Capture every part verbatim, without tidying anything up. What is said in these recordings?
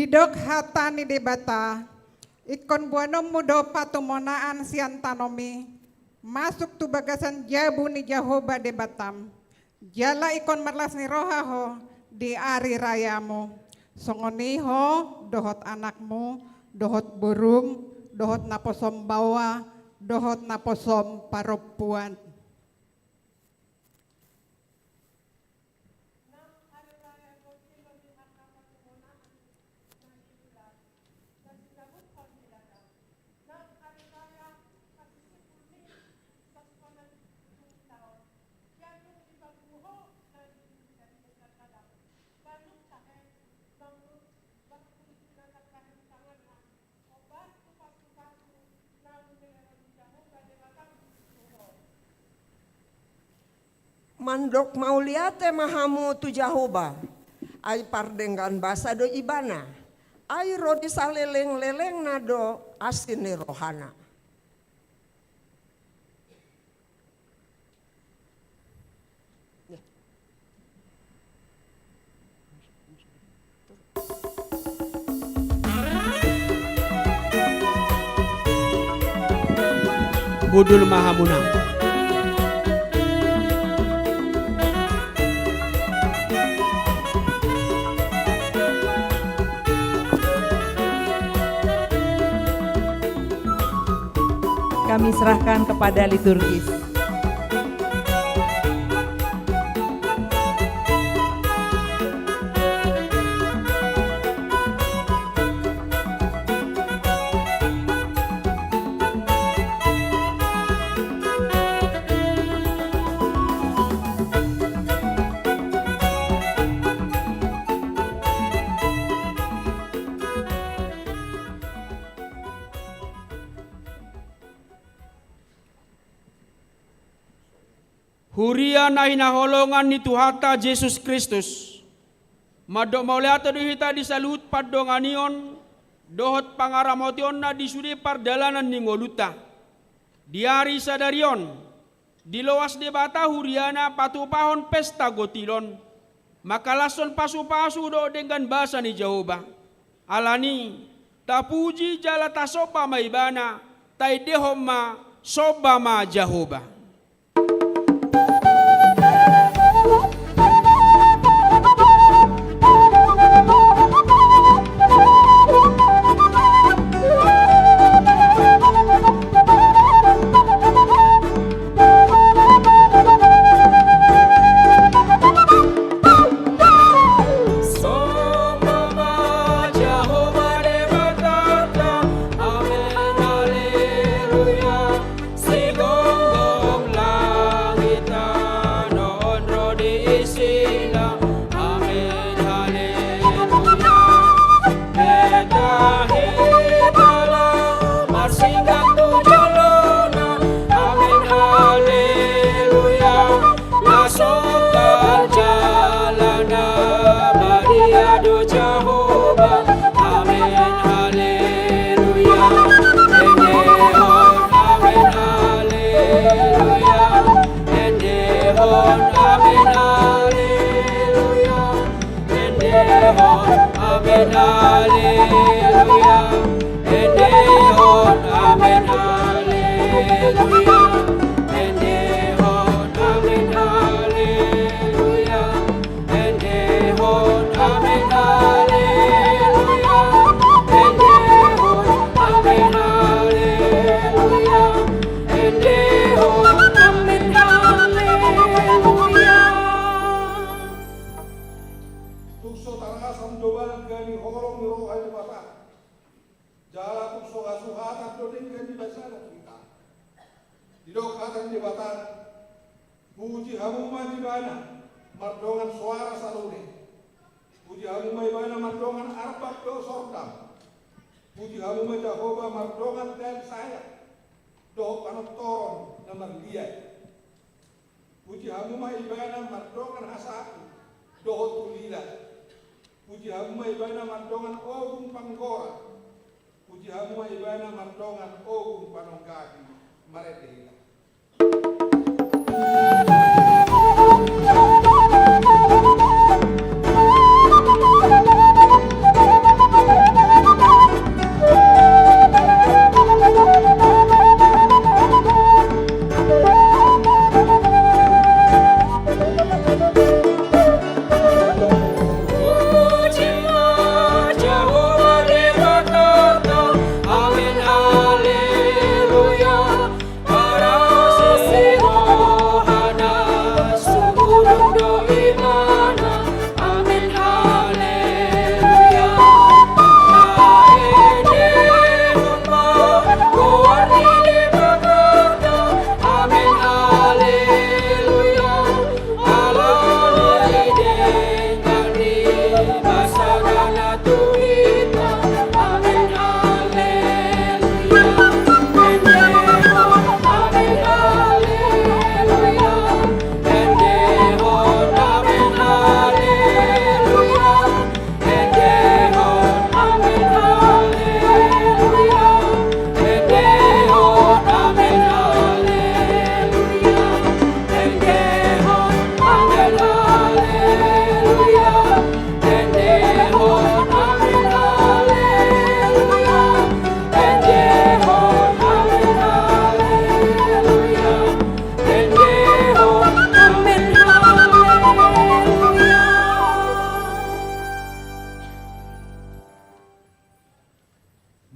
Didok hata ni Debata, ingkon boanonmu do patumonaan sian tanomi, masuk tu bagasan jabu ni Jahowa Debatam, jala ingkon marlas ni roha ho di ari rayamu. Songon i ho dohot anakmu, dohot borum, dohot naposom baoa, dohot naposom parompuan. Mandok mauliate ma hamu tu Jahowa, ai pardenggan basa do Ibana, ai ro di salelenglelengna do asi ni rohana. Hundul ma hamuna. Kami serahkan kepada liturgis. Huria na hinaholongan ni Tuhanta Jesus Kristus, mandok mauliate do hita di saluhut pandonganion dohot pangaramotionna di sude pardalanan ni ngolunta. Di ari sadari on, diloas Debata huriana patupahon pesta gotilon, mangkalashon pasupasu dohot denggan basa ni Jahowa. Alani, tapuji jala tasomba ma Ibana, taendehon ma, somba ma Jahowa. Sigonggong langit tano on ro di isina. Amen, haleluya. Hita hita la marsingkat tu jolona. Amen, haleluya. Masuk ke jalan abadi, adu Jahowa. Amen, haleluya. Endehon, amen, haleluya. Endehon, amen, haleluya. Endehon, amen, haleluya. Endehon, amen, haleluya. Endehon, amen, haleluya. Endehon, amen, haleluya. Endehon, amen, haleluya. Endehon, amen, haleluya. Tung so tarasam do bangga ni holong ni roha ni Debata. Jala tung so hasuhatan do denggan ni basana tu hita. Didok hata ni Debata, puji hamu ma Ibana mardongan soara salone. Puji hamu ma Ibana mardongan arbak dohot sordam. Puji hamu ma Jahowa mardongan dai saeak dohot panortoron na marliat. Puji hamu ma Ibana mardongan hasahatan dohot ulila. Puji hamu ma Ibana mardongan ogung panggora. Puji hamu ma Ibana mardongan ogung panonggahi. Marende hita.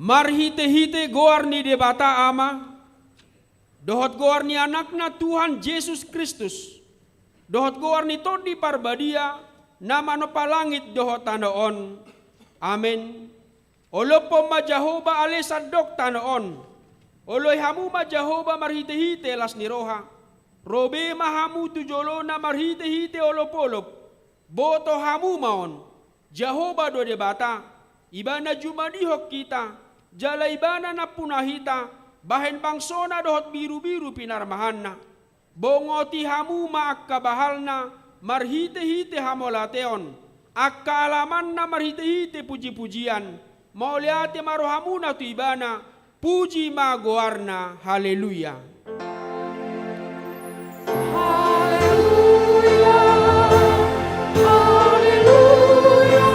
Marhite-hite goar ni Debata Ama, dohot goar ni Anakna Tuhan Jesus Kristus, dohot goar ni Tondi Parbadia, na manompa langit dohot tano on. Amen. Olophon ma Jahowa ale sandok tano on. Oloi hamu ma Jahowa marhite-hite las ni roha. Ro be ma hamu tu jolona marhite-hite olop-olop. Boto hamu ma on. Jahowa do Debata, Ibana jumadihon hita, jala Ibana nampuna hita, bahen bangsona dohot birubiru pinarmahanna. Bongoti hamu ma angka bahalna, marhite-hite hamauliateon, angka alamanna marhite-hite puji-pujian, mauliate ma rohamuna tu Ibana, puji ma goarna. Haleluya. Haleluya, haleluya,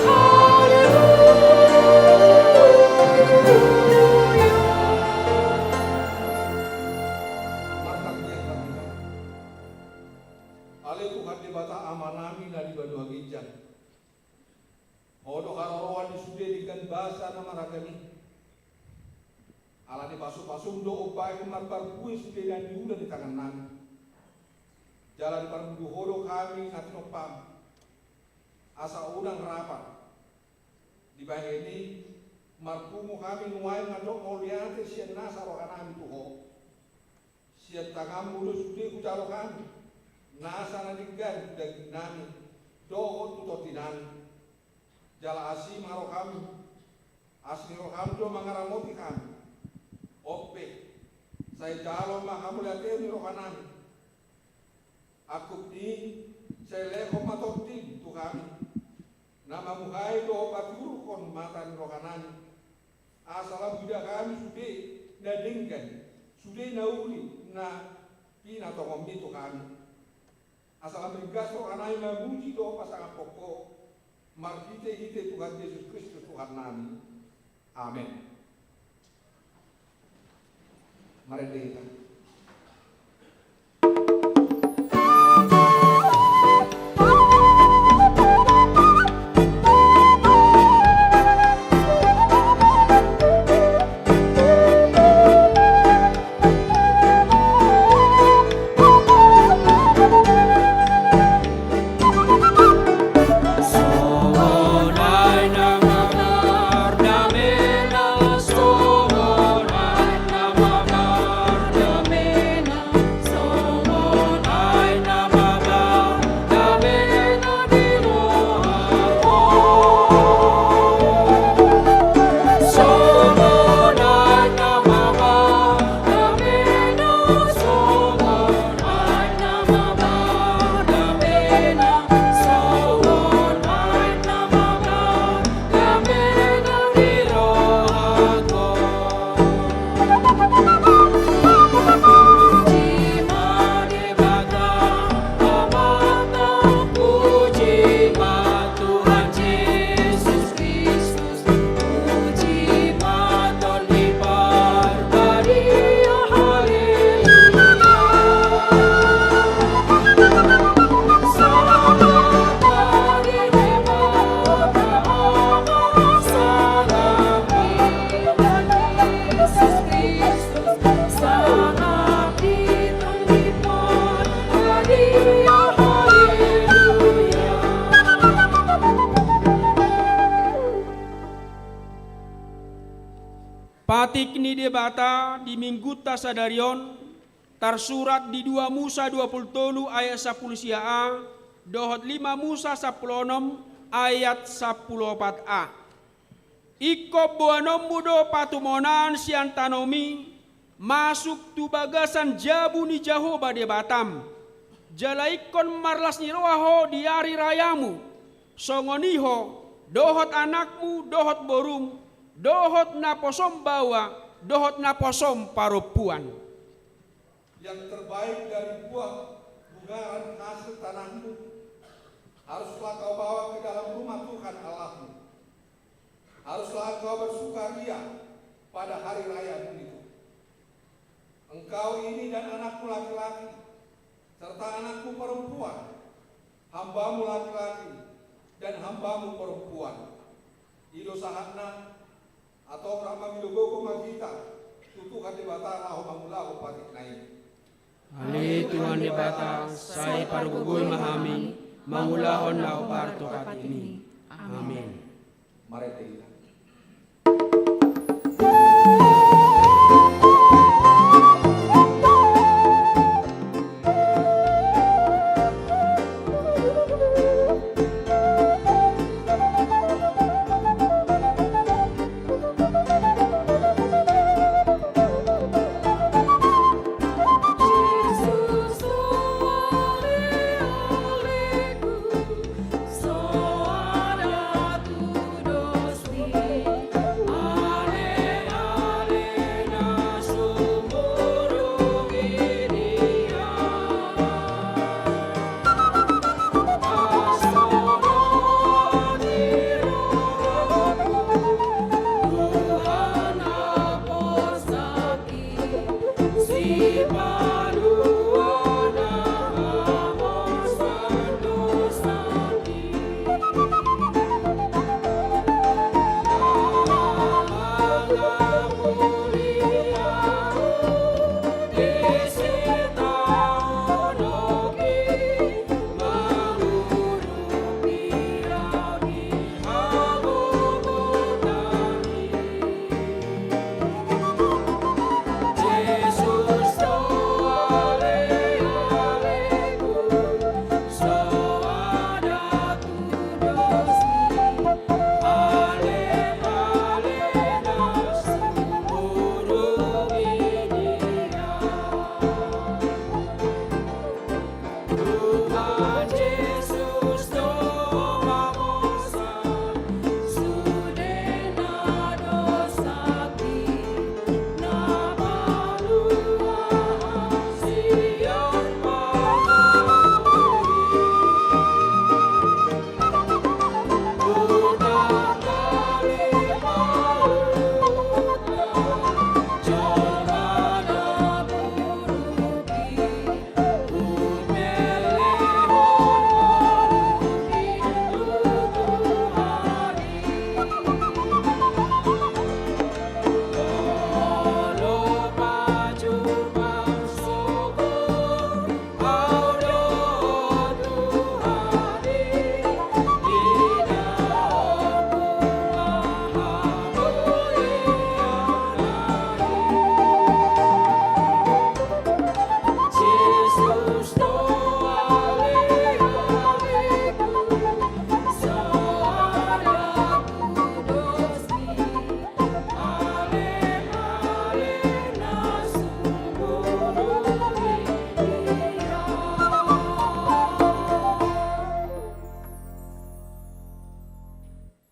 haleluya. Martangiang ma hita. Ale Tuhan Debata Amanami na di banua ginjang, Ho do haroroan ni sude denggan basa na maragam i. Ala ni pasu-pasum do umbahen marparbue sude na niula ni tangannami. Jala diparngolu Ho do hami na tinompam, asa unang rap. Dibahen i, marpungu hami nuaeng mandok mauliate sian nasa rohanami tu Ho. Sian tanganmu do sude hujalo hami nasa na denggan tu dagingnami dohot tu tondinami. Jala asi ma roham, asi ni roham do mangaramoti hami. On pe, sai jalo ma hamauliateon ni rohanami. Angkup ni i, sai lehon ma tondim tu hami, na mamuhai dohot patiurhon mata ni rohanami, asa lam huida hami sude na denggan, sude na uli na pinatongonmi tu hami. Asa lam ringgas rohanami mamuji dohot pasangaphon Ho, marhite-hite Tuhan Jesus Kristus Tuhannami. Amen. Marende hita. Patik ni Debata di Minggunta sadari on, tarsurat di dua Musa dua pulu tolu ayat sampulu sia a, dohot lima Musa sampulu onom ayat sampulu opat a. Ingkon boanonmu do patumonaan sian tanomi, masuk tu bagasan jabu ni Jahowa Debatam. Jala ingkon marlas ni roha ho di ari rayamu, songon i ho, dohot anakmu, dohot borum, dohot naposom baoa, dohot naposom parompuan. Yang terbaik dari buah bungaran hasil tanahmu haruslah kau bawa ke dalam rumah Tuhan Allahmu. Haruslah engkau bersukaria pada hari rayamu itu. Engkau ini dan anakmu laki-laki, serta anakmu perempuan, hambamu laki-laki, dan hambamu perempuan. I do sahatna, Antong rap manggogohon ma hita tu Tuhan Debata laho mangulahon patikna i. Ale Tuhan Debata, sai pargogoi ma hami mangulahon na hombar tu patikmi. Amen. Marende hita.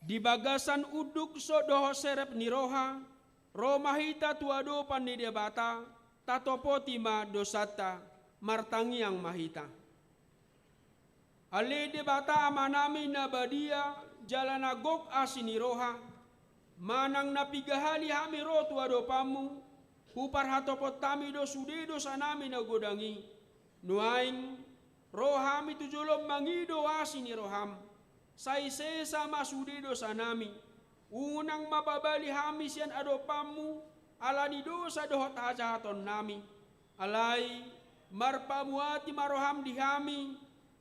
Di bagasan unduk so dohot serep ni roha, ro ma hita tu adopan ni Debata, tatopoti ma dosanta, martangiang ma hita. Ale Debata Amanami na badia, jala na gok asi ni roha, manang na piga hali hami ro tu adopanmu, huparhatopot hami do sude dosanami na godang i. Nuaeng, ro hami tu jolom mangido asi ni roham, sai sesa ma sude dosanami, unang ma pabali hami sian adopanmu, ala ni dosa dohot hajahatonnami. Alai, marpamuati ma roham di hami,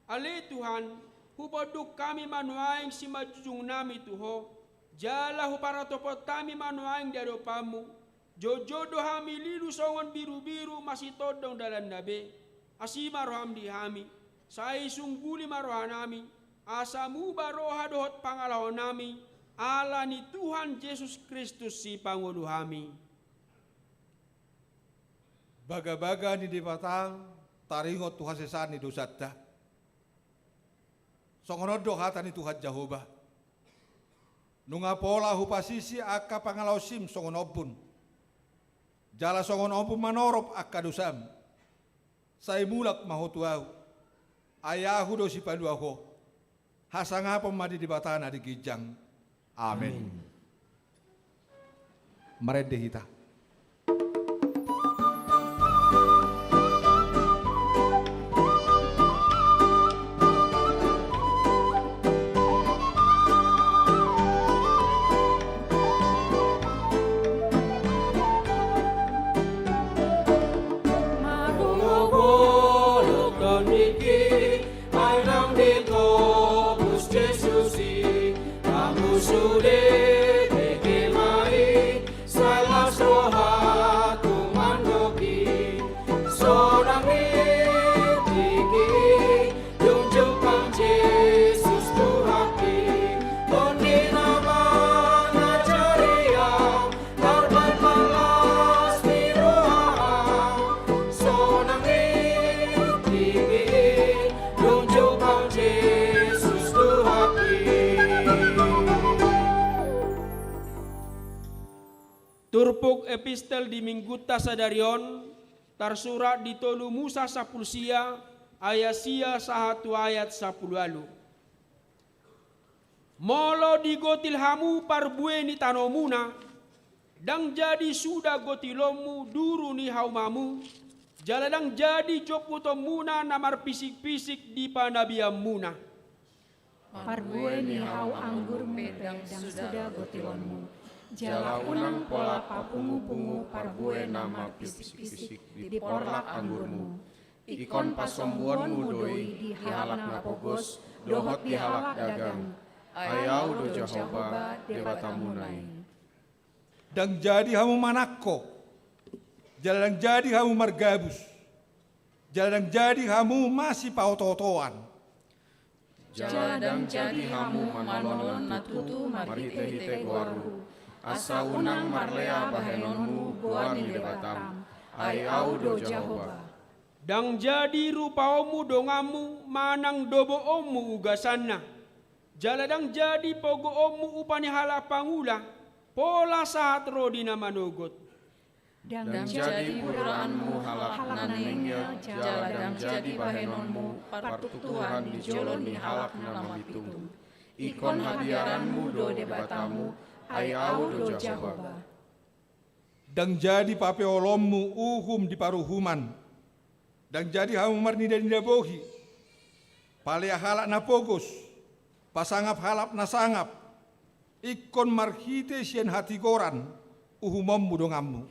ale Tuhan, huponduk hami ma nuaeng simanjujungnami tu Ho, jala huparhatopot hami ma nuaeng di adopanmu, jotjot do hami lilu songon birubiru masitondong dalanna be, asi ma roham di hami, sai sungguli ma rohanami, asa muba roha dohot pangalahonami, ala ni Tuhan Jesus Kristus Sipangolu hami. Bagabaga ni Debata taringot tu hasesaan ni dosanta. Songon on do hata ni Tuhan Jahowa. Nunga pola hupasisi angka pangalaosim songon ombun. Jala songon ombun manorop angka dosam. Sai mulak ma ho tu Ahu. Ai Ahu do Sipalua ho. Hasangapon ma di Debata na di ginjang. Amen. Amen. Marende hita. Turpuk epistel di minggunta sadari on tarsurat di tolu Musa sampulu sia, ayat sia sahat tu ayat sampulu ualu. Molo digotil hamu parbue ni tanomuna, ndang jadi suda gotilonmu duru ni haumamu, jala ndang jadi jomputonmuna na marpisik-pisik di panabianmuna. Parbue ni hau anggur pe ndang suda gotilonmu, jala unang pola papungu-pungu parbue na marpisik-pisik di porlak anggurmu. Ingkon pasombuonmu do i di halak na pogos dohot di halak dagang. Ai Ahu do Jahowa, Debatamuna i. Ndang jadi hamu manangko, jala ndang jadi hamu margabus, jala ndang jadi hamu masipaoto-otoan. Jala ndang jadi hamu manonon na tutu marhite-hite goarhu, asa unang marlea bahenonmu goar ni Debatam. Ai Ahu do Jahowa. Ndang jadi rupaonmu donganmu manang doboonmu ugasanna. Jala ndang jadi pogoonmu upa ni halak pangula, pola sahat ro di na manogot. Ndang jadi puraanmu halak na naeng ia, jala ndang jadi bahenonmu partuktuhan di jolo ni halak na mamitung. Ingkon habiaranmu do Debatamu, ai Ahu do Jahowa. Ndang jadi papeolonmu uhum di paruhuman. Ndang jadi hamu marnida-nida bohi, palea halak na pogos, pasangap halak na sangap. Ingkon marhite sian hatigoran uhumonmu donganmu.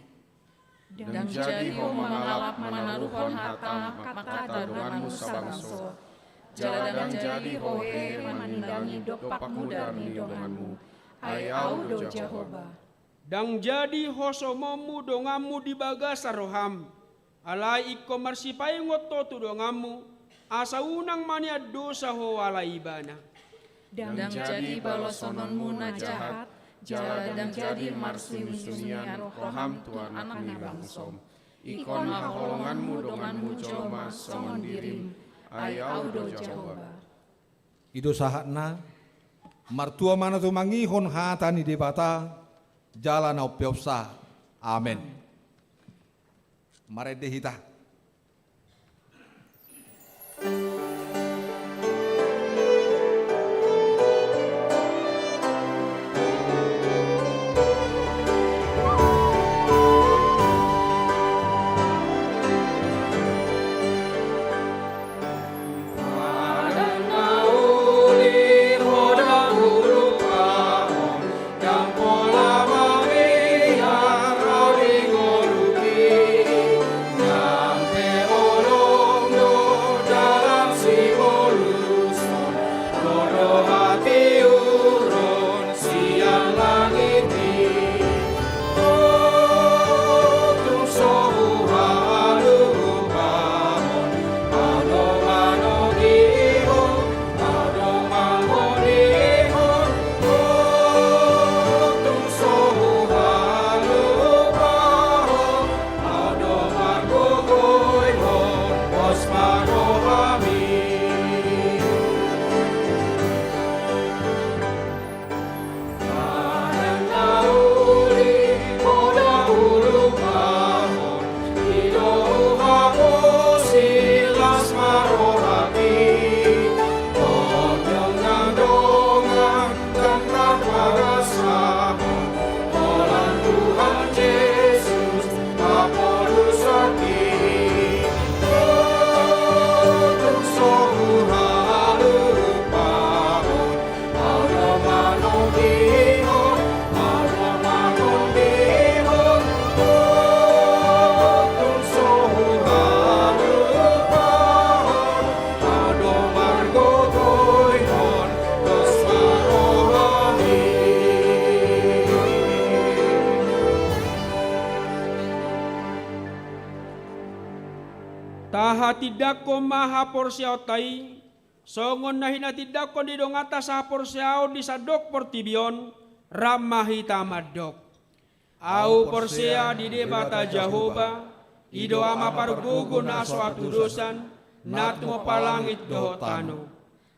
Ndang jadi ho mangalap manaruhon hata mangkatai donganmu sabangso. Jala ndang jadi ho hehe manindangi dompak mudar ni donganmu. Ai Ahu do Jahowa. Ndang jadi ho somonmu donganmu di bagasan roham, alai ingkon marsipaingot ho tu donganmu, asa unang maniat dosa ho ala ibana. Ndang jadi balosononmu na jahat, jala ndang jadi marsungi-sungian roham tu anak ni bangsom. Ingkon haholonganmu donganmu jolma songon dirim. Ai Ahu do Jahowa. I do sahatna. Martua ma na tumangihon hata ni Debata jala na umpeopsa. Amen. Marende hita. Tahatindangkon ma haporseaonta i, songon na hinatindangkon ni donganta sahaporseaon di sandok portibi on, rap ma hita mandok. Ahu porsea di Debata Jahowa, i do Ama pargogo na so hatudosan, na tumompa langit dohot tano.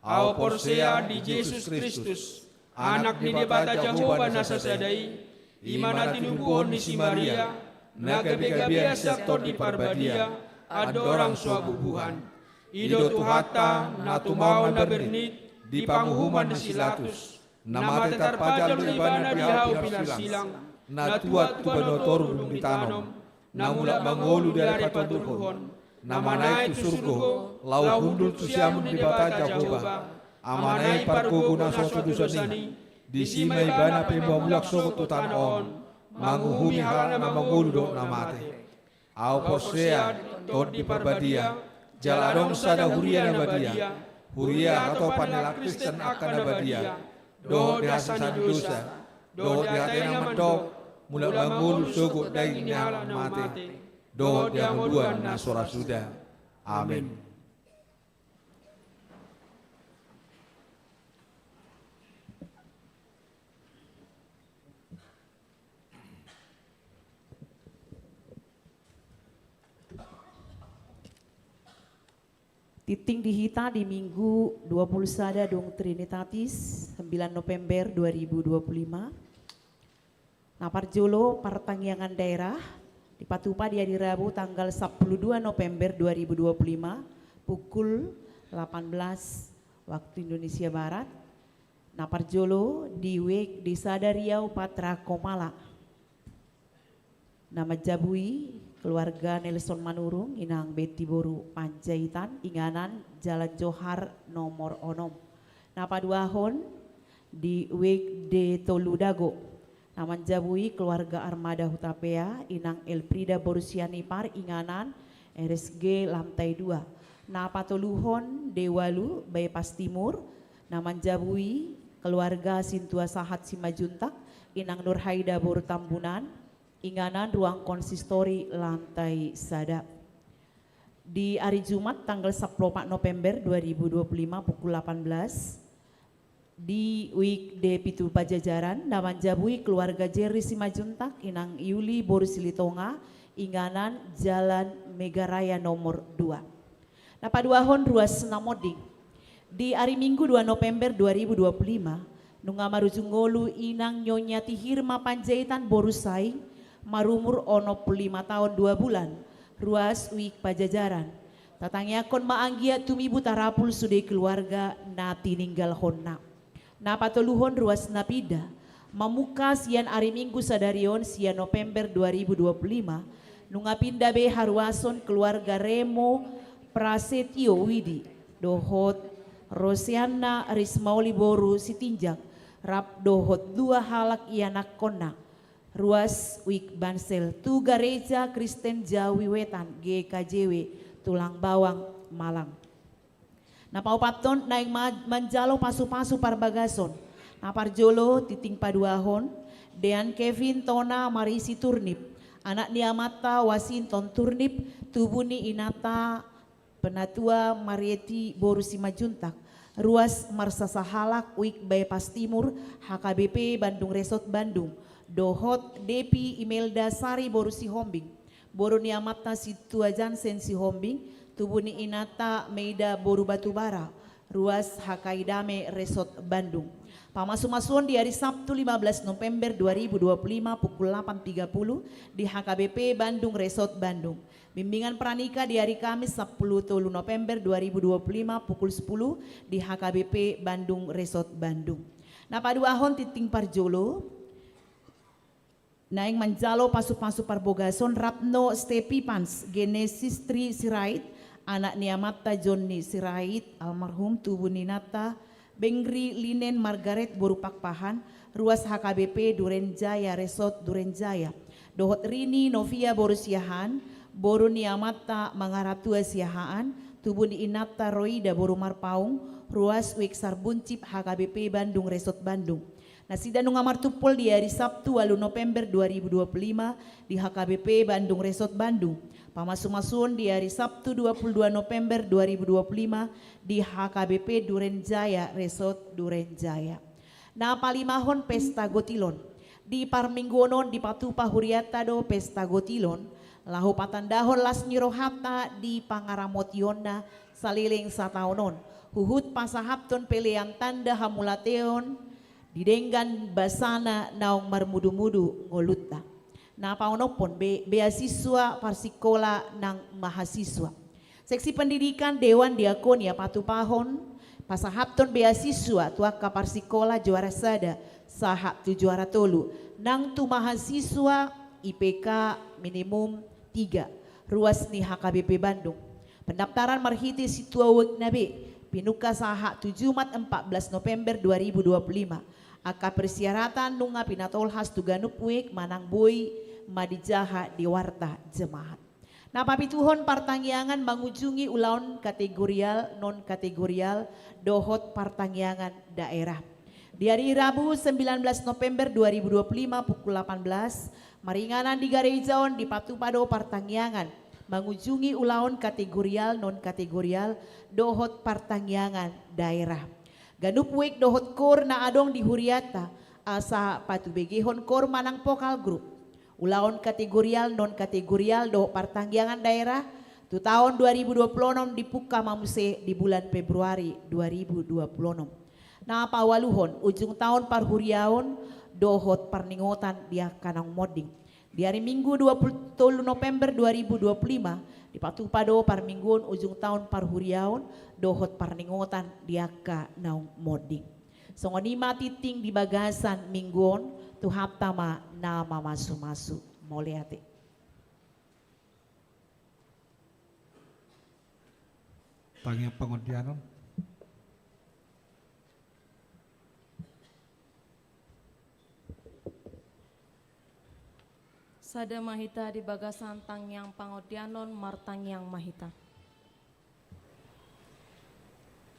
Ahu porsea di Jesus Kristus, Anak ni Debata Jahowa na sasada i, I ma na tinumbuhon ni si Maria, na gabe-gabean sian Tondi Parbadia, andorang so habubuhan. I do Tuhanta, na tumaon na bernit, di panguhuman ni si Pilatus. Na mate tarpajal do ibana di hau pilar silang, na tuat tu banua toru dung ditanom, na mulak mangolu di ari patoluhon, na manaek tu surgo, laho hundul tu siamun ni Debata Jahowa, Amana i pargogo na so tudosan i, disi ma ibana pe mamulak sogot tu tano on, manguhumi halak na mangolu dohot na mate. Ahu porsea di Tondi Parbadia, jala adong sada huria na badia, huria hatopan ni halak Kristen angka na badia, dohot di hasesaan ni dosa, dohot di hatena mandok, mulak mangolu sogot daging ni halak na mate, dohot di hangoluan na so ra suda. Amen. Tingting di hita di Minggu dua puluh sada dung Trinitatis, sembilan November dua ribu dua puluh lima. Na parjolo, partangiangan daerah dipatupa di ari Rabu tanggal sampulu dua November dua ribu dua puluh lima, pukul lapan belas waktu Indonesia Barat. Na parjolo di W E G di Sada Riau Patra Komala. Na manjabui keluarga Nelson Manurung, inang Betty boru Panjaitan, inganan Jalan Johar nomor onom. Na paduahon di W E G di Tolu Dago. Na manjabui keluarga Armada Hutapea, inang Elfrida boru Sianipar, inganan R S G lantai dua. Na patoluhon di Walu Bypass Timur, na manjabui keluarga Sintua Sahat Simanjuntak, inang Nurhaida boru Tambunan, inganan ruang konsistori lantai sada. Di ari Jumat tanggal sampulu opat November dua ribu dua puluh lima pukul lapan belas, di W E G di Pitu Pajajaran, na manjabui keluarga Jerry Simanjuntak, inang Yuli boru Silitonga, inganan Jalan Megaraya nomor dua. Na paduahon ruas na monding. Di ari Minggu dua November dua ribu dua puluh lima, nunga marujung ngolu inang Nyonya Tihirma Panjaitan boru Saing, marumur onom puluh lima taon dua bulan, ruas W E G Pajajaran. Tatangiangkon ma anggiat tumibu tarapul sude keluarga na tininggalhonna. Na patoluhon ruas na pinda. Mamungka sian ari Minggu sadari on sia November dua ribu dua puluh lima, nunga pinda be haruason keluarga Remo Prasetyo Widi dohot Roseanna Rismaoli boru Sitinjak, rap dohot dua halak ianakkonna, ruas W E G Bansel, tu Gareja Kristen Jawi Wetan, G K J W, Tulang Bawang, Malang. Na paopathon, naeng ma-, manjalo pasupasu parbagason. Na parjolo, tingting paduahon, Dean Kevin Tona Marisi Turnip, anak ni amanta Wasinton Turnip, tubu ni inanta Penatua Marieti boru Simanjuntak, ruas marsasahalak W E G Bypass Timur, H K B P Bandung Resort Bandung, dohot Depi Imelda Sari boru Sihombing, boru ni amanta Sintua Jansen Sihombing, tubu ni inanta Meida boru Batubara, ruas H K I Dame Resort Bandung. Pamasumasuon di ari Sabtu lima belas November dua ribu dua puluh lima pukul lapan tiga puluh di H K B P Bandung Resort Bandung. Bimbingan pranikah di ari Kamis sampulu tolu November dua ribu dua puluh lima pukul sepuluh di H K B P Bandung Resort Bandung. Na paduahon, tingting parjolo, naeng manjalo pasupasu parbogason Ratno Stepipans, Genesis Tri Sirait, anak ni amanta Jonni Sirait, almarhum, tubu ni inanta Bengri Linen Margaret boru Pakpahan, ruas H K B P Duren Jaya Resort Duren Jaya, dohot Rini Novia boru Siahaan, boru ni amanta Mangaratua Siahaan, tubu ni inanta Roida boru Marpaung, ruas W E G Sarbuncip H K B P Bandung Resort Bandung. Nasida nunga martumpol di ari Sabtu ualu November dua ribu dua puluh lima di H K B P Bandung Resort Bandung. Pamasumasuon di ari Sabtu dua puluh dua November dua ribu dua puluh lima di H K B P Duren Jaya Resort Duren Jaya. Na palimahon, pesta gotilon. Di parmingguon on dipatupa hurianta do pesta gotilon, laho patandahon las ni rohanta di pangaramotionna saleleng sataon on, huhut pasahaphon pelean tanda hamauliateon Didenggan basana naung marmudumudu ngolunta. Na paonomhon be-, beasiswa parsikola nang mahasiswa. Seksi pendidikan Dewan Diakonia patupahon pasahathon beasiswa tu angka parsikola juara sada sahat tu juara tolu, nang tu mahasiswa I P K minimum tiga, ruas ni H K B P Bandung. Pendaftaran marhite sintua uekna be, pinungka sahat tu Jumat empat belas November dua ribu dua puluh lima. Angka persyaratan nunga pinatolhas tu ganup uek manang boi ma dijaha di warta jemaat. Na papituhon, partangiangan mangujungi ulaon kategorial, non kategorial, dohot partangiangan daerah. Di ari Rabu sembilan belas November dua ribu dua puluh lima pukul delapan belas, maringanan di gareja on dipatupa do partangiangan mangujungi ulaon kategorial, non kategorial, dohot partangiangan daerah. Ganup uek dohot koor na adong di hurianta, asa patubegehon koor manang vokal grup. Ulaon kategorial, non kategorial dohot partangiangan daerah tu taon dua ribu dua puluh onom dipungka ma muse di bulan Februari dua ribu dua puluh onom. Na paualuhon, ujung taon parhuriaon dohot parningotan di angka naung monding. Di ari Minggu dua puluh tolu November dua ribu dua puluh lima, dipatupa do parmingguon ujung taon parhuriaon dohot parningotan di angka naung monding. Songon i ma tingting di bagasan minggu on, Tuhanta ma na mamasumasu. Mauliate. Tangiang pangondianon. Sada ma hita di bagasan tangiang pangondianon, martangiang ma hita.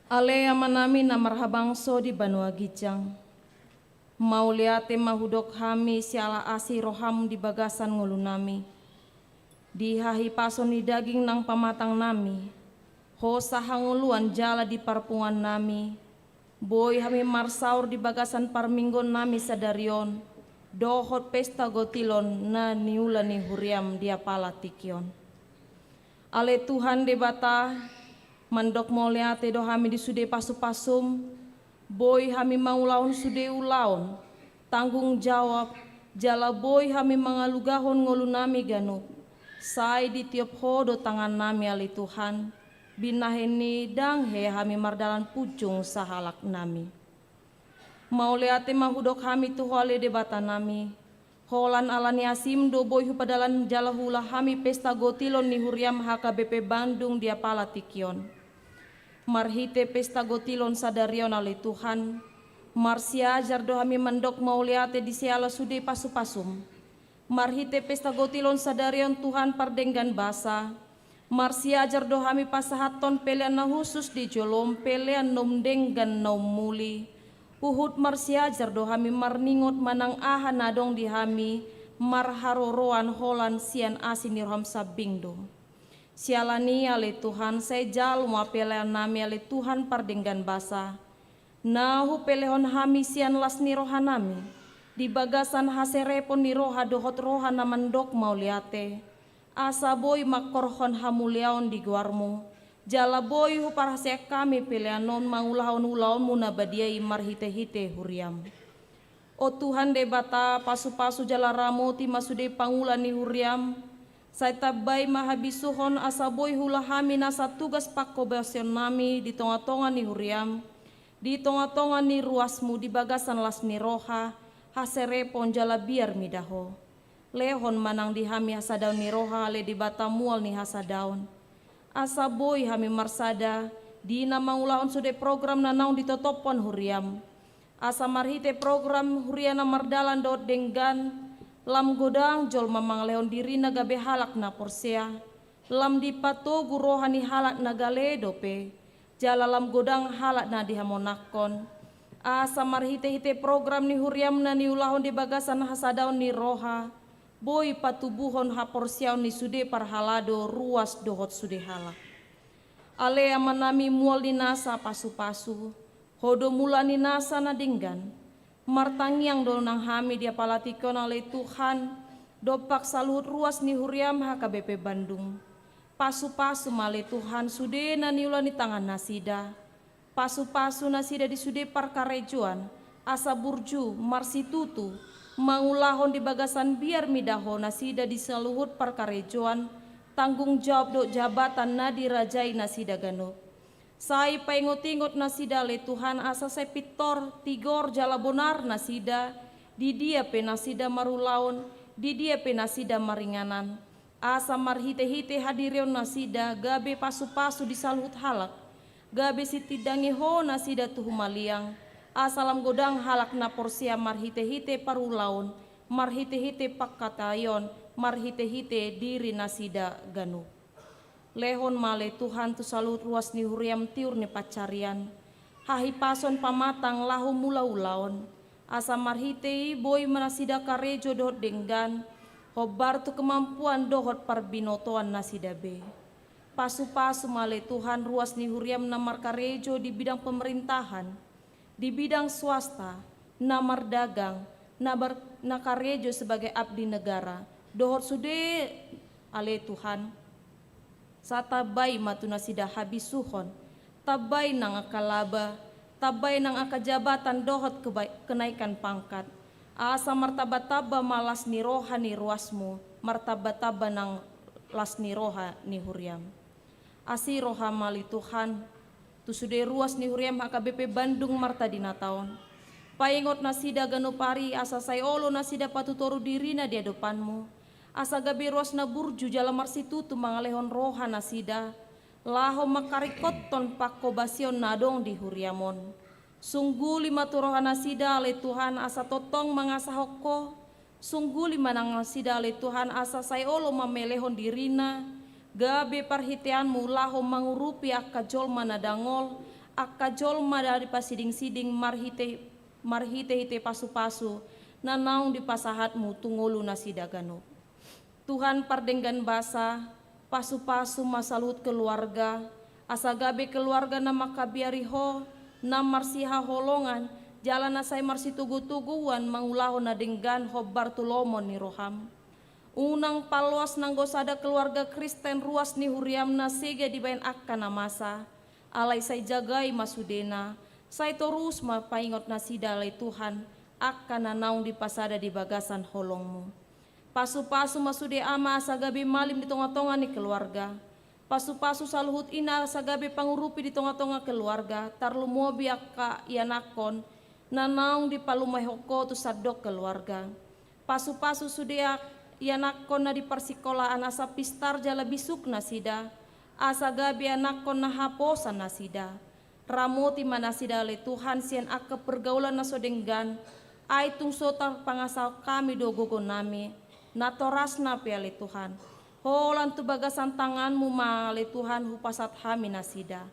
Ale Amanami na marhabangso di banua ginjang, mauliate ma hudok hami siala asi roham di bagasan ngolunami. Di hahipason ni daging nang pamatangnami, hosa hangoluan jala di parpunguannami, boi hami marsaor di bagasan parmingguonnami sadari on, dohot pesta gotilon na niula ni huriam di apala tingki on. Ale Tuhan Debata, mandok mauliate do hami di sude pasupasum, boi hami mangulahon sude ulaon, tanggung jawab, jala boi hami mangalugahon ngolunami ganup, sai ditiop Ho do tangannami ale Tuhan, binahen i ndang hea hami mardalan punjung sahalaknami. Mauliate ma hudok hami tu Ho ale Debatanami, holan ala ni asim do boi hupadalan jala huula hami pesta gotilon ni huriam H K B P Bandung di apala tingki on. Marhite pesta gotilon sadari on ale Tuhan, marsiajar do hami mandok mauliate di siala sude pasupasum. Marhite pesta gotilon sadari on Tuhan pardenggan basa, marsiajar do hami pasahathon pelean na hushus di jolom, pelean na umdenggan na ummuli. Huhut marsiajar do hami marningot manang aha na adong di hami marharoroan holan sian asi ni roham sambing do. Siala ni i ale Tuhan, sai jalo ma peleannami ale Tuhan pardenggan basa, na hupelehon hami sian las ni rohanami, di bagasan haserepon ni roha dohot roha na mandok mauliate, asa boi mangkorhon hamuliaon di goarmu, jala boi huparhaseang hami pelean on mangulahon ulaonmu na badia i marhitehite huriam. O Tuhan Debata, pasupasu jala ramoti ma sude pangula ni huriam, sai tambai ma habisuhon asa boi huula hami nasa tugas panghobasionami di tongatonga ni huriam, di tongatonga ni ruasmu di bagasan las ni roha, haserepon jala biar mida Ho. Lehon ma nang di hami hasadaon ni roha ale Debata mual ni hasadaon. Asa boi hami marsada, di na mangulahon sude program na naung ditotophon huriam. Asa marhite program huria na mardalan dohot denggan, lam godang jolma mangalehon dirina gabe halak na porsea, lam dipatogu roha ni halak na gale dope, jala lam godang halak na dihamonangkon. Asa marhitehite program ni huriam na niulahon di bagasan hasadaon ni roha, boi patubuhon haporseaon ni sude parhalado ruas dohot sude halak. Ale Amanami mual ni nasa pasupasu, Ho do mula ni nasa na denggan. Martangiang do nang hami di apala tingki on ale Tuhan, dompak saluhut ruas ni huriam H K B P Bandung. Pasupasu ma ale Tuhan sude na niula ni tangannasida. Pasupasu nasida di sude parkarejoan, asa burju, marsitutu, mangulahon di bagasan biar mida Ho nasida di saluhut parkarejoan, tanggung jawab dohot jabatan na dirajai nasida ganup. Sai paingot-ingot nasida ale Tuhan asa sai pintor, tigor jala bonar nasida, di dia pe nasida marulaon, di dia pe nasida maringanan. Asa marhite-hite hadirion nasida gabe pasu-pasu di saluhut halak, gabe sitindangi Ho nasida tu humaliang, asa lam godang halak na porsea marhite-hite parulaon, marhite-hite pangkataion, marhite-hite diri nasida ganup. Lehon ma ale Tuhan tu saluhut ruas ni huriam tiur ni pansarian, hahipason pamatang laho mangula ulaon, asa marhite i boi ma nasida karejo dohot denggan, hombar tu kemampuan dohot parbinotoan nasida be. Pasu-pasu ma ale Tuhan ruas ni huriam na markarejo di bidang pemerintahan, di bidang swasta, na mardagang, na bar-, na karejo sebagai abdi negara, dohot sude ale Tuhan. Sai tambai ma tu nasida habisuhon, tambai nang angka laba, tambai nang angka jabatan dohot keba-, kenaikan pangkat. Asa martamba-tamba ma las ni roha ni ruasmu, martamba-tamba nang las ni roha ni huriam. Asi roham ale Tuhan, tu sude ruas ni huriam H K B P Bandung Marta Dinata on. Paingot nasida ganup ari asa sai olo nasida patutoru dirina di adopanmu. Asa gabe ruas na burju jala marsitutu mangalehon roha nasida, laho mangkaringkothon panghobasion na adong di huriam on. Sungguli ma tu roha nasida ale Tuhan asa tongtong mangasahon Ho. Sungguli ma nang nasida ale Tuhan asa sai olo mamelehon dirina, gabe parhiteanmu laho mangurupi angka jolma na dangol, angka jolma na dipasiding-siding marhite, marhite-hite pasu-pasu, na naung dipasahatmu tu ngolu nasida ganup. Tuhan pardenggan basa, pasu-pasu ma saluhut keluarga, asa gabe keluarga na mangkabiari Ho, na marsihaholongan, jala na sai marsitogu-toguan mangulahon na denggan hombar tu lomo ni roham. Unang paloas nanggo sada keluarga Kristen ruas ni huriam na sega dibahen angka na masa, alai sai jagai ma sudena, sai torus ma paingot nasida ale Tuhan, angka na naung dipasada di bagasan holongmu. Pasu-pasu ma sude ama asa gabe malim di tonga-tonga ni keluarga. Pasu-pasu saluhut ina asa gabe pangurupi di tonga-tonga keluarga, tarlumobi angka ianakhon, na naung dipalumehon Ho tu sandok keluarga. Pasu-pasu sude ianakhon na di parsikolaan asa pistar jala bisuk nasida, asa gabe anakhon na haposan nasida. Ramoti ma nasida ale Tuhan sian angka pergaulan na so denggan, ai tung so tarpangasahon hami do gogonami, natorasna pe ale Tuhan. Holan tu bagasan tanganmu ma ale Tuhan hupasahat hami nasida.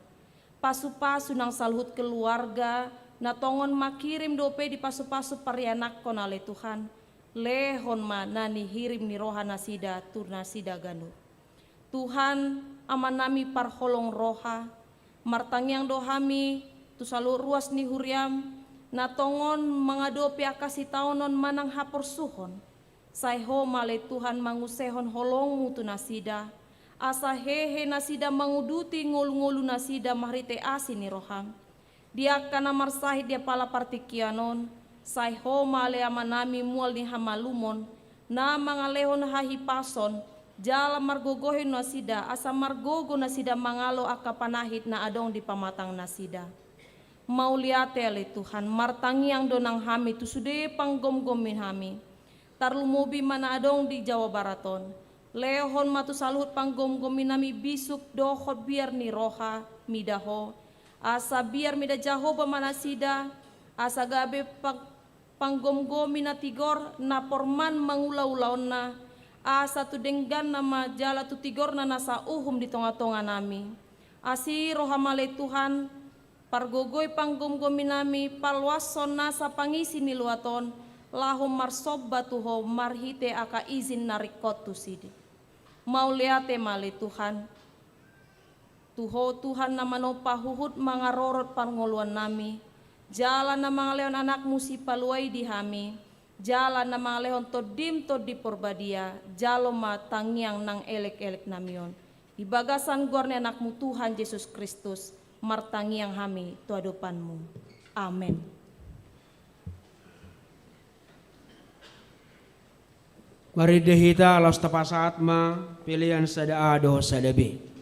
Pasu-pasu nang saluhut keluarga, na tongon manghirim dope di pasu-pasu parianakhon ale Tuhan. Lehon ma na nihirim ni roha nasida tu nasida ganup. Tuhan, Amanami parholong roha, martangiang do hami tu saluhut ruas ni huriam, na tongon mangadopi angka sitaonon manang haporsuhon. Sai Ho ma ale Tuhan mangusehon holongmu tu nasida, asa hehe nasida manguduti ngolu-ngolu nasida marhite asi ni roham. Di angka na marsahit di apala partingkian on, sai Ho ma ale Amanami mual ni hamalumon, na mangalehon hahipason, jala margogohi nasida, asa margogo nasida mangalo angka panahit na adong di pamatang nasida. Mauliate ale Tuhan, martangiang do nang hami tu sude panggomgomi nami. Tarlumobi ma na adong di Jawa Barat on. Lehon ma tu saluhut panggomgomi nami bisuk dohot biar ni roha mida Ho. Asa biar mida Jahowa ma nasida, asa gabe pang-, panggomgomi na tigor, na porman mangula-ulaonna, asa tu dengganna ma jala tu tigorna nasa uhum di tonga-tonga nami. Asi roham ale Tuhan, pargogoi panggomgomi nami, paloashon nasa pangisi ni luat on, laho marsomba tu Ho marhite angka izin na ringkot tusida. Mauliate ma ale Tuhan. Tu Ho Tuhan na manompa huhut mangarorot parngoluan nami, jala na mangalehon anakmu sipalua i di hami, jala na mangalehon tondim Tondi Porbadia, jalo ma tangiang nang elek-elek nami on. Di bagasan goar ni anakmu Tuhan Jesus Kristus, martangiang hami tu adopanmu. Amen. Marende hita laos tapasahat ma pelean sada A dohot sada B.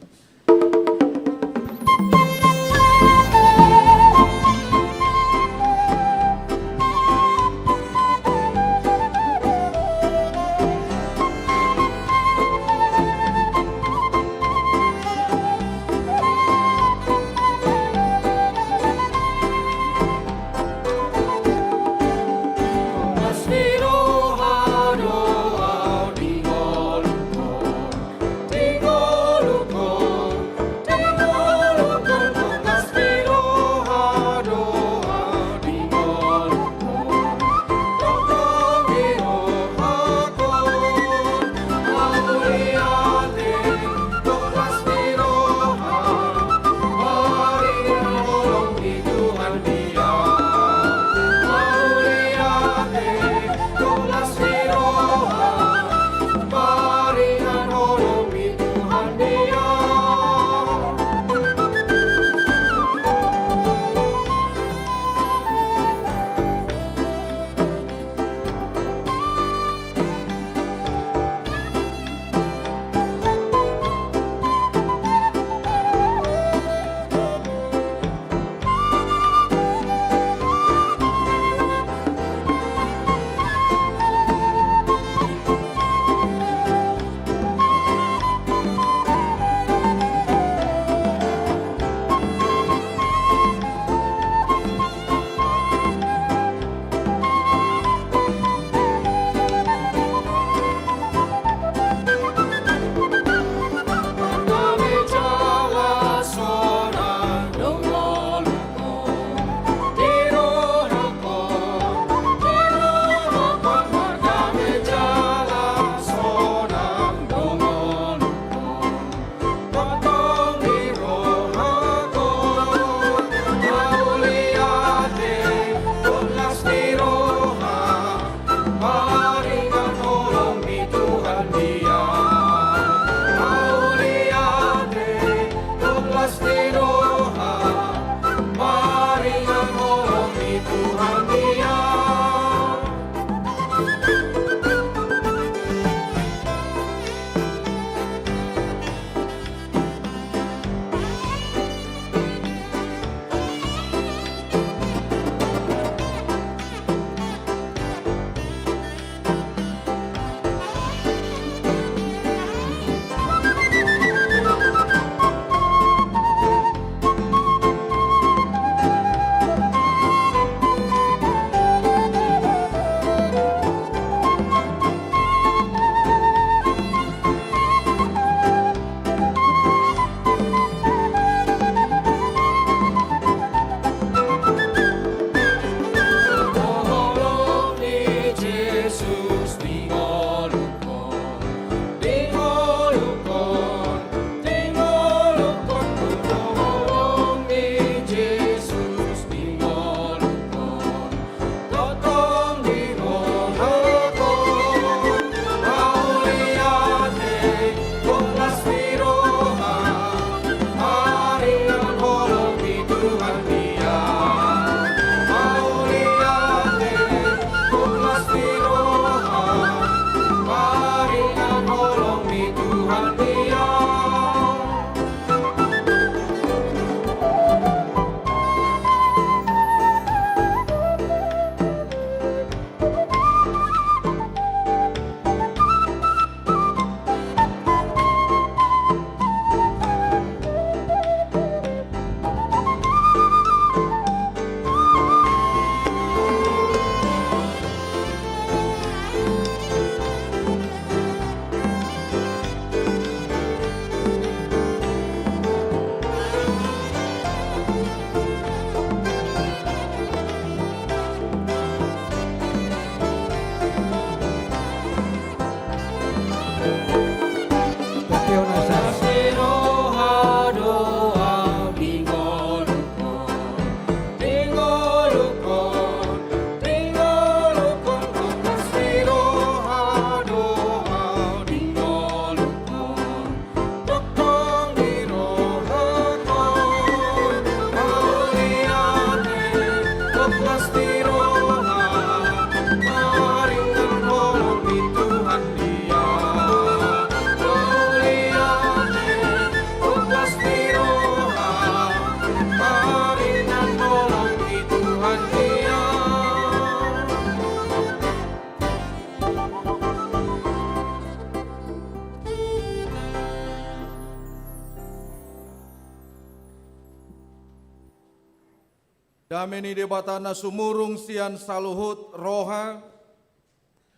Dame ni Debata na sumurung sian saluhut roha,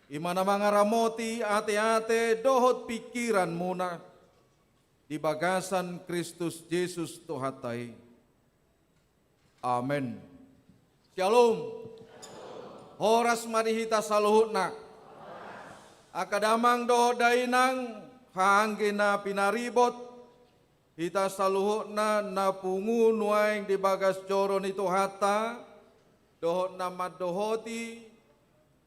i ma na mangaramoti ateate dohot pingkiranmuna di bagasan Kristus Jesus Tuhanta i. Amen. Syalom. Horas ma di hita saluhutna. Angka damang dohot dainang, haha anggi na pinaribot, hita saluhutna na pungu nuaeng di bagas joro ni Tuhanta, dohot na mandohoti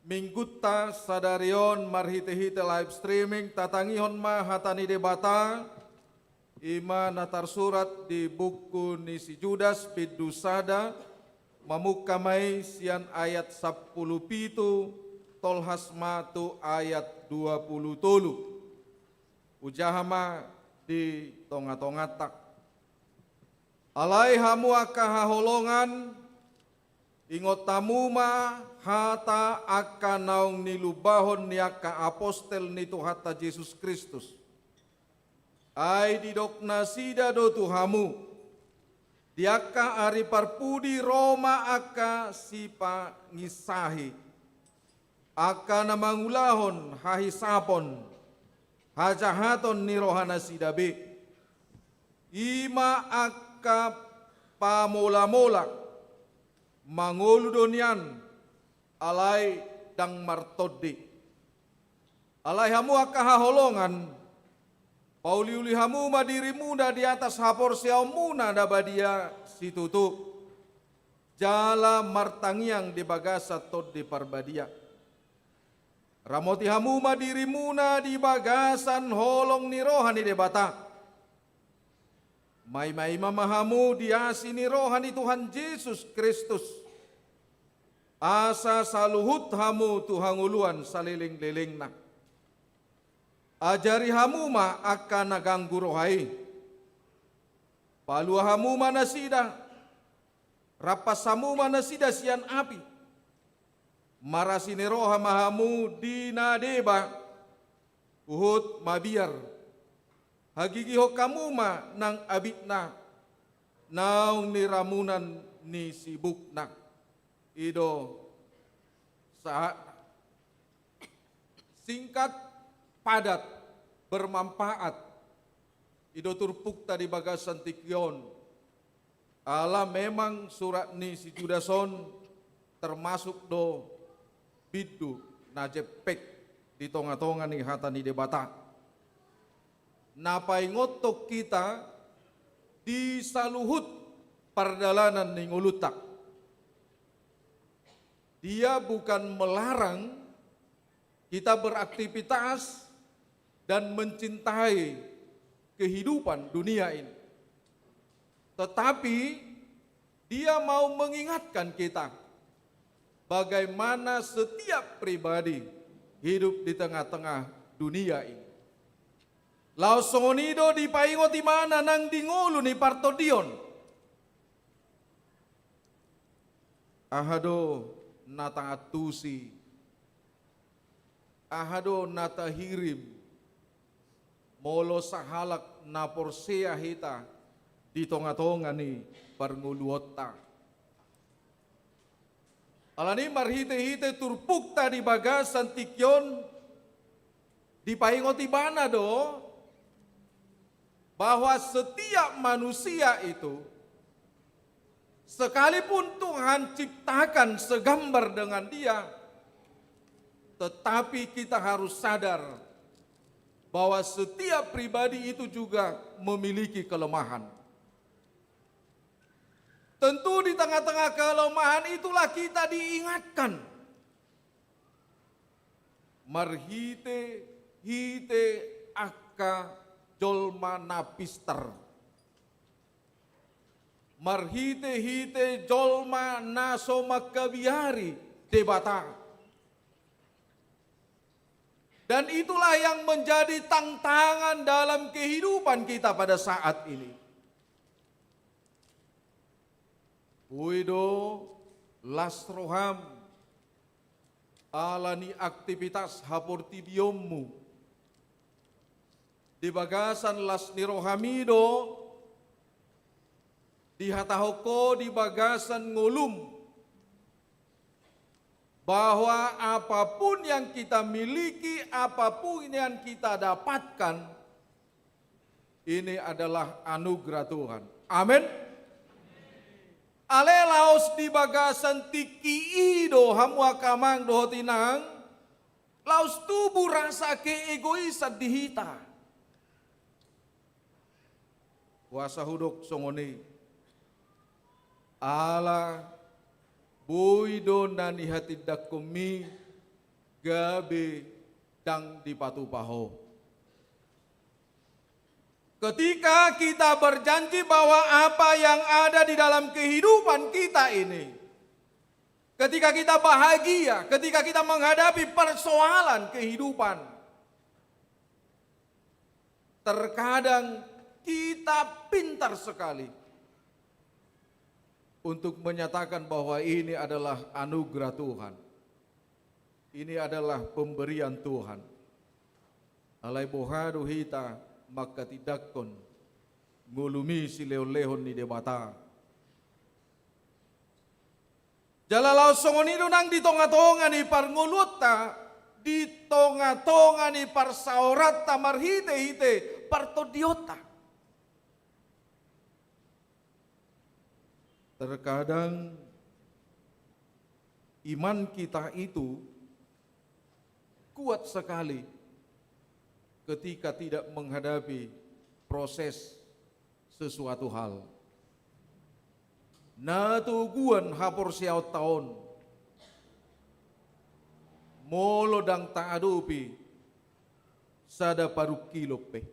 Minggunta sadari on marhitehite live streaming, tatangihon ma hata ni Debata, i ma na tarsurat di buku ni si Judas, bindu sada, mamungka ma i sian ayat sampulu pitu, tolhas ma tu ayat dua pulu tolu. Hujaha ma di tongatonganta. Alai hamu angka haholongan, ingot hamu ma hata angka naung nilumbahon ni angka apostel ni Tuhanta Jesus Kristus. Ai didok nasida do tu hamu, di angka ari parpudi ro ma angka sipanginsahi, angka na mangulahon hahisapon, hajahaton ni rohanasida be. I ma angka pamolamola, mangolu do nian, alai ndang martondi. Alai hamu angka haholongan, pauliuli hamu ma dirimuna di atas haporseaonmuna na badia situtu, jala martangiang di bagasan Tondi Parbadia. Ramoti hamu ma dirimuna di bagasan holong ni roha ni Debata. Maimaima ma hamu di asi ni roha ni Tuhan Jesus Kristus, asa saluhut hamu tu hangoluan salelenglelengna. Ajari hamu ma angka na ganggu roha i. Palua hamu ma nasida, rampas hamu ma nasida sian api. Marasi ni roha ma hamu di na deba, huhut mabiar. Hagigihon hamu ma nang abitna, naung niramunan ni sibukna. I do sahatna. Singkat, padat, bermanfaat. I do turpukta di bagasan tingki on. Ala memang surat ni si Judas on termasuk do bindu na jempek di tongatonga ni hata ni Debata, na paingothon hita di saluhut pardalanan ni ngolunta. Dia bukan melarang kita beraktivitas dan mencintai kehidupan dunia ini. Tetapi, Dia mau mengingatkan kita bagaimana setiap pribadi hidup di tengah-tengah dunia ini. Laos songon i do dipaingot ibana nang di ngolu ni partondion. Aha do na taantusi? Aha do na tahirim molo sahalak na porsea hita di tongatonga ni parngoluonta? Alani marhitehite turpukta di bagasan tingki on, dipaingot ibana do bahwa setiap manusia itu, sekalipun Tuhan ciptakan segambar dengan dia, tetapi kita harus sadar bahwa setiap pribadi itu juga memiliki kelemahan. Tentu di tengah-tengah kelemahan itulah kita diingatkan marhitehite angka jolma na pistar, marhitehite jolma na so mangkabiari Debata. Dan itulah yang menjadi tantangan dalam kehidupan kita pada saat ini. Boi do las roham ala ni aktivitas haportibionmu. Di bagasan las ni rohami do Dihatahon Ho di bagasan ngolum, bahwa apapun yang kita miliki, apapun yang kita dapatkan, ini adalah anugerah Tuhan. Amin. Ale laos di bagasan tingki i do hamu angka amang dohot inang, laos tubu rasa keegoisan di hita. Boasa hudok songon i? Ala boi do na nihatindangkonmi gabe ndang dipatupa ho. Ketika kita berjanji bahwa apa yang ada di dalam kehidupan kita ini, ketika kita bahagia, ketika kita menghadapi persoalan kehidupan, terkadang kita pintar sekali untuk menyatakan bahwa ini adalah anugerah Tuhan. Ini adalah pemberian Tuhan. Alai boha do hita mangkatindangkon ngolum i silehonlehon ni Debata? Jala laos songon i do nang di tongatonga ni parngoluonta, di tongatonga ni parsaoranta marhitehite partondionta. Terkadang iman kita itu kuat sekali ketika tidak menghadapi proses sesuatu hal. Na toguan haporseaonta on, molo ndang taadopi sada parungkilon pe.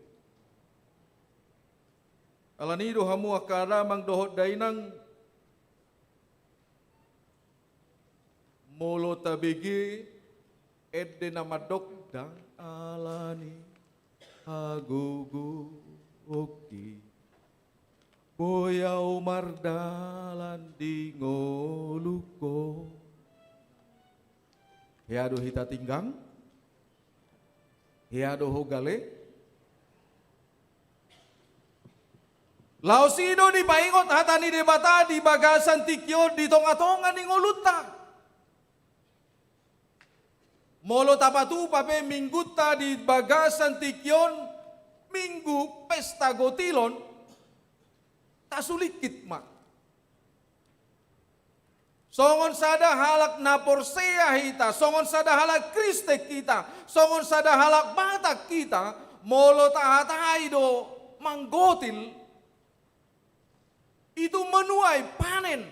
Alani i do hamu angka damang dohot dainang, molo tabege ende na mandok ndang alani hagogoonki, boi ahu mardalan di ngolungkon. Hea do hita tinggang? Hea do ho gale? Laos i do dipaingot hata ni Debata di bagasan tingki on di tongatonga ni ngolunta. Molo tapatupa pe minggunta di bagasan tingki on, minggu pesta gotilon, tasulingkit ma. Songon sada halak na porsea hita, songon sada halak Kristen hita, songon sada halak Batak hita, molo tahatai do manggotil, itu menuai panen.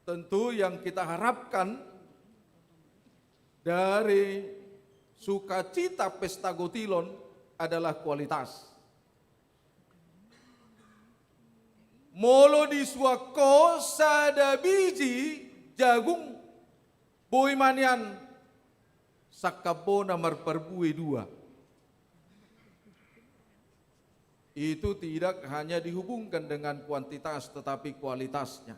Tentu yang kita harapkan dari sukacita pesta gotilon adalah kualitas. Molo disuan ho sada biji jagung, boi ma nian sangkambona marparbue dua. Itu tidak hanya dihubungkan dengan kuantitas, tetapi kualitasnya.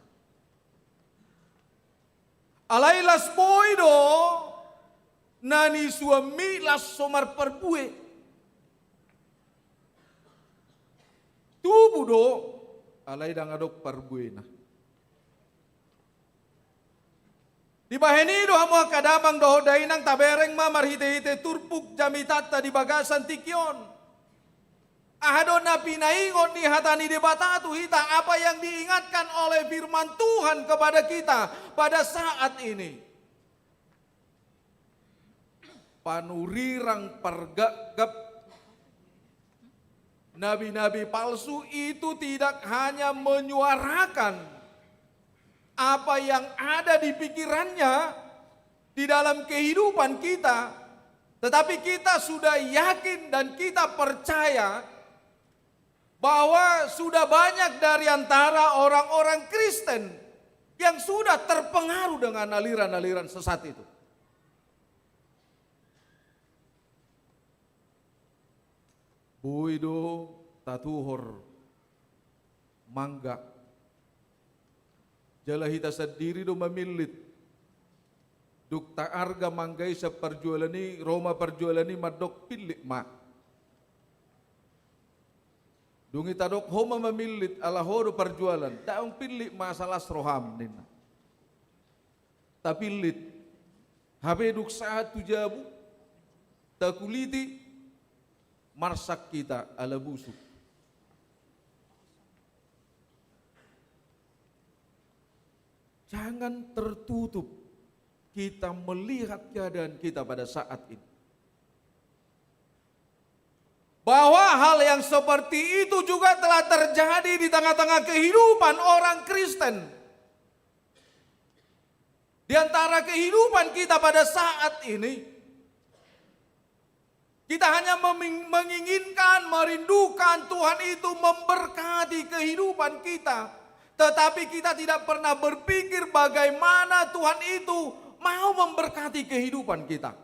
Alai las boi do na nisuanmi las so marparbue. Tubu do, alai ndang adong parbuena. Dibahen i do hamu angka damang dohot dainang, tabereng ma marhitehite turpuk jamitanta di bagasan tingki on. Aha do na pinaingot ni hata ni Debata tu hita, apa yang diingatkan oleh firman Tuhan kepada kita pada saat ini? Panurirang pargapgap. Nabi-nabi palsu itu tidak hanya menyuarakan apa yang ada di pikirannya di dalam kehidupan kita, tetapi kita sudah yakin dan kita percaya bahwa sudah banyak dari antara orang-orang Kristen yang sudah terpengaruh dengan aliran-aliran sesat itu. Boi do tatuhor mangga. Jala hita sandiri do mamillit. Dung taarga mangga i sian parjualan i, ro ma parjualan i mandok pillit ma. Dung i tadok, "Ho ma mamillit, ala ho do parjualan." "Ndang pillit, masalah roham," ninna. Tapillit. Hape dung sahat tu jabu, takuliti, marsak hita ala busuk. Jangan tertutup kita melihat keadaan kita pada saat ini. Bahwa hal yang seperti itu juga telah terjadi di tengah-tengah kehidupan orang Kristen. Di antara kehidupan kita pada saat ini, kita hanya meming-, menginginkan, merindukan Tuhan itu memberkati kehidupan kita. Tetapi kita tidak pernah berpikir bagaimana Tuhan itu mau memberkati kehidupan kita.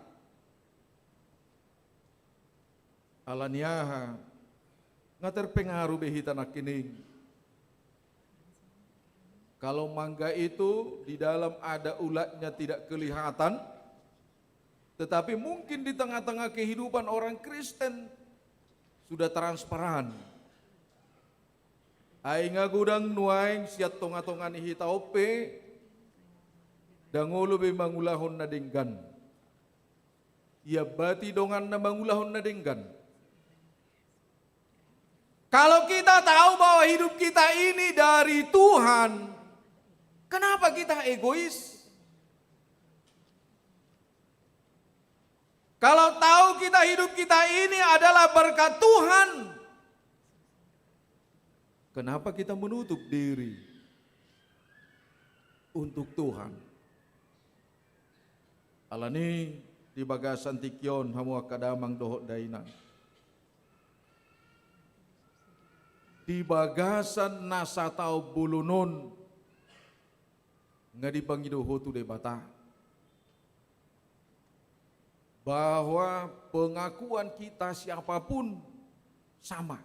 Ala ni aha? Nga terpengaruh be hita nangkining. Kalau mangga itu di dalam ada ulatnya tidak kelihatan, tetapi mungkin di tengah-tengah kehidupan orang Kristen sudah transparan. Ai nga godang nuaeng sian tonga-tonga ni hita on pe, ndang olo be mangulahon na denggan. Ia berarti donganna mangulahon na denggan. Kalau kita tahu bahwa hidup kita ini dari Tuhan, kenapa kita egois? Kalau tahu kita, hidup kita ini adalah berkat Tuhan, kenapa kita menutup diri untuk Tuhan? Alani di bagasan tingki on, hamu angka damang dohot dainang, di bagasan na sataon bolon on, nga dipangido ho tu Debata bahwa pengakuan kita siapapun sama.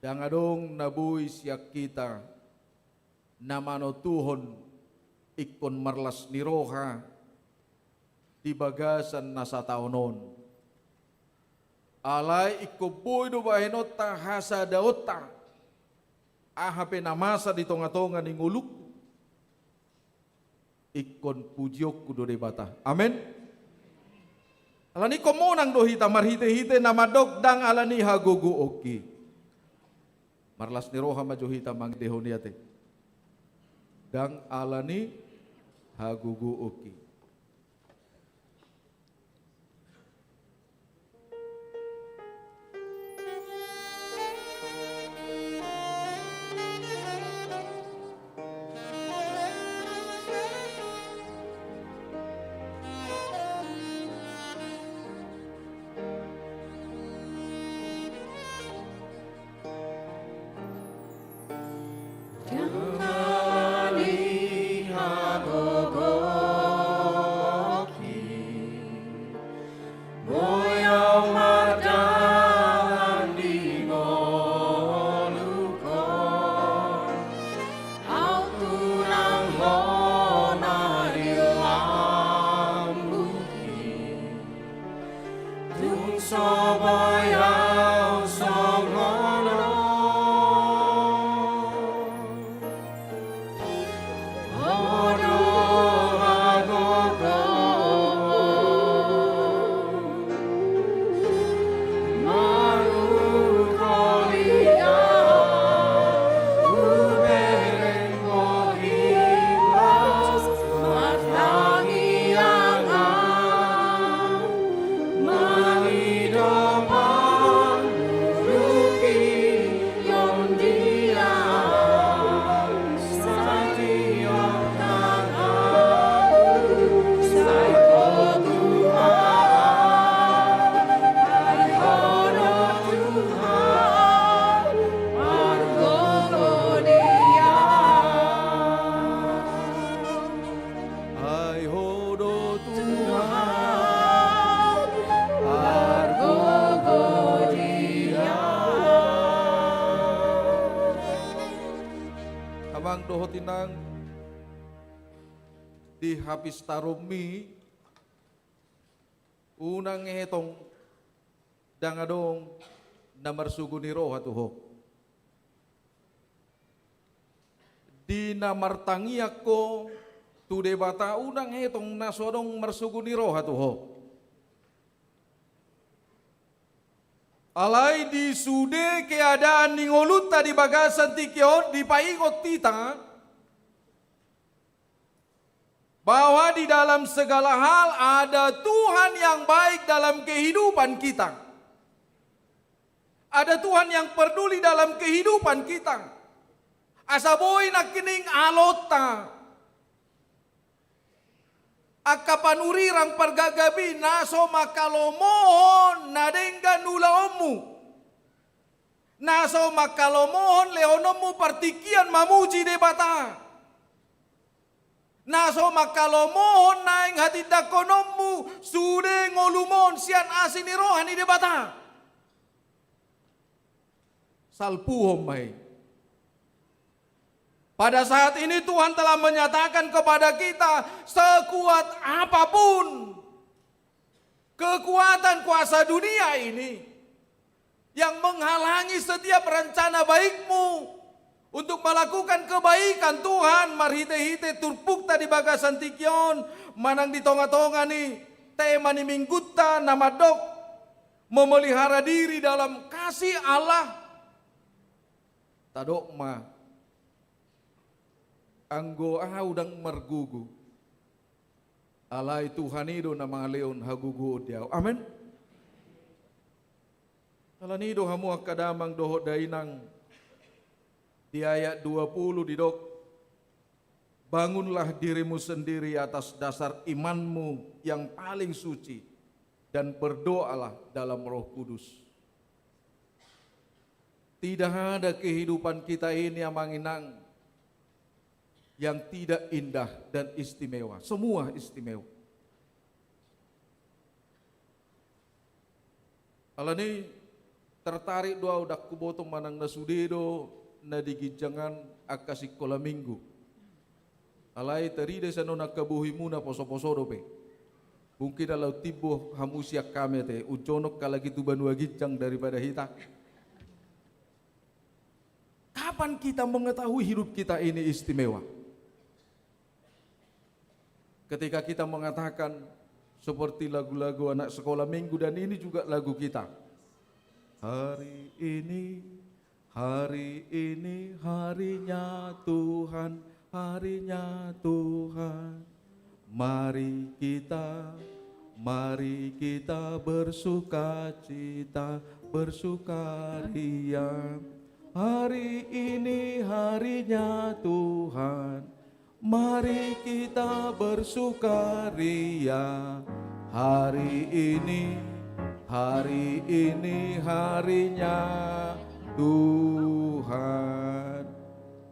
Ndang adong na boi sian hita na manotuhon ingkon marlas ni roha di bagasan na sataon on. Alai ingkon boi do bahenonta hasadaonta, aha pe na masa di tonga-tonga ni ngolungku, ingkon pujionku do Debata. Amen. Alani ingkon monang do hita marhite-hite na mandok ndang alani hagogoonki. Marlas ni roha ma jo hita mangidehon i ate. Ndang alani hagogoonki. Ai Ho do Tuhan, argo godian. Amang dohot inang, di hapistaronmi, unang etong, ndang adong na marsogo ni roha tu ho. Di na martangiang ho tu Debata, unang etong na so adong marsogo ni roha tu ho. Alai di sude keadaan ni ngolunta di bagasan tingki on dipaingot hita bahwa di dalam segala hal ada Tuhan yang baik dalam kehidupan kita. Ada Tuhan yang peduli dalam kehidupan kita. Asa boi nangkining alonta angka panurirang pargagabi na so manghalomohon na denggan ulaonmu, na so manghalomohon lehononmu partingkian mamuji Debata, na so manghalomohon naeng hatindangkononmu sude ngolumon sian asi ni roha ni Debata. Salpuhon ma i. Pada saat ini Tuhan telah menyatakan kepada kita, sekuat apapun kekuatan kuasa dunia ini yang menghalangi setiap rencana baikmu untuk melakukan kebaikan Tuhan marhite-hite turpukta di bagasan tingki on, manang di tonga-tonga ni tema ni minggunta na mandok memelihara diri dalam kasih Allah. Tadok ma, anggo ahu ndang margogo, alai Tuhan i do na mangalehon hagogoon di ahu. Amen. Alani i do hamu angka damang dohot dainang, di ayat dua puluh didok, bangunlah dirimu sendiri atas dasar imanmu yang paling suci, dan berdoalah dalam Roh Kudus. Tidak ada kehidupan kita ini, Amang Inang, yang tidak indah dan istimewa. Semua istimewa. Alani tertarik do ahu, ndang huboto manang na sude do na di ginjang an angka sikola minggu. Alai tarida sian on angka bohimuna poso-poso dope. Mungkin ala untimbo hamu sian hami ate, unjonok halak i tu banua ginjang daripada hita. Kapan kita mengetahui hidup kita ini istimewa? Ketika kita mengatakan seperti lagu-lagu anak sekolah minggu, dan ini juga lagu kita. Hari ini, hari ini harinya Tuhan, harinya Tuhan. Mari kita, mari kita bersukacita, bersukaria. Hari ini harinya Tuhan, mari kita bersukaria. Hari ini, hari ini harinya Tuhan.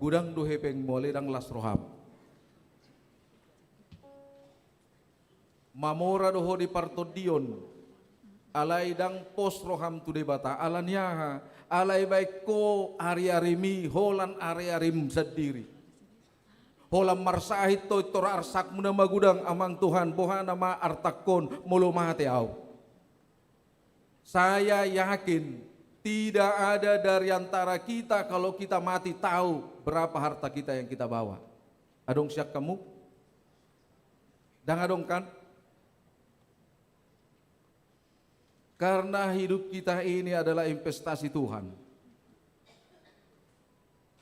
Godang do hepengmu, alai ndang las roham. Mamora do ho di partondion, alai ndang pos roham tu Debata. Ala ni aha? Alai baen ho ari-arimi holan ari-arim sandiri. Holan marsahit ho, pintor arsakmu na magodang, Amang Tuhan, boha nama artangkon molo mate ahu. Saya yakin tidak ada dari antara kita, kalau kita mati, tahu berapa harta kita yang kita bawa. Adong sian hamu? Ndang adong, kan? Karena hidup kita ini adalah investasi Tuhan.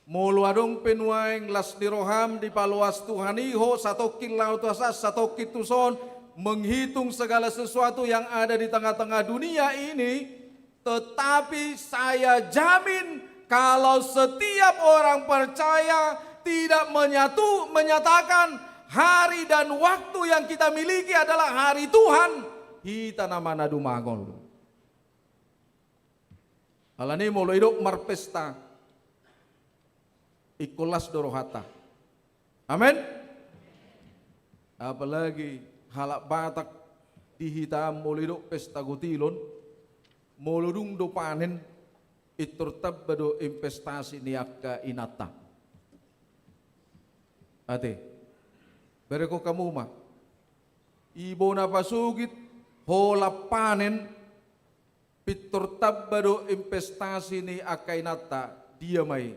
Molo adong pe nuaeng las ni roham dipaloas Tuhan i, ho satongkin laho tu atas, satongkin tuson, menghitung segala sesuatu yang ada di tengah-tengah dunia ini, tetapi saya jamin, kalau setiap orang percaya tidak menyatu, menyatakan hari dan waktu yang kita miliki adalah hari Tuhan, hita nama na dumangol. Alani molo idok marpesta, ingkon las do rohanta. Amen. Apalagi halak Batak di hita, molo idok pesta gotilon, molo dung do panen, pintor tamba do investasi ni angka inanta. Ate, berengkon hamu ma. Ibana pasogit, holan panen, Pintor tamba do investasi ni angka inanta, dia ma i?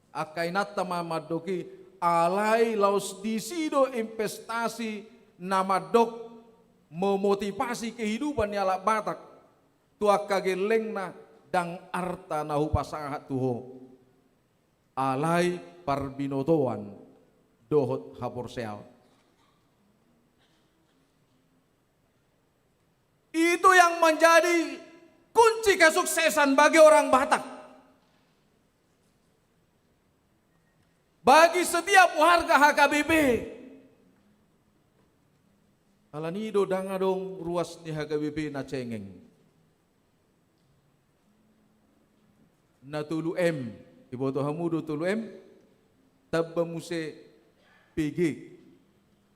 Angka inanta ma mandok i, alai laos disi do investasi na mandok memotivasi kehidupan ni halak Batak tu angka gellengna, ndang arta na hupasahat tu ho, alai parbinotoan dohot haporseaon. Itu yang menjadi kunci kesuksesan bagi orang Batak. Bagi setiap warga H K B P. Alani do ndang adong ruas ni H K B P na cengeng. Na tolu M, iboto hamu do tolu M? Tamba muse P G,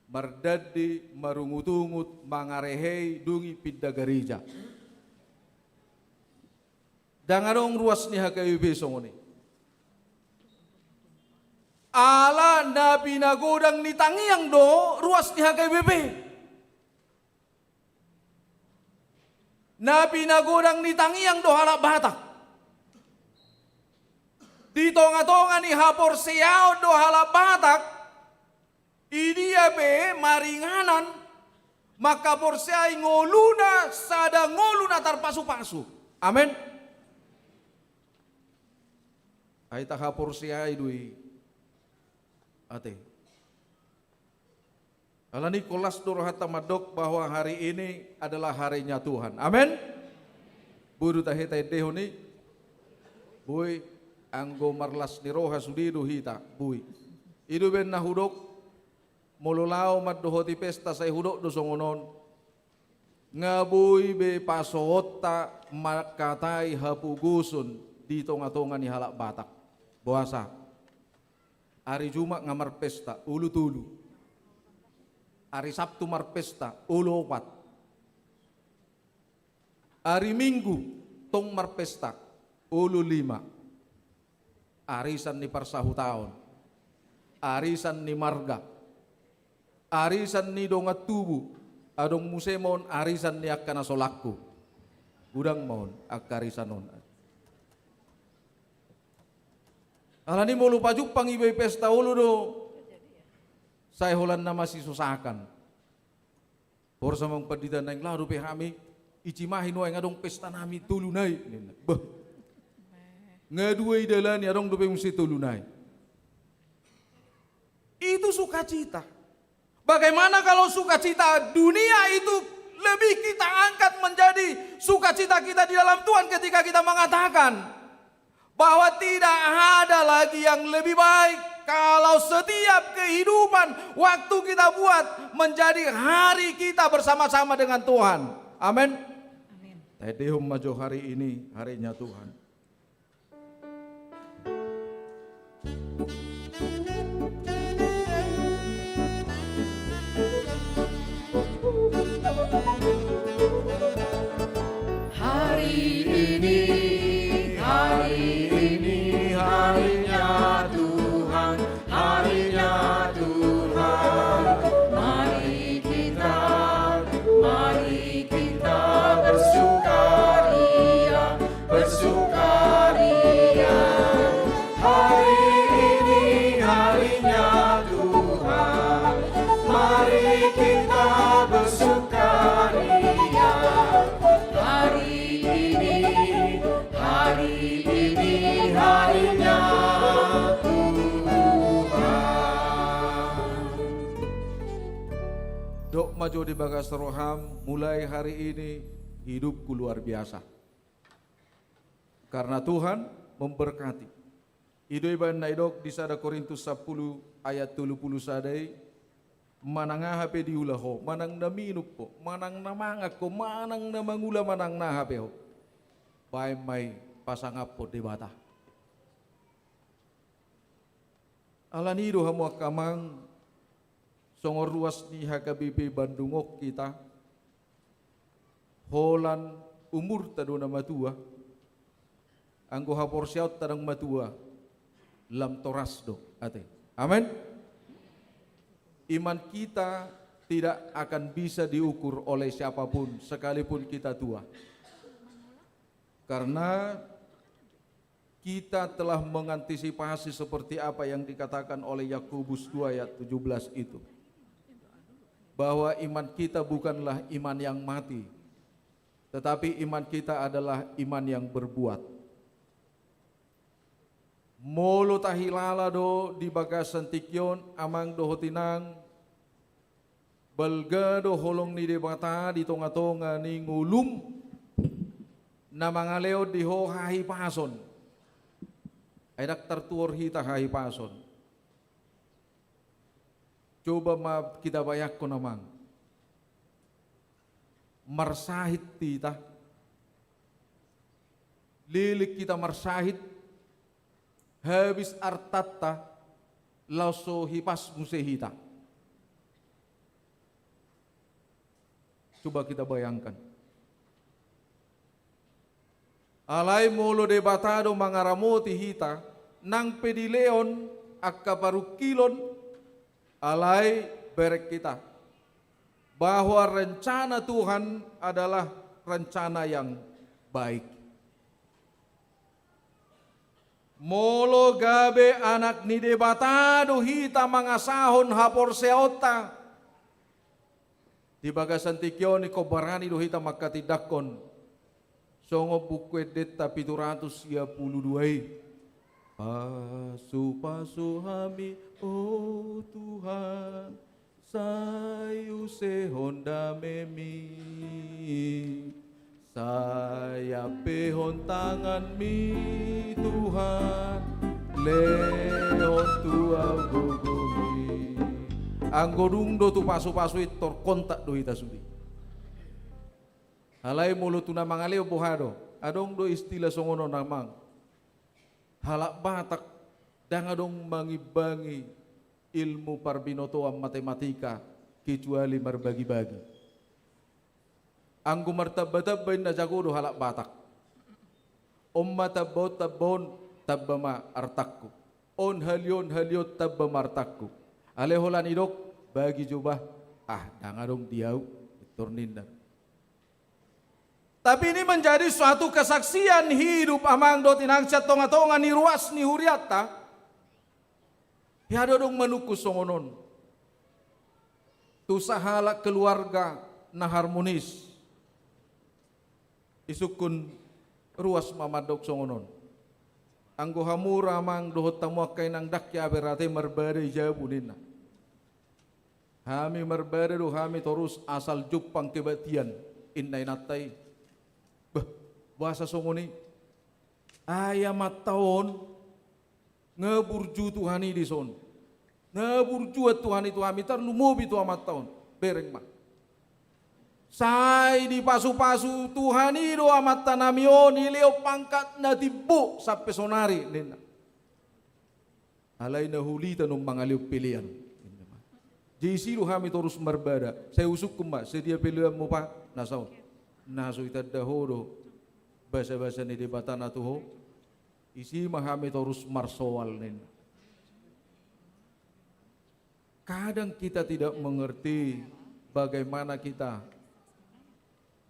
mardandi, marungutungut, mangarehei, dung i pinda gareja. Ndang adong ruas ni H K B P songon i. Ala na pinagodang ni tangiang do ruas ni H K B P. Na pinagodang ni tangiang do halak Batak. Di tonga-tonga ni haporseaon do halak Batak, i dia pe maringanan mangkaporseai ngoluna sada ngolu na tarpasu-pasu. Amen. Ai tahaporseai do i ate. Alani i las do rohanta mandok bahwa hari ini adalah harinya Tuhan. Amen. Boi do tahe taendehon i? Boi, anggo marlas ni roha sude do hita, boi. I do umbahen na hudok, molo laho mandohoti pesta sai hudok do songon on. Nga boi be pasohonta mangkatai hapogoson di tonga-tonga ni halak Batak. Boasa? Ari Jumat nga marpesta, olo tolu. Ari Sabtu marpesta, olo opat. Ari Minggu tong marpesta, olo lima. Arisan ni parsahutaon, arisan ni marga, arisan ni dongan tubu, adong muse ma on arisan ni angka na so langku. Godang ma on angka arisan on. Alani molo pajumpang iba i pesta olo do, sai holan na masisosakan. Borsa ma pandita, naeng laho dope hami, icimahi nuaeng adong pesta nami tolu nai ninna. Bah. Nga dua idalani, adong dope muse tolu nai. Itu sukacita. Bagaimana kalau sukacita dunia itu lebih kita angkat menjadi sukacita kita di dalam Tuhan ketika kita mengatakan bahwa tidak ada lagi yang lebih baik kalau setiap kehidupan waktu kita buat menjadi hari kita bersama-sama dengan Tuhan. Amin. Amin. Taendehon ma jo hari ini harinya Tuhan. Hari ini, hari ini harinya Tuhan, harinya Tuhan. Mari kita, mari kita bersukaria, bersukaria. Hari ini harinya Tuhan, mari kita bersukaria. Hari ini, hari ini harinya Tuhan. Dok ma jo di bagas roham, mulai hari ini hidupku luar biasa. Karena Tuhan memberkati. I do umbahen na didok di sada Korintus sampulu ayat tolu pulu sada i, manang aha pe diula ho, manang na minum ho, manang na mangan ho, manang na mangula, manang na aha pe ho, baen ma i pasangaphon Debata. Alani i do hamu angka amang, songon ruas ni H K B P Bandung on hita, holan umurta do na matua, anggo haporseaonta ndang matua, lam toras do ate. Amen. Iman kita tidak akan bisa diukur oleh siapapun, sekalipun kita tua. Karena kita telah mengantisipasi seperti apa yang dikatakan oleh Yakobus dua ayat tujuh belas itu, bahwa iman kita bukanlah iman yang mati, tetapi iman kita adalah iman yang berbuat. Molo tahilala do di bagasan tingki on, amang dohot inang, balga do holong ni Debata di tonga-tonga ni ngolum, na mangalehon di ho hahipason. Ai ndang tartuhor hita hahipason. Coba ma kita bayangkon, amang. Marsahit hita. Leleng hita marsahit. Habis artanta, laos so hipas muse hita. Coba kita bayangkan. Alai molo Debata do mangaramoti hita, nang pe dilehon angka parungkilon, alai bereng hita bahwa rencana Tuhan adalah rencana yang baik. Molo gabe anak ni Debata do hita mangasahon haporseaonta, di bagasan tingki on ingkon barani do hita mangkatindangkon. Songon Buku Endenta pitu ratus sia pulu dua i. Pasu-pasu hami, o Tuhan, sai usehon damemi. Sai ampehon tanganmi, Tuhan, lehon tu au gogomi. Anggo dung do tu pasu-pasu i, tor kontak do hita sude. Alai molo tu na mangalehon boha do? Adong do istilah songon on, amang. Halak Batak ndang adong mangimbangi ilmu parbinotoan matematika kecuali marbagi-bagi. Anggo martamba-tamba inna jago do halak Batak. On ma tamba on, tamba on, tamba ma artangku. On hali on, hali on, tamba ma artangku. Alai holan didok, bagi jo bah. Ah, ndang adong di au, pintor ninna. Tapi ini menjadi suatu kesaksian hidup, amang dohot inang, sian tonga-tonga ni ruas ni hurianta. Hea do adong manungkun songon on tu sahalak keluarga na harmonis. Isungkun ruas ma mandok songon on. Anggo hamu ra, amang dohot hamu angka inang, ndang hea be rade marbada i jabu ninna. Hami marbada do hami torus asal jumpang kebaktian, inna inanta i. Bah, boasa songon i? Ai amanta on nga burju Tuhan i dison. Nga burju Tuhan i tu hami, tarlumobi tu amanta on. Bereng ma. Sai dipasu-pasu Tuhan i do amanta nami on, dilehon pangkat na timbo sampe sonari ninna. Alai na hulitan on mangalehon pelean. Jadi isi do hami torus marbada. Sai husungkun ma, sadia peleanmu, Pa? Na saon. Na so itanda ho do basa-basa ni Debata na tu ho. Isi ma hami torus marsoal ninna. Kadang kita tidak mengerti bagaimana kita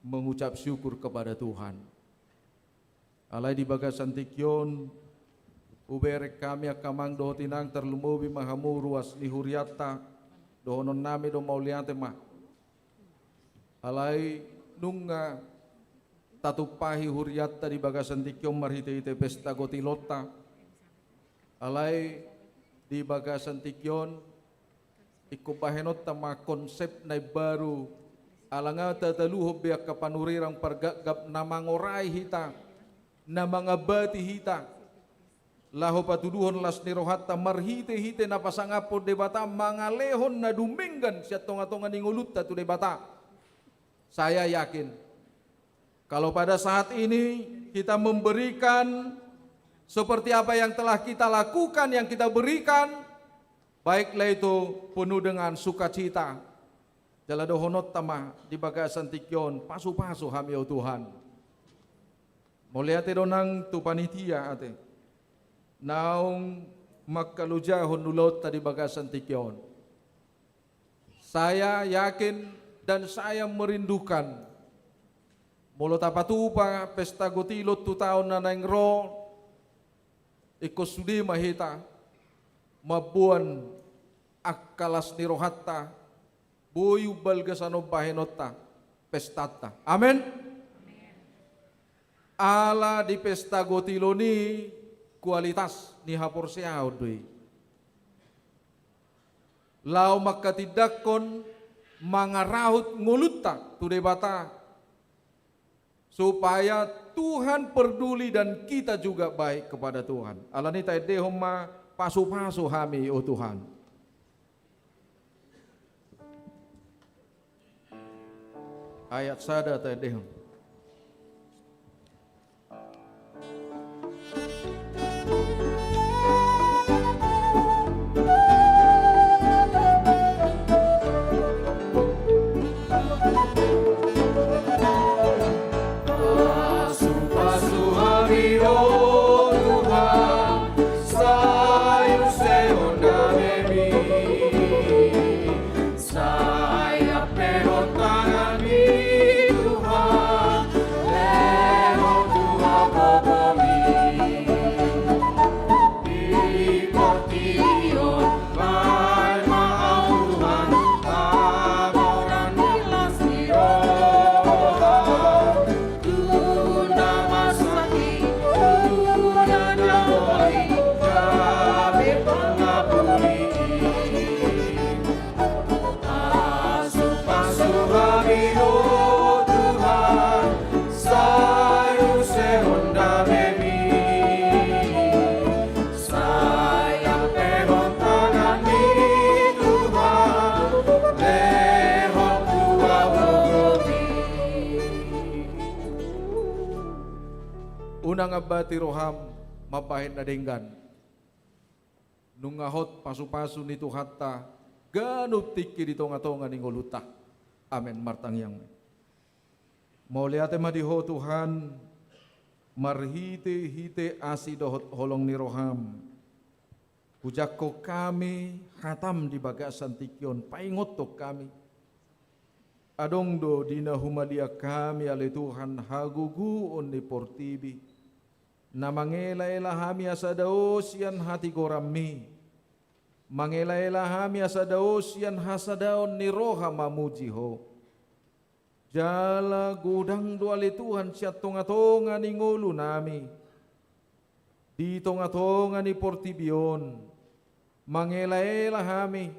mengucap syukur kepada Tuhan. Alai di bagasan tingki on, hubereng hami angka amang dohot inang, tarlumobi ma hamu ruas ni hurianta, dohonon nami do mauliate ma. Alai nunga tatumpahi hurianta di bagasan tingki on marhite-hite pesta gotilonta. Alai di bagasan tingki on, ingkon bahenonta ma konsep na imbaru, ala nga tataluhon be angka panurirang pargapgap na mangorai hita, na mangambati hita, laho patuduhon las ni rohanta marhite-hite na pasangaphon Debata, mangalehon na dumenggan sian tonga-tonga ni ngolunta tu Debata. Saya yakin, kalau pada saat ini kita memberikan seperti apa yang telah kita lakukan, yang kita berikan, baiklah itu penuh dengan sukacita. Jala dohononta ma di bagasan tingki on, pasu-pasu hami, o Tuhan. Mauliate do nang tu panitia ate, naung mangkalojahon ulaonta di bagasan tingki on. Saya yakin dan saya merindukan Molo tapatupa pesta gotilon tu taon na naeng ro, ingkon sude ma hita mamboan angka las ni rohanta, boi umbalga sian on bahenonta, pestanta. Amen. Ala di pesta gotilon i kualitas ni haporseaon do i. Laho mangkatindangkon mangarahut ngolunta tu Debata, supaya Tuhan peduli dan kita juga baik kepada Tuhan. Alani i taendehon ma, pasupasu hami, o Tuhan. Ayat sada taendehon. Pasupasu hami, o Tuhan, sai use on damemi. Sai ampehon tanganmi, Tuhan, lehon tu hagogoonmi. Di portibi on, baen ma au, Tuhan, hamoraon ni las ni roha. Tu na masa i, tu na nyamoli, gabe pangapuli. Pasupasu hami, o Tuhan, sai use on damemi. Sai ampehon tanganmi, Tuhan, lehon tu hagogoonmi. Unang ambati roham mambahen na denggan. Nunga hot pasupasu ni Tuhanta ganup tingki di tongatonga ni ngolunta. Amen. Martangiang. Mauliate ma di Ho Tuhan, marhitehite asi dohot holong ni roham, hujangkon hami hatam di bagasan tingki on, paingothon hami. Adong do di na humaliang hami, ale Tuhan, hagogoon ni portibi, na mangelaela hami asa dao sian hatigoranmi, mangelaela hami asa dao sian hasadaon ni roha mamuji Ho. Jala godang do, ale Tuhan, sian tongatonga ni ngolunami, di tongatonga ni portibi on, mangelaela hami,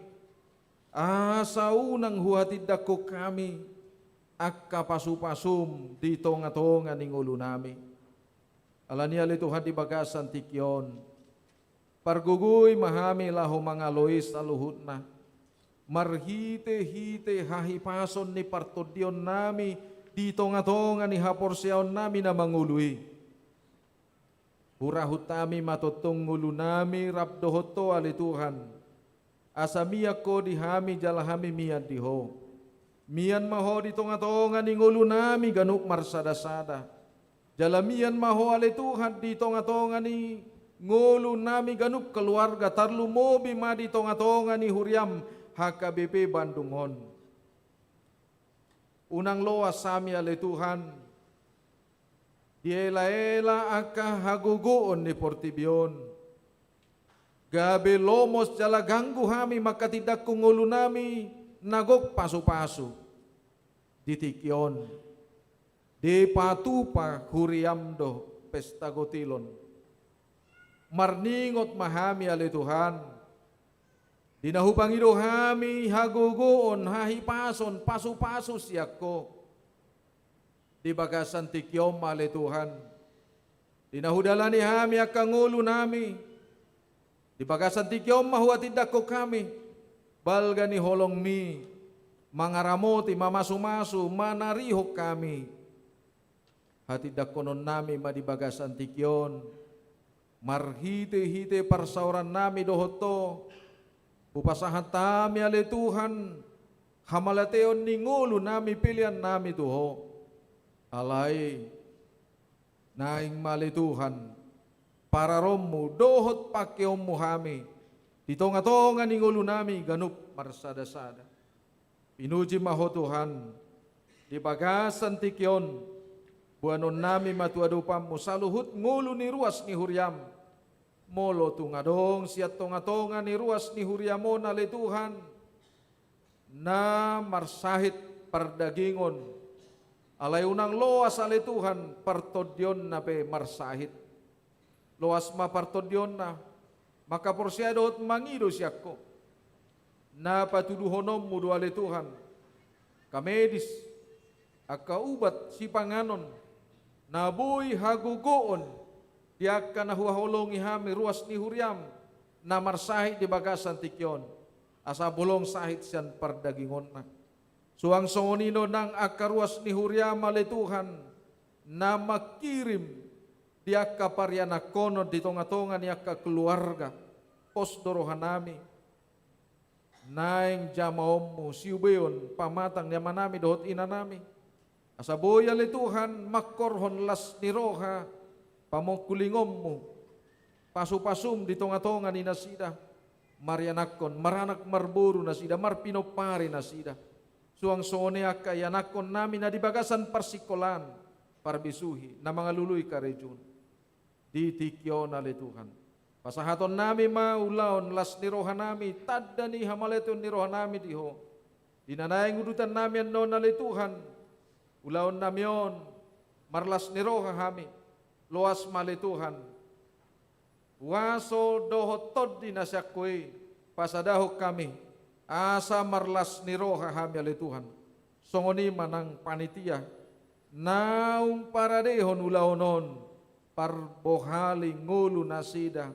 asa unang huhatindangkon hami angka pasupasum di tongatonga ni ngolunami. Alani i, ale Tuhan, di bagasan tingki on, pargogoi ma hami laho mangaloi saluhutna, marhitehite hahipason ni partondionnami di tongatonga ni haporseaonnami na mangolu i. Hurahut hami ma tongtong ngolunami rap dohot Ho, ale Tuhan, asa mian Ho di hami jala hami mian di Ho. Mian ma Ho di tongatonga ni ngolunami ganup marsadasada. Jala mian ma Ho, ale Tuhan, di tongatonga ni ngolunami ganup keluarga, tarlumobi ma di tongatonga ni huriam H K B P Bandung on. Unang loas hami, ale Tuhan, dielaela angka hagogoon ni portibi on, gabe lomos jala ganggu hami mangkatindangkon ngolunami na gok pasupasu di tingki on. Dipatupa huriam do pesta gotilon. Marningot ma hami, ale Tuhan, di na hupangido hami hagogoon, hahipason, pasupasu sian Ho. Di bagasan tingki on ma, ale Tuhan, di na hudalani hami angka ngolunami, di bagasan tingki on ma huhatindangkon hami balga ni holongmi, mangaramoti, mamasumasu, manarihon hami. Hatindangkononnami ma di bagasan tingki on, marhitehite parsaorannami dohot Ho, hupasahat hami, ale Tuhan, hamalateon ni ngolunami, peleannami tu Ho. Alai naeng ma, ale Tuhan, pararonmu dohot pangkeonmu hami di tongatonga ni ngolunami ganup marsadasada. Pinuji ma Ho Tuhan, di bagasan tingki on, Boanonnami ma tu adopanmu saluhut ngolu ni ruas ni huriam. Molo tung adong sian tongatonga ni ruas ni huriam on ale Tuhan, na marsahit pardagingon, alai unang loas ale Tuhan partondionna pe marsahit. Loas ma partondionna, mangkaporseai dohot mangido sian Ho. Na patuduhononmu do ale Tuhan, angka medis, angka ubat sipanganon, na boi hagogoon di angka na huhaholongi hami ruas ni huriam, na marsahit di bagasan tingki on, asa bolong sahit sian pardagingonna. Suang songon i do nang angka ruas ni huriam ale Tuhan, na mangkirim di angka parianakhonon di tongatonga ni angka keluarga, pos do rohanami. Naeng jamaonmu siubeon pamatang ni amanami dohot inanami. Asa boi ale Tuhan mangkorhon las ni roha pamangkulingonmu, pasupasum di tongatonga ni nasida, marianakhon, maranak marboru nasida, marpinompari nasida. Suang songon i angka ianakhonnami na di bagasan parsingkolaan, parbisuhi, na mangalului karejuna. Di tingki on ale Tuhan, pasahatonnami ma ulaon las ni rohanami, tanda ni hamauliateon ni rohanami di Ho. Di na naeng udutannami annon ale Tuhan, ulaonnami on marlas ni roha hami. Loas ma ale Tuhan huaso dohot tondi na sian Ho i pasadahon hami, asa marlas ni roha hami ale Tuhan. Songon i ma nang panitia naung paradehon ulaon on, parbohali ngolu nasida,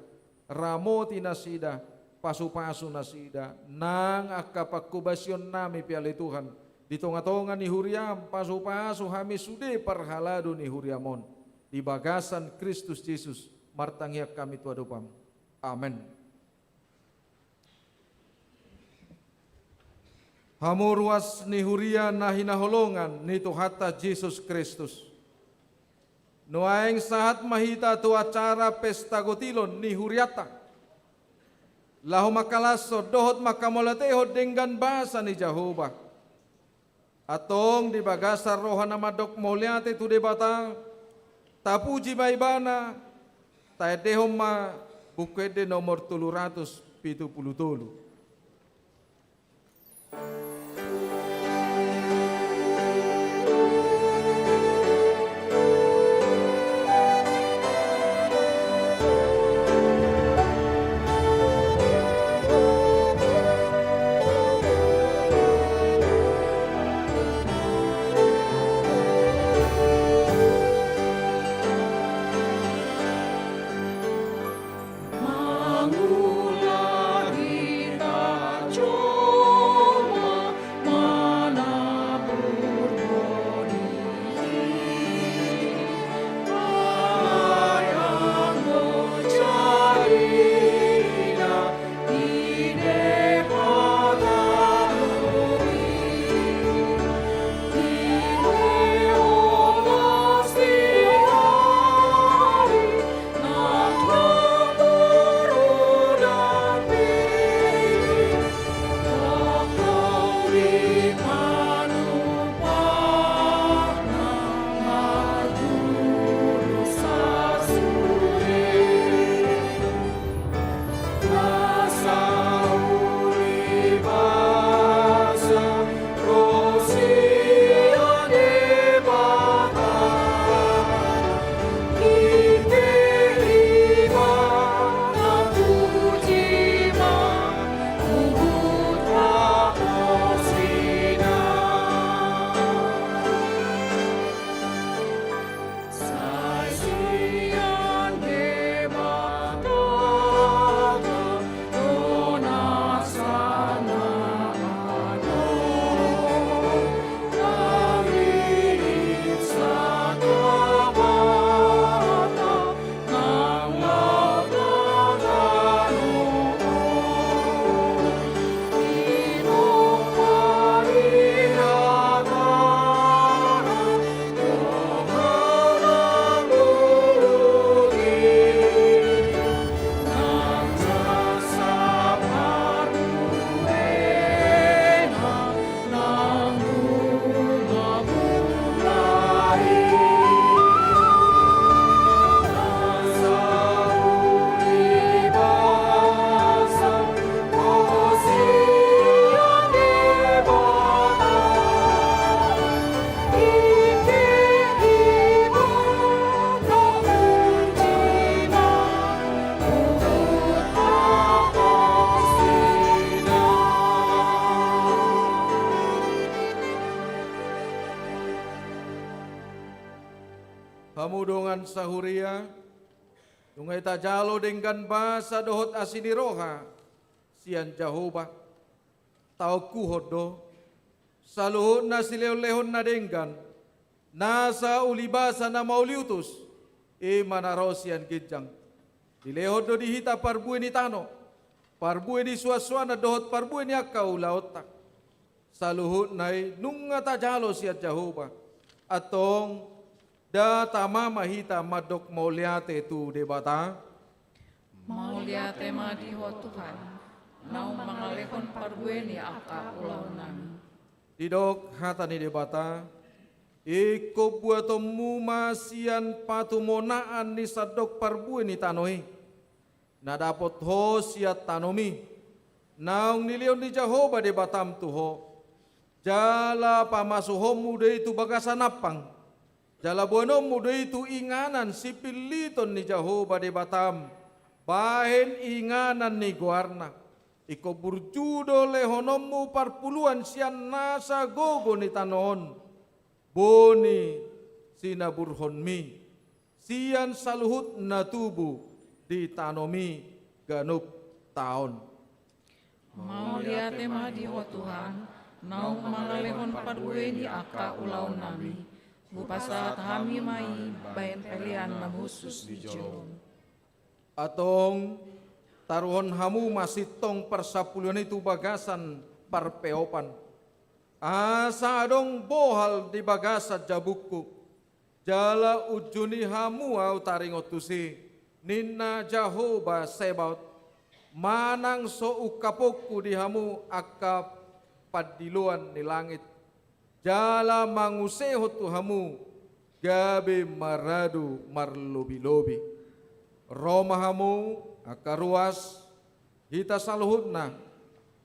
ramoti nasida, pasupasu nasida, nang angka pangkobasionnami pe ale Tuhan, di tongatonga ni huriam pasupasu hami sude parhalado ni huriam on. Di bagasan Kristus Jesus martangiang hami tu adopam. Amen. Hamu ruas ni huria na hinaholongan ni Tuhanta Jesus Kristus. Nuaeng sahat ma hita tu acara pesta gotilon ni hurianta, laho mangkalashon dohot mangkamauliatehon denggan basa ni Jahowa. Antong di bagasan roha na mandok mauliate tu Debata, tapuji ma Ibana, taendehon ma Buku Ende nomor tolu ratus pitu pulu tolu. Hamu dongan sahuria, nunga i tajalo denggan basa dohot asi ni roha sian Jahowa. Taokuhon do, saluhutna silehonlehon na denggan, nasa ulibasa na mauliutus, i ma na ro sian ginjang. Dilehon do di hita parbue ni tano, parbue ni suansuanan dohot parbue ni angka ulaonta. Saluhutna i nunga tajalo sian Jahowa. Antong, da tama ma hita mandok mauliate tu Debata. Mauliate ma di Ho Tuhan, naung mangalehon parbue ni angka ulaonnami. Didok hata ni Debata, ingkon buatonmu ma sian patumonaan ni sandok parbue ni tano i, na dapot ho sian tanomi, naung nilehon ni Jahowa Debatam tu ho. Jala pamasuhonmu do i tu bagasan ampang, jala boanonmu do i tu inganan sipilliton ni Jahowa Debatam, bahen inganan ni goarna. Ingkon burju do lehononmu parpuluan sian nasa gogo ni tano on, boni sinaburhonmi sian saluhut na tubu di tanomi ganup taon. Mauliate ma di Ho Tuhan, naung mangalehon parbue ni angka ulaonnami. Hupasahat hami ma i bahen pelean na hushus di jolom. Antong, taruhon hamu ma sintong parsampuluon i tu bagasan parpeopan, asa adong bohal di bagasan jabungku. Jala unjuni hamu ahu taringot tusi, ninna Jahowa Sebaot, manang so ungkaponku di hamu angka pandiloan ni langit, jala mangusehon tu hamu gabe maradu marlobilobi. Ro ma hamu angka ruas, hita saluhutna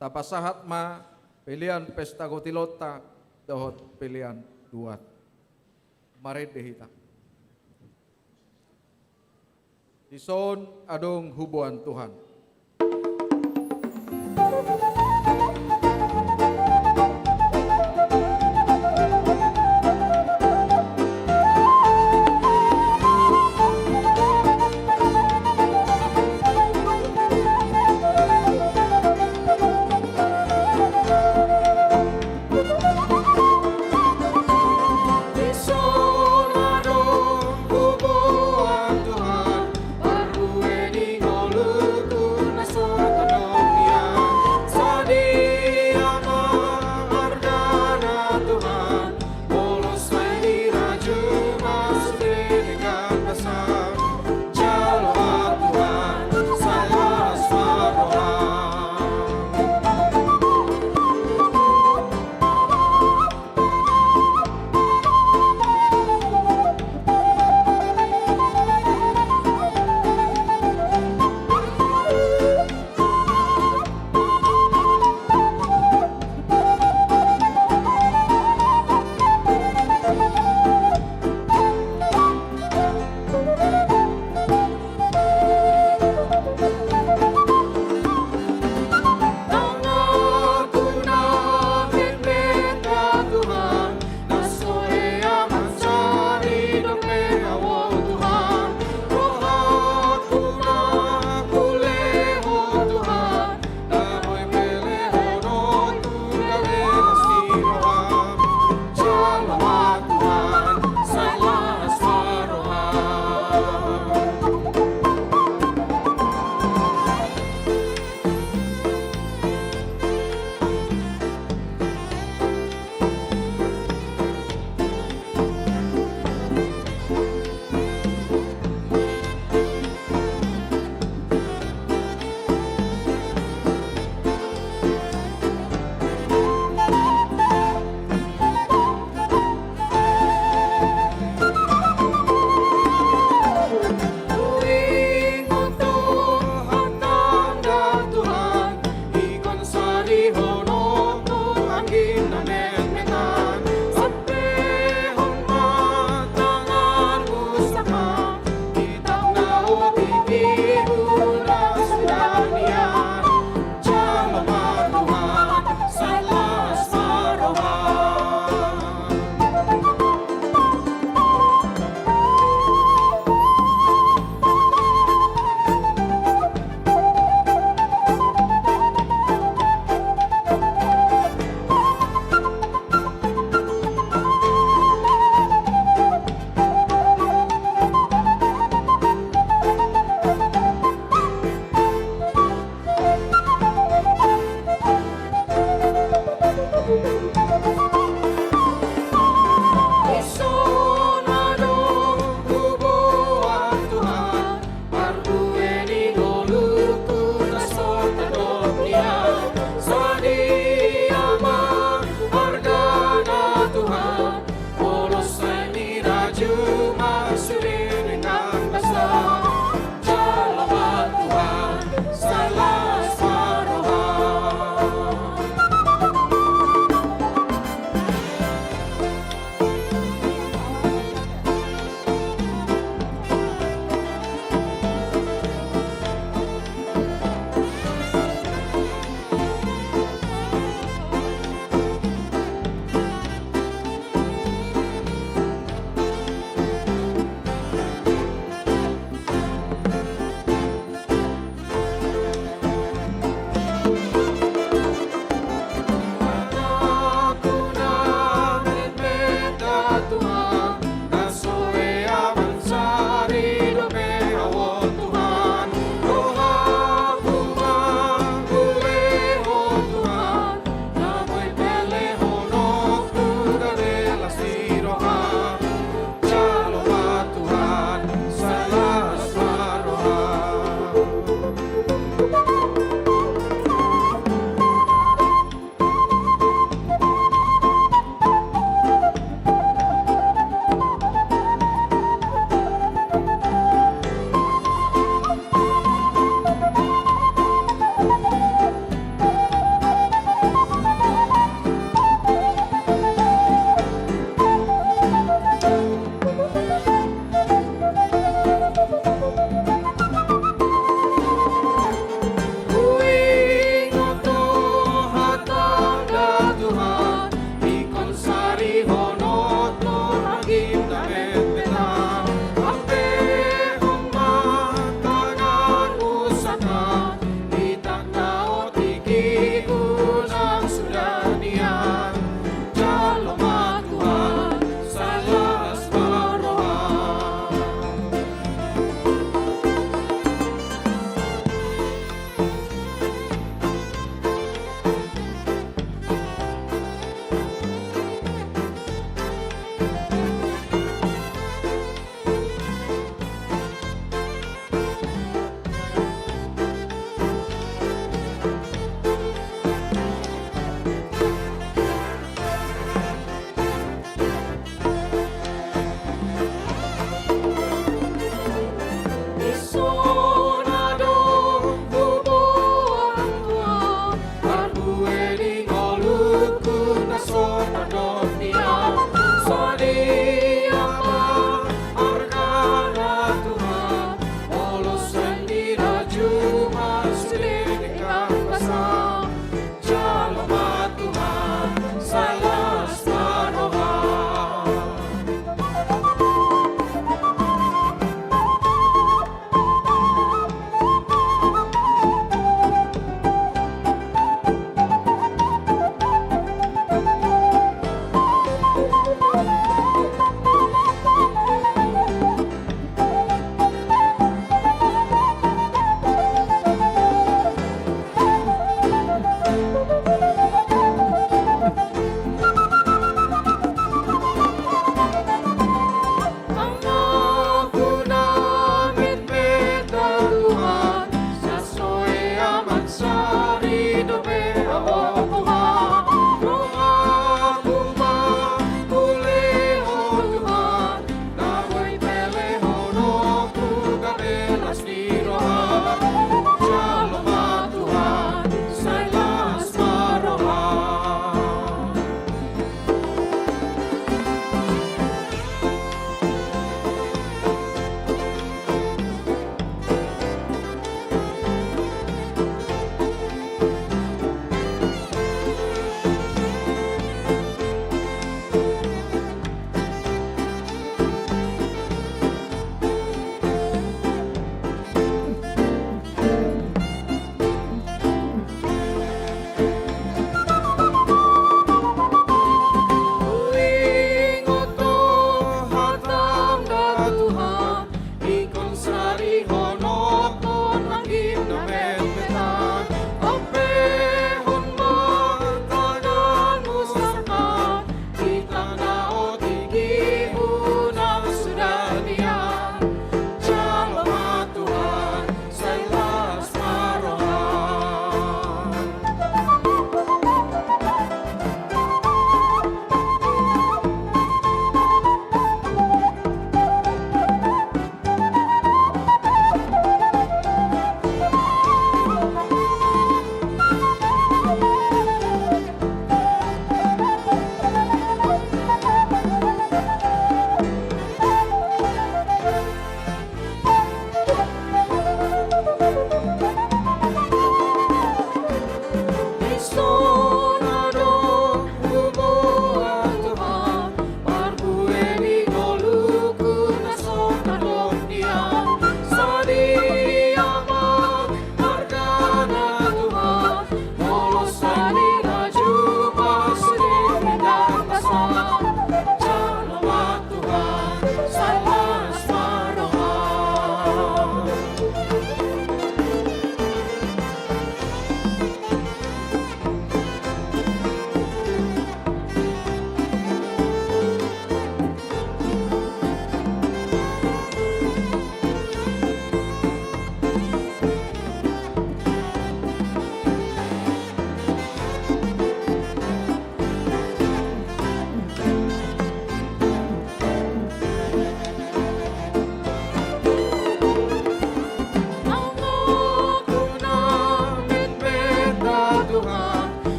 tapasahat ma pelean pesta gotilonta dohot pelean duat. Marende hita. Dison adong huboan Tuhan.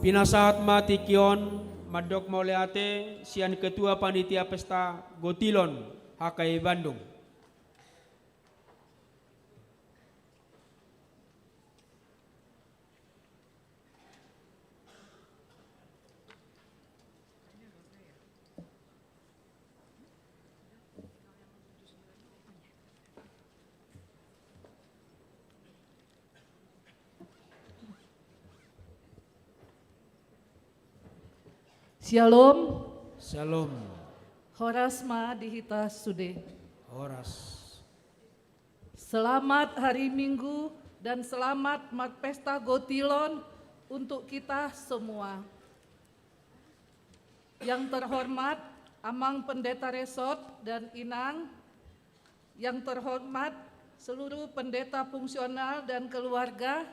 Pinasahat ma tingki on, mandok mauliate sian Ketua Panitia Pesta Gotilon H K I Bandung. Syalom. Syalom. Horas ma di hita sude. Horas. Selamat hari Minggu dan selamat marpesta Gotilon untuk kita semua. Yang terhormat Amang Pendeta Resort dan Inang, yang terhormat seluruh pendeta fungsional dan keluarga,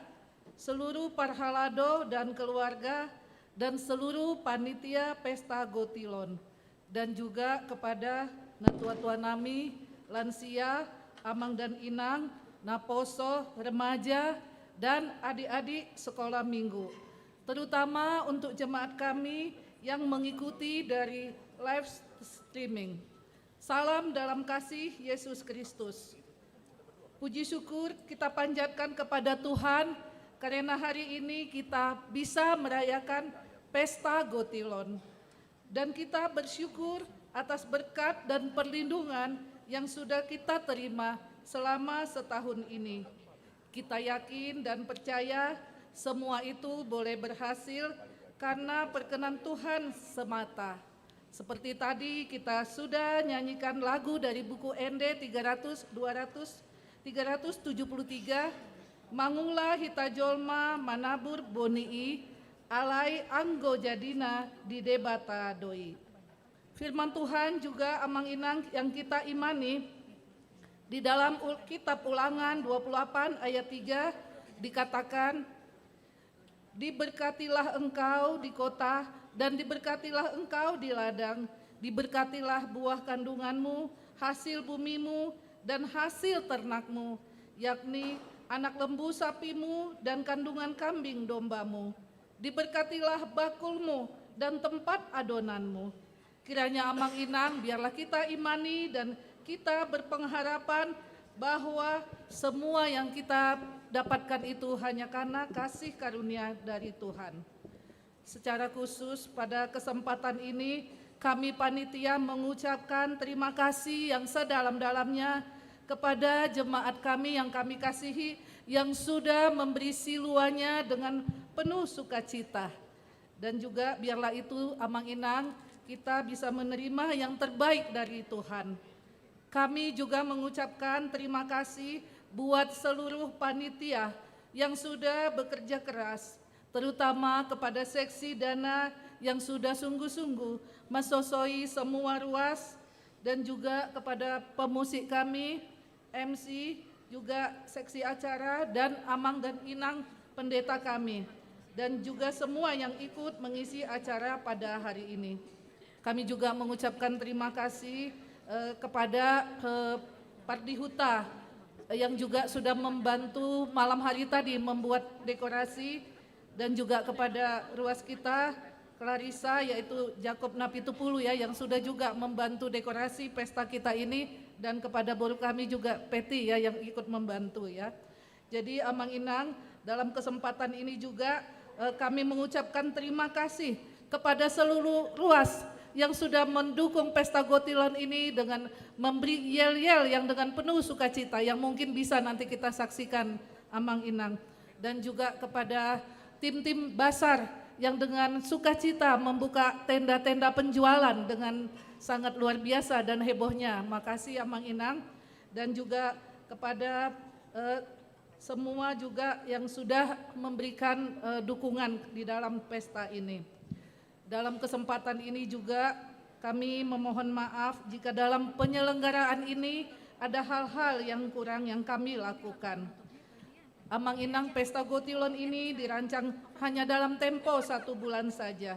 seluruh parhalado dan keluarga, dan seluruh panitia pesta Gotilon, dan juga kepada natua-tua nami, lansia, amang dan inang, naposo, remaja, dan adik-adik sekolah minggu, terutama untuk jemaat kami yang mengikuti dari live streaming. Salam dalam kasih Yesus Kristus. Puji syukur kita panjatkan kepada Tuhan karena hari ini kita bisa merayakan Pesta Gotilon. Dan kita bersyukur atas berkat dan perlindungan yang sudah kita terima selama setahun ini. Kita yakin dan percaya semua itu boleh berhasil karena perkenan Tuhan semata. Seperti tadi kita sudah nyanyikan lagu dari buku Ende tiga ratus, dua ratus, tiga ratus tujuh puluh tiga, Mangula hita jolma manabur boni i, alai anggo jadina di Debata do i. Firman Tuhan juga, Amang Inang, yang kita imani di dalam ul-, kitab Ulangan dua puluh delapan ayat tiga dikatakan, "Diberkatilah engkau di kota, dan diberkatilah engkau di ladang, diberkatilah buah kandunganmu, hasil bumimu, dan hasil ternakmu, yakni anak lembu sapimu dan kandungan kambing dombamu. Diberkatilah bakulmu dan tempat adonanmu." Kiranya Amang Inang, biarlah kita imani dan kita berpengharapan bahwa semua yang kita dapatkan itu hanya karena kasih karunia dari Tuhan. Secara khusus pada kesempatan ini, kami panitia mengucapkan terima kasih yang sedalam-dalamnya kepada jemaat kami yang kami kasihi, yang sudah memberi siluanya dengan penuh sukacita. Dan juga biarlah itu, Amang Inang, kita bisa menerima yang terbaik dari Tuhan. Kami juga mengucapkan terima kasih buat seluruh panitia yang sudah bekerja keras, terutama kepada seksi dana yang sudah sungguh-sungguh masosoi semua ruas, dan juga kepada pemusik kami, M C, juga seksi acara, dan amang dan inang pendeta kami, dan juga semua yang ikut mengisi acara pada hari ini. Kami juga mengucapkan terima kasih, eh, kepada, eh, Pardihuta, eh, yang juga sudah membantu malam hari tadi membuat dekorasi, dan juga kepada ruas kita, Clarissa, yaitu Jakob Napitupulu, ya, yang sudah juga membantu dekorasi pesta kita ini, dan kepada boru kami juga, Peti, ya, yang ikut membantu, ya. Jadi, Amang Inang, dalam kesempatan ini juga, eh, kami mengucapkan terima kasih kepada seluruh ruas yang sudah mendukung Pesta Gotilon ini dengan memberi yel-yel yang dengan penuh sukacita, yang mungkin bisa nanti kita saksikan, Amang Inang. Dan juga kepada tim-tim basar yang dengan sukacita membuka tenda-tenda penjualan dengan sangat luar biasa dan hebohnya. Makasih Amang Inang, dan juga kepada, eh, semua juga yang sudah memberikan, eh, dukungan di dalam pesta ini. Dalam kesempatan ini juga kami memohon maaf jika dalam penyelenggaraan ini ada hal-hal yang kurang yang kami lakukan. Amang Inang, pesta Gotilon ini dirancang hanya dalam tempo satu bulan saja.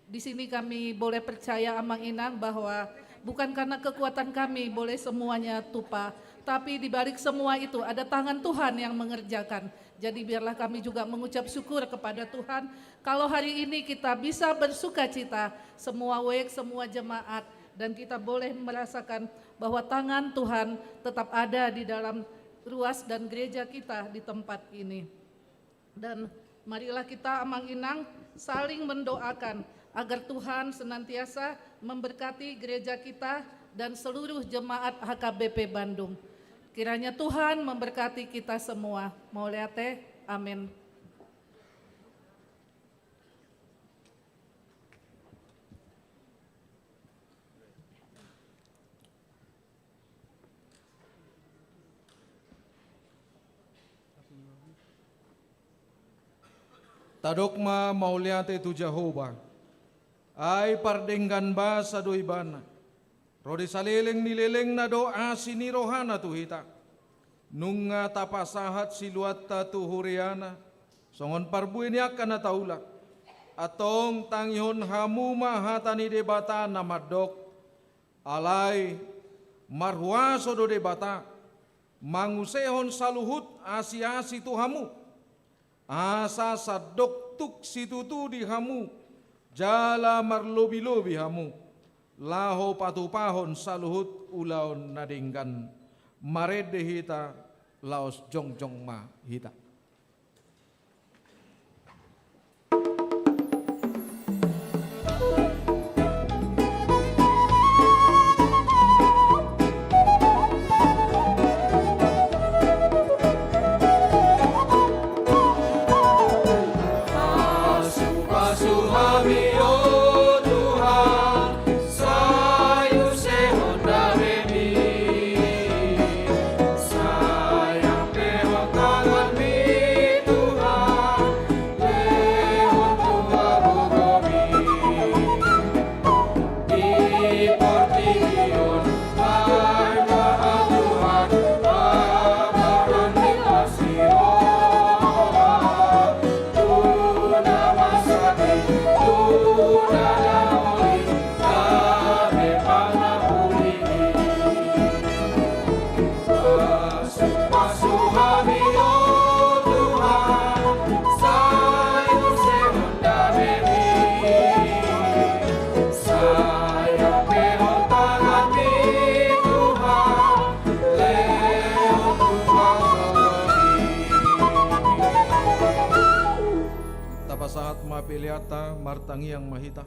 Di sini kami boleh percaya, Amang Inang, bahwa bukan karena kekuatan kami boleh semuanya tupa, tapi di balik semua itu ada tangan Tuhan yang mengerjakan. Jadi biarlah kami juga mengucap syukur kepada Tuhan, kalau hari ini kita bisa bersukacita, semua wijk, semua jemaat, dan kita boleh merasakan bahwa tangan Tuhan tetap ada di dalam ruas dan gereja kita di tempat ini. Dan marilah kita, Amang Inang, saling mendoakan agar Tuhan senantiasa memberkati gereja kita dan seluruh jemaat H K B P Bandung. Kiranya Tuhan memberkati kita semua. Mauliate. Amin. Tadok ma mauliate tu Jahowa. Ai pardenggan basa do Ibana. Ro di saleleng ni lelengna do asi ni rohana tu hita. Nunga tapasahat siluanta tu huriana, songon parbue ni angka na taula. Antong tangihon hamu ma hata ni Debata na mandok. Alai marhuaso do Debata, mangusehon saluhut asi-asi tu hamu. Asa sandok tuk situtu di hamu, jala marlobi-lobi hamu, laho patupahon saluhut ulaon na denggan. Marende hita, laos jongjong ma hita. Tapasahat ma peleanta, martangiang ma hita.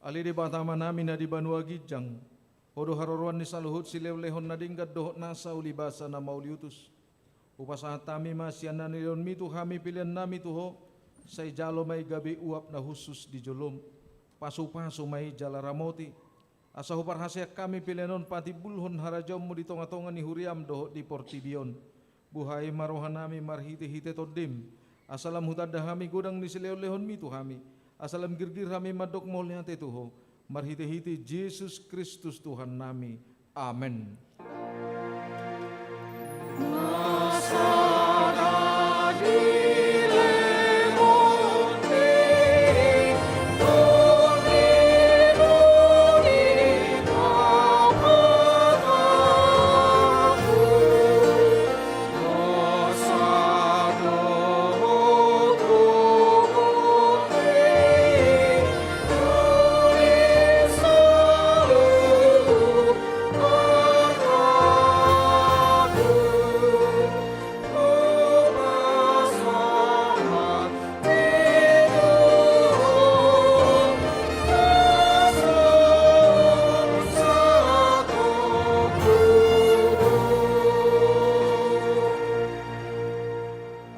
Ale Debata Amanami na di banua ginjang, Ho do haroroan ni saluhut silehon-lehon na denggan dohot nasa ulibasa na mauliutus. Hupasahat hami ma sian na nilehonmi tu hami peleannami tu Ho, sai jalo ma i gabe uap na hushus di jolom. Pasu-pasu ma i jala ramoti, asa huparhaseang hami pelean on patimbulhon harajaonmu di tonga-tonga ni huriam dohot di portibi on. Buhai ma rohanami marhite-hite Tondim, asa lam hutanda hami godang ni silehon-lehonmi tu hami, asa lam girgir hami mandok mauliate tu Ho, marhite-hite Jesus Kristus Tuhannami. Amen.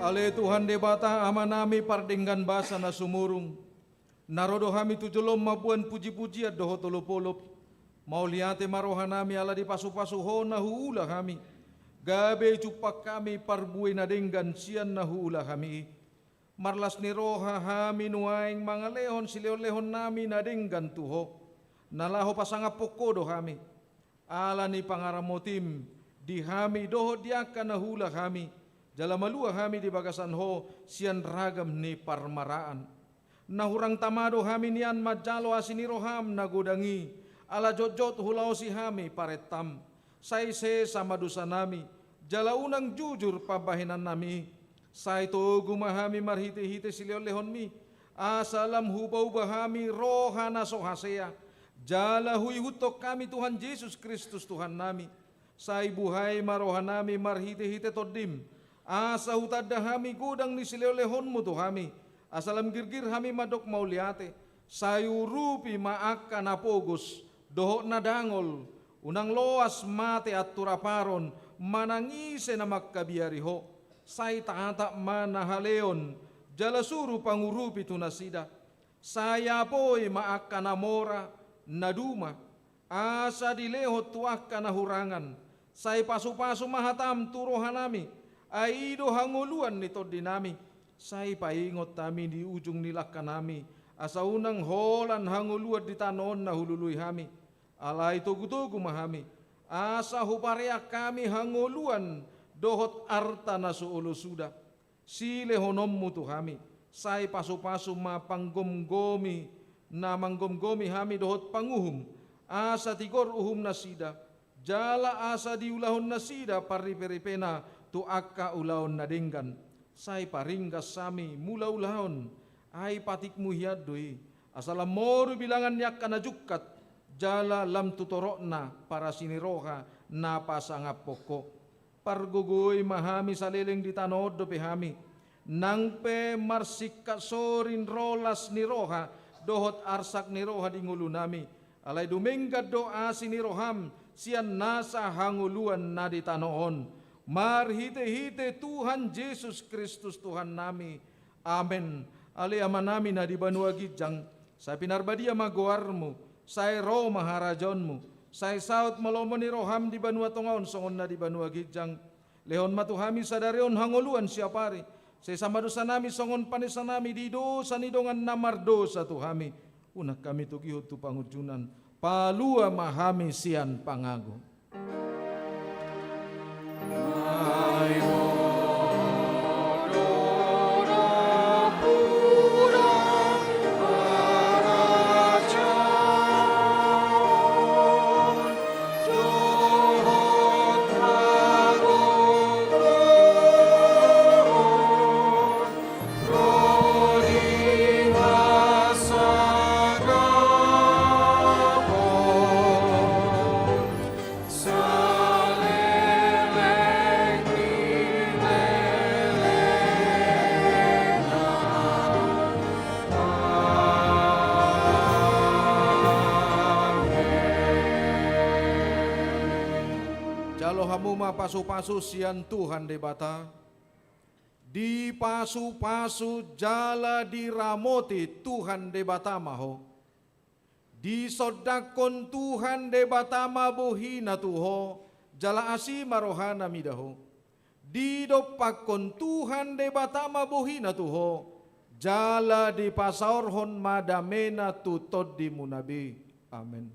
Ale Tuhan Debata Amanami pardenggan basa na sumurung, na ro do hami tu jolom mamboan puji-pujian dohot olop-olop, Mauliate ma rohanami ala dipasupasu Ho na huula hami, gabe jumpang hami parbue na denggan sian na huula hami i. Marlas ni roha hami nuaeng mangalehon silehonlehonnami na denggan tu Ho, na laho pasangaphon Ho do hami. Ala ni pangaramotim di hami dohot di angka na huula hami, jala malua hami di bagasan Ho sian ragam ni parmaraan. Na hurang tama do hami nian manjalo asi ni roham na godang i, ala jotjot hulaosi hami parentam. Sai sesa ma dosanami, jala unang jujur pambahenannami i. Sai togu ma hami marhitehite silehonlehonmi, asa lam hubauba hami roha na so hasea, jala huihuthon hami Tuhan Jesus Kristus Tuhannami. Sai buhai ma rohanami marhitehite Tondim, asa hutanda hami godang ni silehonlehonmu tu hami, asa lam girgir hami mandok mauliate. Sai urupi ma angka na pogos dohot na dangol, unang loas mate anturaparon manang ise na mangkabiari Ho. Sai tatap ma na haleon, jala suru pangurupi tu nasida. Sai apoi ma angka na mora, na duma, asa dilehon tu angka na hurangan. Sai pasupasu ma hatam tu rohanami, ai i do hangoluan ni tondinami. Sai paingot hami di ujung ni langkanami, asa unang holan hangoluan di tano on na hulului hami. Alai togutogu ma hami, asa hupareang hami hangoluan dohot arta na so olo suda silehononmu tu hami. Sai pasupasu ma panggomgomi na manggomgomi hami dohot panguhum, asa tigor uhumnasida, jala asa diulahon nasida parriperipena tu angka ulaon na denggan. Sai paringgas hami mulaulaon, ai patikmu hian do i, asa lam moru bilangan ni angka na jungkat, jala lam tu torokna parasi ni roha na pasangaphon Ho. Pargogoi ma hami saleleng di tano on dope hami, nang pe marsingkat sorin ro las ni roha dohot arsak ni roha di ngolunami. Alai dumenggan do asi ni roham sian nasa hangoluan na di tano on, marhitehite Tuhan Jesus Kristus Tuhannami. Amen. Ale Amanami na di banua ginjang, sai pinarbadia ma goarmu, sai ro ma harajaonmu, sai saut ma lomo ni roham di banua tonga on songon na di banua ginjang. Lehon ma tu hami sadari on hangoluan siapari. Sesa ma dosanami songon panesanami di dosa ni dongan na mardosa tu hami. Unang hami togihon tu pangunjunan. Palua ma hami sian pangago. Jalo hamu ma pasupasu sian Tuhan Debata. Dipasupasu jala diramoti Tuhan Debata ma ho. Disondangkon Tuhan Debata ma bohina tu ho, jala asi ma rohana mida ho. Didompakkon Tuhan Debata ma bohina tu ho, jala dipasaorhon ma damena tu tondimuna be. Amen.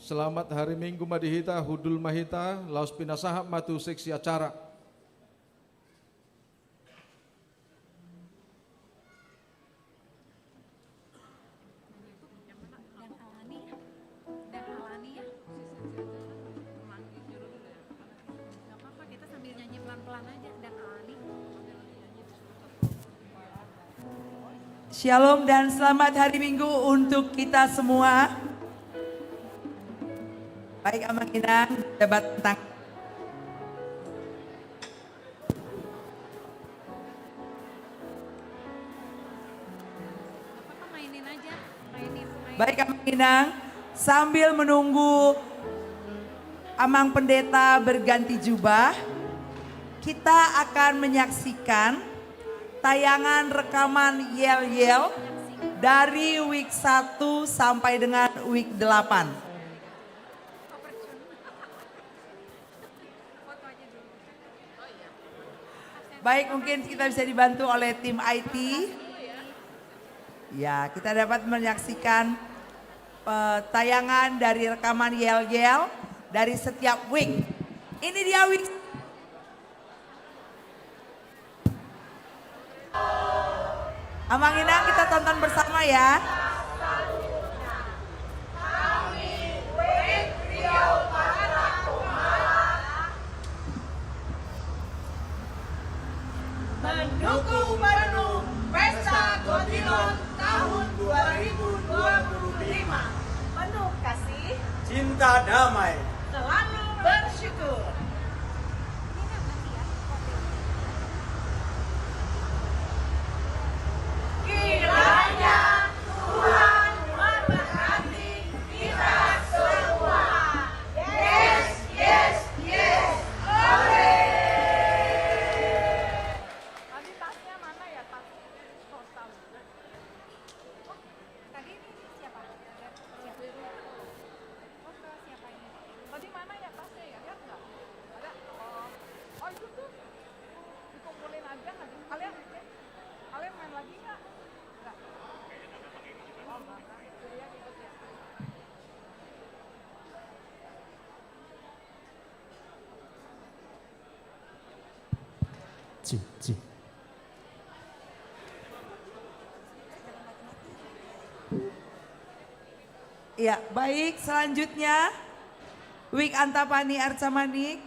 Selamat hari Minggu ma di hita, hundul ma hita, laos pinasahat ma tu seksi acara. Shalom dan selamat hari Minggu untuk kita semua. Baik, Amang Inang, jabat tangan. Baik, Amang Inang, sambil menunggu Amang Pendeta berganti jubah, kita akan menyaksikan tayangan rekaman yel-yel dari week satu sampai dengan week delapan. Baik, mungkin kita bisa dibantu oleh tim I T. Ya, kita dapat menyaksikan, eh, tayangan dari rekaman yel-yel dari setiap week. Ini dia week. Amang Inang, kita tonton bersama ya. Mendukung penuh Pesta Gotilon tahun dua ribu dua puluh lima. Penuh kasih. Cinta damai. Selalu bersyukur. Kiranya Tuhan memberkati kita semua. Yes, yes, yes. Amin. Tadi tasnya mana ya, tas? Tadi ini, ini siapa? Siapa? Oh, ke siapa ini? Tadi mana ya tasnya ya? Lihat nggak? Ada? Oh. Oh, itu tuh. Dikumpulin aja nanti. Kalian, kalian main lagi nggak? Nggak. Oh, nggak. Iya, iya, ikut ya. Cik, cik. Ya, baik, selanjutnya Wik Antapani Arcamanik.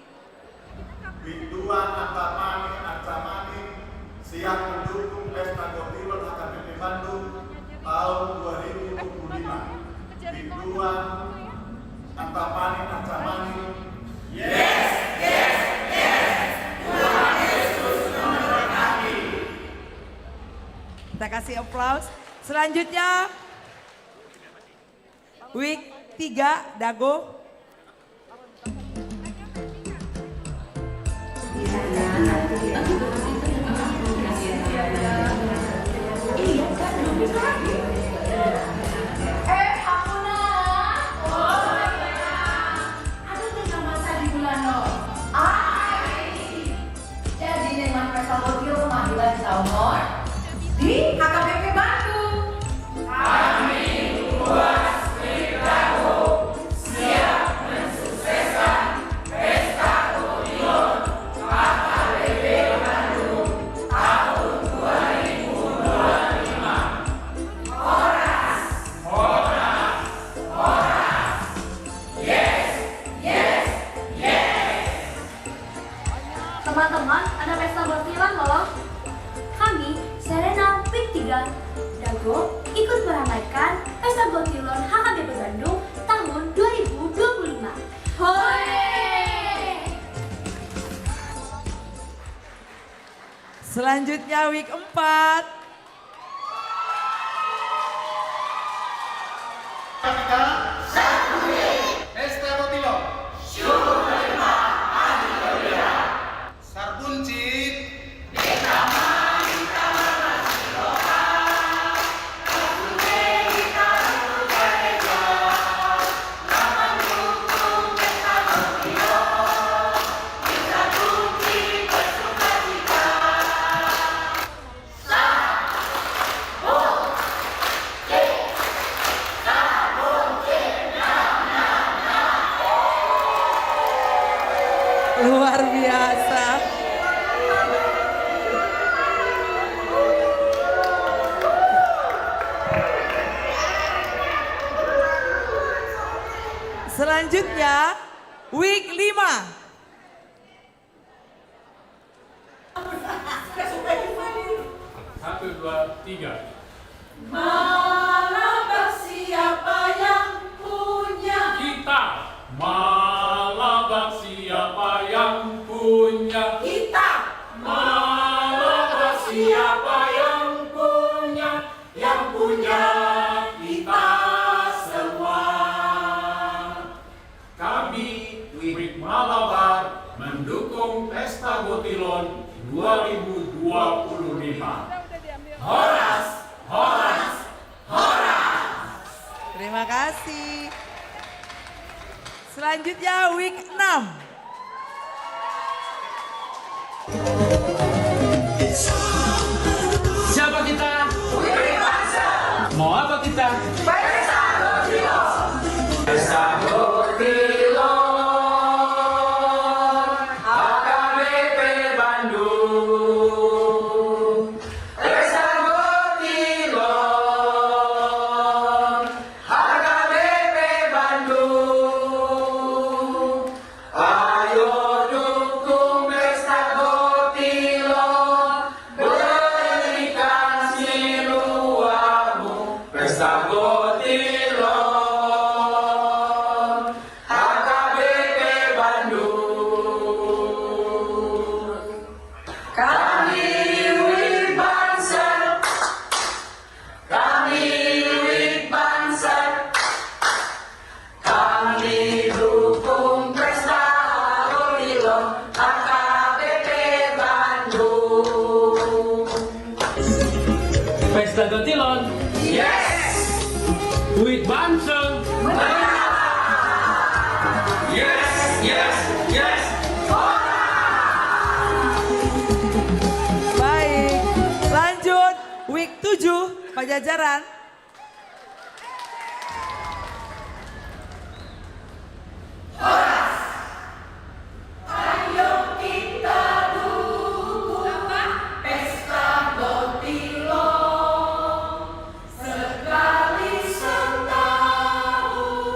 Wik dua Antapani Arcamanik, siap mendukung Pesta Gotilon H K B P Bandung tahun dua ribu dua puluh lima. Wik dua Antapani Arcamanik. Yes, yes, yes. Tuhan Yesus memberkati. Kita kasih aplaus. Selanjutnya, Wik tiga, Dago. Eh, Hamuna. Aduh, tengah masa di bulan no. Ai. Jadi, dengan Pesta Gotilon ma hita di taon on di H K B P Bandung. Kami Humas Wik Dago siap mensukseskan Pesta Gotilon H K B P Bandung tahun dua ribu dua puluh lima. Horas, horas, horas. Yes, yes, yes. Teman-teman, ada Pesta Gotilon loh. Kami, Serena Wik tiga Dago, ikut meramaikan Pesta Gotilon H K B P Bandung tahun dua ribu dua puluh lima. Hore! Selanjutnya, Wik empat. Pesta Gotilon. Sarbunci. Luar biasa. Selanjutnya, Wik lima. Satu, dua, tiga. Marabak siapa yang punya? Kita. Marabak siapa yang punya? Kita. Marabak siapa yang punya? Yang punya. Si-, selanjutnya week enam. Siapa kita? Mau apa kita? Pesta Gotilon. Pesta Gotilon. H K B P Bandung. Pesta Gotilon, H K B P Bandung. Ayo dukung Pesta Gotilon, berikan siluamu. Pesta Gotilon, H K B P Bandung. Kami Wijk Banser, kami Wijk Banser, kami dukung Pesta Gotilon, H K B P Bandung. Pesta Gotilon. Yes. Wijk Banser. Yes, yes, yes. Baik, lanjut. Week tujuh, Pajajaran. Ayo kita dukung Pesta Gotilon sekali setahun,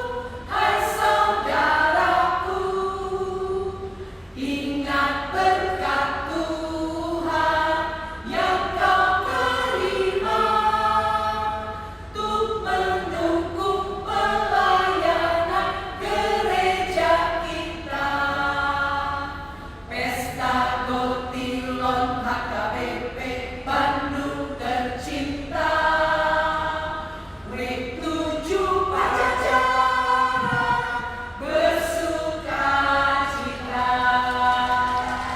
hai saudaraku. Ingat berkat Tuhan yang kau terima untuk mendukung pelayanan gereja kita. Pesta Gotilon H K B P Bandung tercinta. Week tujuh Pajajaran bersukacita.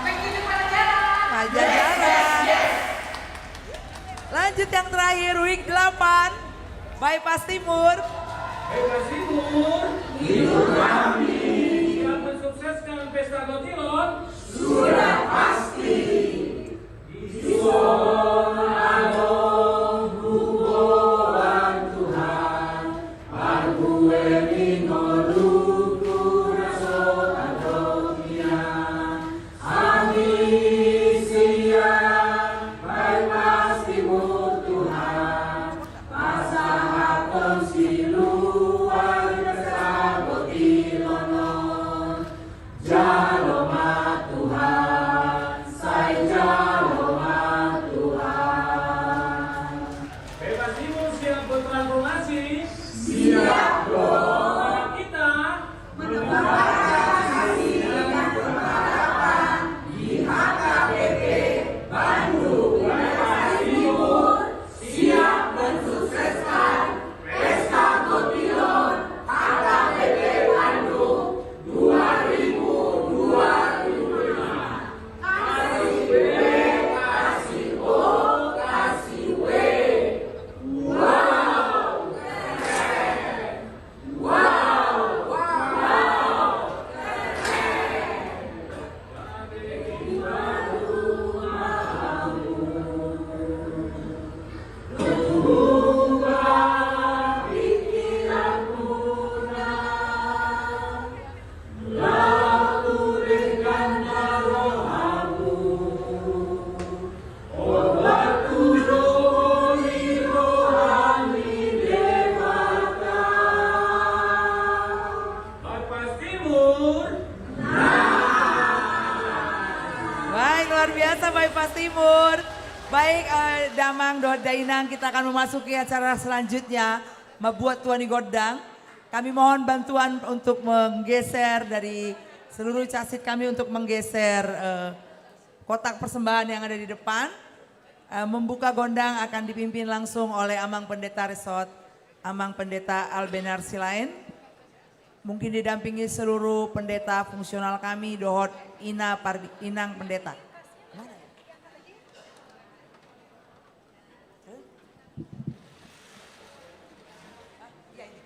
Week tujuh Pajajaran. Pajajaran. Yes, yes, yes. Lanjut yang terakhir, week delapan, Bypass Timur. Bypass Timur, hidup kami. Siap mensukseskan Pesta Gotilon? Sudah pasti. Dison adong huboan Tuhan, parbue ni ngolungku na so tadok nian. Hami sian Bypass Timur Tuhan, pasahathon siluar Pesta Gotilon on. Jalo ma Tuhan, sai jalo ma Tuhan. Bypass Timur siap bertransformasi. Siap dong. Kita menebarkan kasih dan pengharapan di H K B P Bandung Bypass Timur siap mensukseskan Pesta Gotilon H K B P Bandung dua ribu dua puluh lima. Kasih B, kasih O, kasih W. Wow, keren. Wow, wow, keren. Bypass Timur. Baik, luar biasa Bypass Timur. Baik, eh, damang dohot dainang, kita akan memasuki acara selanjutnya, mambuat tua ni gondang. Kami mohon bantuan untuk menggeser dari seluruh casit kami untuk menggeser, eh, kotak persembahan yang ada di depan. Eh, membuka gondang akan dipimpin langsung oleh Amang Pendeta Resort, Amang Pendeta Albenar Silaen. Mungkin didampingi seluruh pendeta fungsional kami, dohot ina pardi-, inang pendeta. Mana ya? Hah? Iya, ini.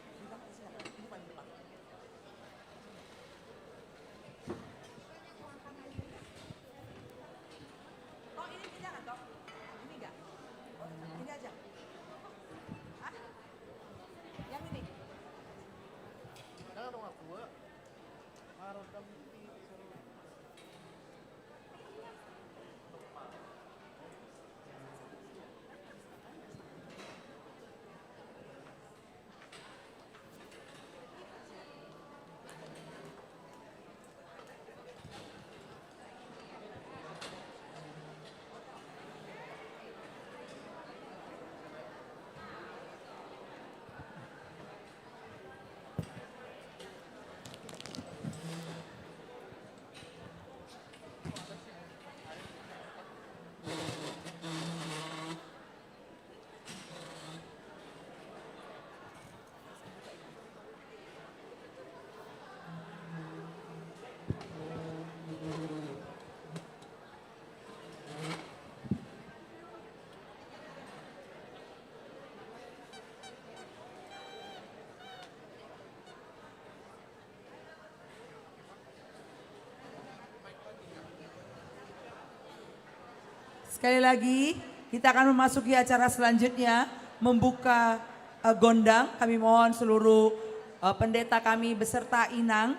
Sekali lagi, kita akan memasuki acara selanjutnya, membuka, eh, gondang. Kami mohon seluruh, eh, pendeta kami beserta inang,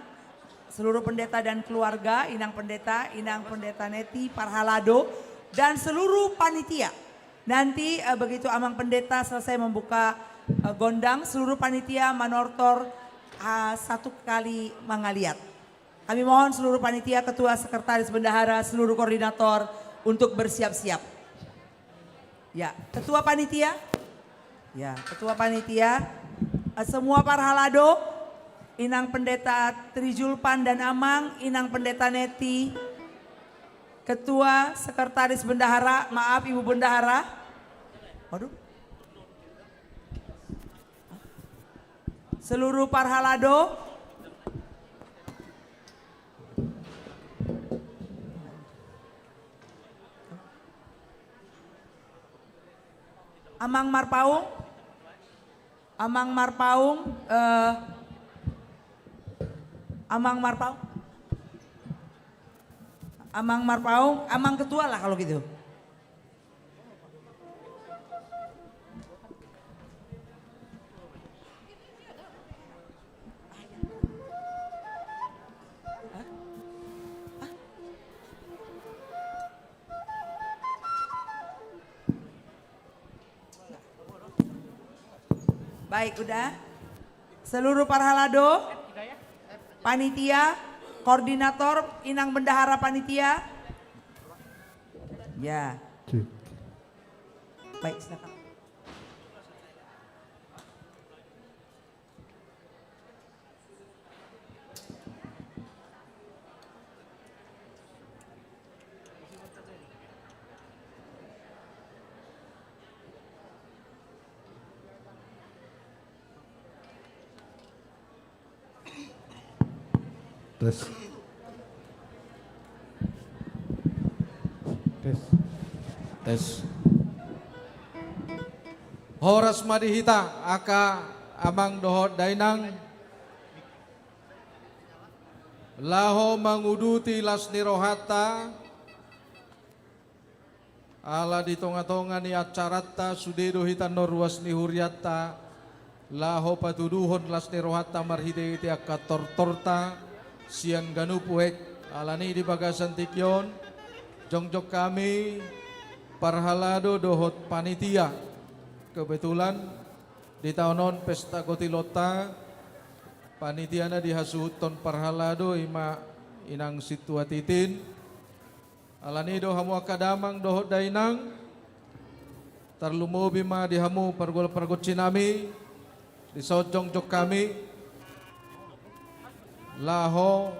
seluruh pendeta dan keluarga, inang pendeta, inang pendeta Neti, parhalado, dan seluruh panitia. Nanti, eh, begitu amang pendeta selesai membuka, eh, gondang, seluruh panitia manortor, ah, satu kali mangaliat. Kami mohon seluruh panitia, ketua, sekretaris bendahara, seluruh koordinator untuk bersiap-siap. Ya, ketua panitia. Ya, ketua panitia. Eh, semua parhalado, inang pendeta Trijulpan dan amang, inang pendeta Neti, ketua, sekretaris bendahara, maaf, ibu bendahara. Waduh. Seluruh parhalado. Amang Marpaung. Amang Marpaung, eh, Amang Marpaung. Amang Marpaung, Amang Ketua lah kalau gitu. Baik, udah. Seluruh parhalado, panitia, koordinator, inang bendahara panitia. Ya. Cek. Baik, silakan. Tes. Tes. Tes. Horas ma di hita, angka amang dohot dainang, laho manguduti las ni rohanta, ala di tonga-tonga ni acaranta sude do hita annon ruas ni hurianta, laho patuduhon las ni rohanta marhite-hite angka tortorta sian ganup uek. Alani di bagasan tingki on, jongjong hami parhalado dohot panitia. Kebetulan di taon on pesta gotilonta, panitia na dihasuhuthon parhalado i ma inang sintua Titin. Alani do hamu angka damang dohot dainang, tarlumobi ma di hamu pargual pargonsi nami, dison jongjong hami laho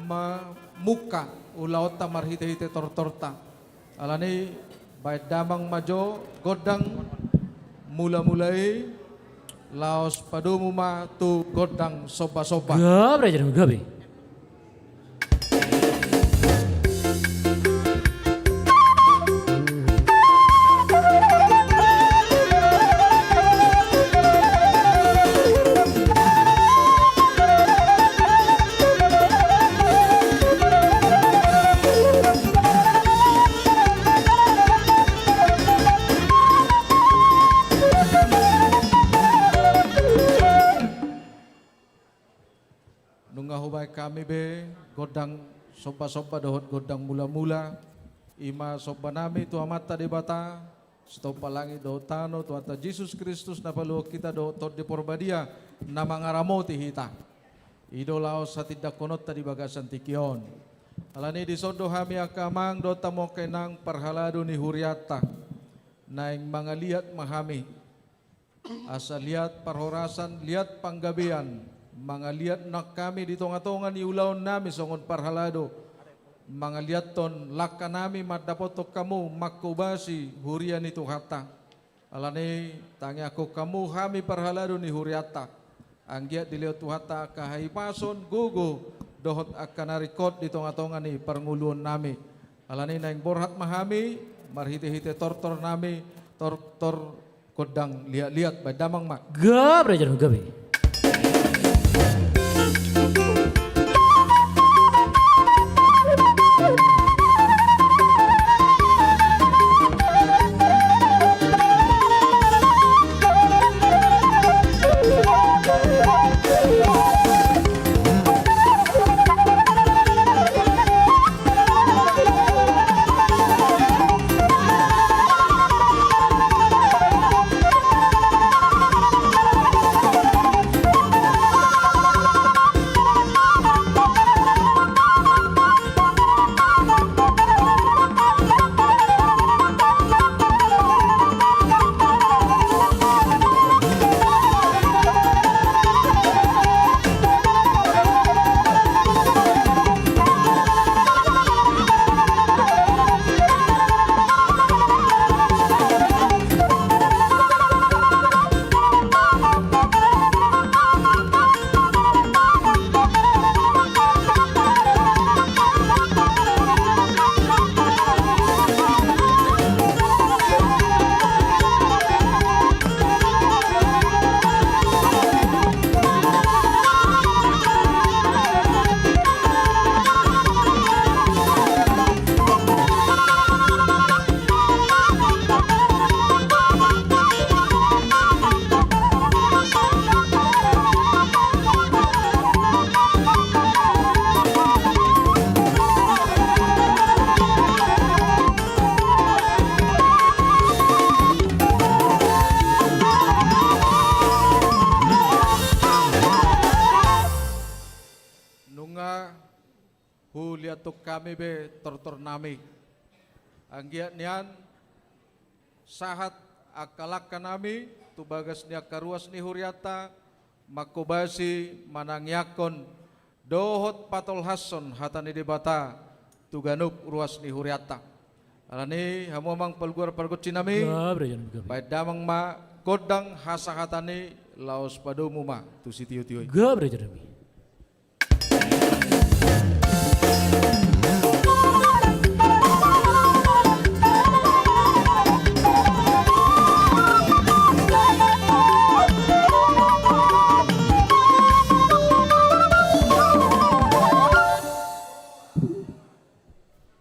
mamungka ulaonta marhite-hite tortorta. Alani baen damang ma jo gondang mula-mula i, laos padomu ma tu gondang somba-somba. Gabe raja, gabe. Nunga hubaen hami be gondang somba-somba dohot gondang mula-mula, i ma somba nami tu Amanta Debata, sitompa langit dohot tano, Tuhanta Jesus Kristus na paluahon hita dohot Tondi Porbadia na mangaramoti hita. I do laos hatindangkononta di bagasan tingki on. Alani dison do hami angka amang dohot hamu angka inang parhalado ni hurianta. Naeng mangaliat ma hami. Asa liat parhorasan, liat panggabean, mangaliat nang hami di tonga-tonga ni ulaon nami songon parhalado, mangaliathon langka nami mandapothon hamu manghobasi huria ni Tuhanta. Alani tangiangkon hamu hami parhalado ni hurianta. Anggiat dilehon Tuhanta angka hahipason, gogo, dohot angka na ringkot di tonga-tonga ni parngoluon nami. Alani naeng borhat ma hami, marhite-hite tortor nami, tortor gondang liat-liat, baen damang ma. Gabe raja, gabe. Tung hami be tortor nami. Anggiat nian sahat angka langka nami tu bagas ni angka ruas ni hurianta, manghobasi manangiangkon dohot patolhashon hata ni Debata tu ganup ruas ni hurianta. Alani hamu amang parguar pargonsi nami, gabe raja nami, gabe. Baen damang ma gondang hasahatan i, laos padomu ma tu sitiotio i. Gabe raja nami.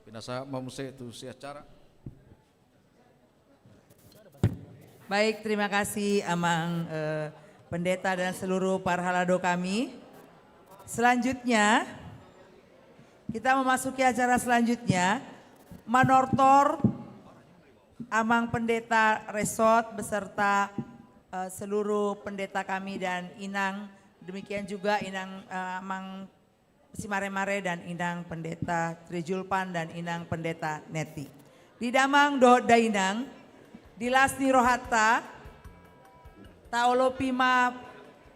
Pinasahat ma muse tu si acara. Baik, terima kasih Amang, eh, Pendeta dan seluruh parhalado kami. Selanjutnya, kita memasuki acara selanjutnya. Manortor Amang Pendeta Resort beserta, eh, seluruh pendeta kami dan Inang, demikian juga Inang, eh, Amang Simaremare dan Inang Pendeta Trijulpan dan Inang Pendeta Neti. Di damang dohot dainang, di las ni rohanta, taolopi ma,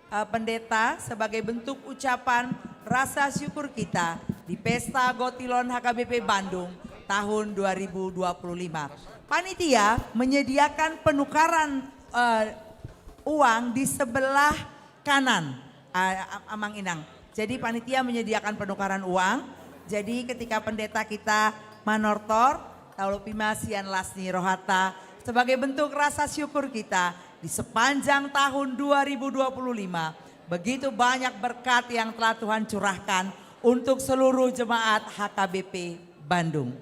eh, Pendeta sebagai bentuk ucapan rasa syukur kita di Pesta Gotilon H K B P Bandung tahun dua ribu dua puluh lima. Panitia menyediakan penukaran, eh, uang di sebelah kanan, a-, a-, Amang Inang. Jadi panitia menyediakan penukaran uang. Jadi ketika pendeta kita manortor, taolopi ma sian las ni rohanta sebagai bentuk rasa syukur kita di sepanjang tahun dua ribu dua puluh lima, begitu banyak berkat yang telah Tuhan curahkan untuk seluruh jemaat H K B P Bandung.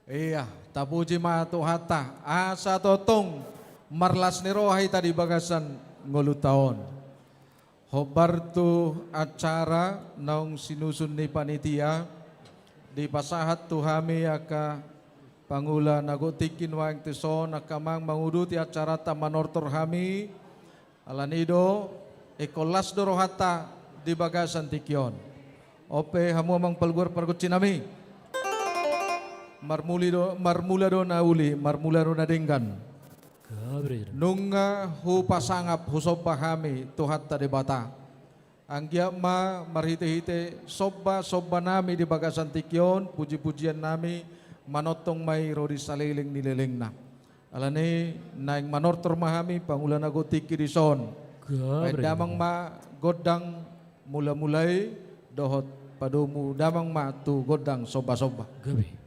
Ia, tapuji ma Tuhanta, asa tongtong marlas ni roha hita di bagasan ngolunta on. Hombar tu acara naung sinusun ni panitia, dipasahat tu hami angka pangula na gok tingki nuaeng tuson, angka amang manguduti acaranta manortor hami, Alani do, ingkon las do rohanta di bagasan tingki on. On pe hamu amang parguar pargonsi nami. Marmuli do, marmula do na uli, marmula do na denggan. Gabe raja nami. Nunga hupasangap, husomba hami Tuhanta Debata. Anggiat ma marhitehite sombasomba nami di bagasan tingki on, pujipujian nami, manongtong ma i ro di saleleng ni lelengna. Alani naeng manortor ma hami pangula na gok tingki dison. Gabe raja nami. Baen damang ma gondang mulamula i dohot padomu damang ma tu gondang sombasomba. Gabe.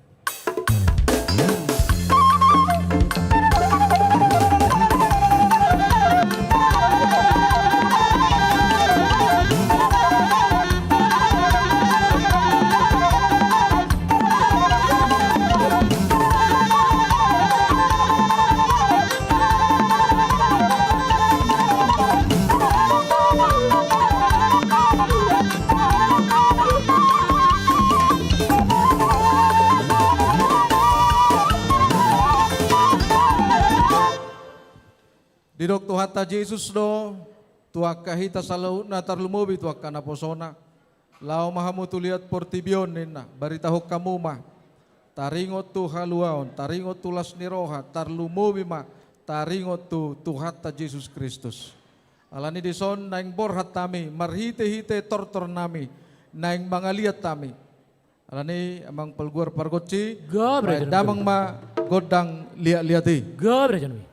Didok Tuhanta Jesus do tu angka hita saluhutna, tarlumobi tu angka naposona. Laho ma hamu tu liat portibi on ninna, baritahon hamu ma. Taringot tu haluaon, taringot tu las ni roha, tarlumobi ma taringot tu Tuhanta Jesus Kristus. Alani dison naeng borhat hami, marhitehite tortor nami, naeng mangaliat hami. Alani amang parguar pargonsi, gabe raja nami, baen damang ma gondang liatliat i. Gabe raja nami.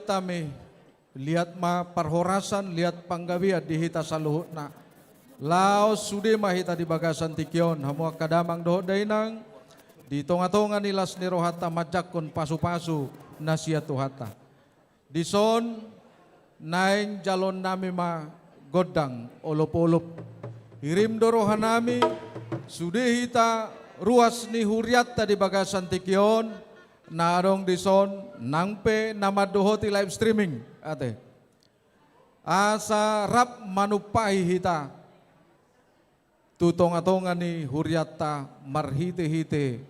Hami, liat ma parhorasan, liat panggabean di hita saluhutna. Laos sude ma hita di bagasan tingki on, hamu angka damang dohot dainang, di tonga-tonga ni las ni rohanta manjangkon pasu-pasu na sian Tuhanta. Dison naeng jaloonnami ma gondang olop-olop. Hirim do rohanami, sude hita ruas ni hurianta di bagasan tingki on, na adong dison, nang pe na mandohoti live streaming, ate. Asa rap manumpahi hita tu tonga-tonga ni hurianta marhite-hite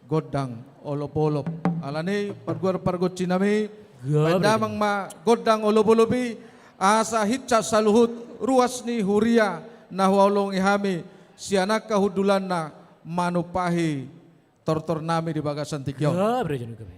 gondang olop-olop. Alani i parguar pargonsinami, gabe, baen damang ma gondang olop-olop i, asa hinsa saluhut ruas ni huria na huhaholongi hami sian angka hundulanna manumpahi tortornami di bagasan tingki on. Gabe, gabe.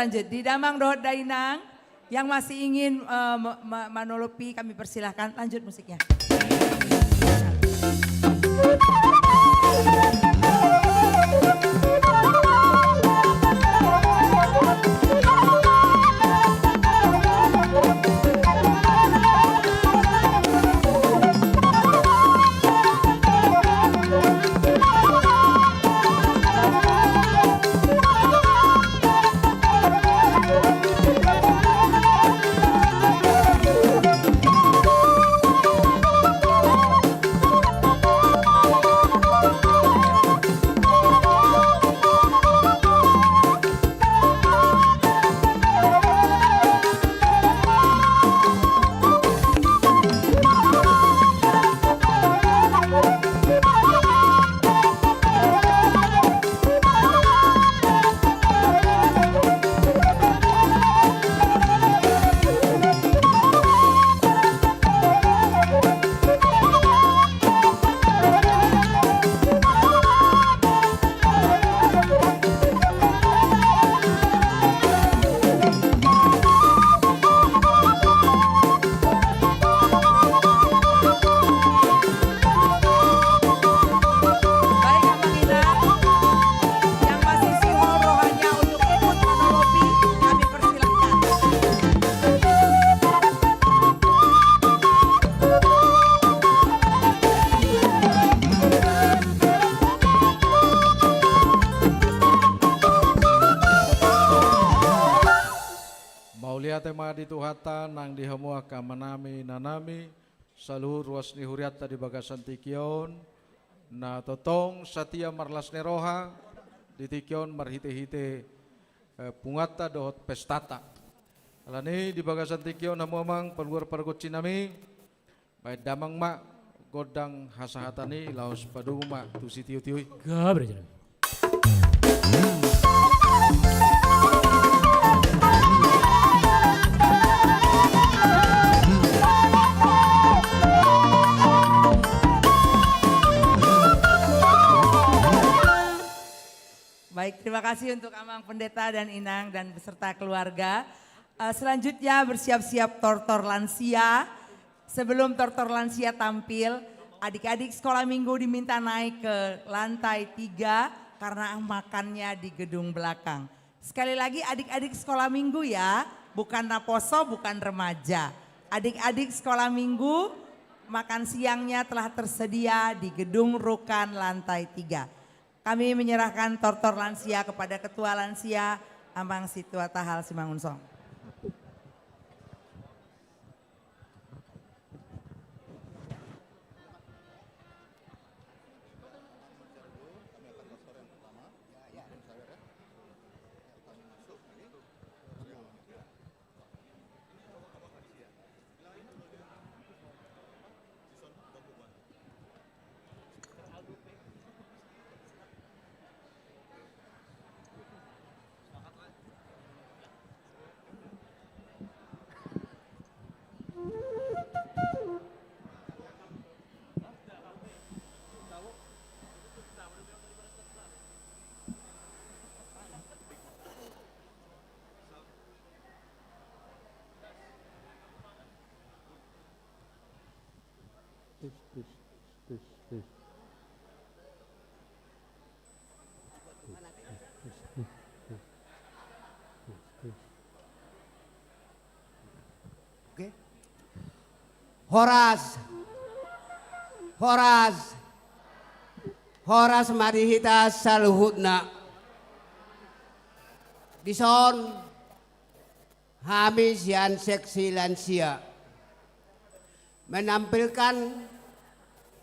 Lanjut, di damang dohot dainang yang masih ingin, eh, me-, me-, manolopi, kami persilahkan. Lanjut musiknya. Baik, Abang Ina, yang masih sihol rohanya untuk ikut manolopi, kami persilahkan. Mauliate ma di Tuhanta nang di hamu angka amanami, inanami, saluhut ruas ni hurianta di bagasan tingki on, na tongtong satia marlas ni roha di tingki on marhitehite, eh, punguanta dohot pestanta. Alani di bagasan tingki on hamu amang paluar pargonsinami, baen damang ma gondang hasahatan i laos padomu ma tu sitiotio i. Gabe raja nami. Baik, terima kasih untuk Amang Pendeta dan Inang dan beserta keluarga. Eh, selanjutnya bersiap-siap tortor lansia. Sebelum tortor lansia tampil, adik-adik sekolah minggu diminta naik ke lantai tiga karena makannya di gedung belakang. Sekali lagi, adik-adik sekolah minggu ya, bukan naposo, bukan remaja. Adik-adik sekolah minggu, makan siangnya telah tersedia di gedung rukan lantai tiga. Kami menyerahkan tortor lansia kepada ketua lansia, Amang Situa Tahal Simangunsong. Tes, tes, tes, tes. Oke. Horas. Horas. Horas ma di hita saluhutna. Dison hami sian seksi lansia menampilkan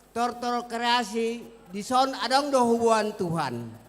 tortor kreasi, dison adong do huboan Tuhan.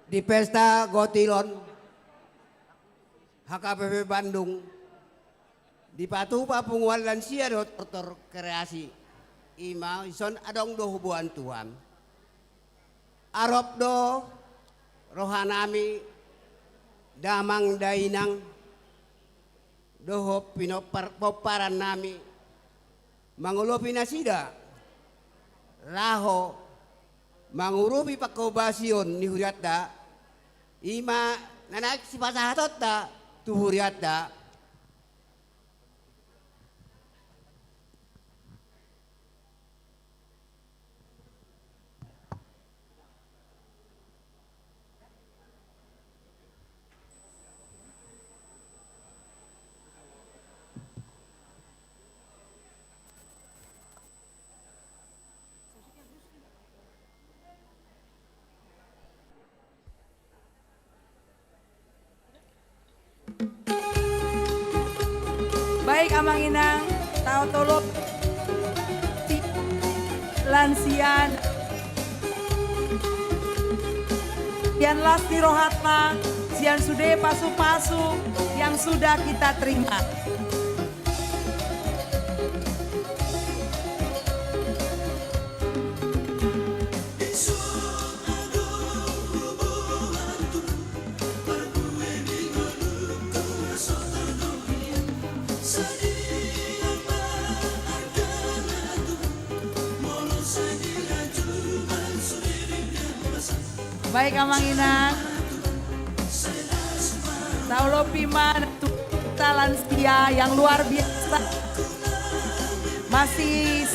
Di pesta gotilon H K P P Bandung, dipatupa punguan lansia dohot tortor kreasi, i ma dison adong do huboan Tuhan. Arop do rohanami, damang dainang dohot pinompar, pomparan nami, mangolopi nasida laho mangurupi pangkobasion ni hurianta, i ma na naeng sipasahatonta tu hurianta. Baik, Amang Inang, tautolopi lansia, sian las ni rohanta, sian sude pasu-pasu yang sudah kita terima. Baik, Amang Inang. Tautolopi ma tu hita lansia yang luar biasa, masih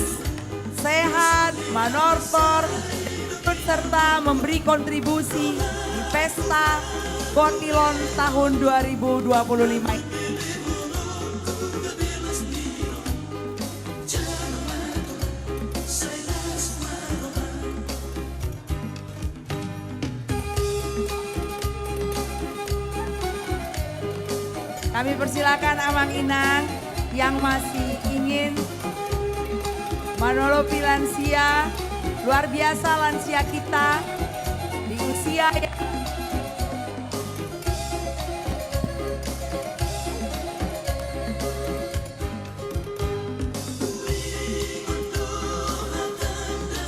sehat, manortor, ikut serta memberi kontribusi di pesta Gotilon tahun dua ribu dua puluh lima ini. Kami persilakan Amang Inang yang masih ingin manolopi lansia, luar biasa lansia kita di usia yang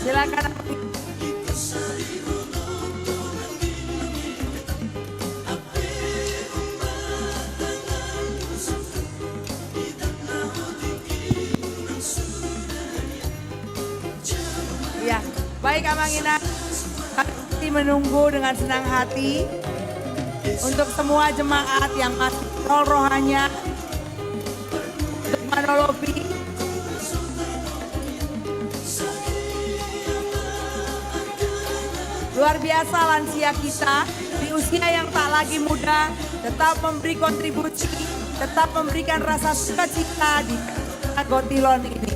Silakan. Ya, baik Amang Inang. Kami menunggu dengan senang hati untuk semua jemaat yang masih nol rohanya untuk manolopi. Luar biasa lansia kita di usia yang tak lagi muda tetap memberi kontribusi, tetap memberikan rasa sukacita di Gotilon ini.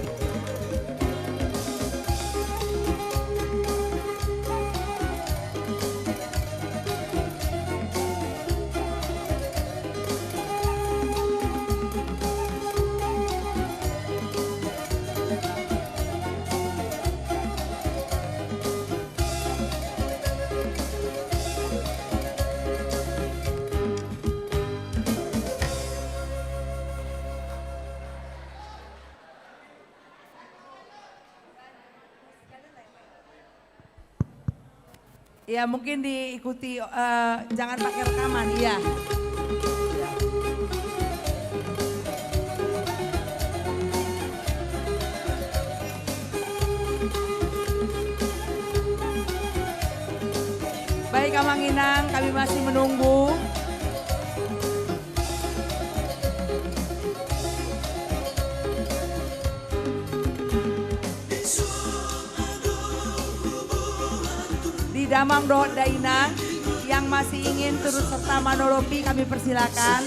Ya, mungkin diikuti, eh, jangan pakai rekaman, iya. Baik, Amang Inang, kami masih menunggu. Di damang dohot dainang yang masih ingin turut serta manolopi, kami persilakan.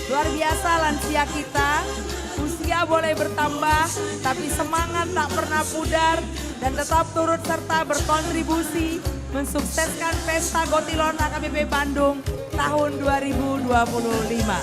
Luar biasa lansia kita, usia boleh bertambah, tapi semangat tak pernah pudar dan tetap turut serta berkontribusi mensukseskan Pesta Gotilon H K B P Bandung tahun dua ribu dua puluh lima.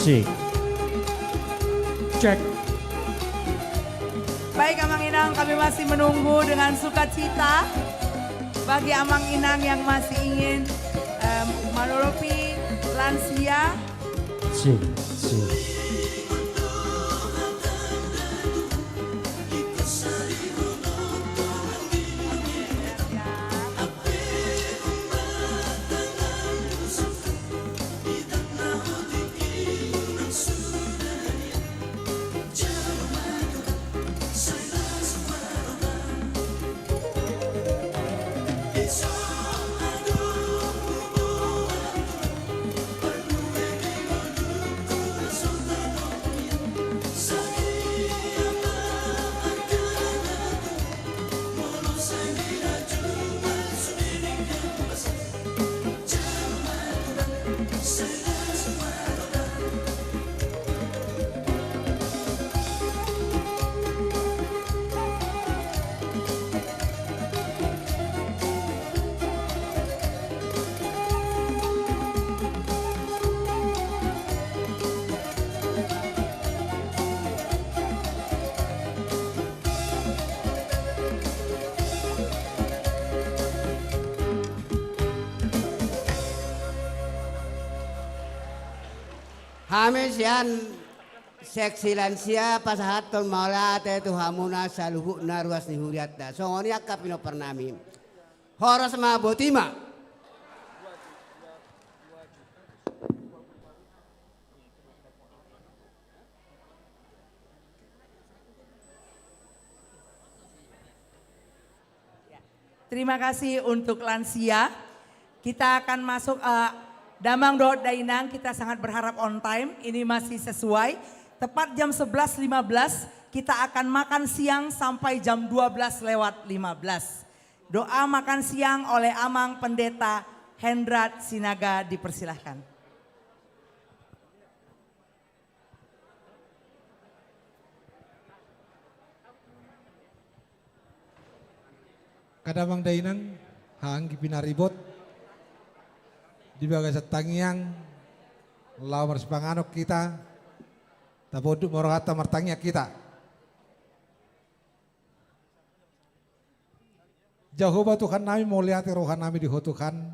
Sik. Cek. Baik, Amang Inang, kami masih menunggu dengan sukacita bagi Amang Inang yang masih ingin, em, manolopi lansia. Sik, sik. Hami sian seksi lansia pasahathon mauliate tu hamuna saluhutna ruas ni hurianta. Songon i angka pinomparnami. Horas ma, boti ma. Terima kasih untuk lansia. Kita akan masuk, eh, Damang dohot dainang, kita sangat berharap on time, ini masih sesuai. Tepat jam sebelas lima belas, kita akan makan siang sampai jam dua belas lewat lima belas. Doa makan siang oleh Amang Pendeta Hendrat Sinaga, dipersilahkan. Angka damang dainang, haha anggi pinaribot, di bagasan tangiang, laho marsipanganon hita, tapunduk ma rohanta, martangiang hita. Jahowa Tuhannami, mauliate rohanami di Ho Tuhan,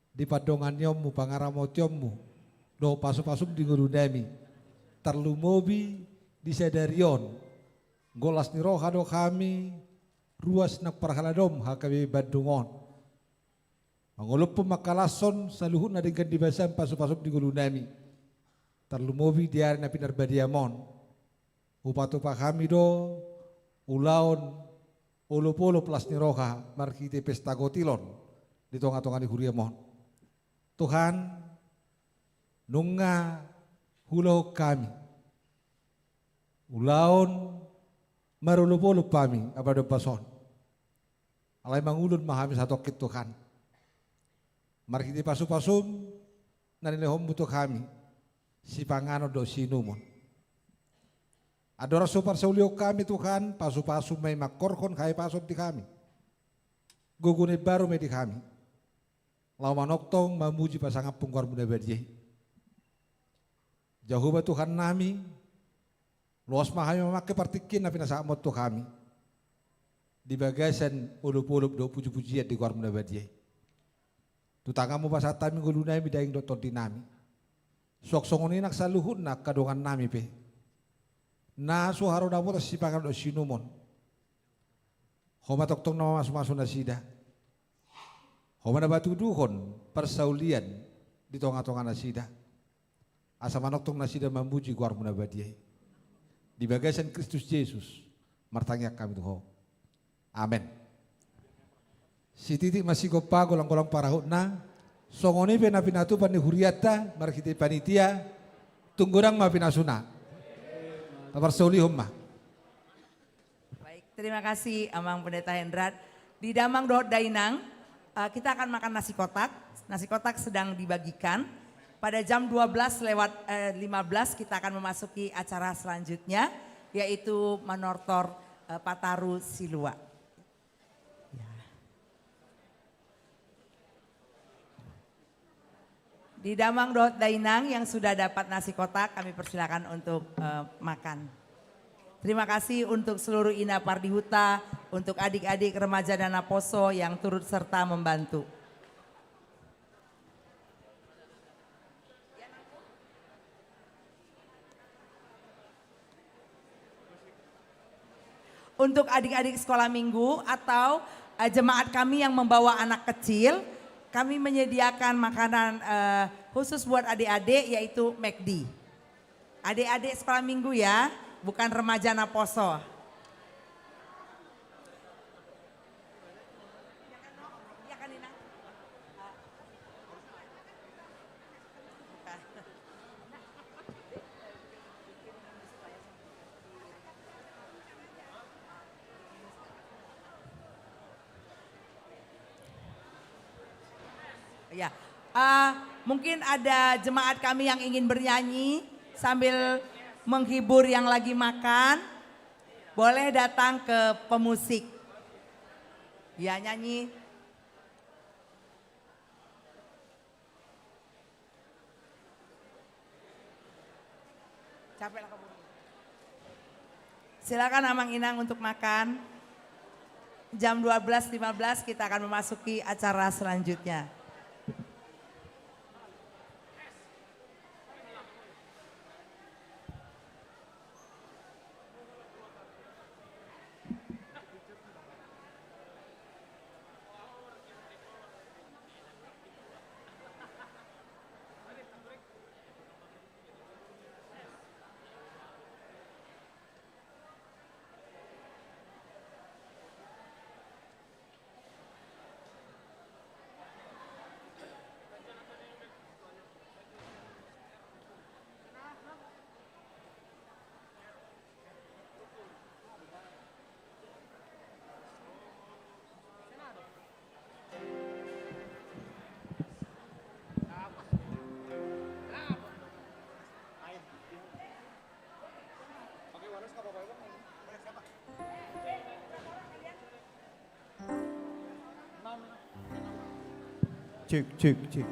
di pandonganionmu, pangaramotionmu, dohot pasupasum di ngolunami. Tarlumobi di sadari on, anggo las ni roha do hami, ruas nang parhaladom H K B P Bandung on. Mangolophon mangkalashon saluhutna denggan di bagasan pasupasum di ngolunami. Tarlumobi di ari na pinarbadiam on. Hupatupa hami do ulaon olopolop las ni roha marhite pesta gotilon di tongatonga ni huriam on. Tuhan, nunga huulahon hami ulaon marolopolop hami apala di ombas on. Alai mangulon ma hami satongkin, Tuhan, marhite pasupasum na nilehonmu tu hami, sipanganon dohot siinumon. Andorang so parsaulion hami, Tuhan, pasupasum ma i mangkorhon hahipason di hami, gogo na imbaru ma i di hami, laho manongtong mamuji pasangaphon goarmu na badia i. Jahowa Tuhannami, loas ma hami mamangke partingkian na pinasahatmu on tu hami di bagasan olopolop dohot pujipujian di goarmu na badia i. Tu tanganmu pasahat hami ngolunami, daging dohot tondinami. Suang songon i nang saluhutna angka dongannami pe, na so haru dapotan sipanganon dohot siinumon. Ho ma tongtong na mamasumasu nasida. Ho ma na patuduhon parsaulian di tongatonga nasida, asa manongtong nasida mamuji goarmu na badia i. Di bagasan Kristus Jesus martangiang hami tu Ho. Amen. Sititik ma sigompa, golanggolang parahutna. Songon i pe na pinatupa ni hurianta marhite panitia, tung godang ma pinasuna. Taparsaulihon ma. Baik, terima kasih Amang Pendeta Hendrat. Di damang dohot dainang, eh, kita akan makan nasi kotak. Nasi kotak sedang dibagikan. Pada jam dua belas lewat, eh, lima belas kita akan memasuki acara selanjutnya, yaitu manortor, eh, Pataru Silua. Ya. Di damang dohot dainang yang sudah dapat nasi kotak, kami persilakan untuk, eh, makan. Terima kasih untuk seluruh Ina Pardihuta, untuk adik-adik remaja Dana Poso yang turut serta membantu. Untuk adik-adik sekolah minggu atau, eh, jemaat kami yang membawa anak kecil, kami menyediakan makanan, eh, khusus buat adik-adik, yaitu McD. Adik-adik sekolah minggu ya, bukan remaja na poso. Ya, eh, mungkin ada jemaat kami yang ingin bernyanyi sambil menghibur yang lagi makan, boleh datang ke pemusik. Ya, nyanyi. Silakan Amang Inang untuk makan. Jam dua belas lima belas kita akan memasuki acara selanjutnya. Cek, cek, cek.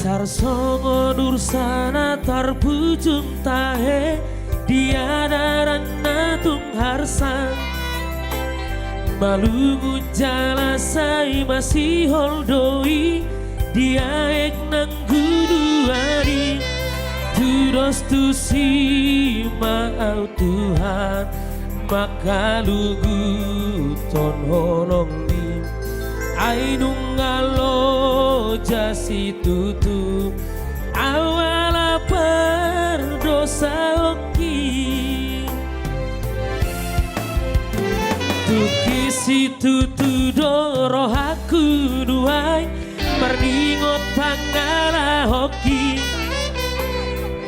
Tarsongon ursana tarpujung tahe di adaran na tung harsa. Malungun jala sai masihol do i di aek nang guduan i. Tudos tusi ma au Tuhan mangkaluhuthon holongmi. Ai nunga loja situtu au ala pardosaonki. Tungki situtu do rohangku nuaeng marningot pangalahonki.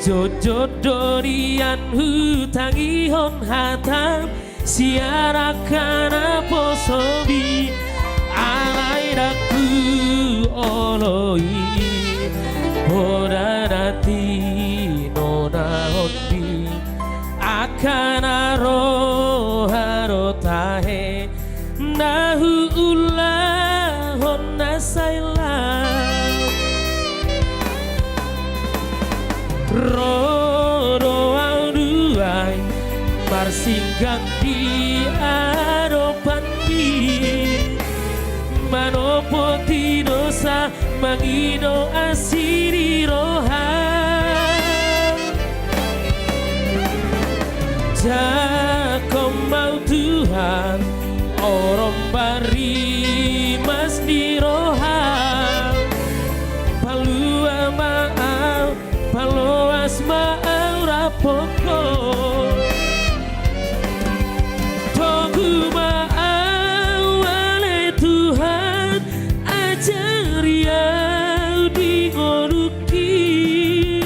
Jotjot do nian hutangihon hatam sian angka naposomi. Alai ndang huoloi poda na tinonaonmi. Angka na roha do tahe na huulahon na sai lam. Ro do au nuaeng marsinggang di adopanmi, manopoti dosa mangido asi ni roham. Jangkon ma au Tuhan, orom ma rimas ni roham. Palua ma au, paloas ma au rap dohot ho. Togu ma au ale Tuhan, ajari au di ngolungki,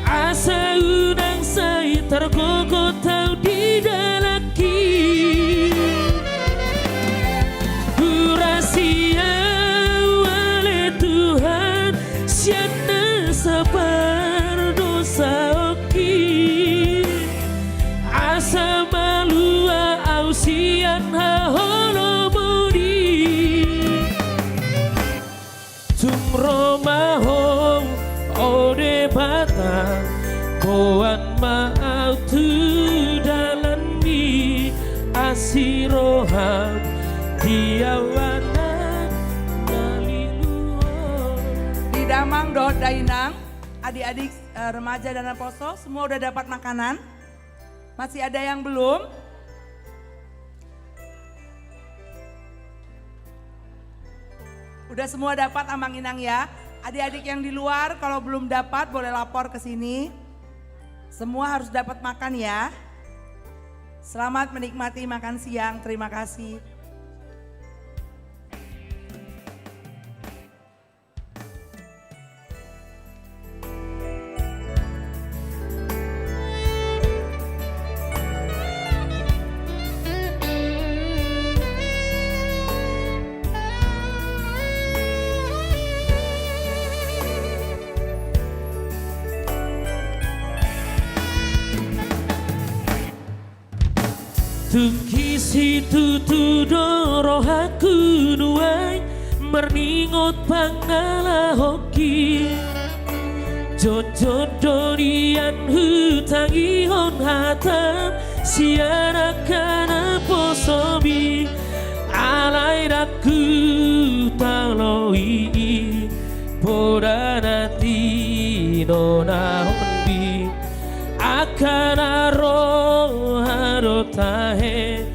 asa unang sai targogot au di dalanki. Urasi au ale Tuhan, sian nasa pardosaonki, asa malua au sian haholomon i. Tung ro ma ho, o Debata, boan ma au tu dalanmi, asi roham di au anak na lilu on. Di damang dohot dainang, adik-adik, eh, remaja dan naposo, semua udah dapat makanan? Masih ada yang belum? Udah semua dapat, Amang Inang, ya? Adik-adik yang di luar, kalau belum dapat, boleh lapor ke sini. Semua harus dapat makan, ya. Selamat menikmati makan siang. Terima kasih. Tung situtu do rohangku nuaeng marningot pangalahonki. Jotjot do nian hutangihon hatam sian angka naposomi. Alai ndang hutalo i poda na tinonahonmi. Angka na roha do tahe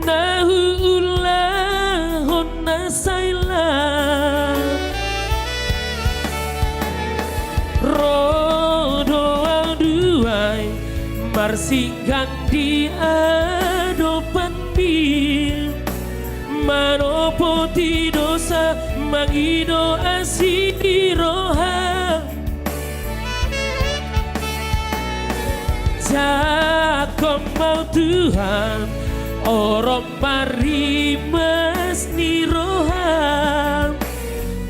na huulahon na sai lam. Ro do au nuaeng marsinggang di adopanmi, manopoti dosa, mangido asi ni roham. Jangkon ma au Tuhan, orom ma rimas ni roham.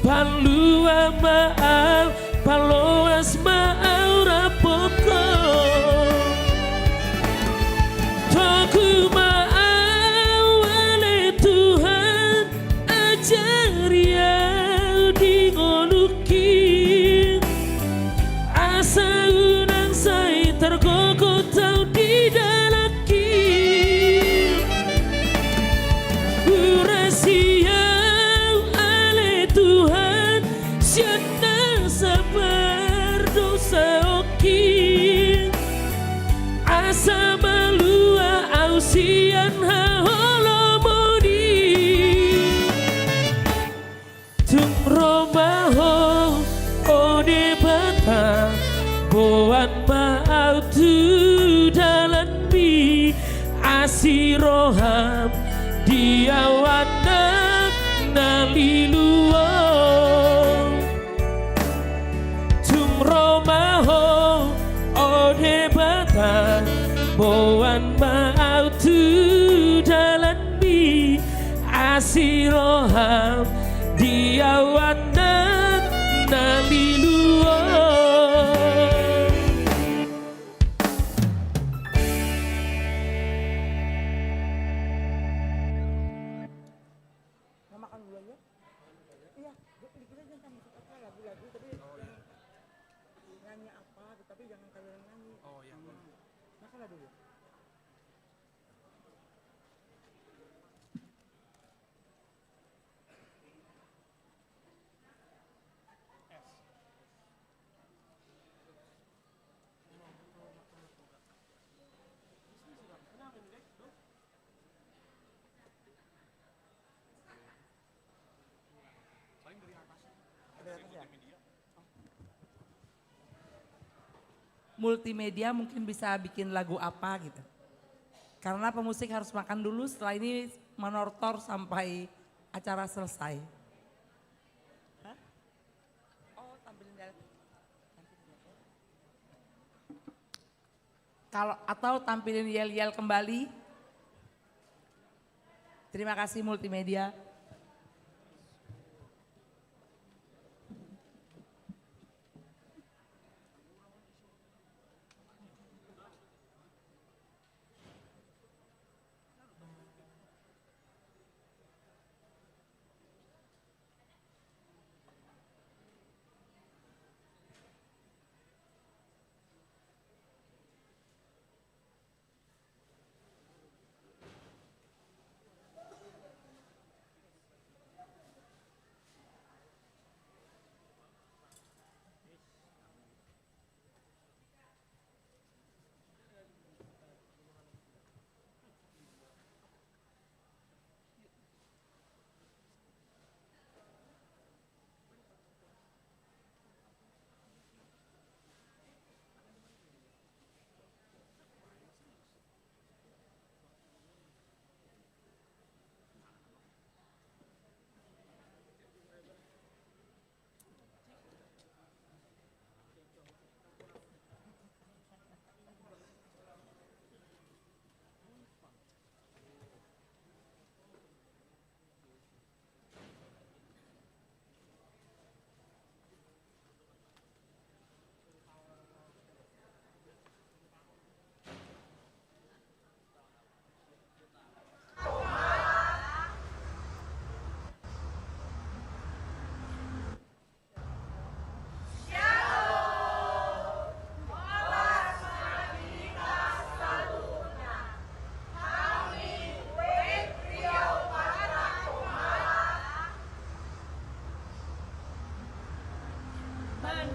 Palua ma au, paloas ma au rapot Ho. Togu ma au ale Tuhan, ajari au di ngolungki, asa unang sai targogot au di dalanki. Urasi au ale Tuhan, sian na sapardosaonki, asa malua au sian haholomon i. Tung ro ma Ho, o Debata, boan ma au tu dalanmi, asi roham di au anak na lilu on. Tung ro ma Ho, o Debata, boan ma au tu dalanmi, asi roham di au anak na lilu on. Mau makan dulu aja? Iya, dikit aja, kan masuk apa, lagu-lagu, tapi yang nyanyi apa gitu, tapi jangan kalian nyanyi. Oh, iya, boleh. Makanlah dulu. Multimedia mungkin bisa bikin lagu apa gitu. Karena pemusik harus makan dulu, setelah ini menortor sampai acara selesai. Hah? Oh, tampilin dari Kalau, atau tampilin yel-yel kembali. Terima kasih, multimedia.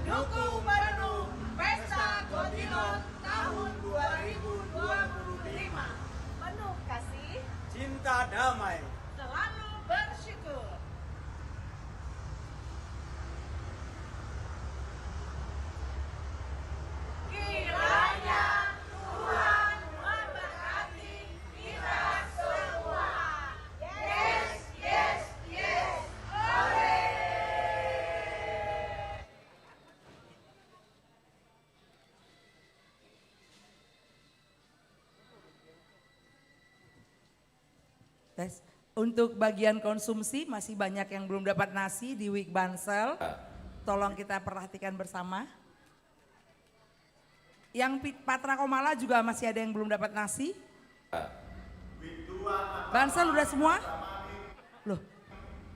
Dukung penuh Pesta Gotilon tahun dua ribu dua puluh lima. Penuh kasih, cinta, damai, selalu bersyukur. Kiranya Tuhan memberkati kita semua. Yes, yes, yes. Ore. Tes. Untuk bagian konsumsi, masih banyak yang belum dapat nasi di Wik Bansel. Tolong kita perhatikan bersama. Yang Pit-, Patra Komala juga masih ada yang belum dapat nasi. Bansel udah semua? Loh.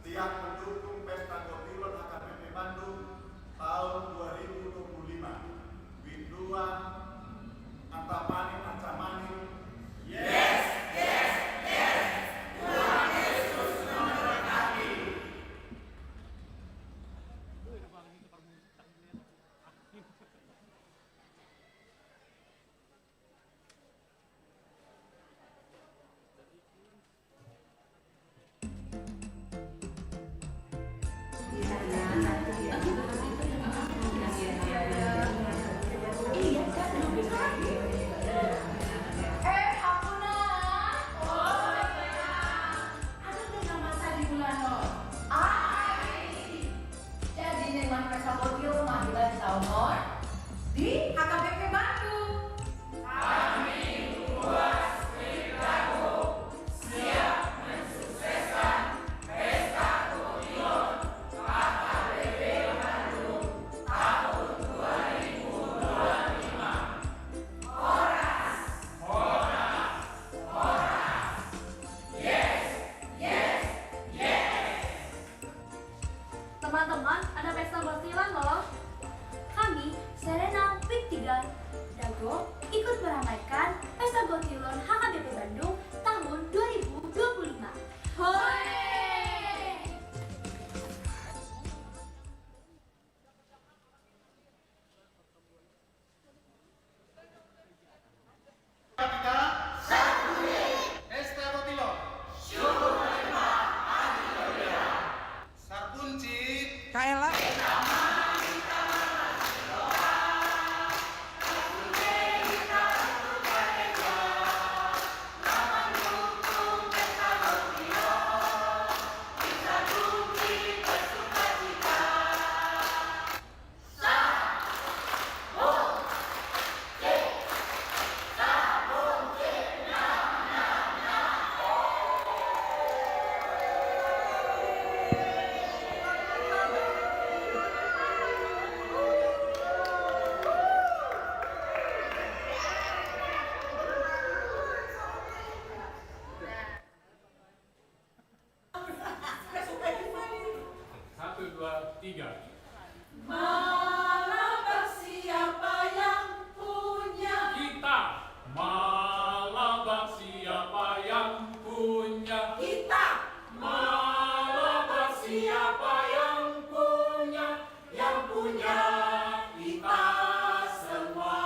Siap mendukung Pesta Gotilon H K B P Bandung tahun dua ribu dua puluh lima. Winduan, Antapani, Antapani. Yes, yes, yes. Tuhan Yesus memberkati. Jadi, memang Pesta Gotilon ma hita di taon on di H K B P Bandung. Kami Humas Wik Bandung siap mensukseskan Pesta Gotilon H K B P Bandung tahun dua ribu dua puluh lima. Horas, horas, horas. Yes, yes, yes. Teman-teman, ada Pesta Gotilon loh. Kami, Serena Wik tiga, Dago, ikut meramaikan Pesta Gotilon H K B P Bandung tahun dua ribu dua puluh lima. Hore! Pesta Gotilon. Sarbunci. Kaela. Satu, dua, tiga. Malabar siapa yang punya? Kita. Malabar siapa yang punya? Kita. Malabar siapa yang punya? Yang punya kita semua.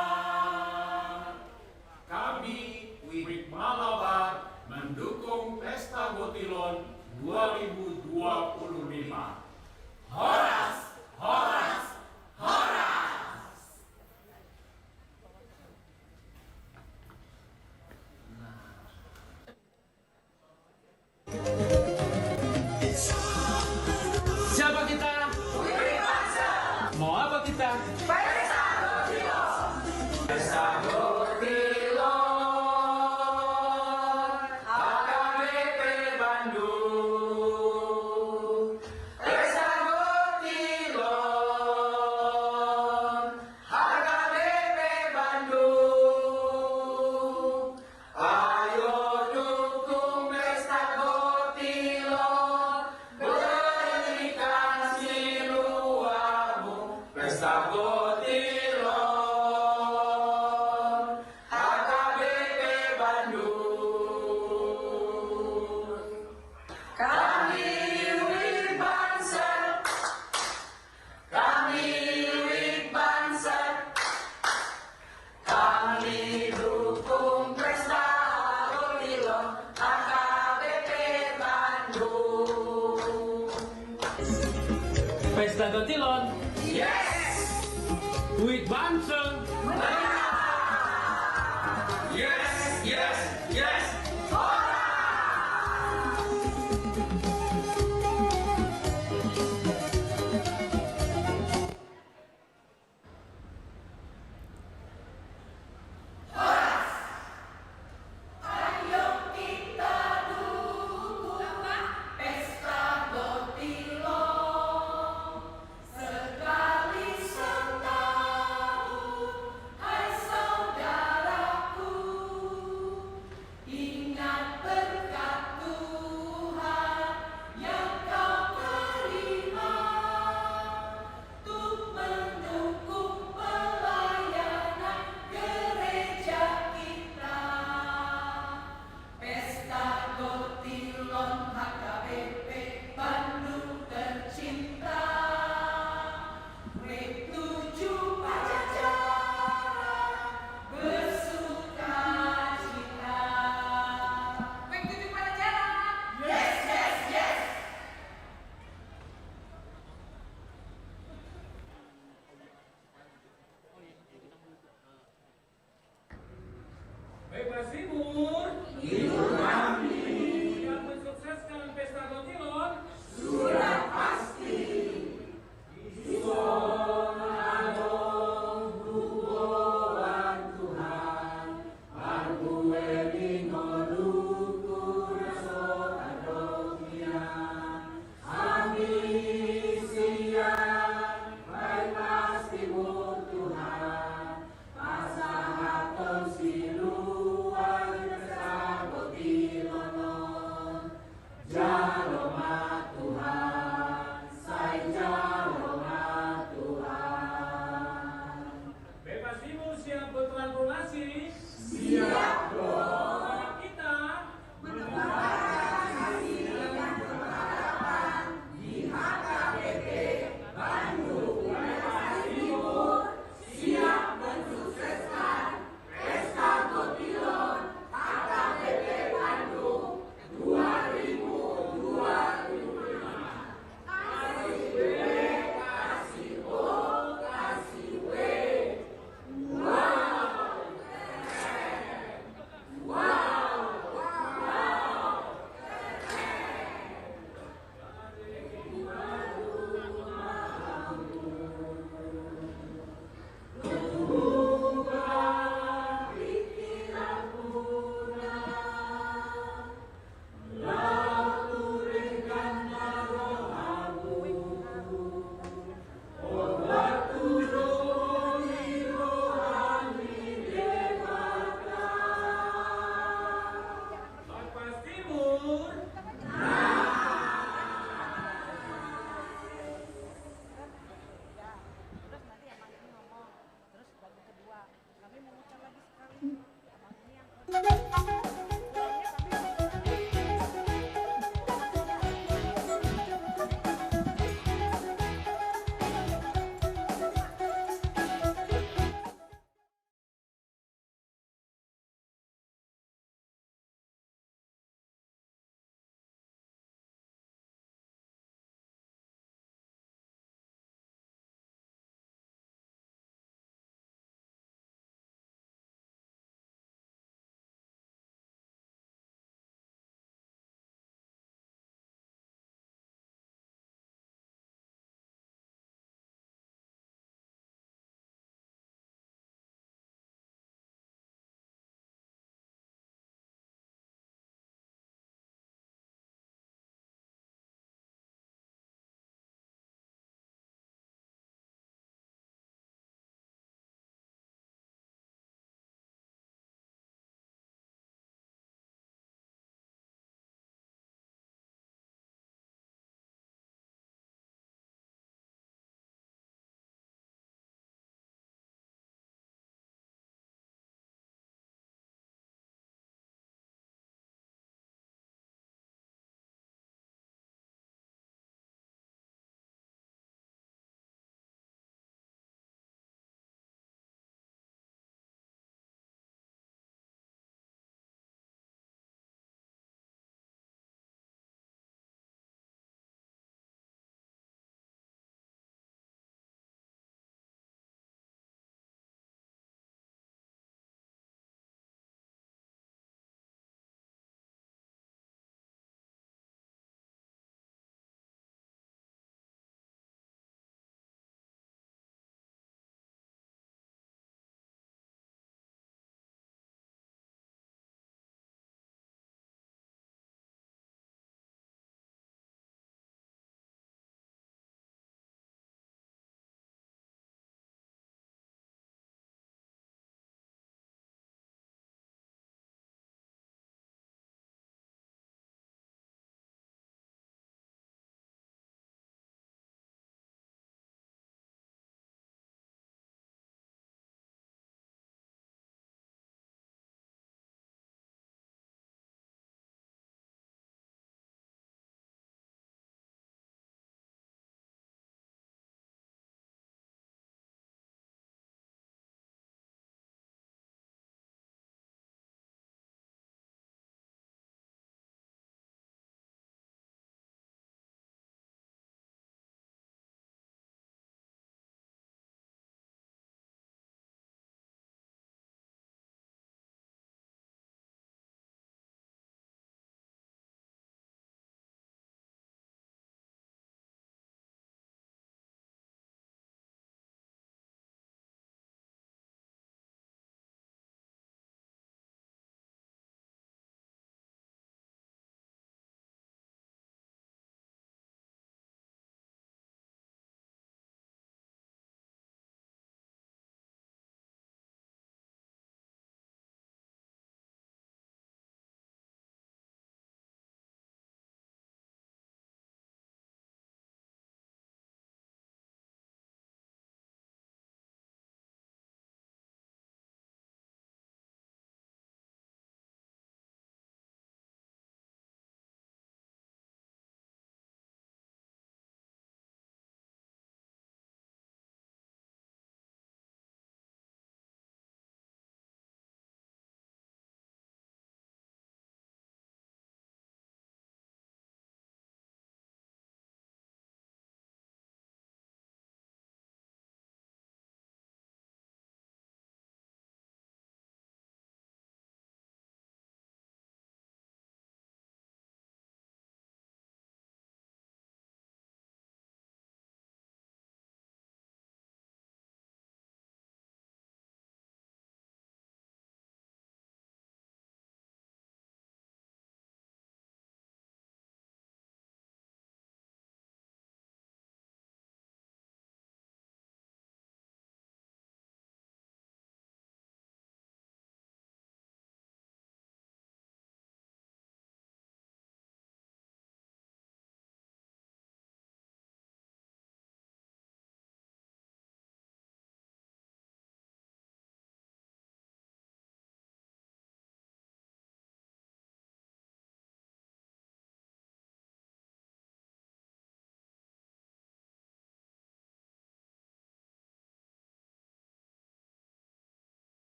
Kami, Wik Malabar, mendukung Pesta Gotilon dua ribu dua puluh lima. Horas, horas, horas. Siapa kita? Mau apa kita? Pesta Gotilon. H K B P Bandung. Pesta Gotilon. H K B P Bandung. Ayo dukung Pesta Gotilon, berikan siluamu, Pesta Gotilon, H K B P Bandung. Kami Sagotilon. Yes. Huhut Bansong. Yes, yes, yes.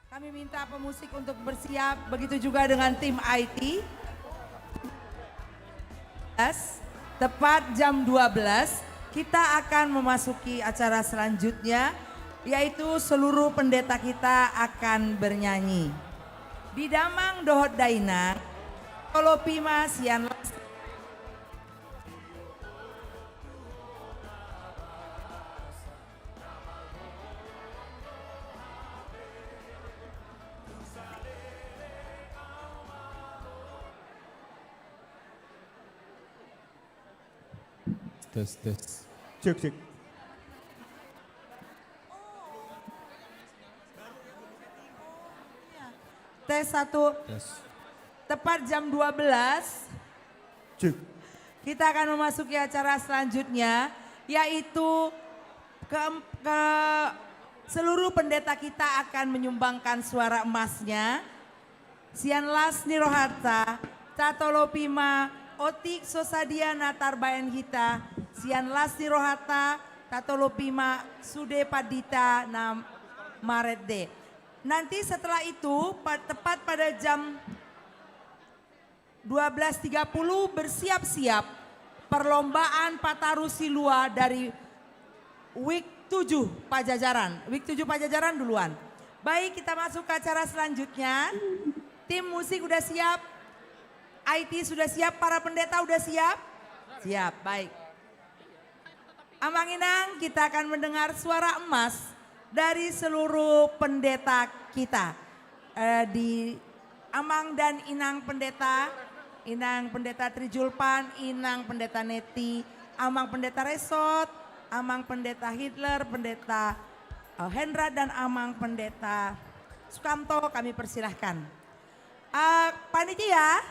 Kami minta pemusik untuk bersiap, begitu juga dengan tim I T. Tepat jam dua belas, kita akan memasuki acara selanjutnya, yaitu seluruh pendeta kita akan bernyanyi. Di damang dohot dainang, tolopi ma sian las. Tes, tes. Cek, cek. Tes satu. Tes. Tepat jam dua belas. Cek. Kita akan memasuki acara selanjutnya, yaitu ke, ke seluruh pendeta kita akan menyumbangkan suara emasnya. Sian las ni rohanta, tatolopi ma otik so sadia na tarbahen hita, sian las ni rohanta, tatolopi ma sude pandita na marende. Nanti setelah itu, pa-, tepat pada jam dua belas tiga puluh bersiap-siap perlombaan Pataru Silua dari Wik tujuh Pajajaran. Wik tujuh Pajajaran duluan. Baik, kita masuk ke acara selanjutnya. Tim musik udah siap? I T sudah siap? Para pendeta udah siap? Siap, baik. Amang Inang, kita akan mendengar suara emas dari seluruh pendeta kita. Eh, di Amang dan Inang Pendeta, Inang Pendeta Trijulpan, Inang Pendeta Neti, Amang Pendeta Resot, Amang Pendeta Hitler, Pendeta, eh, Hendra, dan Amang Pendeta Sukamto, kami persilahkan. Eh, panitia,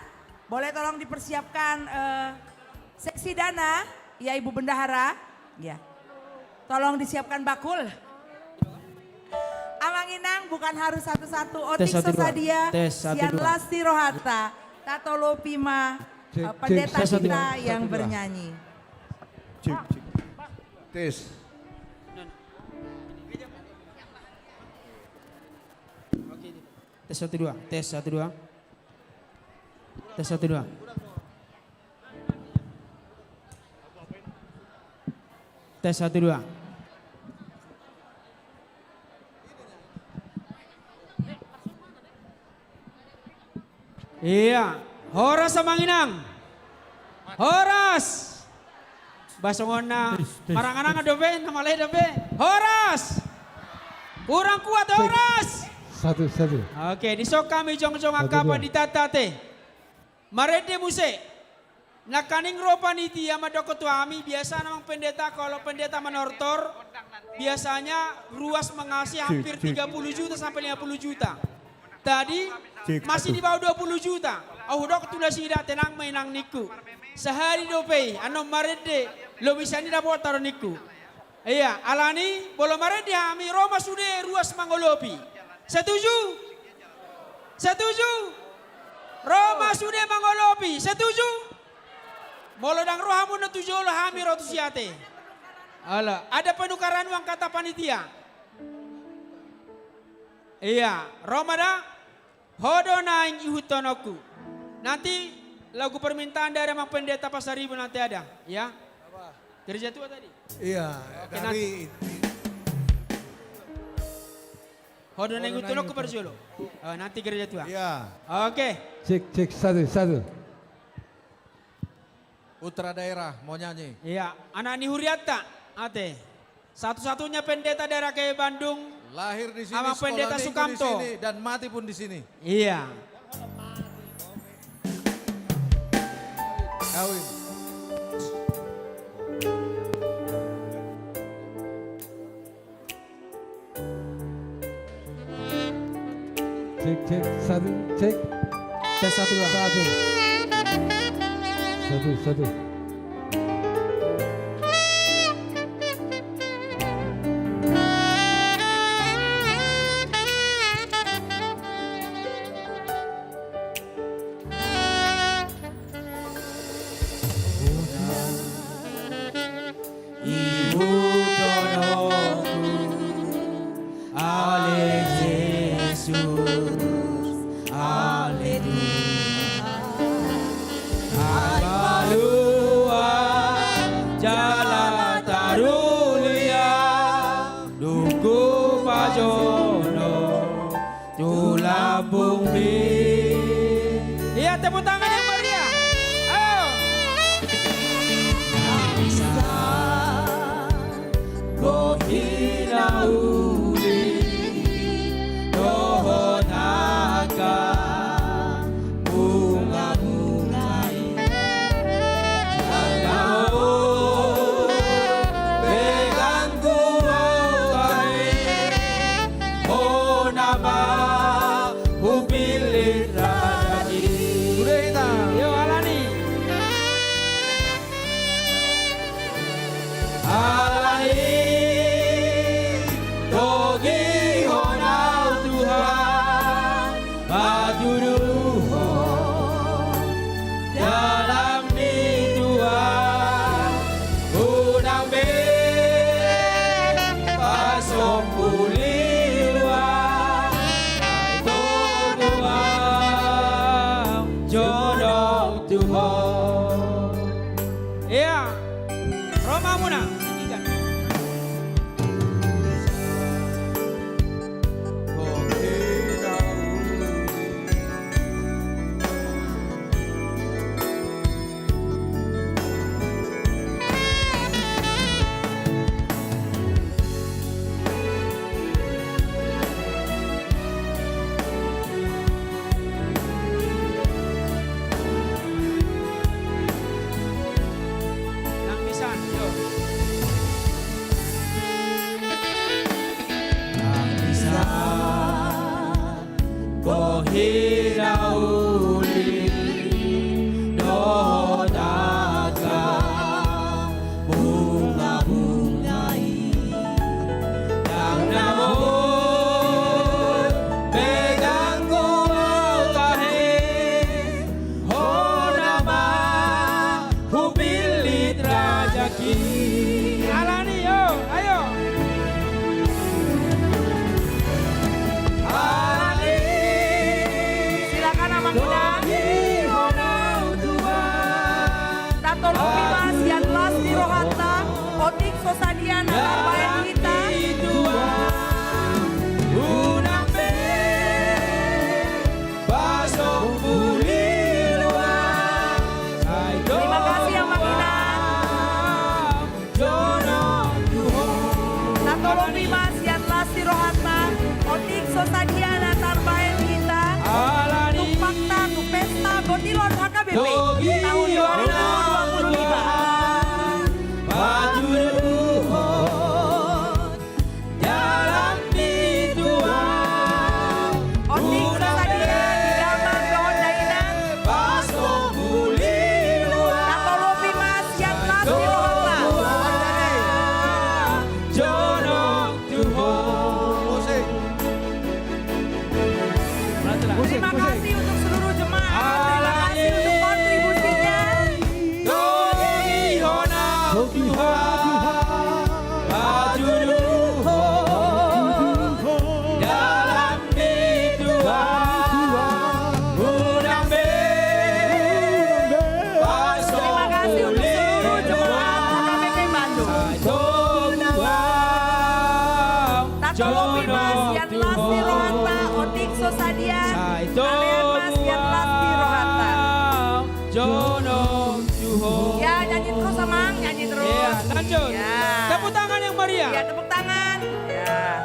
boleh tolong dipersiapkan, eh, seksi dana, ya, Ibu Bendahara? Ya. Tolong disiapkan bakul. Amang Inang, bukan harus satu-satu. Otik so sadia. Tes, satu, dua. Tes, satu, dua. Sian las ni rohanta, tatolopi ma, eh, pendeta kita yang bernyanyi. Cek, tes, satu, dua. Cek, cek. Tes. Tes satu, dua. Tes satu, dua. Tes satu, dua. Tes satu, dua. Iya. Horas, Amang Inang. Horas. Bah, songon na marangan-angan dope, na male dope. Horas! Kurang kuat, horas! Satu, satu. Oke, dison hami jongjong angka pandita ate. Marende muse. Nangkaning ro panitia mandok tu hami, biasana Amang Pendeta, kalau pendeta manortor, biasanya ruas mangasi hampir tiga puluh juta sampai lima puluh juta. Tadi masih di bawah dua puluh juta. Au hudok tu nasida, tenang ma, Inang, ningku. Sahali dope i, annon marende, lobi sian i dapotan do, ningku. Iya, alani molo marende hami, ro ma sude ruas mangolopi. Setuju? Setuju? Ro ma sude mangolopi. Setuju? Molo ndang ro hamu na tu jolo, hami ro tusi ate. Ala, ada penukaran uang, kata panitia. Iya, ro ma da. Ho do naeng ihuthononku. Nanti lagu permintaan dari Amang Pendeta Pasaribu nanti ada, ya. Gereja tua tadi. Iya, oke, dari nanti. Ho do naeng ihuthononku parjolo. Oh, nanti gereja tua. Iya. Oke. Cek, cek, satu, satu. Putra daerah mau nyanyi. Iya, anak ni hurianta, ate. Satu-satunya pendeta daerah K W Bandung. Lahir di sini, Amang Pendeta Sukamto. Sekolah minggu di sini, dan mati pun di sini. Iya. Kawin. Cek, cek, satu, cek. Tes satu, dua. Satu. Satu, satu. Ihuthononku ale Jesus. Yesus, haleluya. Ai malua jala tarulia, dung hupajonok tu lambungmi. Iya, tepuk tangan yang meriah. Ayo. Nang bisa Bohi na uli dohot angka bungabunga i. Angka on pe ganggu au tahe, hona ma hupillit raja i. Sude hita. Yo, alani. Alani togihon au Tuhan, patuduhon dalan ni Tuhan, unang be pasombu lilu au, ai tongtong au jonok tu Ho. Iya. Ro ma hamuna. Nang bisa, yo. Nang bisa bohi na uli dohot angka bungabunga i. Ndang na molo pe ganggu au tahe, hona ma hupillit raja i. Alani, yo, ayo. Alani. Silakan, Amang Inang. Tongihon au Tuhan. Tatolopi ma sian las ni rohanta, otik so sadia na tarbahen hita. Unang be pasombu lilu au. Terima kasih, Amang Inang. Jonok tu Ho. Tatolopi ma sian las ni rohanta, otik so sadia na tarbahen hita. Alani. Tumpakta tu pesta Gotilon H K B P tahun dua ribu dua puluh lima. Patuduhon dalan ni Tuhan. Otik so sadia di damang dohot dainang. Pasombu lilu au. Tatolopi ma sian las ni rohanta. Jonok tu Ho. Terima kasih untuk seluruh jemaat. Terima kasih untuk kontribusinya. Togihon au Tuhan, patuduhon dalan ni Tuhan, unang be pasombu lilu au. Terima kasih untuk seluruh jemaat H K B P Bandung. Sai tongtong au jonok tu Ho. Tatolopi ma sian las ni rohanta, otik so sadia. Sai tongtong au jonok tu Ho. Alean ma sian las ni rohanta. Ya, nyanyi terus, Amang, nyanyi terus. Iya, lanjut. Ya. Tepuk tangan yang meriah. Iya, tepuk tangan. Ya.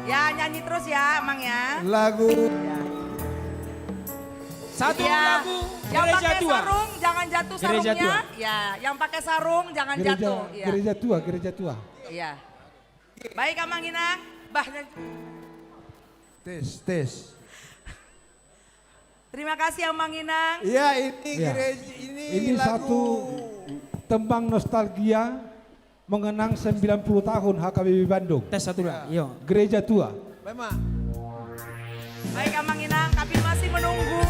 Ya, nyanyi terus ya, Amang ya. Lagu. Ya. Satu lagu. Iya. Yang pakai sarung, jangan jatuh sarungnya. Gereja tua. Ya, yang pakai sarung, jangan jatuh. Iya. Gereja tua, gereja tua. Iya. Baik, Amang Inang. Bah, tes, tes. Terima kasih, Amang Inang. Iya, ini gereja, ini lagu. Ini satu tembang nostalgia mengenang sembilan puluh tahun H K B P Bandung. Tes satu, Bang. Iya. Gereja tua. Baik, Amang Inang, kami masih menunggu.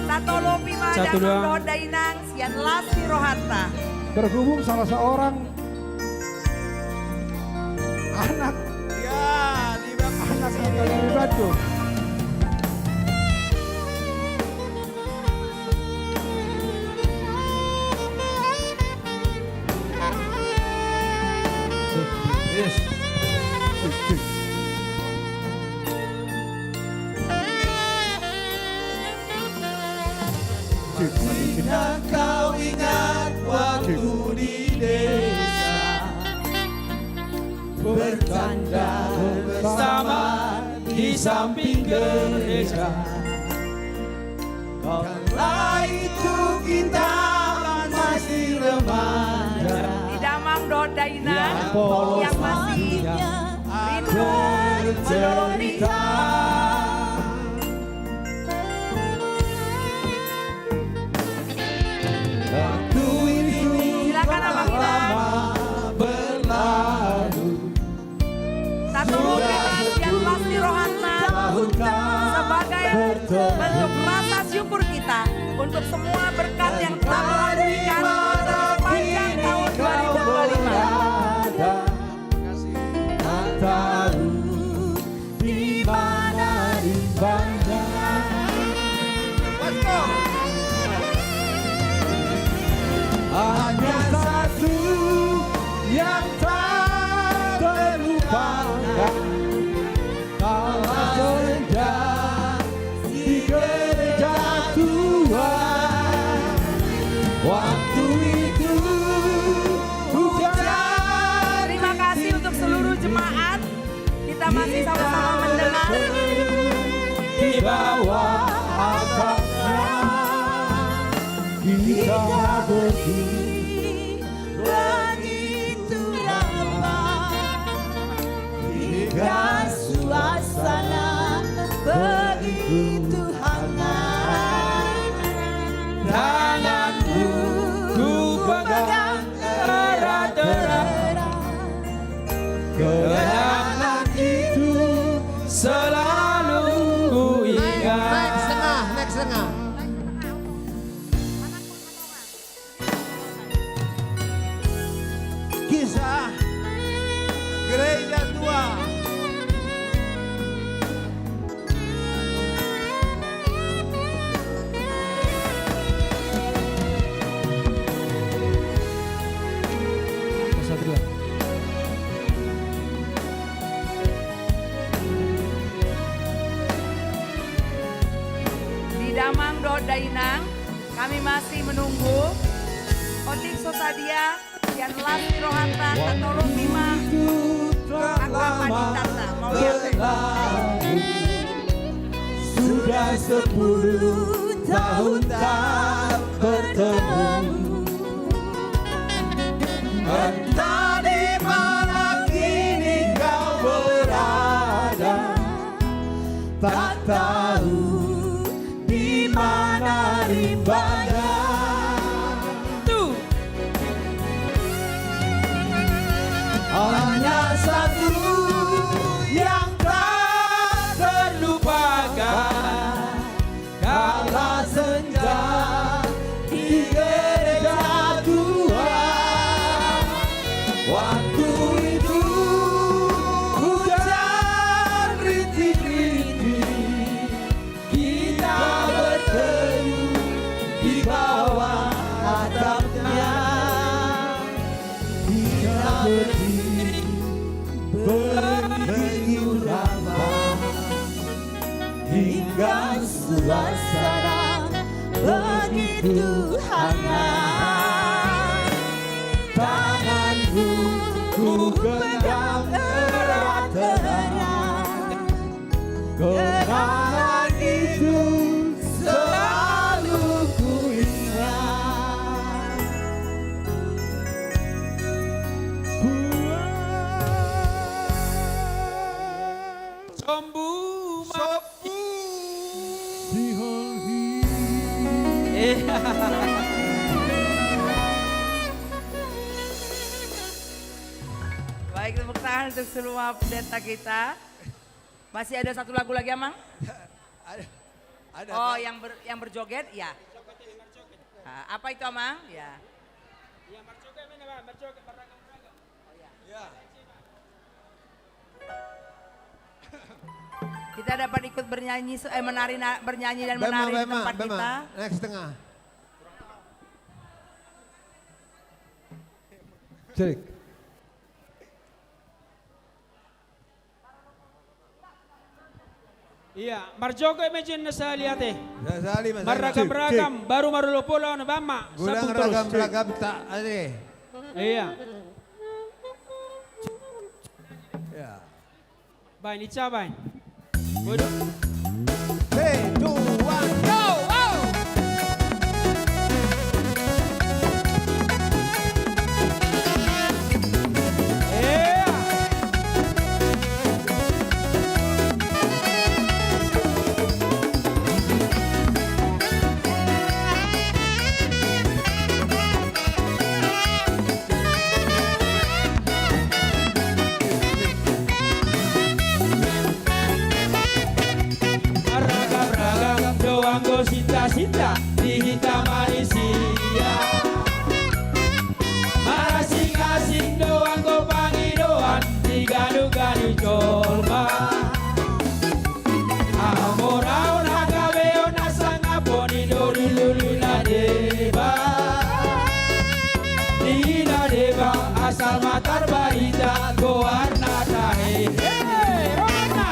Tatolopi ma damang dohot dainang sian las ni rohanta. Berhubung salah seorang anak, ya, di belakang anak H K B P Bandung. Indah kau ingat waktu di desa, bercanda bersama di samping gereja. Kala itu kita masih remaja. Di damang dohot dainang yang masih rindu mendorong kita. Silakan, Abang Iwan. Taturung di Mas Yan Lasli Rohanta sebagai bentuk rasa syukur kita untuk semua berkat yang telah Tuhan berikan sepanjang tahun dua ribu dua puluh lima. Di mana rimbanya? Hanya satu yang tak terlupakan, kala senja di gereja tua. Waktu itu hujan. Terima kasih untuk seluruh jemaat. Kita masih sama-sama mendengar. Di bawah atapnya kita berdiri. Begitu ramah, hingga suasana begitu hangat. Tanganmu kupegang erat-erat. Kenangan itu selalu kuingat. Naik, naik setengah, naik setengah. Kisah gereja tua. Di damang dohot dainang, kami masih menunggu. Otik so sadia, Yan Lasli Rohanta, tatorung i ma angka panitanta. Mau ya? Sudah sepuluh tahun tak bertemu. Entah di mana kini kau berada. Tak tahu di mana rimbanya. Hanya satu yang tak terlupakan, kala senja di gereja tua. Waktu itu hujan rintik-rintik. Kita berteduh di bawah atapnya. Kita berdiri begitu ramah, hingga suasana begitu hangat. Tanganmu kugenggam erat-erat. Kenangan itu selalu kuingat. Sombu ma. Sombu. Iya. Baik, tepuk tangan untuk semua pendeta kita. Masih ada satu lagu lagi, Amang? Ada, ada. Oh, yang ber-, yang berjoget, ya. Ah, apa itu, Amang? Ya. Oh, ya. Kita dapat ikut bernyanyi, eh, menari, na-, bernyanyi dan menari di tempat kita. Naik setengah. Cek. Ia, marjoget ma jolo na sahali ate. Sahali ma, sahali. Marragam-ragam, baru marolop-olop on, baen ma. Godang ragam-ragam ta ate. Ia. Ia. Baen, ica baen. Waduh. Three, two, one, go! Wow! Ia. Marragam-ragam do anggo sinta-sinta di hita manisia. Marasing-asing do anggo pangidoan di ganup-ganup jolma. Hamoraon, hagabeon, hasangapon i do di lului na deba. Di na deba asal ma tarbarita goarna tahe. Hei, rohana!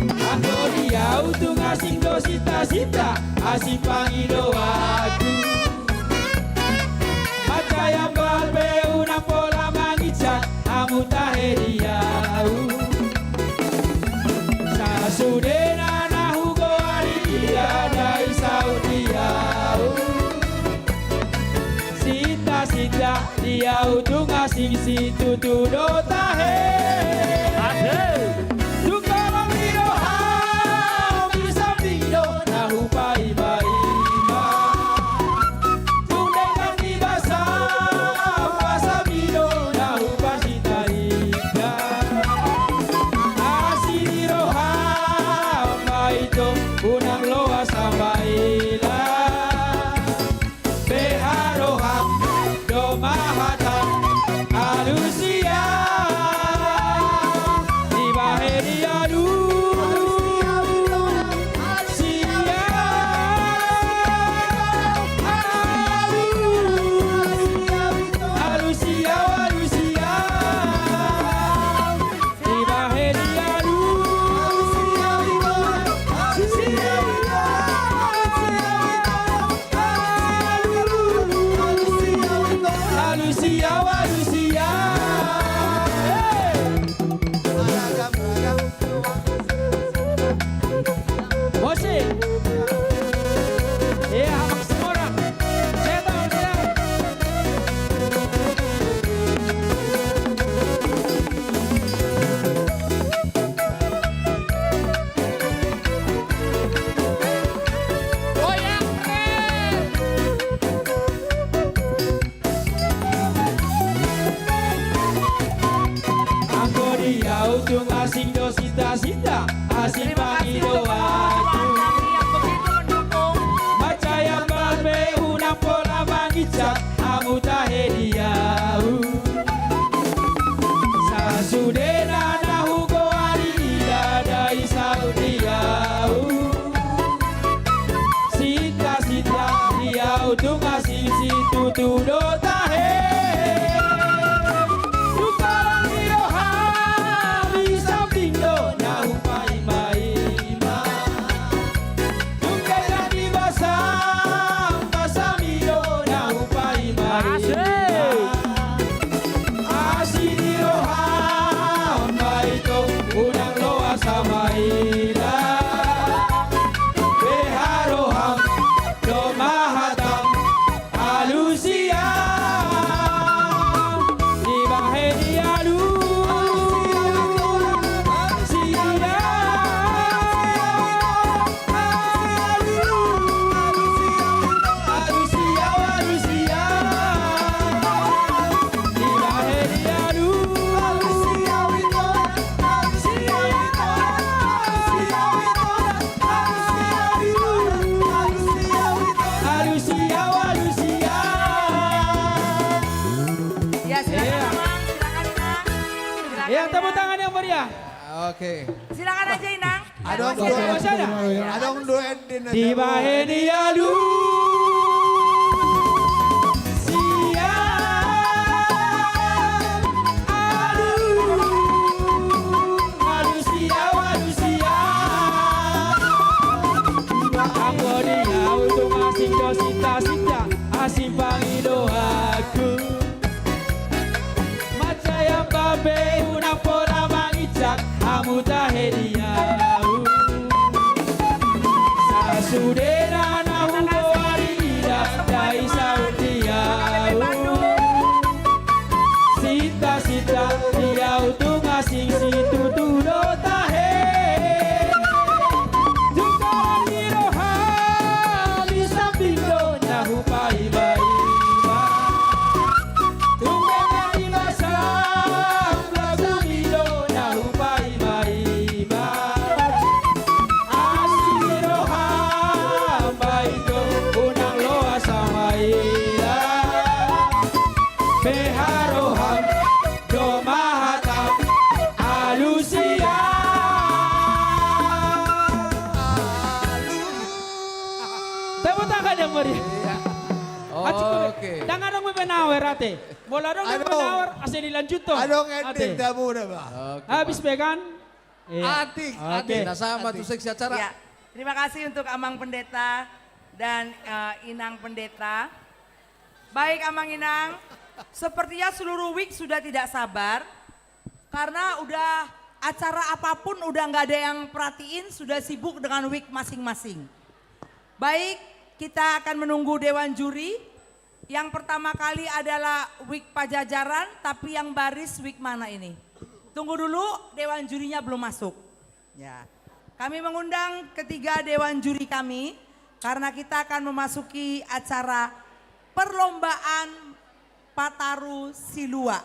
Anggo di ahu tung asing do sinta-sinta, asing pangidoanku. Mansai hambal pe unang pola mangincat hamu tahe di ahu. Sasudena na hugoari ida ndai saut di ahu. Sinta-sinta di ahu tung asing situtu do tahe. Ate. Tung holong ni roham di sambing do na hupaima-ima. Tung denggan ni basam, basam i do na hupasinta-inta. Asi ni roham ma ito unang loas hambailan. Beha roham do mahatang alusia. Dibahen i alusia. Alusia, alusia. Anggo di ahu tung asing do sinta-sinta, asing pangidoanku. Mansai hambal pe unang pola mangincat hamu tahe di ahu. Sasudena na hugoari ida ndai saut di ahu. Sinta-sinta di ahu tung asing situtu do tahe. Tung holong ni roham di sambing do na hupaima-ima. Tung denggan ni basam, basam i do na hupaima-ima. Asi ni roham ma ito unang loas hambailan. Beha roham do mahatang alusia. Dibahen i alusia. Ya, silakan, Amang. Silakan, Inang. Silakan, Inang. Ya, tepuk tangan yang meriah. Oke. Silakan aja, Inang. Adong dua, adong dua ending. Dibahen i alusia. Alu-, alusia, alusia. Simpang i do aku. Mansai ambabe unang pola manginjak hamu tahe di ahu. Sasudena na hugoari ida dai saut di ahu. Sinta-sinta di ahu tung asing situtu do tahe. Tung dalan ni roha di sambing do na hupaima-ima. Tung dalan ni roha di sambing do na hupaima-ima. Asi roham baen do unang loas hamaila. Beha roham do ma hatam alusia. Tepuk tangan yang meriah. Iya. Asik, oke. Ndang adong be penawar ate. Molo adong be penawar ase dilanjuthon. Adong ending tamu da ba. Oke, habis be kan? Iya. Atik, oke. Atik. Na sama tu seksi acara. Ya. Terima kasih untuk Amang Pendeta dan, eh, Inang Pendeta. Baik, Amang Inang. Sepertinya seluruh wik sudah tidak sabar. Karena udah acara apapun udah nggak ada yang perhatiin, sudah sibuk dengan wik masing-masing. Baik, kita akan menunggu dewan juri. Yang pertama kali adalah wik Pajajaran, tapi yang baris wik mana ini? Tunggu dulu, dewan jurinya belum masuk. Ya. Kami mengundang ketiga dewan juri kami, karena kita akan memasuki acara perlombaan Pataru Silua.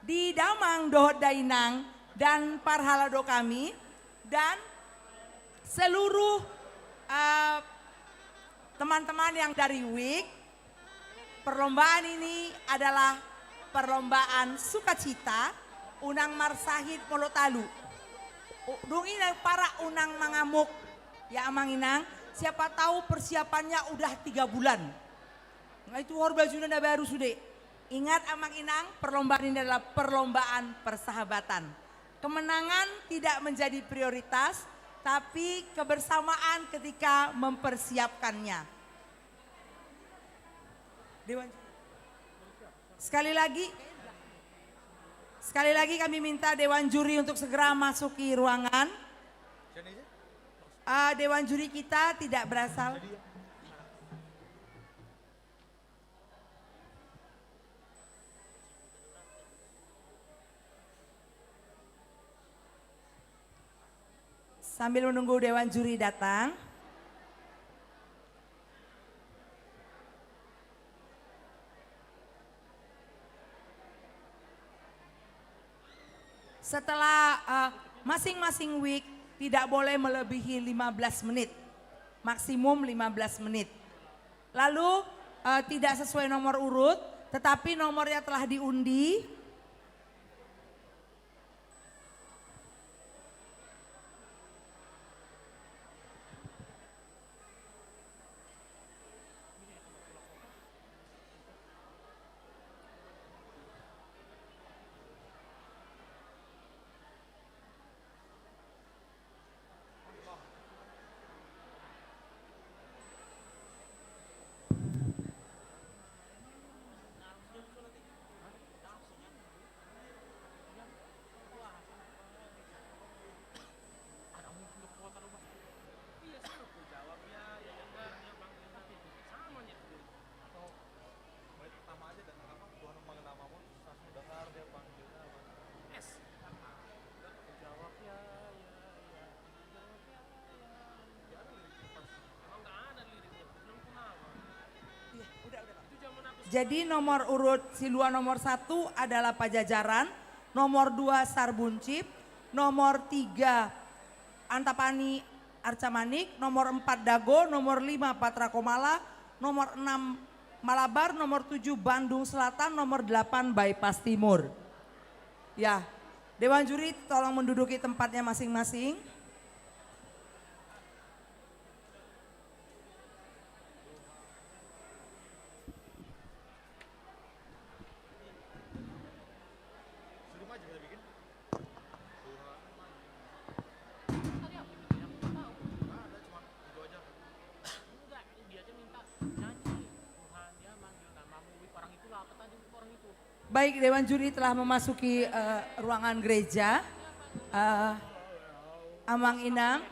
Di damang dohot dainang dan parhalado kami dan seluruh, eh, teman-teman yang dari wik, perlombaan ini adalah perlombaan sukacita, unang marsahit molo talu. U-, dung i na parak unang mangamuk, ya Amang Inang, siapa tahu persiapannya udah tiga bulan. Nga i tuhor bajuna na baru sude. Ingat Amang Inang, perlombaan ini adalah perlombaan persahabatan. Kemenangan tidak menjadi prioritas, tapi kebersamaan ketika mempersiapkannya. Dewan, sekali lagi, sekali lagi kami minta dewan juri untuk segera masuk ke ruangan. Ah, dewan juri kita tidak berasal. Sambil menunggu dewan juri datang. Setelah, eh, masing-masing wik tidak boleh melebihi lima belas menit. Maksimum lima belas menit. Lalu, eh, tidak sesuai nomor urut, tetapi nomor yang telah diundi. Jadi nomor urut Silua nomor satu adalah Pajajaran, nomor dua Sar Buncit, nomor tiga Antapani Arca Manik, nomor empat Dago, nomor lima Patra Komala, nomor enam Malabar, nomor tujuh Bandung Selatan, nomor delapan Bypass Timur. Ya, dewan juri tolong menduduki tempatnya masing-masing. Baik, Dewan Juri telah memasuki, eh, ruangan gereja. Eh, Amang Inang,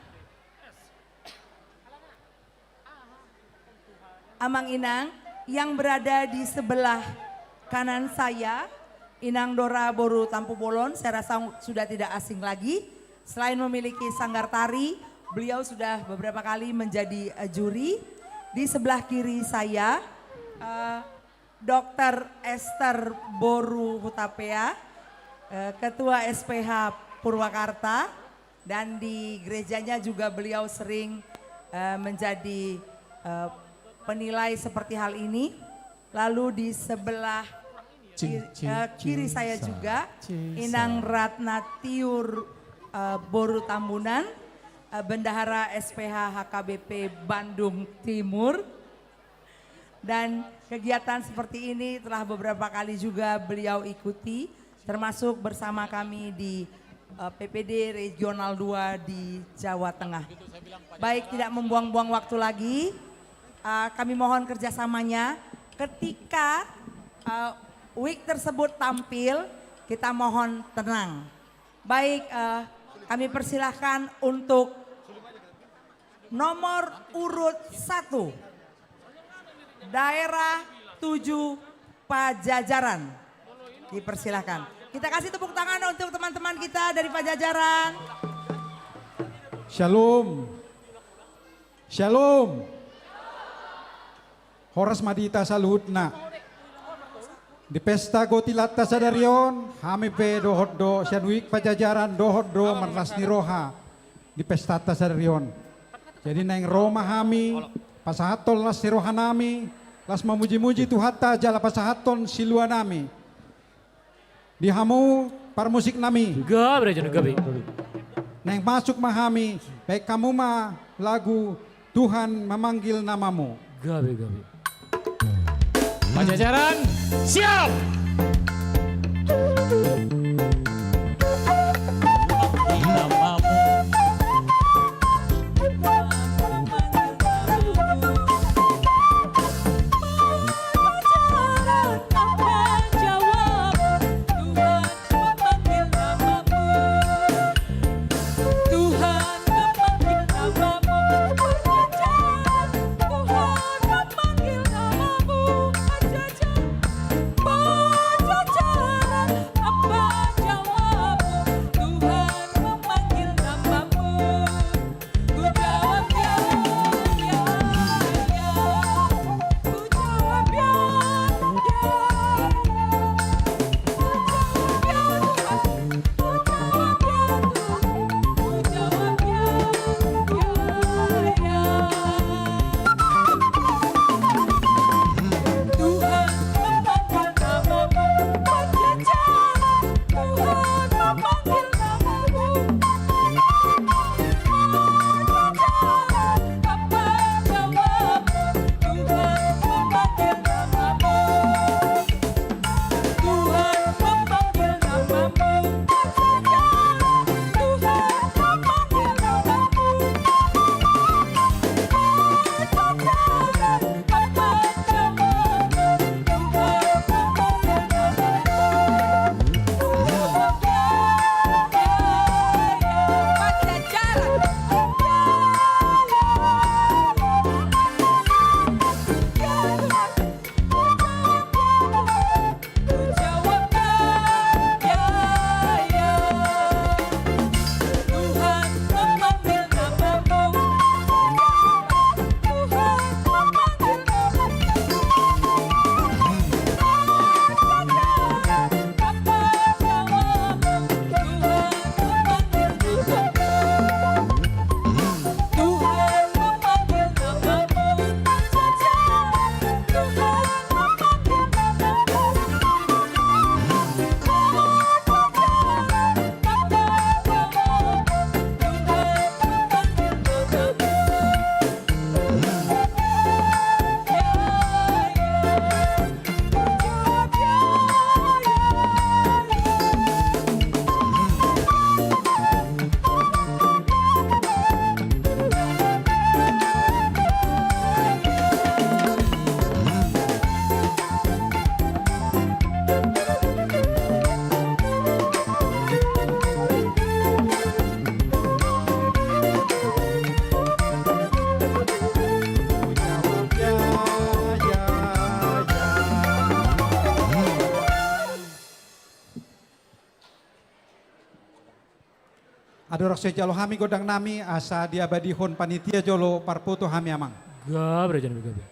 Amang Inang yang berada di sebelah kanan saya, Inang Dora boru Tampubolon, saya rasa sudah tidak asing lagi. Selain memiliki sanggar tari, beliau sudah beberapa kali menjadi, eh, juri. Di sebelah kiri saya, eh, Dokter Esther boru Hutapea, eh, Ketua S P H Purwakarta, dan di gerejanya juga beliau sering, eh, menjadi, eh, penilai seperti hal ini. Lalu di sebelah Cing, ki-, cing, eh, kiri cing, saya sa, juga, cing, Inang sa. Ratna Tiur, eh, boru Tambunan, eh, Bendahara S P H H K B P Bandung Timur. Dan kegiatan seperti ini telah beberapa kali juga beliau ikuti, termasuk bersama kami di, eh, P P D Regional dua di Jawa Tengah. Baik, tidak membuang-buang waktu lagi, eh, kami mohon kerjasamanya. Ketika, eh, wig tersebut tampil, kita mohon tenang. Baik, eh, kami persilahkan untuk nomor urut satu, daerah tujuh Pajajaran. Dipersilahkan. Kita kasih tepuk tangan untuk teman-teman kita dari Pajajaran. Shalom. Shalom. Horas ma di hita saluhutna. Di pesta gotilanta sadari on, hami pe dohot do sian wig Pajajaran dohot do marlas ni roha di pestanta sadari on. Jadi naeng ro ma hami pasahathon las ni rohanami, laos mamuji-muji Tuhanta jala pasahathon siluanami di hamu parmusiknami. Gabe, raja na gabe. Naeng masuk ma hami, baen hamu ma lagu Tuhan Memanggil Nama-Mu. Gabe, gabe. Pajajaran, siap! Andorang so dijalo hami gondang nami, asa diabadihon panitia jolo parfoto hami, Amang. Gabe raja nami, gabe.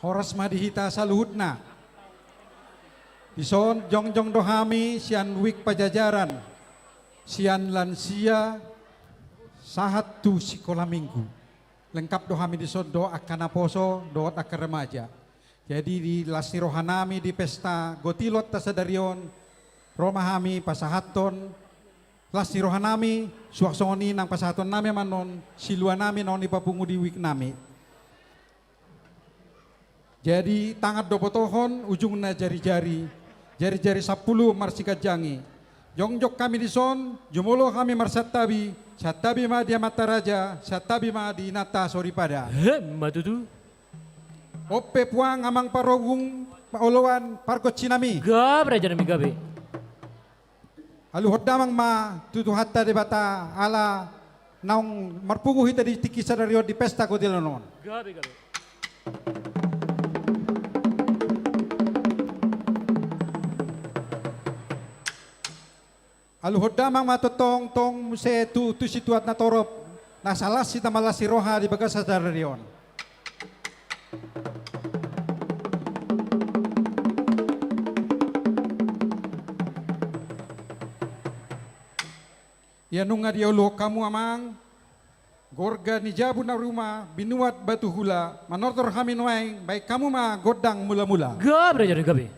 Horas ma di hita saluhutna. Dison jongjong do hami sian Wijk Pajajaran, sian lansia sahat tu sikola minggu. Lengkap do hami dison dohot angka naposo dohot angka remaja. Jadi di las ni roha nami di pesta gotilonta sadari on, ro ma hami pasahathon las ni roha nami, suang songon i nang pasahaton nami ma annon silua nami naung dipapungu di wijk nami. Jadi tangan do botohon, ujungna jari-jari, jari-jari sampulu marsiganjangi. Jongjong hami dison, jumolo hami marsantabi, santabi ma di amanta raja, santabi ma di inanta soripada. Emma tutu. On pe puang amang parhobung, oloan, pargonsi nami. Gabe raja nami, gabe. Aluhon damang ma tu Tuhanta Debata ala naung marpungu hita di tingki sadari on di pesta gotilon on. Gabe, gabe. Aluhon damang ma tongtong, tong muse tu, tu situan na torop, na salas hita manlas ni roha di bagasan sadari on. Ia nunga dialuhon hamu amang, gorga ni jabu na ruma, binuat batu hula, manortor hami nuaeng, baen hamu ma gondang mula-mula. Gabe raja nami, gabe.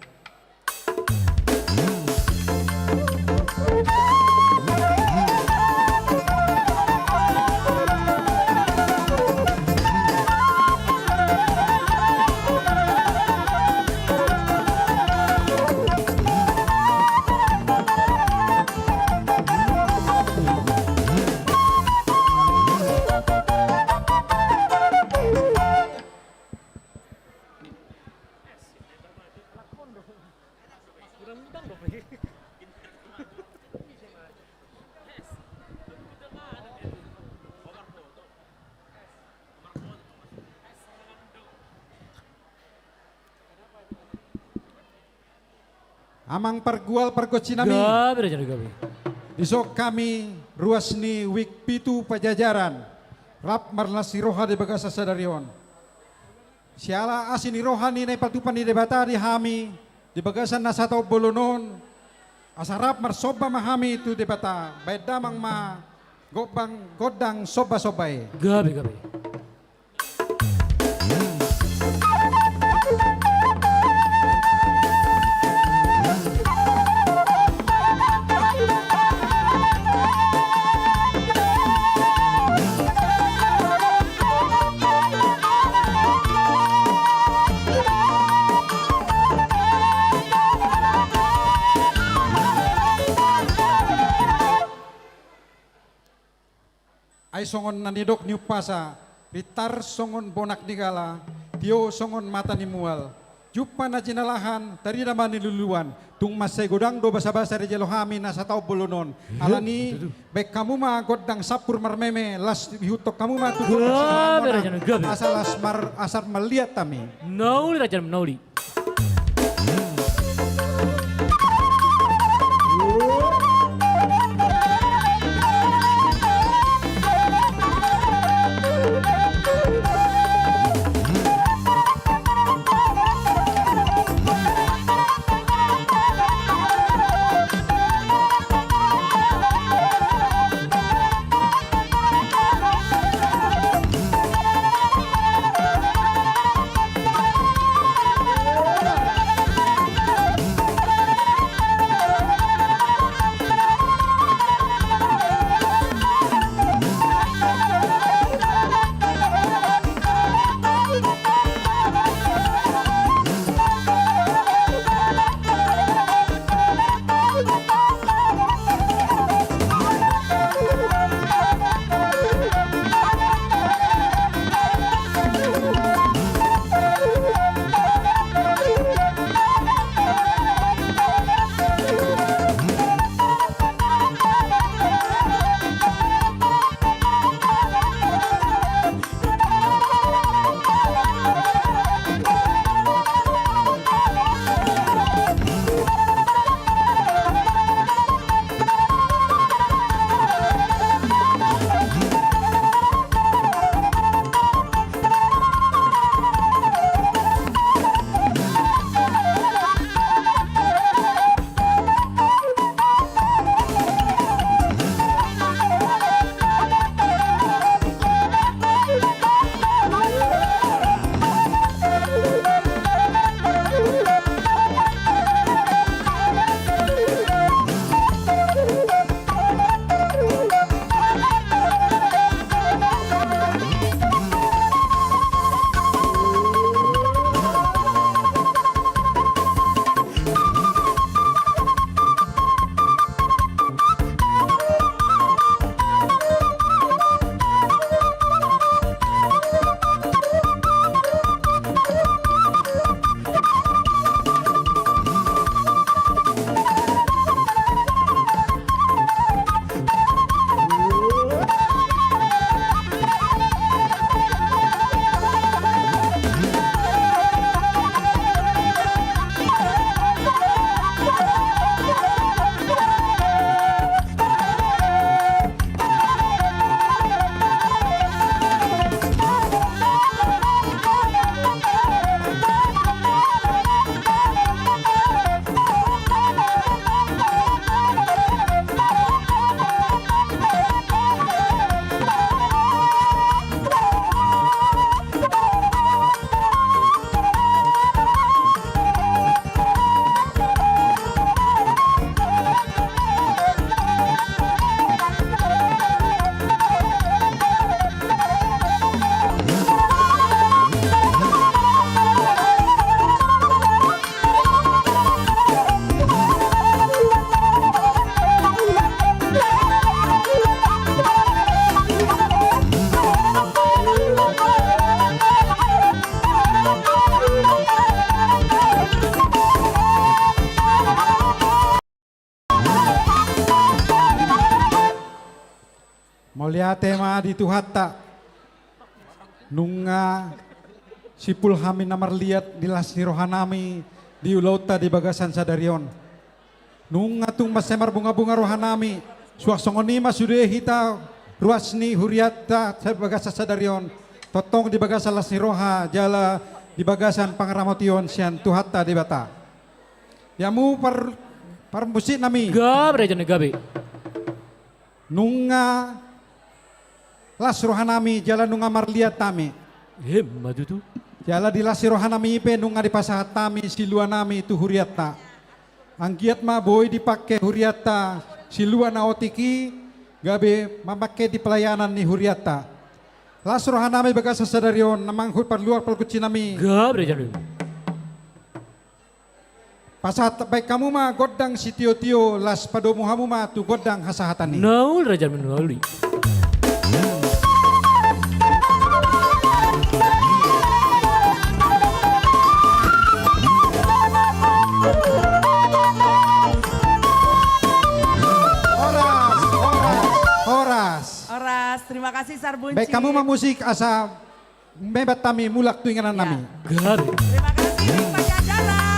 Amang pargual pargonsi nami. Gabe raja nami, gabe. Dison hami ruas ni Wijk Pitu Pajajaran rap marlas ni roha di bagasan sadari on. Siala asi ni roha ni na dipatupa ni Debata di hami di bagasan na sataon bolon on, asa rap marsomba ma hami tu Debata, baen damang ma gombang gondang somba-somba i. Gabe, gabe. Ai songon na nidok ni umpasa, ritar songon bonak ni gala, tio songon mata ni mual. Jumpa na jinalahan, tarida ma niluluan. Tung mansai godang do basa-basa dijalo hami na sataon bolon on. Alani, baen hamu ma gondang sampur marmeme, laos ihuthon hamu ma tu gondang sahalamonan. Asa laos mar-, asa mangaliat hami. Na uli raja nami, na uli. Mauliate ma di Tuhanta. Nunga simpul hami na marliat di las ni rohanami di ulaonta di bagasan sadari on. Nunga tung mansai marbungabunga rohanami, suang songon i ma sude hita ruas ni hurianta di bagasan sadari on, tongtong di bagasan las ni roha jala di bagasan pangaramotion sian Tuhanta Debata. Di hamu par-, parmusiknami. Gabe, raja nami, gabe. Nunga las rohanami jala nunga marliat hami. Emma tutu. Jala di las ni rohanami i pe nunga dipasahat hami siluanami tu hurianta. Anggiat ma boi dipangke hurianta silua na otik i gabe mamangke di pelayanan ni hurianta. Las rohanami bagasan sadari on, na manghut parluar pargonsinami. Gabe, raja nami. Pasahat baen hamu ma gondang sitiotio, laos padomu hamu ma tu gondang hasahatan i. Na uli, raja nami, na uli. Horas, horas, horas. Horas, terima kasih Sarbunci. Baen hamu ma musik asa membaen hami mulak tu inganannami. Ya. Gabe. Terima kasih, Pajajaran.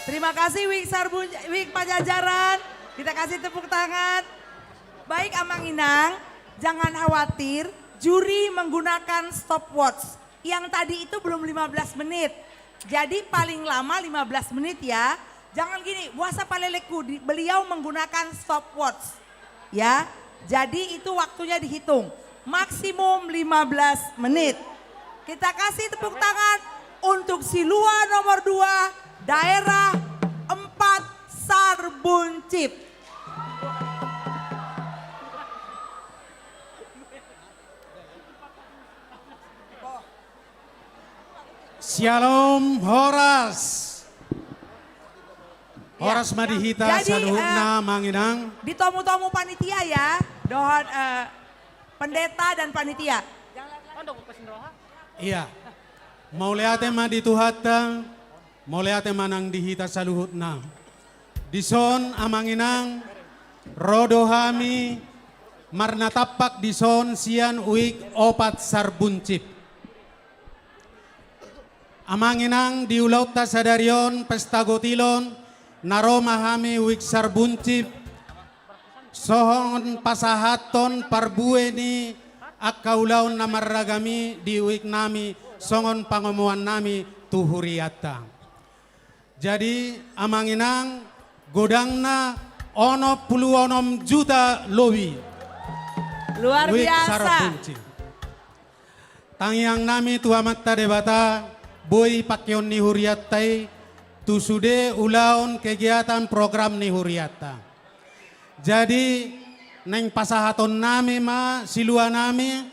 Terima kasih, Wik Sarbun-, Wik Pajajaran. Kita kasih tepuk tangan. Baik, Amang Inang, jangan khawatir, juri menggunakan stopwatch. Yang tadi itu belum lima belas menit. Jadi paling lama lima belas menit ya. Jangan gini, boasa palelekku, di-, beliau menggunakan stopwatch. Ya, jadi itu waktunya dihitung. Maksimum lima belas menit. Kita kasih tepuk tangan untuk silua nomor dua, daerah empat Sarbuncip. Syalom, horas. Ya. Horas ma di hita. Jadi, saluhutna, eh, Amang Inang. Ditomu-tomu panitia ya, dohot, eh, pendeta dan panitia. Iya. Mauliate ma di Tuhanta, mauliate ma nang di hita saluhutna. Dison, Amang Inang, ro do hami marnatampak dison sian Wik opat Sarbuncip. Amang Inang, di ulaonta sadari on, pesta gotilon, na ro ma hami Wik Sarbuncip, songon pasahathon parbue ni angka ulaon na marragam i di wiknami, songon pangomoannami tu hurianta. Jadi, Amang Inang, godangna onom pulu onom juta lobi. Luar biasa. Wik Sarbuncip. Tangiangnami tu Amanta Debata, boi pangkeon ni hurianta i, tu sude ulaon kegiatan program ni hurianta. Jadi, naeng pasahatonnami ma siluanami,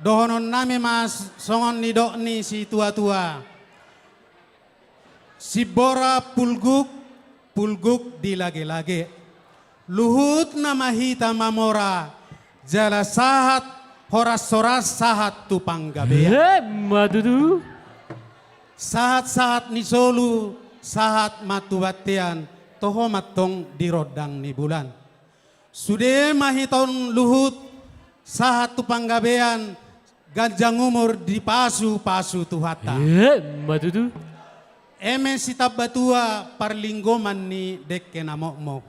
dohononnami ma s-, songon nidok ni situatua. Simbora pulguk, pulguk di lage-lage. Luhutna ma hita mamora, jala sahat horas-horas sahat tu panggabean. Emma tutu. Sahat-sahat ni solu, sahat ma tu bontean, toho ma antong di rondang ni bulan. Sude ma hita on luhut, sahat tu panggabean, ganjang umur dipasu-pasu Tuhanta. Emma tutu. Eme sitamba tua parlinggoman ni dengke na mokmok.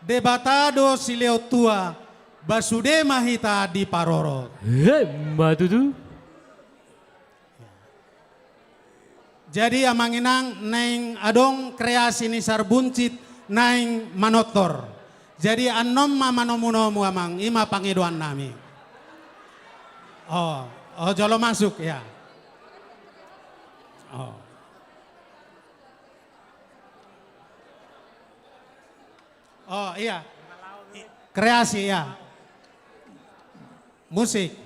Debata do silehon tua, ba sude ma hita diparorot. Emma tutu. Jadi, Amang Inang, naeng adong kreasi ni Sarbuncip, naeng manortor. Jadi annon ma manomunomu, Amang, i ma pangidoannami. O, o, jolo masuk, ya. O. O, iya. Kreasi, iya. Musik.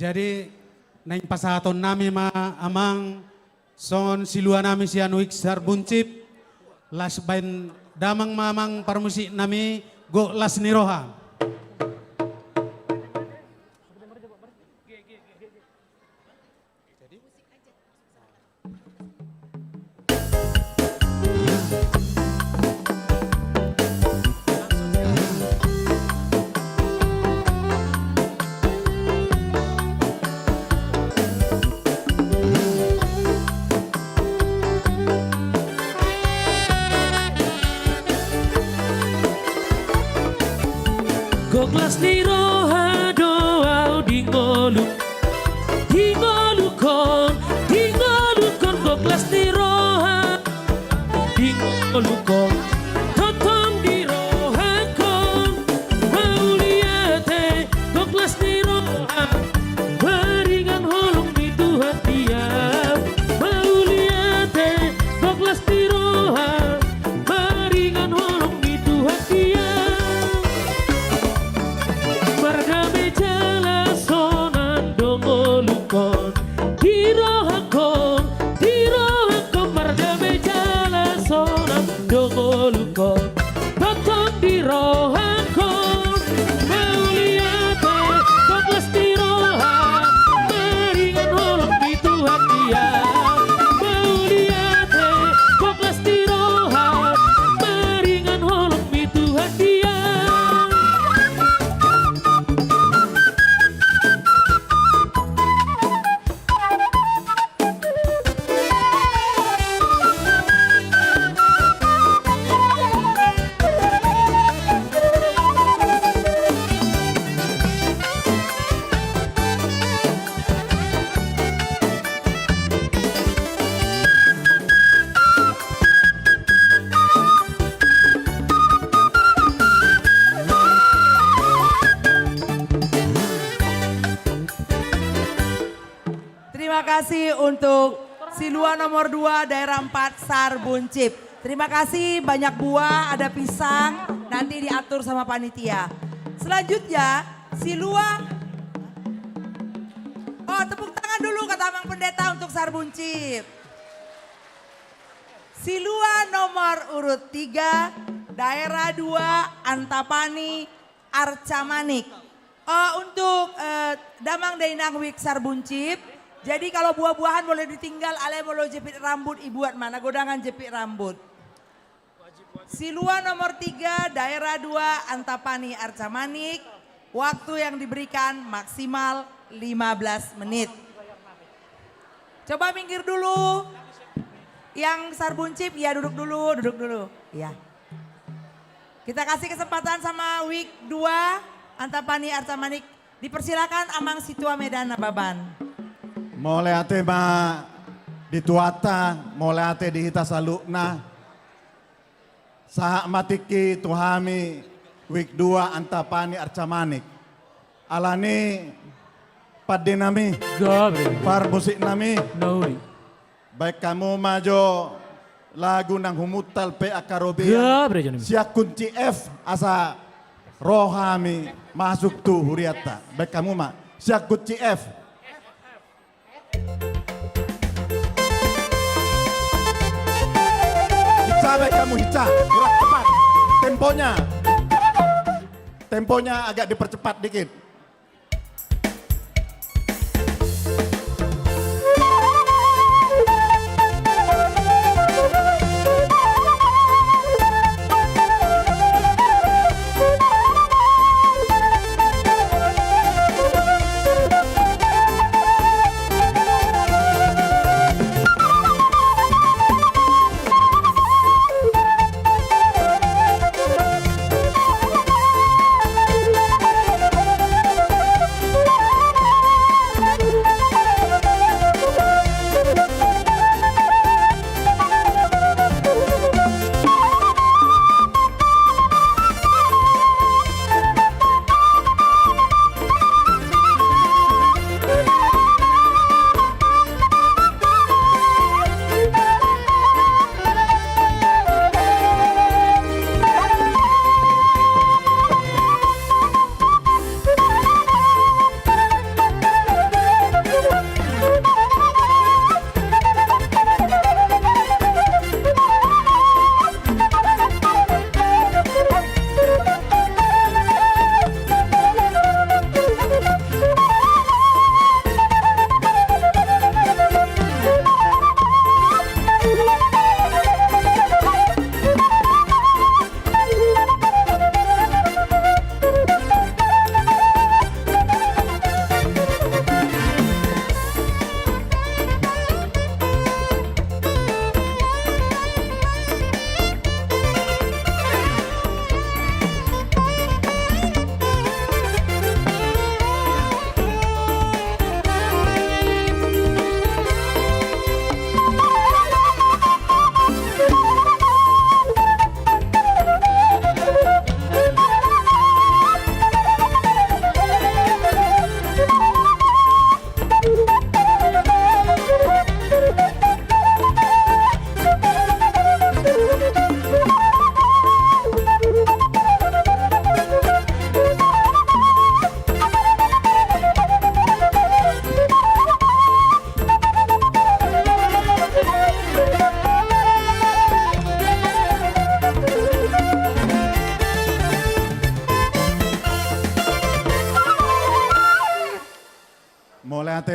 Jadi, naeng pasahaton nami ma amang songon silua nami sian Wik Sarbunchip, las baen damang ma amang parmusik nami, Gok Las ni Roha. Gok las ni roha do au di ngolu, di ngolukon, di ngolukon, gok las ni roha. Di ngolukon, tongtong di rohakon, mauliate, gok las ni roha, maringan holong ni Tuhan dia. Mauliate, gok las ni roha, maringan holong ni Tuhan dia. Mardame jala sonang do ngolukon, di rohakon, di rohakon, mardame jala sonang do ngolukon. Tongtong di rohakon, mauliate, gok las ni roha, maringan holong ni Tuhan dia. Mauliate, gok las ni roha, maringan holong ni Tuhan dia. Terima kasih untuk silua nomor dua, daerah empat, Sarbunchip. Terima kasih, banyak buah, ada pisang, nanti diatur sama panitia. Selanjutnya, silua. Oh, tepuk tangan dulu kata Amang Pendeta untuk Sarbunchip. Silua nomor urut tiga, daerah dua, Antapani, Arca Manik. Eh, untuk, eh, damang dainang Wik Sarbunchip. Jadi kalau buah-buahan boleh ditinggal, alai molo jepit rambut dibuat ma, na godangan jepit rambut. Silua nomor tiga, daerah dua, Antapani, Arca Manik. Waktu yang diberikan maksimal lima belas menit. Coba minggir dulu. Yang Sarbunchip, ya, duduk dulu, duduk dulu. Ya. Kita kasih kesempatan sama Wik dua, Antapani, Arca Manik. Dipersilakan Amang Situa Medan Nababan. Mauliate ma di Tuhanta, mauliate di hita saluhutna. Sahat ma tingki tu hami Wik dua, Antapani, Arca Manik. Alani pande nami, gabe, parmusik nami. Nauli. Baen hamu ma jo lagu nang humuntal pe angka robean. Gabe, Joni. Sian kunci F asa ro hami masuk tu hurianta. Baen hamu ma. Sian kunci F. Hinsa baen hamu, hinsa. Kurang cepat. Temponya. Temponya agak dipercepat dikit.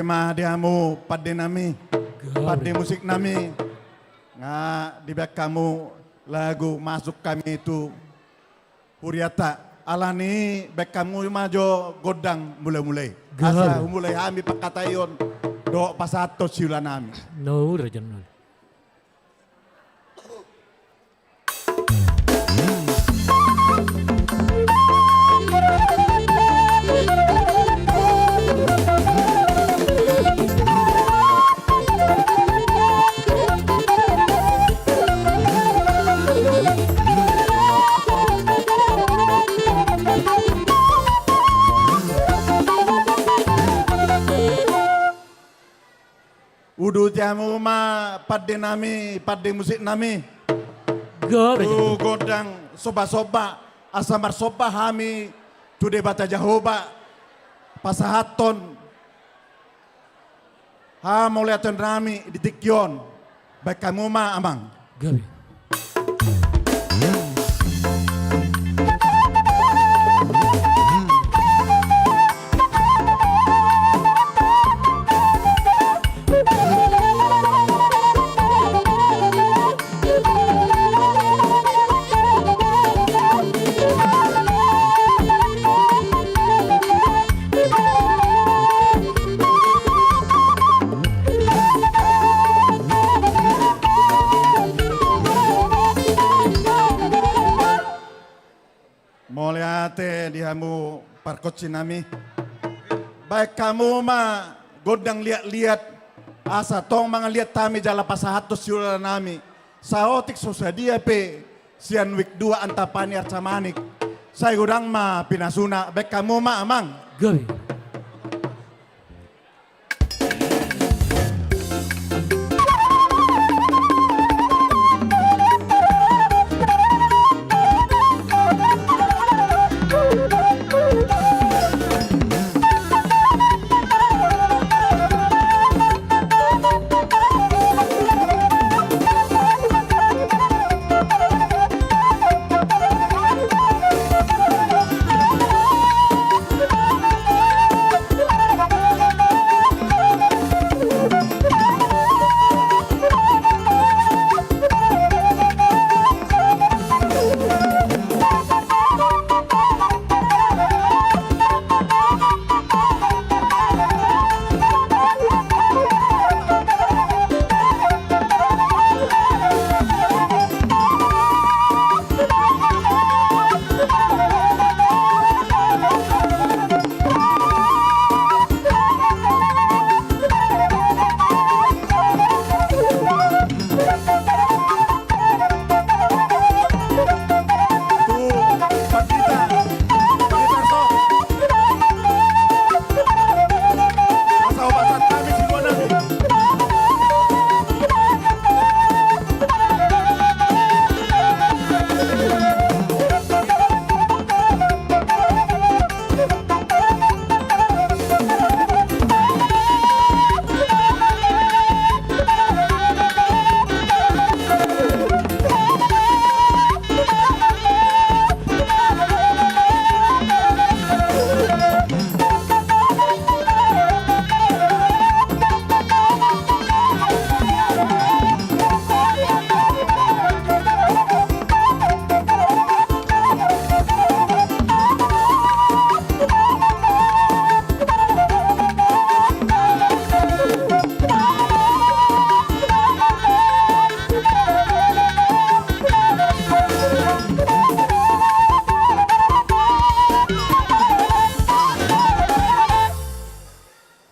Mauliate ma di hamu pande nami, pande musik nami. Nga dibaen hamu lagu masuk hami tu hurianta. Alani baen hamu ma jo gondang mula-mula i. Asa humulai hami pangkataion dohot pasahathon siula nami. Na uli raja na uli. Uduti hamu ma pande nami, pande musik nami. Tu gondang somba-somba, asa marsomba hami tu Debata Jahowa, pasahathon hamauliateon nami di tingki on. Baen hamu ma amang. Gabe. Mauliate di hamu pargonsi nami. Baen hamu ma gondang liat-liat, asa tong mangaliat hami jala pasahathon siula nami. Saotik so sadia pe sian Wijk dua Antapani Arca Manik, sai godang ma pinasuna. Baen hamu ma amang. Gabe.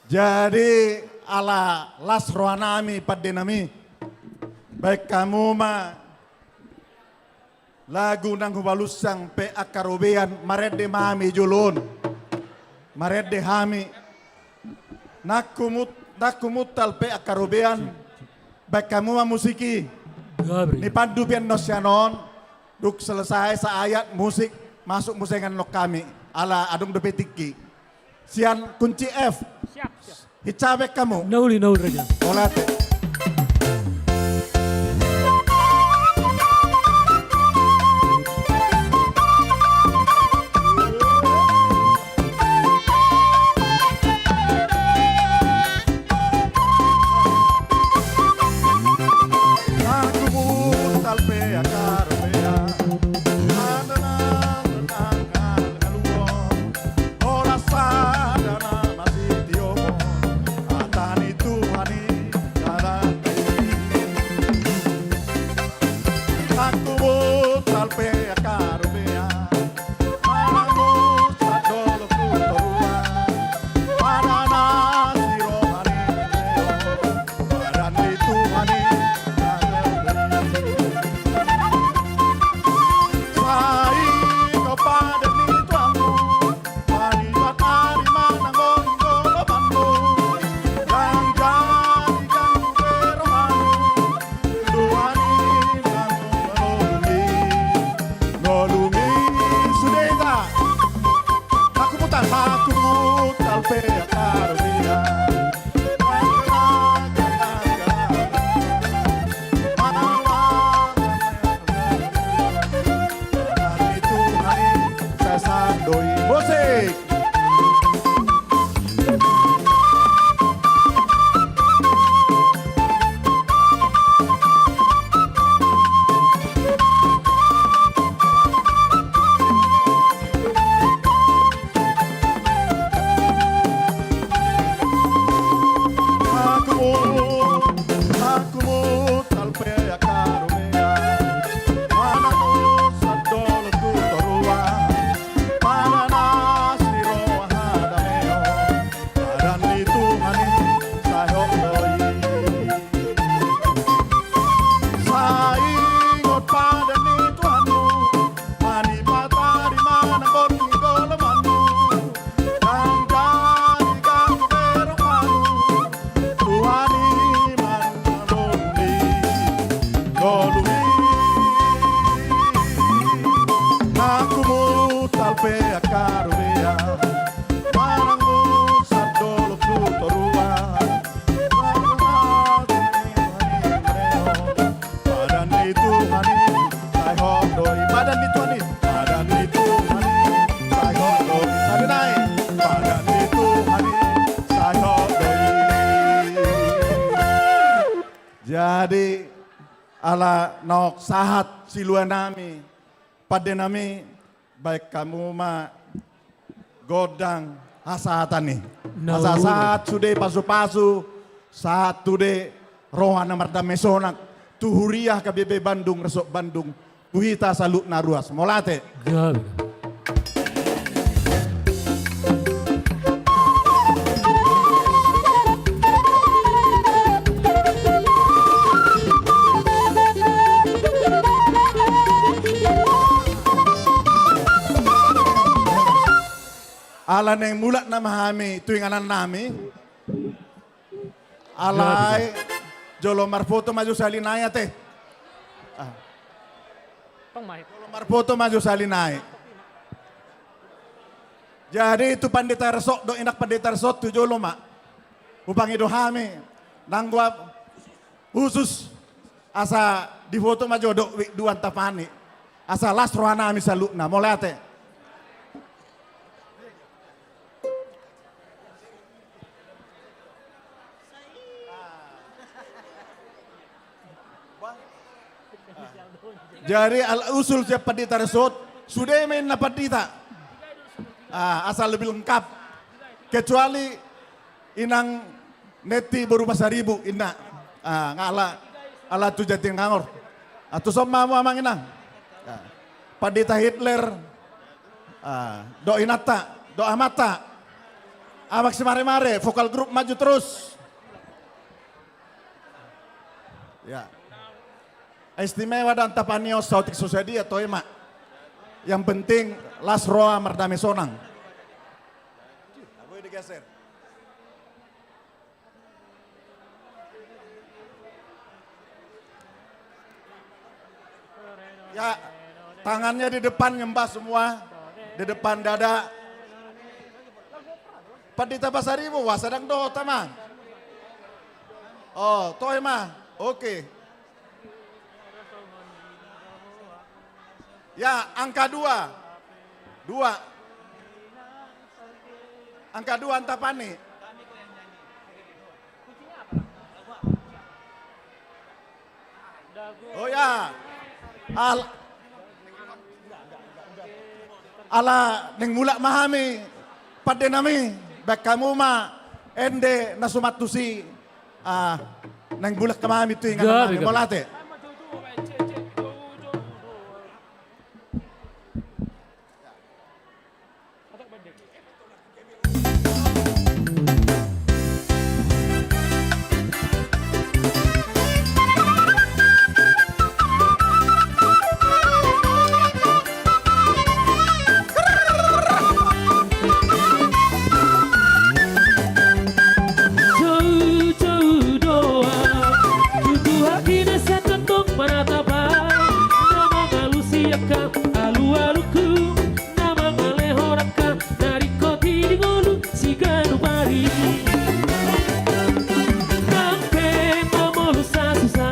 Jadi ala las rohanami pande nami, baen hamu ma lagu nang hubalushon pe angka robean, marende ma hami jolo on. Marende hami nang humut-, nang humuntal pe angka robean. Baen hamu ma musik i. Gabe. Nipandu pe annon sian on. Dung selesai saayat musik, masuk muse annon hami. Ala adong dope tingki. Sian Kunci F. Siap, siap. Hinsa baen hamu. Na uli, na uli raja. Mauliate. Jadi, ala naung sahat siluanami, pandenami, baen hamu ma gondang hasahatan i. Asa sahat sude pasupasu, sahat sude roha na mardame sonang, tu huria H K B P Bandung, Resort Bandung, tu hita saluhutna ruas. Mauliate. Ala naeng mulak nama hami tu inganannami. Alai jolo marfoto ma jo sahali nai ate. Ah. Jolo marfoto ma jo sahali nai. Jadi tu Pandita Resort dohot inang Pandita Resort tu jolo ma. Hupangido hami nanggo khusus asa difoto ma jo dohot Wijk dua Antapani. Asa las rohanami saluhutna. Mauliate. Jadi ala usul sian Pandita Resort, sude ma inna Pandita. Ah, asa lebih lengkap. Kecuali inang Neti boru Pasaribu inna. Ah, nga ala, ala tu Jatinangor. Ah, tuson ma hamu amang inang. Ah, Pandita Hitler. Ah, dohot inanta, dohot amanta. Amang Simaremare, vokal grup maju terus. Ya. Istimewa do Antapani on, saotik so sadia, toe ma. Yang penting las roha mardame sonang. Ya, tangannya di depan nyembah semua, di depan dada. Pandita Pasaribu, wah, sedang dohot, amang. Oh, toe ma. Oke. Ya, angka dua. Dua. Angka dua Antapani. Oh ya. Al-, ala naeng mulak ma hami, pandenami, baen hamu ma ende na suman tusi. Ah, naeng mulak ma hami tu inganannami. Mauliate. Joujou do ahu tu Tuhan, di na sai tongtong manatap ahu, na mangalusi angka alualungku, na mangalehon angka na ringkot i di ngolu siganup ari. Nang pe mamolus sasusa,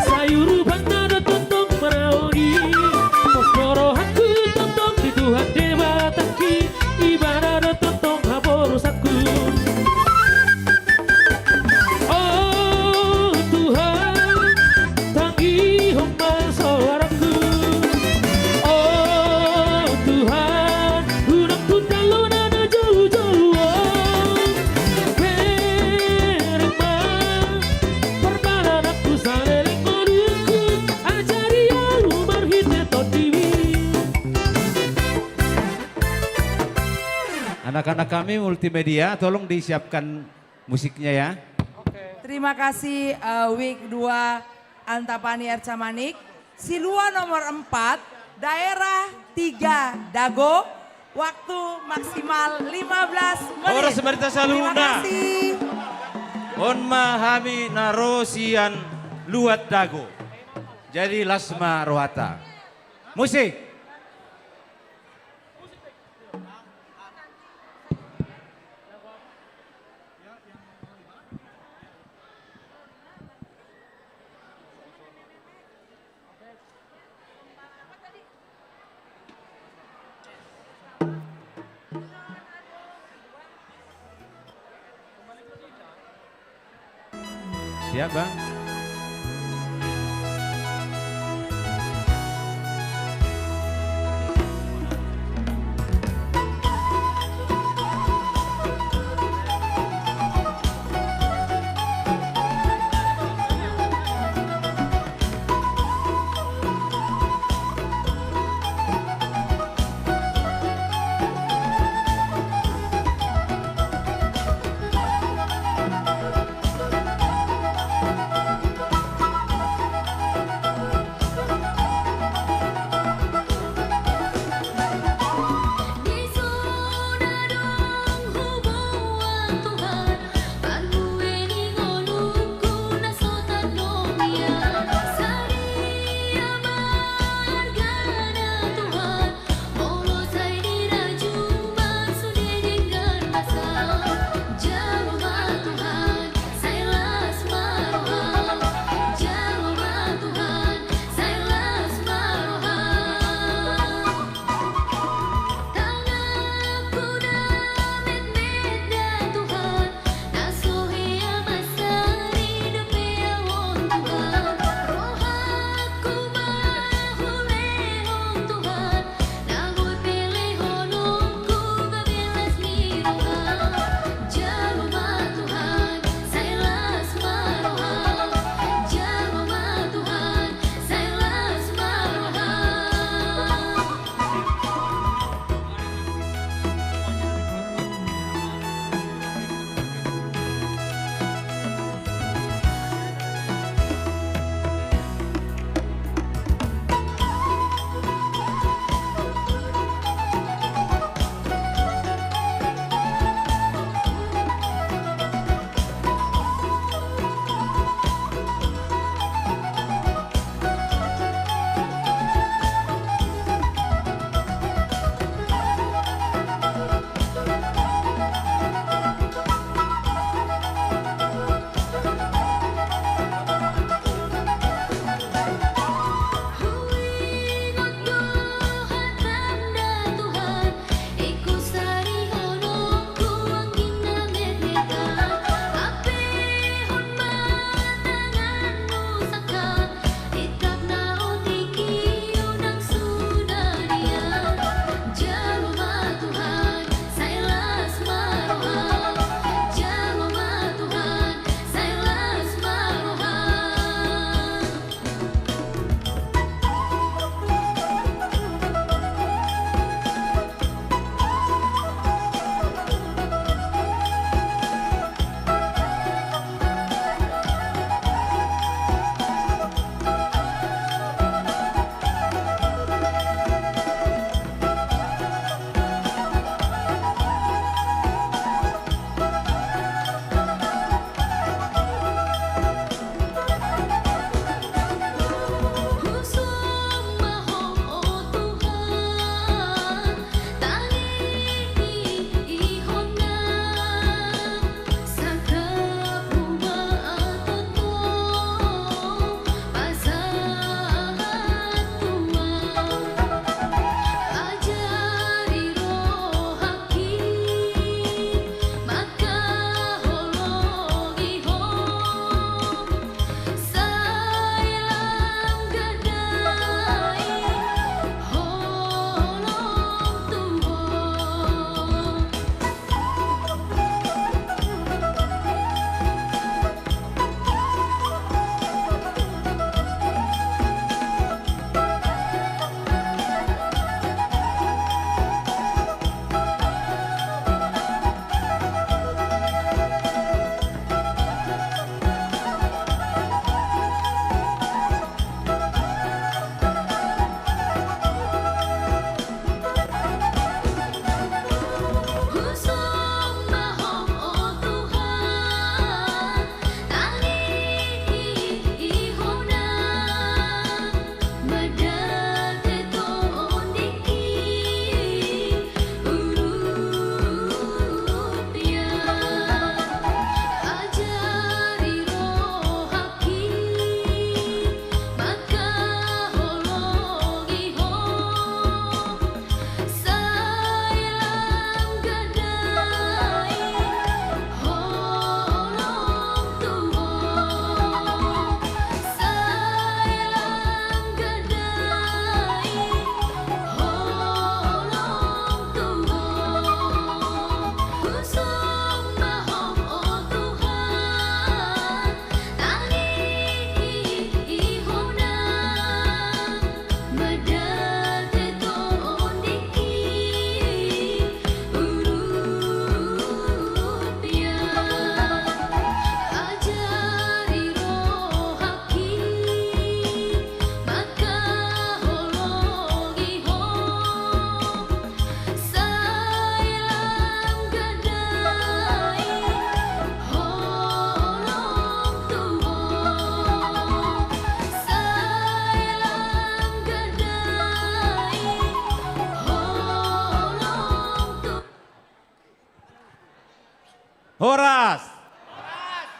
sai urupanna do tongtong maraogi. Pos do rohangku tongtong di Tuhan Debatangki, Ibana do tongtong haporusanku. O Tuhan, tanggihon ma soarangku. O Tuhan, unang tunda lona na joujou on. Bereng ma parbadananku saleleng ngolungku, ajari ahu marhite TondiMi. Anak-anak kami multimedia, tolong disiapkan musiknya ya. Terima kasih, eh, Wijk dua Antapani Arca Manik. Silua nomor empat, daerah tiga Dago, waktu maksimal lima belas menit. Horas ma di hita saluhutna. Terima kasih. On ma hami na ro sian luat Dago. Jadi las ma rohanta. Musik. Siap, Bang?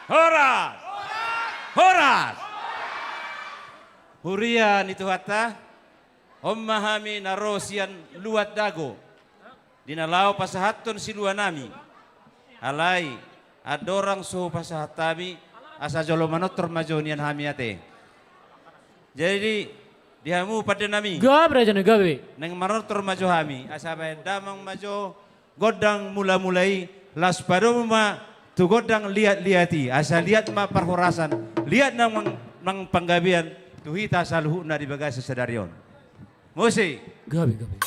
Horas! Horas! Huria ni Tuhanta, on ma hami na ro sian luat Dago, di na laho pasahathon siluanami. Alai andorang so hupasahat hami, asa jolo manortor ma jo nian hami ate. Jadi, di hamu pandenami, gabe raja na gabe, naeng manortor ma jo hami, asa bahen damang ma jo gondang mula-mula i, laos padomu ma tu gondang liat-liat i, asa liat ma parhorasan, liat nang, nang panggabean tu hita saluhutna di bagasan sadari on. Musik. Gabe, gabe.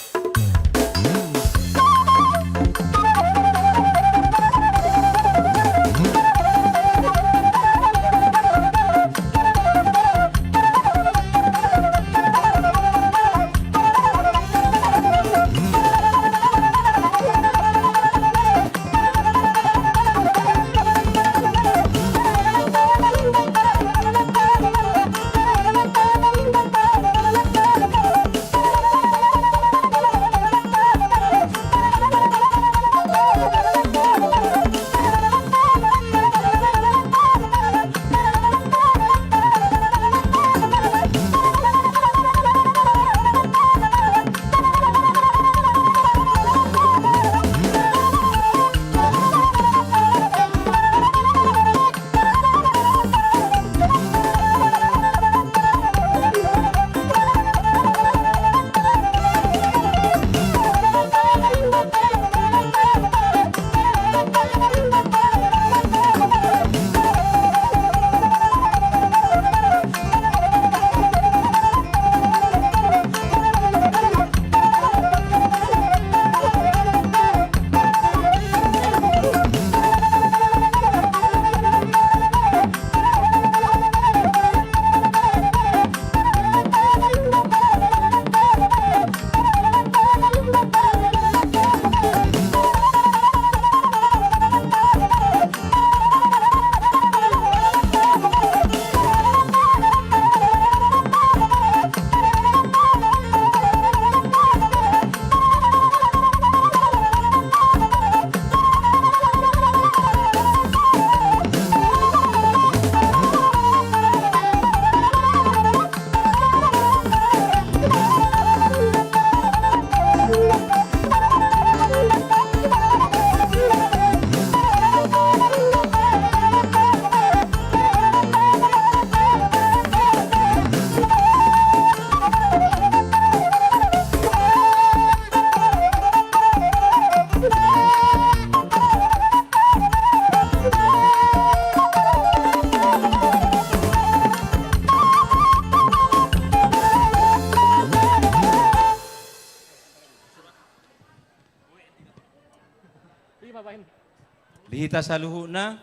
Di hita saluhutna,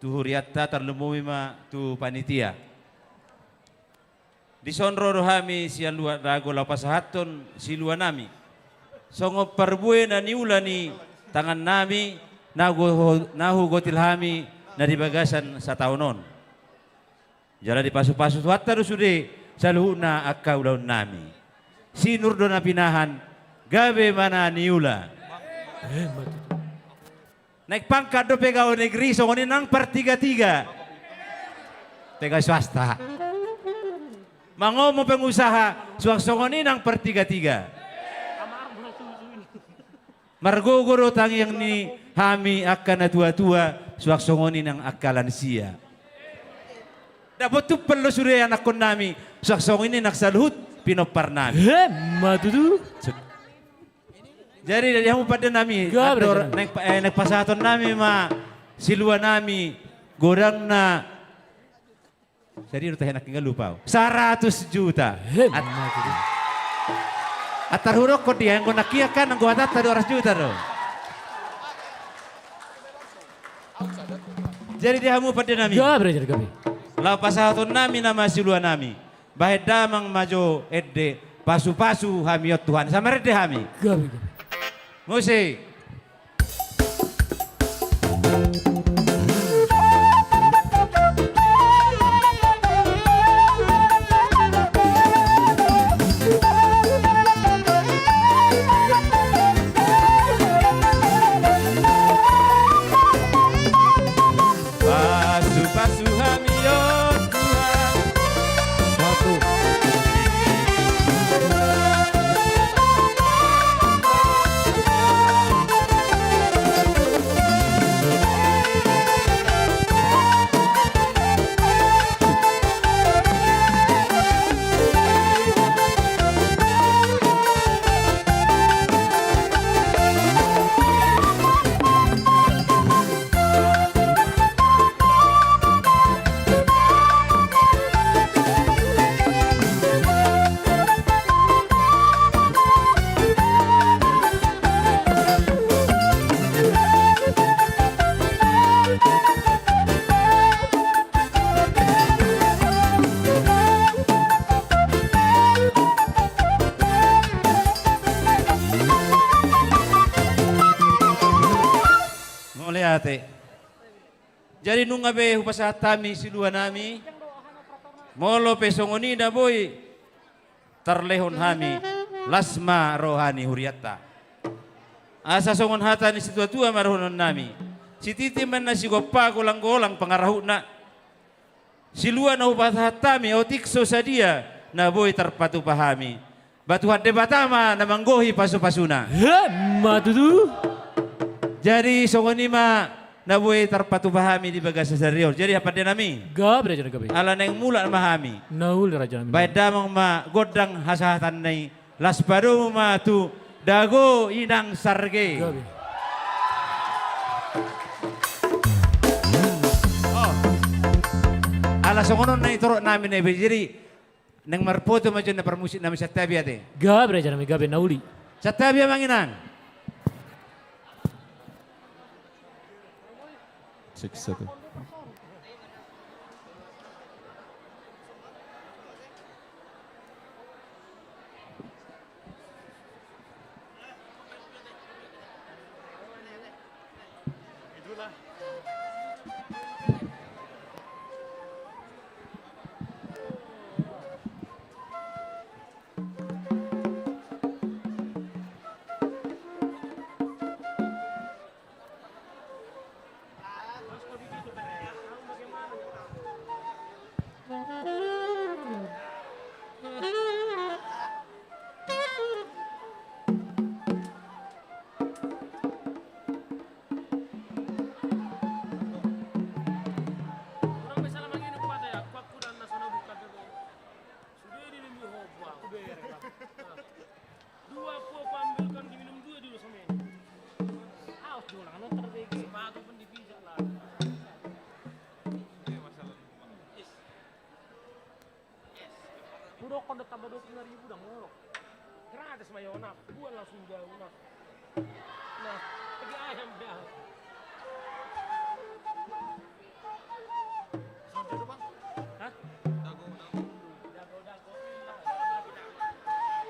tu hurianta, tarlumobi ma tu panitia. Dison ro do hami sian luat Dago laho pasahathon siluanami songon parbue na niula ni tangannami, na go-, na hugotil hami na di bagasan sataon on. Jala dipasupasu Tuhanta do sude saluhutna angka ulaonnami. Sinur do na pinahan, gabe ma na niula. Naik pangkat do pegawai negeri, songon i nang partigatiga. Pegawai swasta. Mangomo pengusaha, suang songon i nang partigatiga. Margogo do tangiang ni hami angka na tua-tua, suang songon i nang angka lansia. Dapot tumpal do sude anakkonnami, suang songon i nang saluhut pinomparnami. Emma tutu. Jadi, di hamu pandenami, gabe andor, raja nami. Naeng pa-, eh, naeng pasahatonnami ma siluanami, godangna. Jadi, udah enak tinggal lupa. Saratus juta. Hei, at-, mati dia. Atar hurok kau dia, yang kau nakia kan, yang kau atas tadi dua ratus juta do. Jadi, di hamu pandenami. Gabe, raja nami, gabe. Laho pasahatonnami nama siluanami. Bahen damang ma jo ende, pasu-pasu hami on Tuhan. Sama ende hami. Gabe, gabe. Musik. Jadi nunga be hupasahat hami siluanami, molo pe songon i na boi tarlehon hami, las ma roha ni hurianta. Asa songon hata ni situatua ma dohononnami: Sititi ma na sigompa, golanggolang pangarahutna. Silua na hupasahat hami otik so sadia, na boi tarpatupa hami. Ba Tuhan Debata ma na manggohi pasupasuna. Emma tutu. Jadi songon i ma na boi tarpatupa hami di bagasan sadari on. Jadi hapandenami, gabe rajanami, gabe. Ala naeng mulak ma hami, na uli rajanami, baen damang ma gondang hasahatanna i. Las padomu ma tu Dago Inang Sarge. Gabe. Oh. Ala songon on na i torop nami na i be. Jadi naeng marpoto ma jolo na parmusiknami, santabi ate. Gabe rajanami, gabe na uli. Santabi amang inang. Cek satu. Dua, aku, aku ambilkan diminum dua dulu sama ini. Awas, dua, nonton terbege. Sepatu pun dipisah lah. Yes. Yes. Udah, kau udah tambah dua puluh lima ribu dah, ngolok. Gratis, Mayona. Gua langsung jauh, nah. Nah, lagi ayam dah.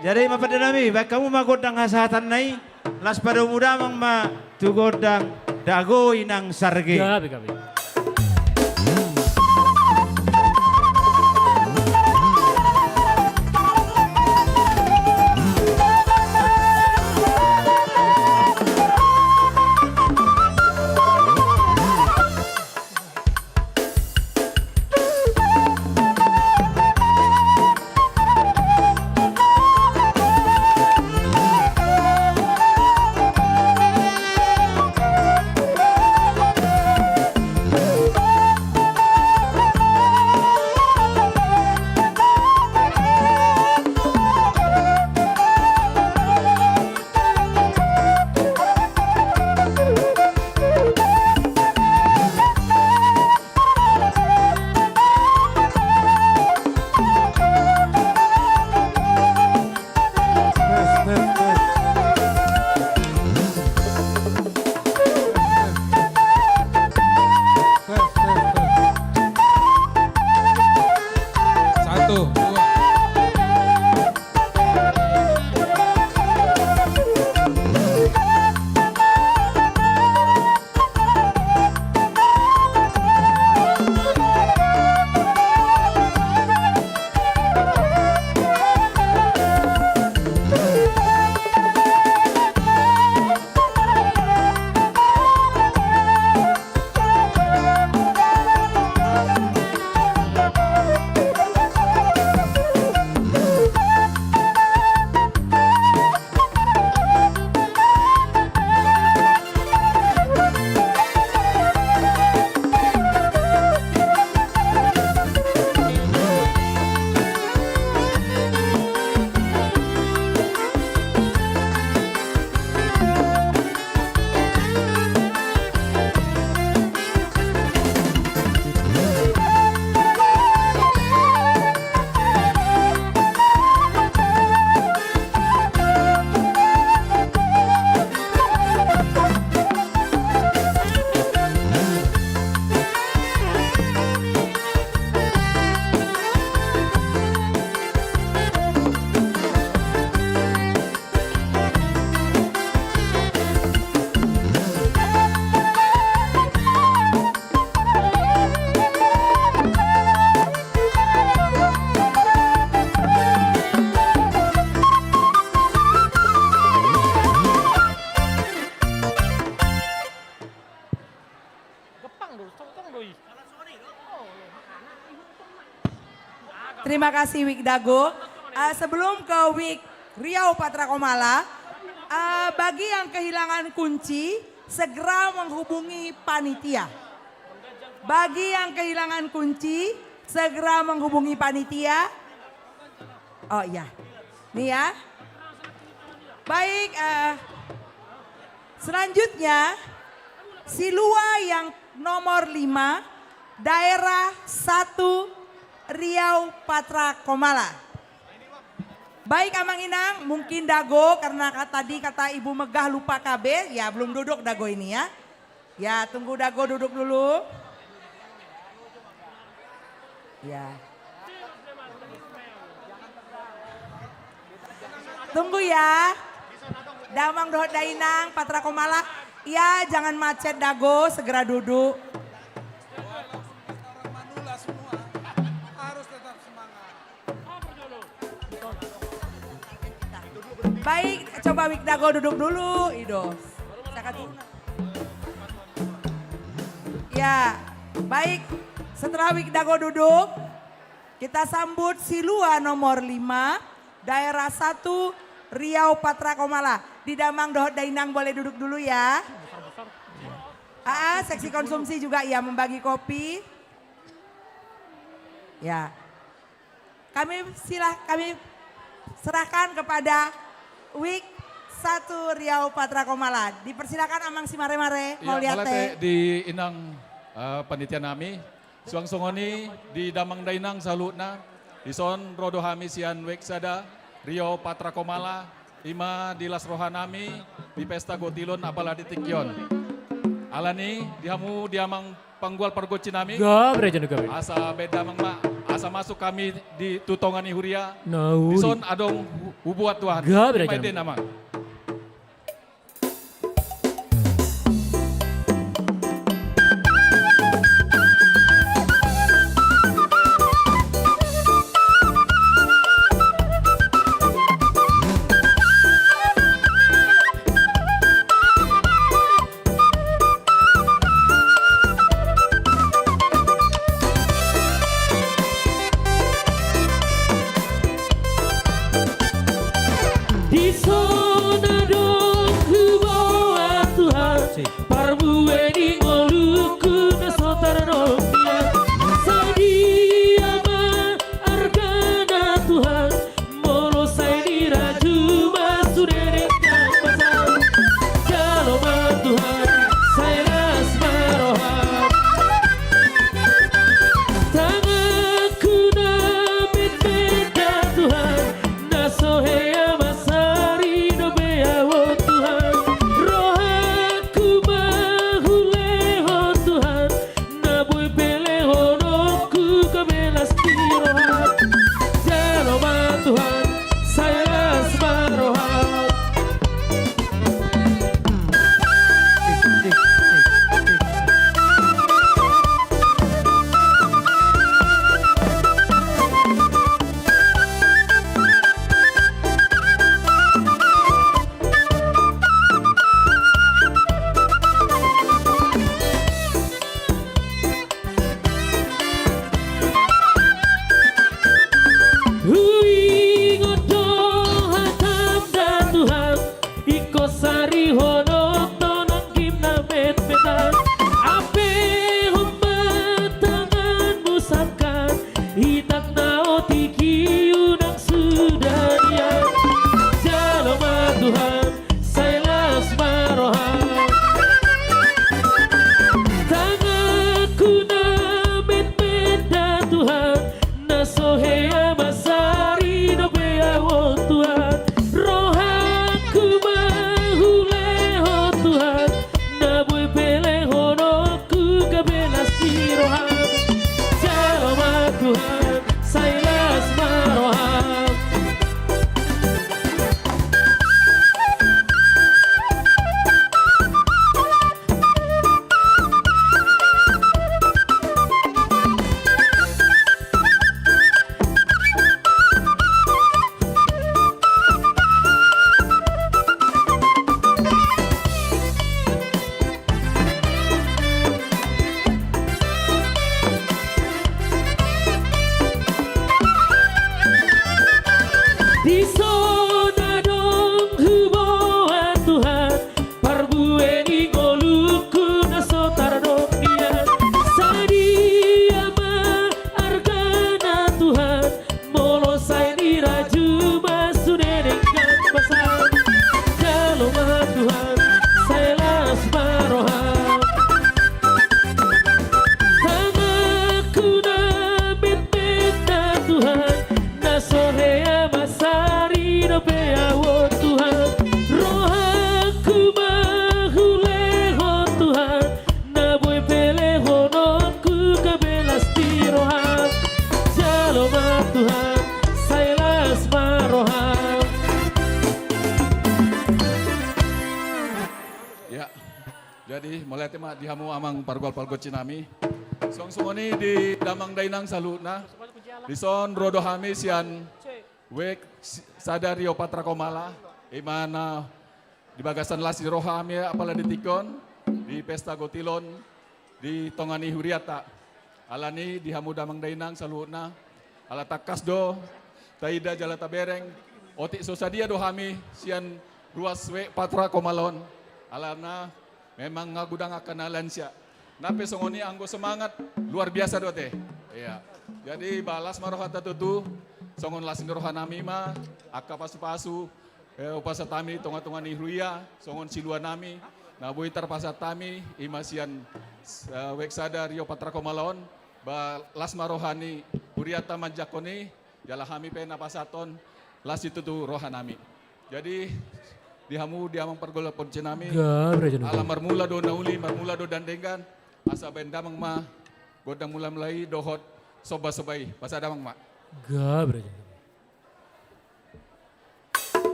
Jadi ma pandenami, baen hamu ma gondang hasahatanna i, las padomu damang ma tu gondang Dago Inang Sarge. Gabe, gabe. Satu, dua. Terima kasih, Wik Dago. Eh, sebelum ke Wik Riau Patra Komala, eh, bagi yang kehilangan kunci, segera menghubungi panitia. Bagi yang kehilangan kunci, segera menghubungi panitia. Oh iya. Nih ya. Baik, eh, selanjutnya, Silua yang nomor lima, daerah satu, Riau Patra Komala. Baik, Amang Inang, mungkin Dago, karena ka-, tadi kata Ibu Megah lupa K B, ya belum duduk Dago ini ya. Ya, tunggu Dago duduk dulu. Ya. Tunggu ya. Damang dohot dainang, Patra Komala. Ya, jangan macet Dago, segera duduk. Baik, coba Wik Dago duduk dulu, Ido. Saka dulu. Ya, baik. Setelah Wik Dago duduk, kita sambut Silua nomor lima, daerah satu, Riau Patra Komala. Di damang dohot dainang boleh duduk dulu ya. Ah, seksi konsumsi juga ya membagi kopi. Ya. Kami silah-, kami serahkan kepada Wik satu Riau Patra Komala. Dipersilakan Amang Simare-mare, iya, mauliate. Mauliate di inang, eh, panitia nami. Suang songon i di damang dainang saluhutna. Dison ro do hami sian Wik sada Riau Patra Komala. Ima di las roha nami di pesta gotilon apala di tingki on. Alani di hamu di amang panggual pargonsi nami. Gabe raja na gabe. Asa baen damang ma, asa masuk hami di tu tonga ni huria. Nauli. Dison adong hu-, hubuat Tuhan. Gabe raja na gabe. Ima ende nama. Dison Tuhan, sai las ma roham. Ya. Jadi, mauliate ma di hamu amang pargual pargonsi nami. Songon i di damang dainang saluhutna. Dison ro do hami sian Wijk Sada Riau Patra Komala, ima na di bagasan las ni roha hami apala di tingki on, di pesta gotilon, di tonga ni huriata. Alani di hamu damang dainang saluhutna, ala tangkas do taida jala tabereng, otik so sadia do hami sian ruas Wijk Patra Komala on. Alana memang nga godang angka na lansia. Nang pe songon i anggo semangat luar biasa do ate. Iya. Jadi ba las ma rohanta tutu, songon las ni roha nami ma angka pasupasu, eh, hupasahat hami tongatonga ni huria, songon silua nami na boi tarpasahat hami, ima sian, eh, Wijk Sada Riau Patra Komala on, ba las ma roha ni huriata manjangkon i, jala hami pe na pasahathon las i tutu roha nami. Jadi di hamu di amang pargual pargonsi nami, ala marmula do na uli, marmula do na denggan, asa baen damang ma gondang mulamula i dohot sombasomba i, pasahat damang ma. Gabe.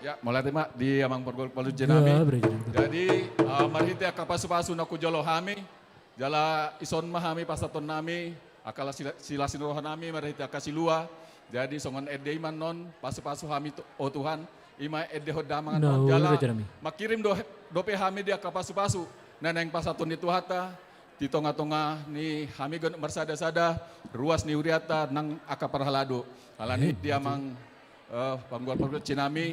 Ya, mauliate ma di amang pargual pargonsi nami. Jadi, eh, marhite angka pasupasu na hujalo hami, jala dison ma hami pasahaton nami angka las, silas ni roha nami marhite angka silua. Jadi songon ende i ma annon pasupasu hami tu, o Tuhan, ima endehon damang annon, jala mangkirim do, dope hami di angka pasupasu na naeng pasahaton ni Tuhanta, di tongatonga ni hami ganup marsadasada, ruas ni huriata nang angka parhalado. Alani di amang, eh, pargual pargonsi nami,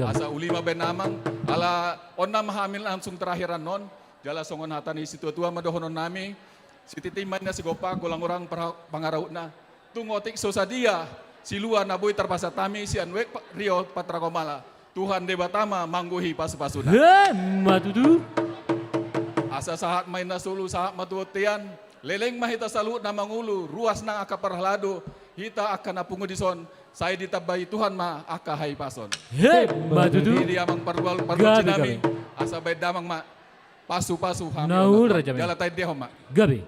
asa uli ma baen damang, ala on nama hami langsung terakhir annon, jala songon hata ni situatua ma dohonon nami, sititi ma inna sigompa, golang-golang pangarahutna. Tung otik so sadia silua na boi tarpasahat hami sian Wijk Riau Patra Komala. Tuhan Debata ma manggohi pasupasuna. Emma tutu. Asa sahat ma inna solu, sahat ma tu bontean. Leleng ma hita saluhutna mangolu, ruas nang angka parhalado, hita angka na pungu dison, sai ditambai Tuhan ma angka hahipason. Emma tutu. Di amang pargual pargonsi nami, asa baen damang ma. Pasupasu hami. Jala taendehon ma. Gabe.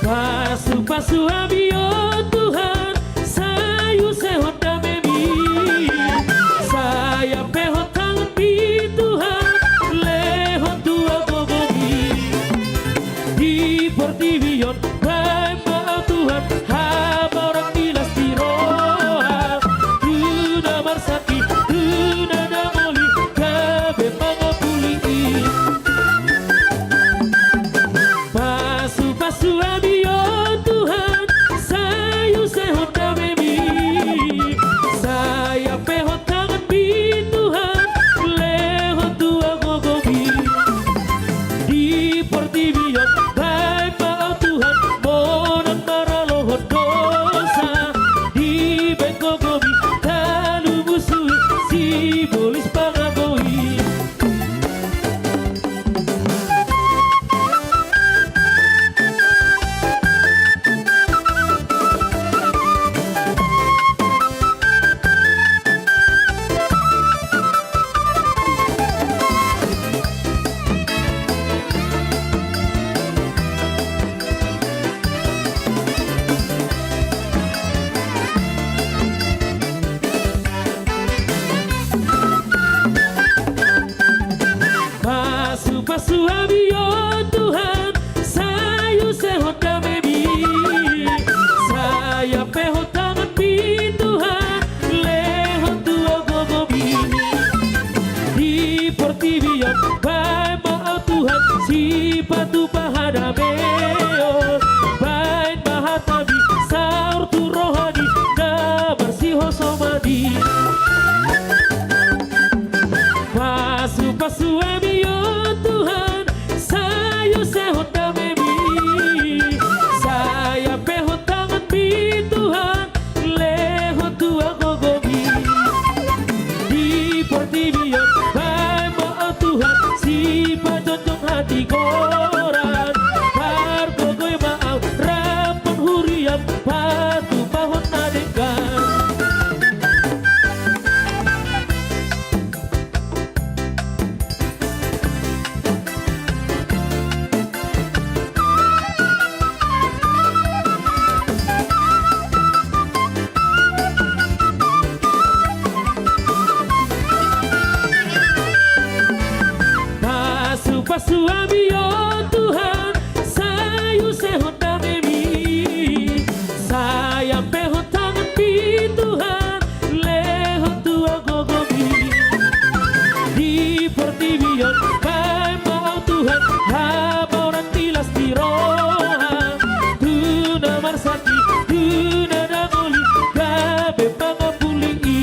Pasupasu hami o Tuhan, sai usehon damemi, sai ampehon tanganmi Tuhan, lehon tu gogomi. Di portibi on baen ma au Tuhan, hamoraon ni las ni roha, tu na marsakit, tu na dangoli, gabe mangapuli i. Pasupasu hami o Tuhan, sai usehon damemi, sai ampehon tanganmi Tuhan, lehon tu gogomi. Di portibi on baen ma au Tuhan, monang maralohon dosa, dibaen gogomi, talu musu i, sibolis pangago i. Pasupasu hami o Tuhan, sai usehon damemi, sai ampehon tanganmi Tuhan, lehon tu gogomi. Di portibi on baen ma au Tuhan, sipatupa hadameon, baen ma hatami, saor tu roha ni na marsihosoman i. Portibi on, baen ma au Tuhan, sipajongjong hatigoran. Pargogoi ma au, rap ma huriam, patupahon na denggan. Pasupasu hami on Tuhan, sai usehon damemi. Sai ampehon tanganmi Tuhan, lehon tua gogomi. Di portibi on, baen ma au Tuhan, hamoraon ni las ni roha. Tu na marsakit, tu na dangoli, gabe pangapuli i.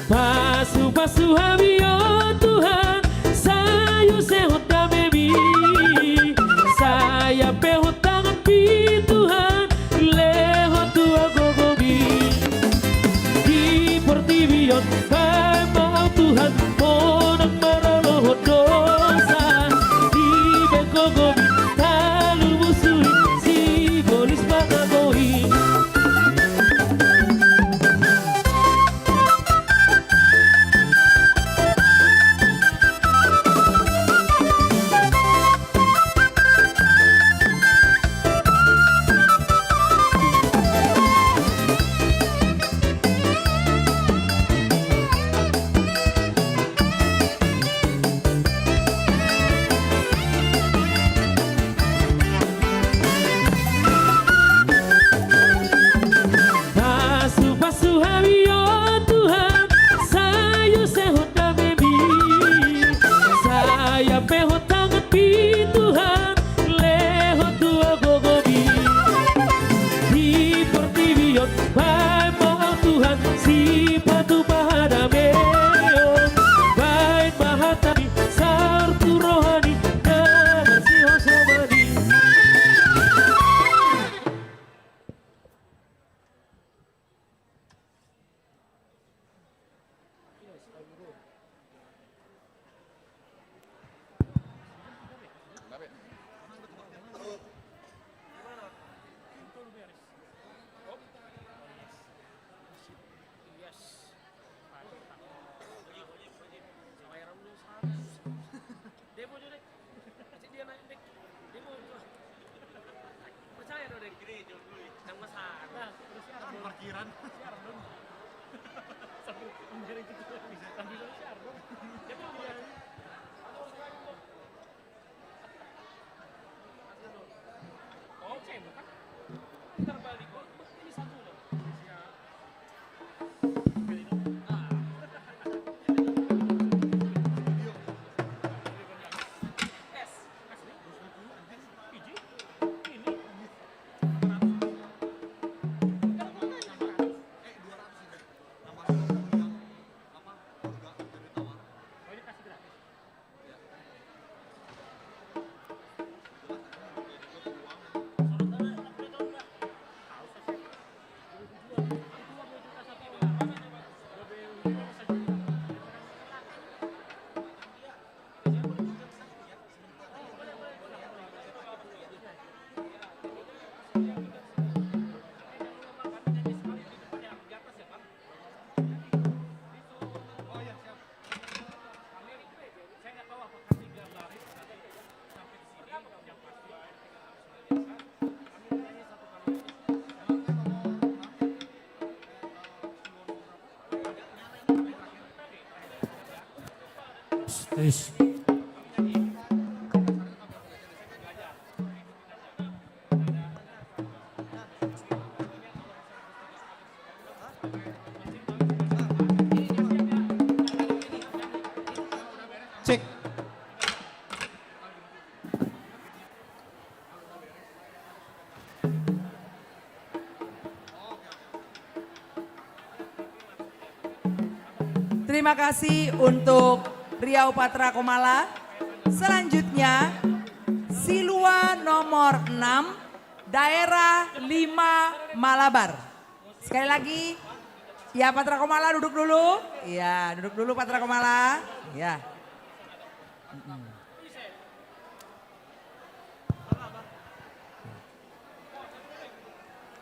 Pasupasu hami on Tuhan, sai usehon damemi. Sai ampehon tanganmi Tuhan, lehon tua gogomi. Di portibi on, baen ma au Tuhan, monang maralohon dosa. Dibaen gogomi, talumusuri, sibolis pangago i. Pasupasu hami on Tuhan, sai usehon damemi. Sai ampehon tanganmi Tuhan, lehon tua gogomi. Di portibi on, baen ma au Tuhan, sipatupa hadameon. Baen ma hatami, saur tu rohani, na marsihosomani. Dia mau jual. Kasih dia naik, Dek. Dia mau jual. Percaya dong, Dek. Nang masalah. Nah, udah siaran, kan dong. Parkiran. Siaran dong. Sambil memberes gitu. Sambil siaran dong. Dia mau jual. Oh, cewek kan? Ntar balik. Oh, ini satu loh. Siap. Cek. Terima kasih untuk Riau Patra Komala. Selanjutnya, Silua nomor enam, Daerah lima Malabar. Sekali lagi, Ya, Patra Komala duduk dulu. Ya, duduk dulu Patra Komala. Ya.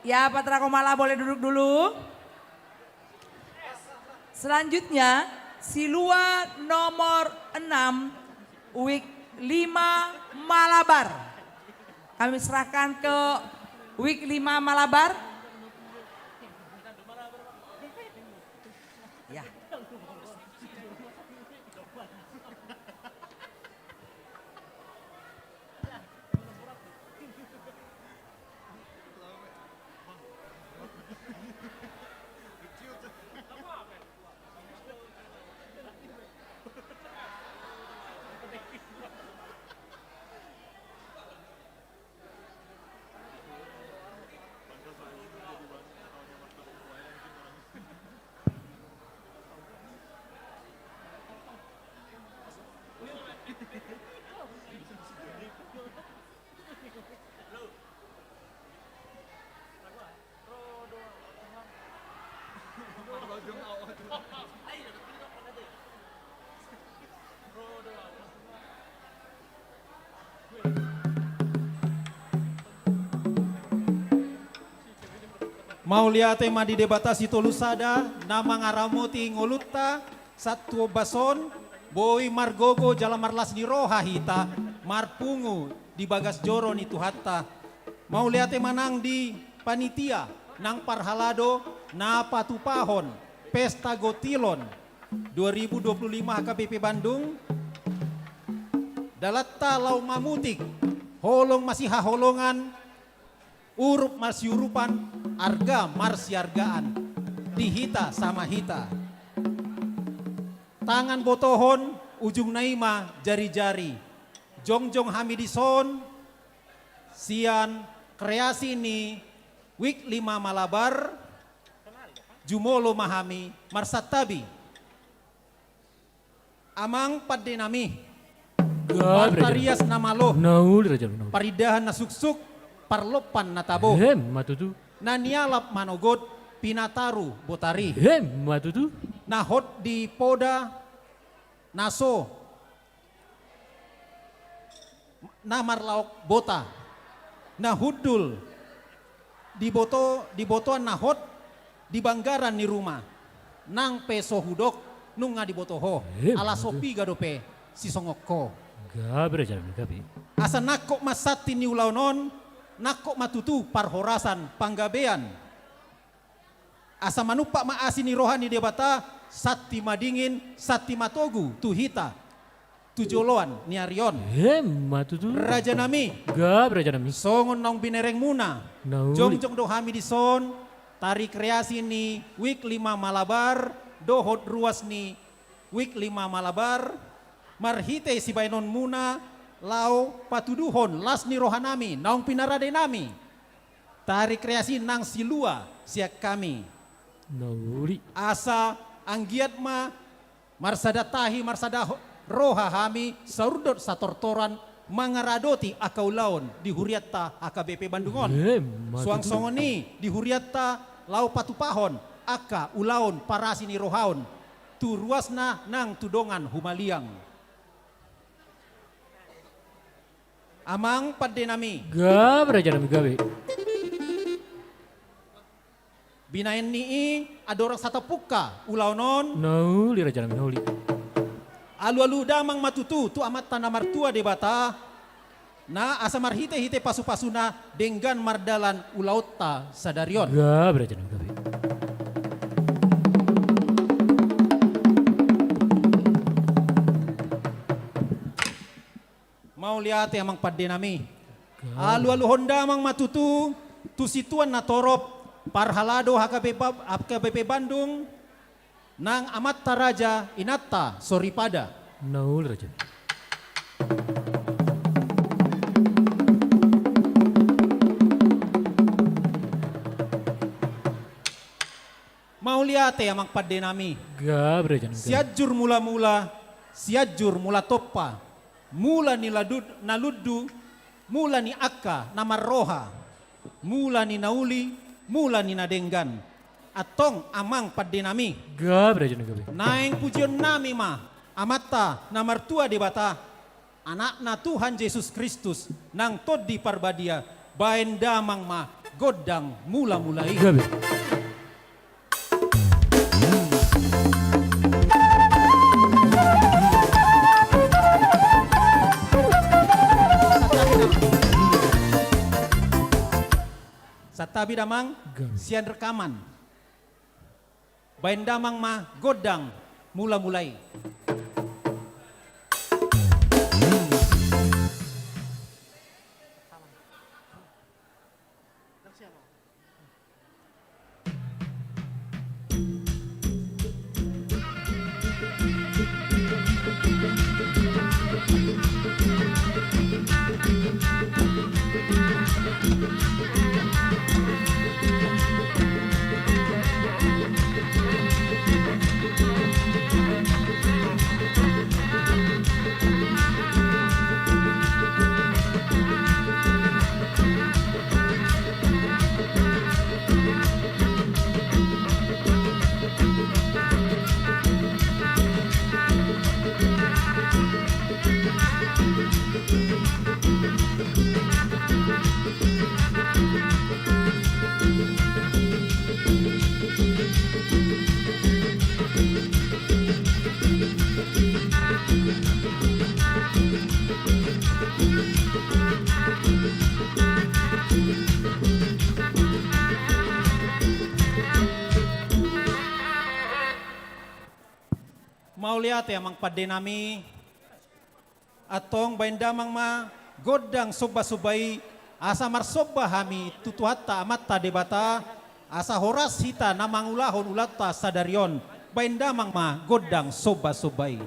Ya, Patra Komala boleh duduk dulu. Selanjutnya, Silua nomor enam, Wik lima Malabar. Kami serahkan ke Wik lima Malabar. Ya. Mauliate ma di Debata Sitolu Sada, na mangaramoti ngolunta, sahat tu ombas on, boi margogo jala marlas ni roha hita, marpungu di bagas joro ni Tuhanta. Mauliate ma nang di panitia, nang parhalado, na patupahon, pesta gotilon, dua ribu dua puluh lima H K B P Bandung, dalanta laho mamutik, holong masihaholongan, urup marsiurupan, arga marsiargaan, di hita sama hita. Tangan botohon, ujungna i ma jarijari. Jongjong hami dison, sian kreasi ni Wik lima Malabar, jumolo ma hami marsantabi. Amang pandenami, Gabe raja. Partarias na malo, na uli raja, na uli. Parindahan na suksuk, parlompan na tabo. Emma tutu. Na nialap manogot, pinataru botari. Emma tutu. Na hot di poda, na so na marlaok bota, na hundul di boto, di botoan na hot, di banggaran ni ruma, nang pe so hudok, nunga diboto ho, eh, ala so piga dope sisongon ho. Gabe raja nami, gabe. Asa nangkok ma santi ni ulaon on, nangkok ma tutu parhorasan panggabean. Asa manumpak ma asi ni roha ni Debata, santi madingin, santi matogu tu hita, tu joloan ni ari on. Emma tutu. Raja nami. Gabe raja nami. Songon naung binerengmuna. Na uli. Jongjong do hami dison, tarikreasi ni Wik lima Malabar, dohot ruas ni Wik lima Malabar, marhite sibaenonmuna, laho patuduhon las ni roha nami, naung pinarade nami. Tarikreasi nang silua sian hami. Na uli. Asa anggiat ma marsada tahi, marsada ho-, roha hami, saurdot satortoran, mangaradoti angka ulaon di hurianta H K B P Bandung on. Emma tutu. Suang songon i di hurianta laho patupahon angka ulaon parasi ni roha on, tu ruasna nang tu dongan humaliang. Amang pande nami. Gabe raja nami, gabe. Binaen ni i andorang satampukka ulaon on. Na uli raja nami, na uli. Alualu damang ma tutu tu Amanta na martua Debata, na asa marhitehite pasupasuna denggan mardalan ulaonta sadari on. Gabe raja nami, gabe. Mauliate amang pande nami. Gabe. Alualuhon damang ma tutu tu situan na torop, parhalado H K B P, H K B P Bandung, nang amanta raja, inanta soripada. Na uli raja. Mauliate amang pande nami. Gabe raja nami, gabe. Sianjur Mulamula, Sianjur Mulatompa, mula ni ladud-, na lundu, mula ni angka na marroha, mula ni na uli, mula ni na denggan. Antong amang pande nami. Gabe raja ni gabe. Naeng pujion nami ma Amanta na martua Debata, Anakna Tuhan Jesus Kristus nang Tondi Parbadia, baen damang ma gondang mula-mula i. Gabe. Santabi damang. Gabe. Sian rekaman. Baen damang ma gondang mula-mula i. Mauliate amang pande nami. Antong baen damang ma gondang somba-somba i, asa marsomba hami tu Tuhanta Amanta Debata, asa horas hita na mangulahon ulaonta sadari on. Baen damang ma gondang somba-somba i.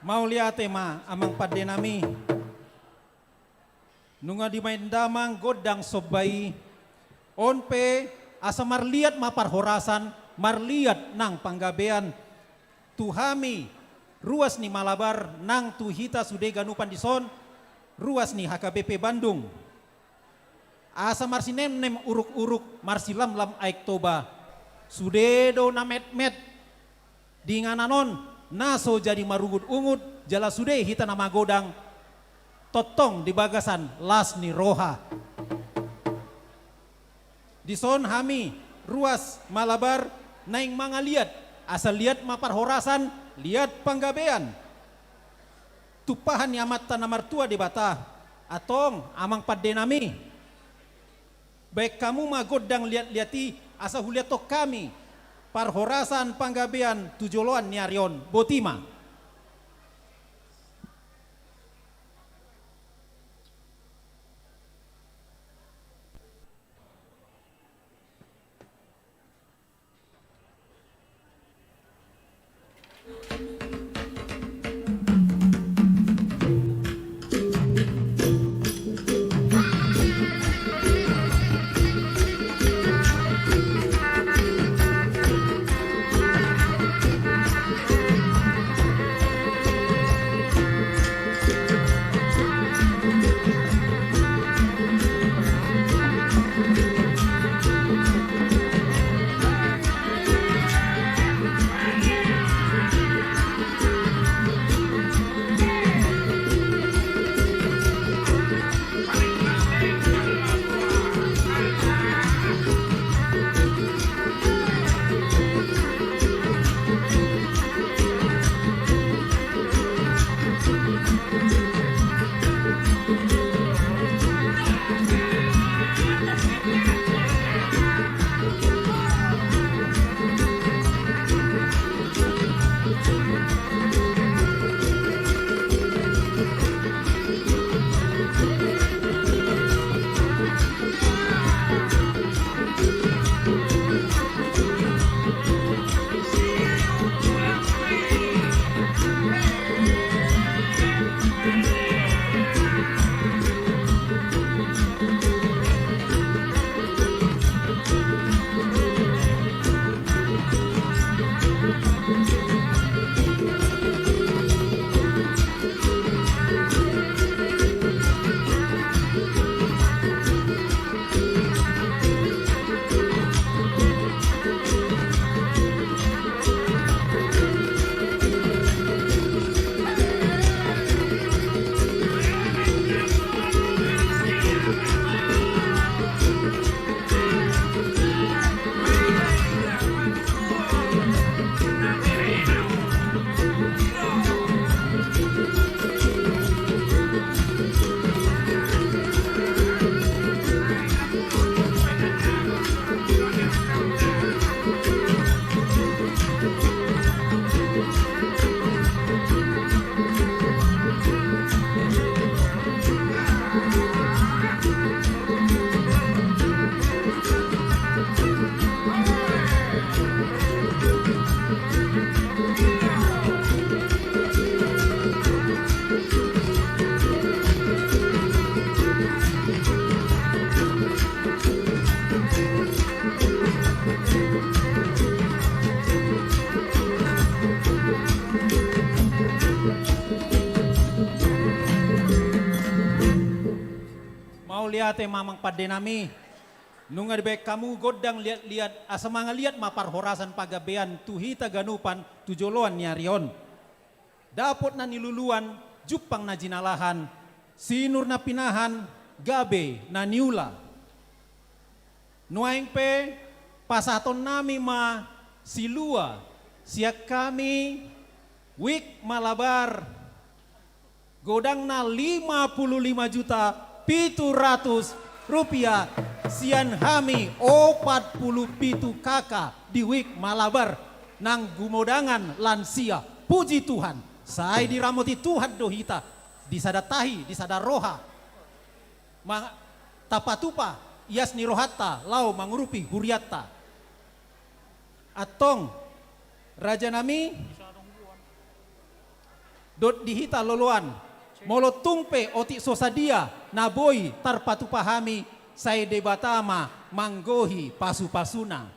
Mauliate ma amang pande nami. Nunga dibaen damang gondang somba i, on pe asa marliat ma parhorasan, marliat nang panggabean tu hami ruas ni Malabar nang tu hita sude ganupan dison, ruas ni H K B P Bandung. Asa marsinemnem uruk-uruk, marsilamlam aek Toba. Sude do na metmet di inganan on, na so jadi marungut-ungut, jala sude hita na magodang, tongtong di bagasan las ni roha. Dison hami ruas Malabar naeng mangaliat, asa liat ma parhorasan, liat panggabean. Tumpahan ni Amanta na martua Debata, antong amang pande nami. Baen hamu ma gondang liat-liat i, asa huliathon hami parhorasan panggabean tu joloan ni ari on. Boti ma. Mauliate ma amang pandenami. Nunga dibaen hamu gondang liat-liat, asa mangaliat ma parhorasan panggabean tu hita ganupan tu joloan ni ari on. Dapot na niluluan, jumpang na jinalahan, sinur na pinahan, gabe na niula. Nuaeng pe pasahatonnami ma silua sian hami Wik Malabar, godangna lima puluh lima juta pitu ratus rupiah, sian hami opat pulu pitu K K di Wik Malabar, nang gumodangan lansia. Puji Tuhan, sai diramoti Tuhan do hita di sada tahi, di sada roha. Ma-, tapatupa ias ni rohanta laho mangurupi hurianta. Antong, rajanami, dohot di hita loloan, molo tung pe otik so sadia na boi tarpatupa hami, sai Debata ma manggohi pasupasuna.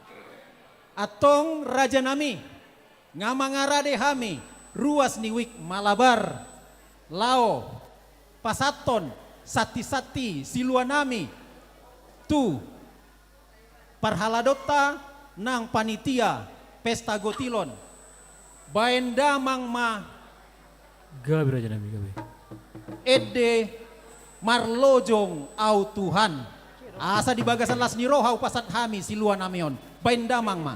Antong, rajanami, nga mangarade hami ruas ni Wik Malabar laho pasahathon santisanti siluanami tu parhaladonta nang panitia pesta gotilon. Baen damang ma. Gabe, rajanami, gabe. Ende marlojong ahu Tuhan. Asa di bagasan las ni roha hupasahat hami siluanami on. Baen damang ma.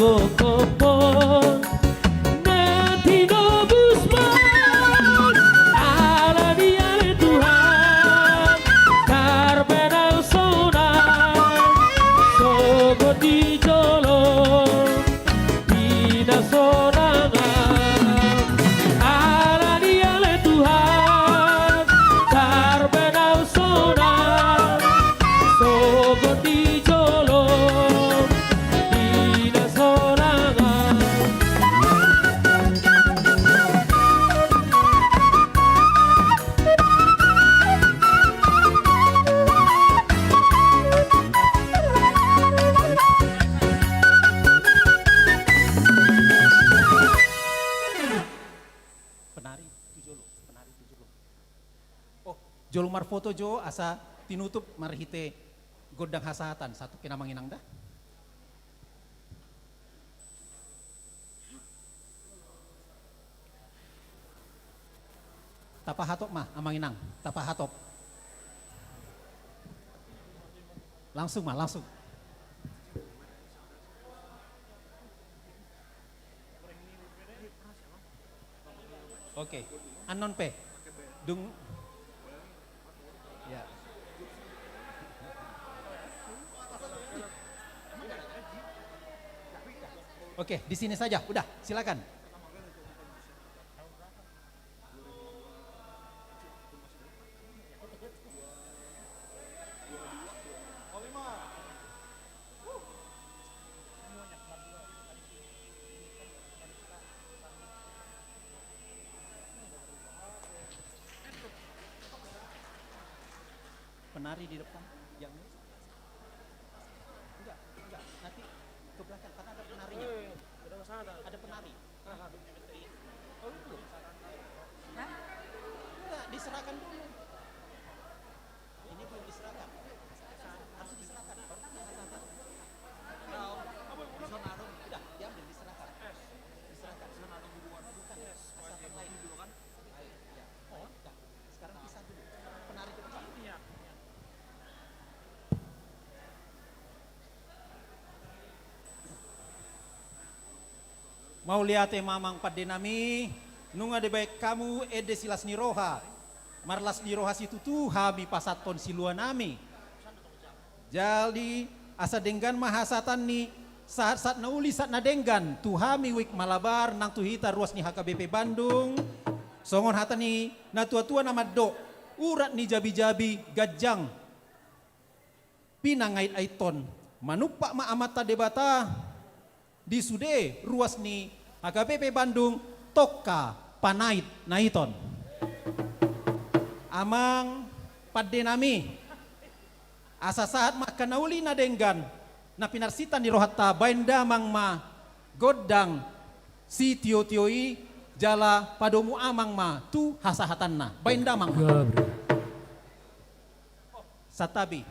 Tongkopon na tinobus ma, ala ni ale Tuhan, tarbenang sonang, sogot di jolo, di na sonang an. Ala ni ale Tuhan, tarbenang sonang, sogot di jolo, di na sonang an. Penari tu jolo, penari tu jolo. Oh, jolo marfoto jo asa tinutup marhite gondang hasahatan, sahat tu hita amang inang da. Tapahatop ma amang inang, tapahatop. Langsung ma, langsung. Oke, annon pe. Dung. Ya. Oke, di sini saja. Udah, silakan. Penari di depan, yang ini. Enggak, enggak. Nanti ke belakang, karena ada penarinya. Ada penari. Oh, lu belum? Hah? Enggak, diserahkan dulu. Ini belum diserahkan. Harus diserahkan. Baru diserahkan. Udah, diambil, diserahkan. Diserahkan. Bukan, asal lain. Ayo, ya. Oh, udah. Sekarang pisah dulu. Penari ke depan. Mauliate ma amang pande nami, nunga dibahen hamu ende silas ni roha, marlas ni roha situtu hami pasahathon silua nami. Jadi, asa denggan ma hasahatan ni sahat-sahat na uli sahat na denggan tu hami Wijk Malabar nang tu hita ruas ni H K B P Bandung. Songon hata ni na tua-tua na mandok, urat ni jabi-jabi ganjang pinangait-aithon. Manumpak ma Amanta Debata di sude ruas ni H K B P Bandung tongka panait-naiton. Amang pande nami, asa sahat ma angka na uli na denggan na pinarsinta ni rohanta, bahen damang ma gondang sitio-tio i jala padomu amang ma tu hasahatanna. Bahen damang ma. Santabi.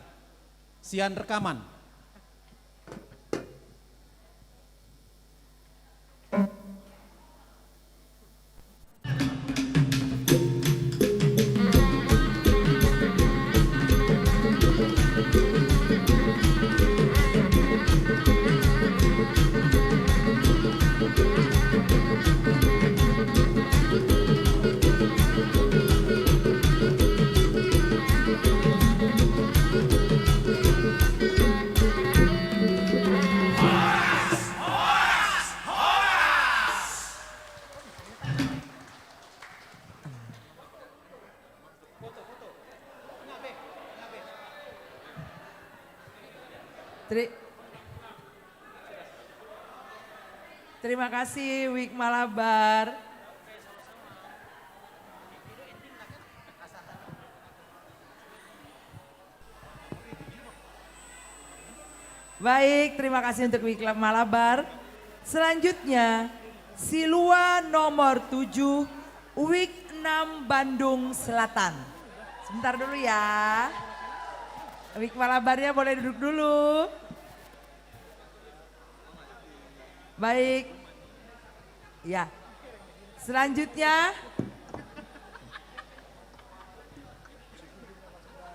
Sian rekaman. Teri-, terima kasih, Wijk Malabar. Baik, terima kasih untuk Wijk Malabar. Selanjutnya, silua nomor tujuh, Wijk enam Bandung Selatan. Sebentar dulu ya. Wijk Malabarnya boleh duduk dulu. Baik. Ya. Selanjutnya.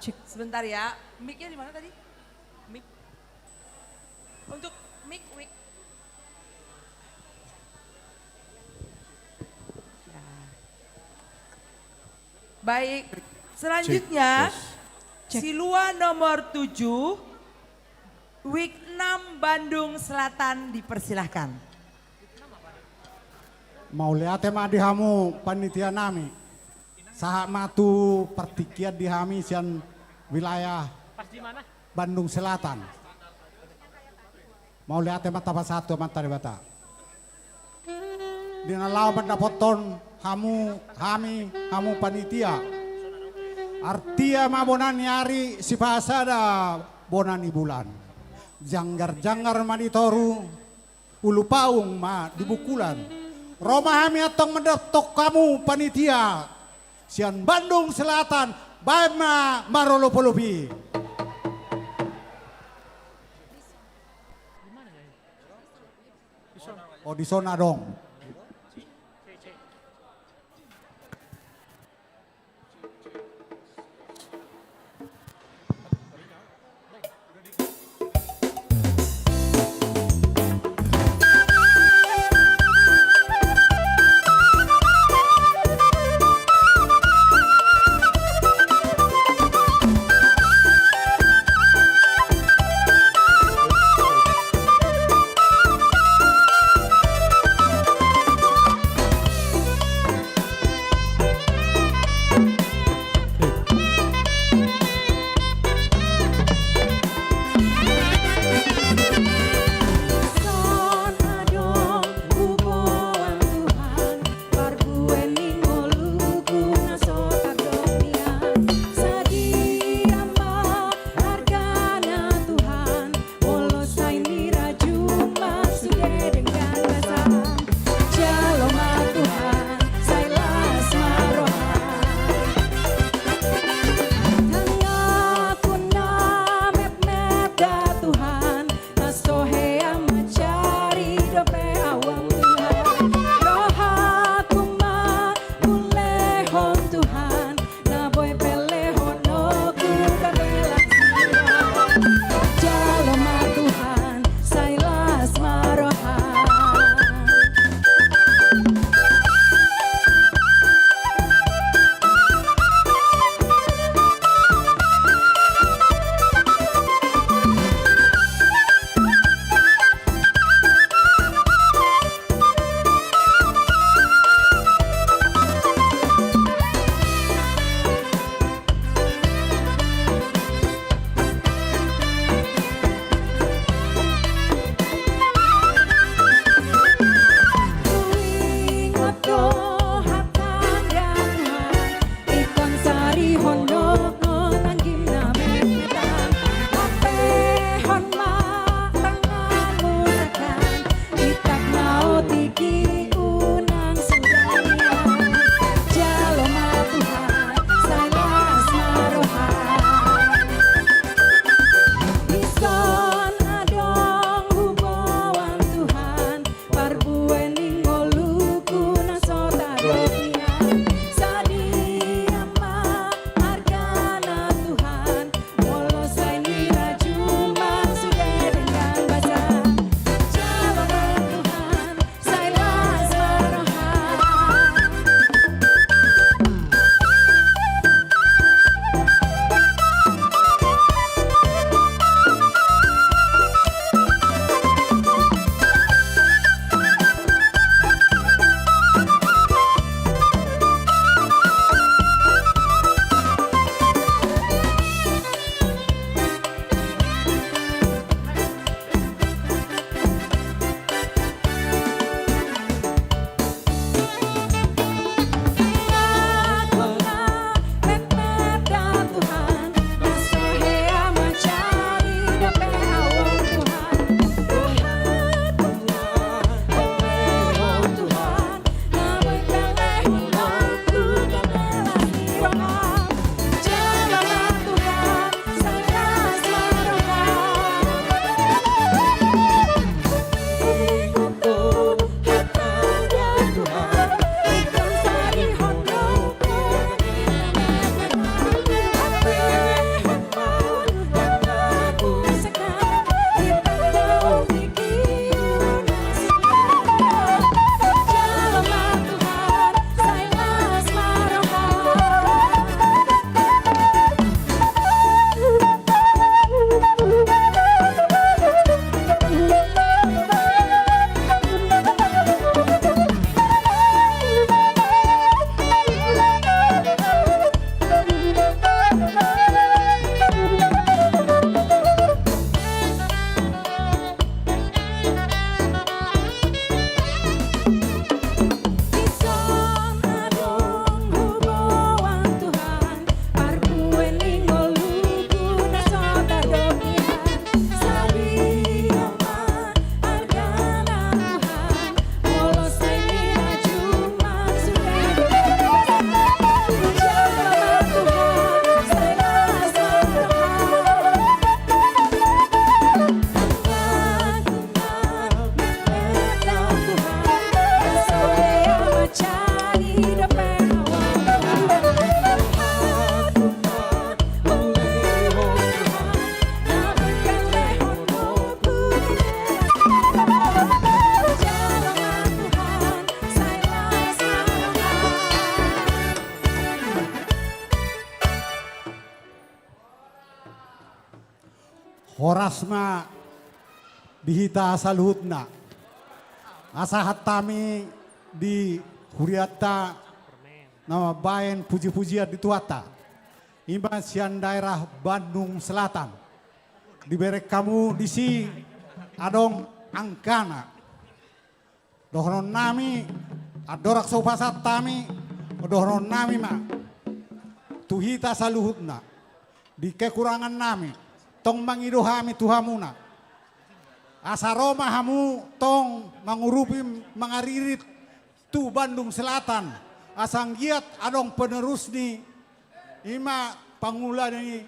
Cek, sebentar ya. Mic-nya di mana tadi? Mic. Untuk mic, mic. Baik, selanjutnya, cek, tes. Cek. Silua nomor tujuh, Wig enam Bandung Selatan, dipersilahkan. Mauliate ma di hamu panitia nami. Sahat ma tu partingkian di hami sian wilayah Bandung Selatan. Mauliate ma tapasahat tu Amanta Debata. Di na laho mandapothon hamu, hami, hamu panitia. Artia ma bona ni ari, sipasada bona ni bulan. Janggar-janggar ma di toru, ulu paung ma di bungkulan. Ro ma hami antong mandapothon hamu panitia sian Bandung Selatan, baen ma marolop-olop i. O, dison adong. Horas ma di hita saluhutna. Asa hata hami di hurianta na mambahen puji-pujian di Tuhanta. I ma sian daerah Bandung Selatan. Dibereng hamu disi adong angkana. Dohonon nami, andorang so hupasahat hami, dohonon nami ma tu hita saluhutna. Di kekurangan nami, tong mangido hami tu hamuna. Asa ro ma hamu tong mangurupi mangaririt tu Bandung Selatan. Asa anggiat adong penerus ni I ma pangula ni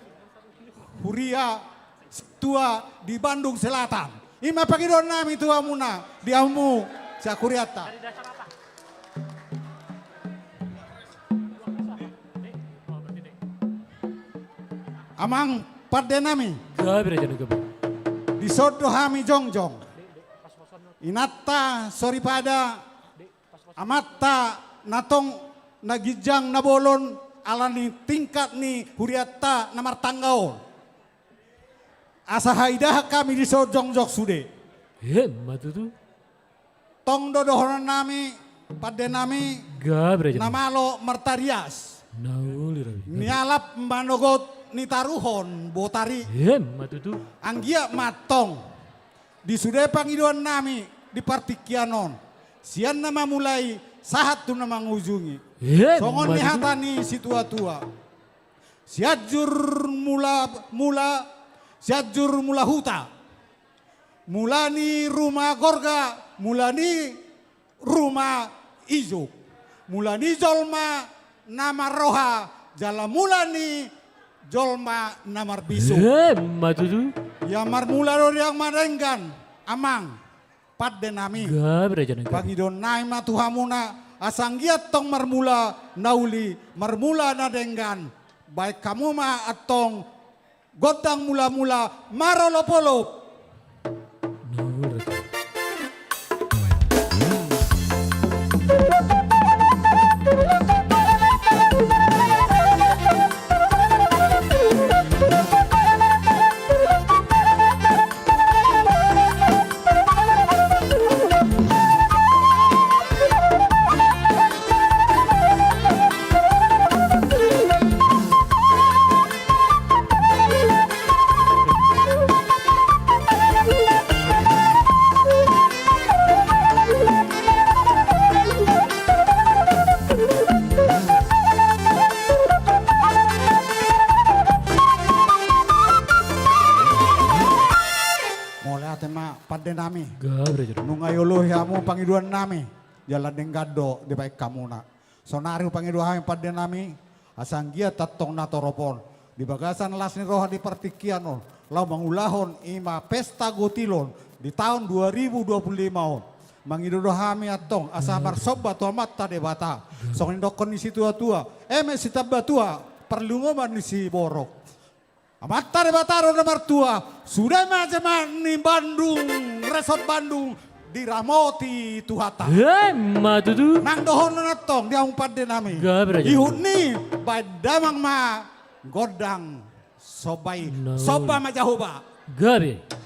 huria sintua di Bandung Selatan. I ma pangidoan nami tu hamuna, di hamu sahurianta. Amang pande nami. Gabe raja na gabe. Dison do hami jongjong. Inanta soripada, amanta na tong na ginjang na bolon, ala ni tingkat ni hurianta na martangga on. Asa haidahan hami dison jongjong sude. Emma tutu. Tong do dohonon nami, pande nami, gabe raja na malo martarias. Na uli rabi. Nialap manogot nitaruhon botari. Emma tutu. Anggiat ma tong di sude pangidoan nami di partingkian on, sian na mamulai sahat tu na mangujungi. Emma tutu. Songon ni hata ni situa-tua. Sianjur mula, mula, Sianjur mula huta. Mula ni ruma gorga, mula ni ruma ijuk. Mula ni jolma na marroha, jala mula ni jolma na marbisuk. Emma tutu. Ia marmula do riang ma denggan, amang pande nami. Gabe raja na gabe. Pangidoan nami ma tu hamuna, asa anggiat tong marmula na uli, marmula na denggan. Baen hamu ma antong gondang mula-mula marolop-olop. Na uli raja. Mauliate ma pande nami. Gabe raja. Nunga dioloi hamu pangidoan nami. Jala denggan do dibaen hamuna. Saonari hupangido hami pande nami, asa anggiat antong natorop on di bagasan las ni roha di partingkian on, laho mangulahon i ma pesta gotilon di taon dua ribu dua puluh lima on. Mangido do hami antong asa marsomba tu Amanta Debata. Songon nidokkon ni situa-tua, eme sitambatua, parlinggoman ni siborok. Amanta Debata do na martua, sude ma jolma ni Bandung, resort Bandung, diramoti Tuhanta. Emma tutu. Nang dohonon antong di hamu pande nami. Gabe raja. Ihut ni baen damang ma gondang somba i. Na uli. Somba ma Jahowa. Gabe.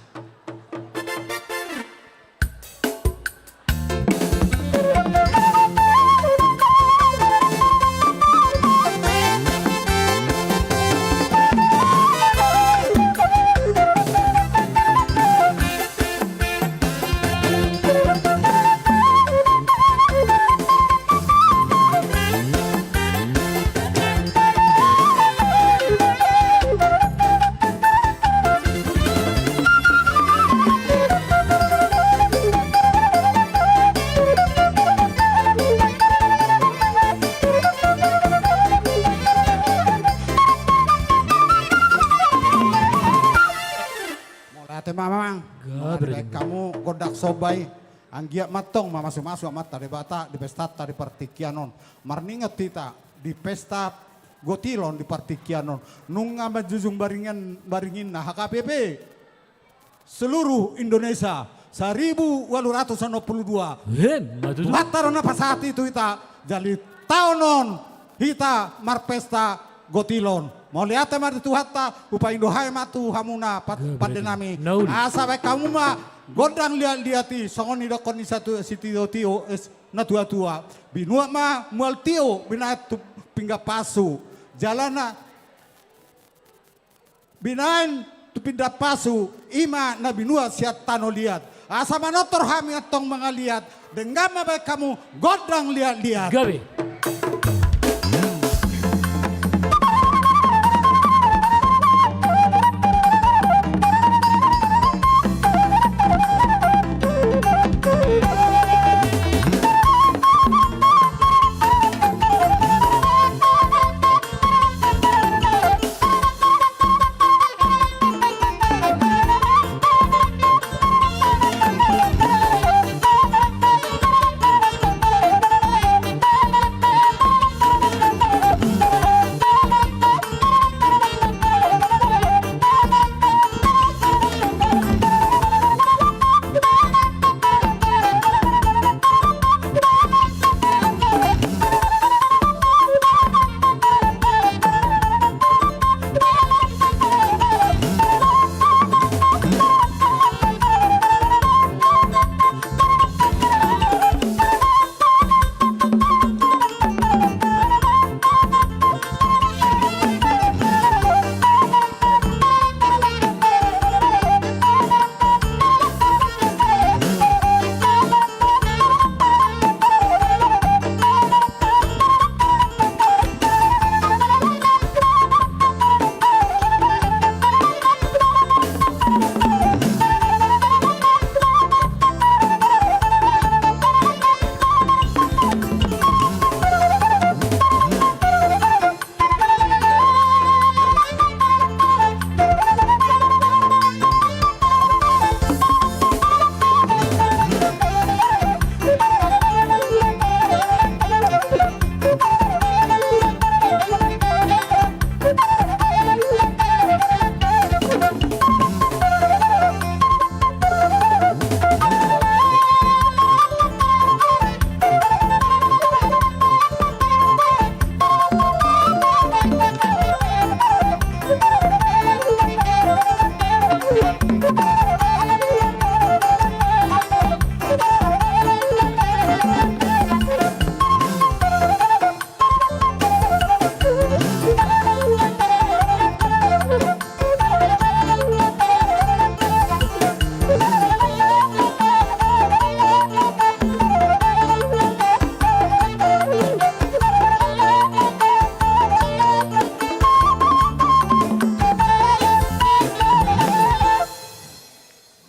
Mauliate ma amang. Gabe. Mauliate ma hamu gondang somba i. Anggiat ma antong mamasu-masu Amanta Debata di pestanta di partingkian on. Marningot hita di pesta gotilon di partingkian on. Nunga manjujung baringan, baringinna H K B P seluruh Indonesia seribu walu ratus onom puluh dua. Emma tutu. Tuhanta do na pasahat i tu hita, jadi taon on hita marpesta gotilon. Mauliate ma di Tuhanta, hupangido hami ma tu hamuna pat-, pande nami. Asa baen hamu ma gondang liat-liat i, songon nidokkon ni satu-, sitio-tio, eh, natua-tua. Binuat ma mual tio, binaen tu pinggan pasu. Jala na binaen tu pinggan pasu, i ma na binuat sian tano liat. Asa manortor hami antong mangaliat, denggan ma baen hamu gondang liat-liat. Gabe.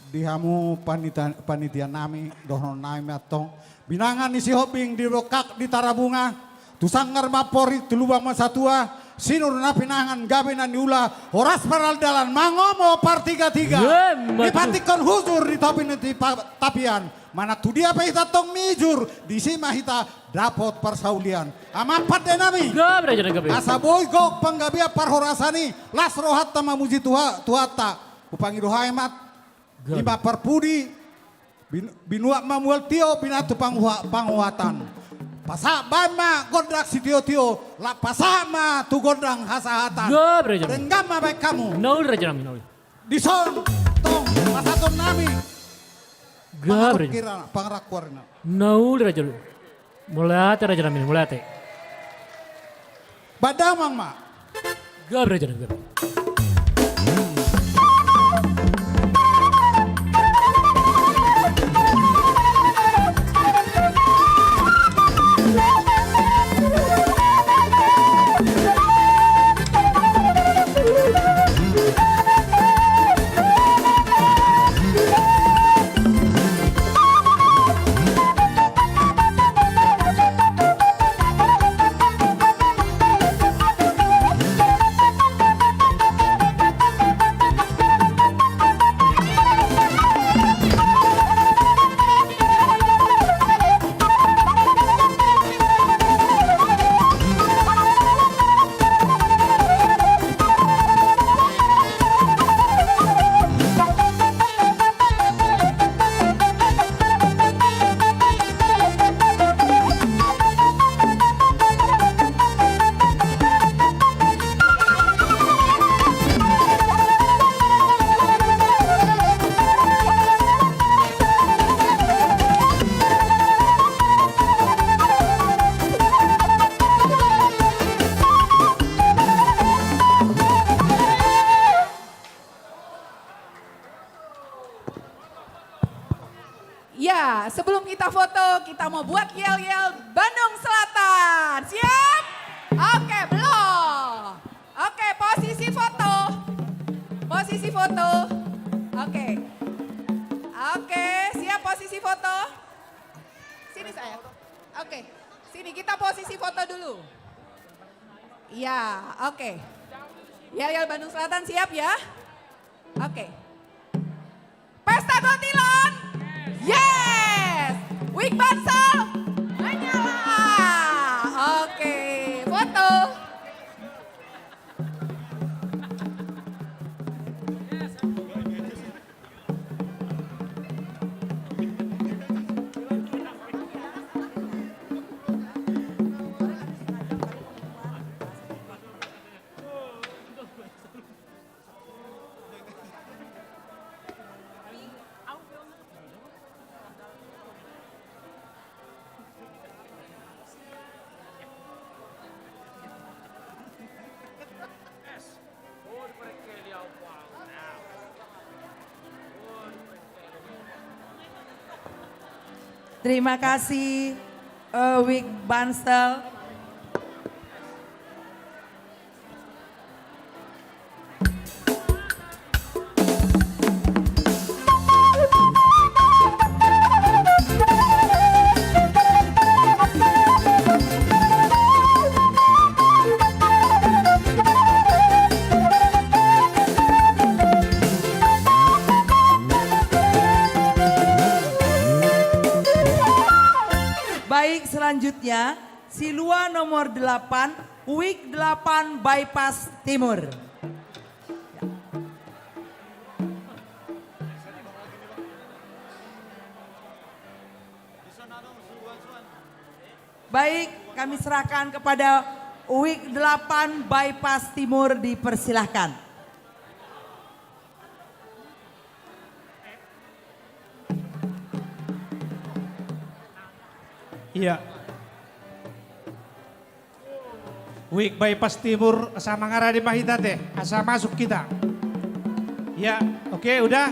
Di hamu panita-, panitia nami, dohonon nami ma antong. Binanga ni Sihombing di Rongkak di Tarabunga, tu sanggar ma amporik, tu lubang ma satua, sinur na pinangan, gabe na niula, horas pardalan, mangomo partiga-tiga. Emma tutu. Dipantikkon hujur di topi ni tipa-, tapian, manang tu dia pe hita tong mijur, disi ma hita dapot parsaulian. Amang pande nami. Gabe raja nami, gabe. Asa boi gok panggabean parhorasan i, las rohanta mamuji Tuha-, Tuhanta. Hupangido hami ma. Gabe. Ima parpudi, bin-, binuat ma mual tio, binaen tu panguha-, panguhatan. Pasahat baen ma gondang sitio-tio, laos pasahat ma tu gondang hasahatan. Gabe raja nami. Denggan ma baen hamu. Na uli raja nami, na uli. Dison, tong, pasahaton nami. Gabe raja. Pangarahon hira, pangarahon hira. Na uli raja nami. Mauliate raja nami, mauliate. Baen damang ma. Gabe raja nami, gabe. Kita foto, kita mau buat yel-yel Bandung Selatan. Siap? Oke, belum. Oke, posisi foto. Posisi foto. Oke. Oke, siap posisi foto? Sini saya. Oke. Sini kita posisi foto dulu. Iya, oke. Yel-yel Bandung Selatan siap ya? Oke. Pesta Gotilon. Yes. Wig Bansal. Menyala. Oke, foto. Terima kasih, eh, Wig Bansal. Baik, selanjutnya Silua nomor delapan, Wig delapan Bypass Timur. Baik, kami serahkan kepada Wig delapan Bypass Timur, dipersilahkan. Iya. Wig Bypass Timur, asa mangarade ma hita te, asa masuk hita. Ya, oke, udah.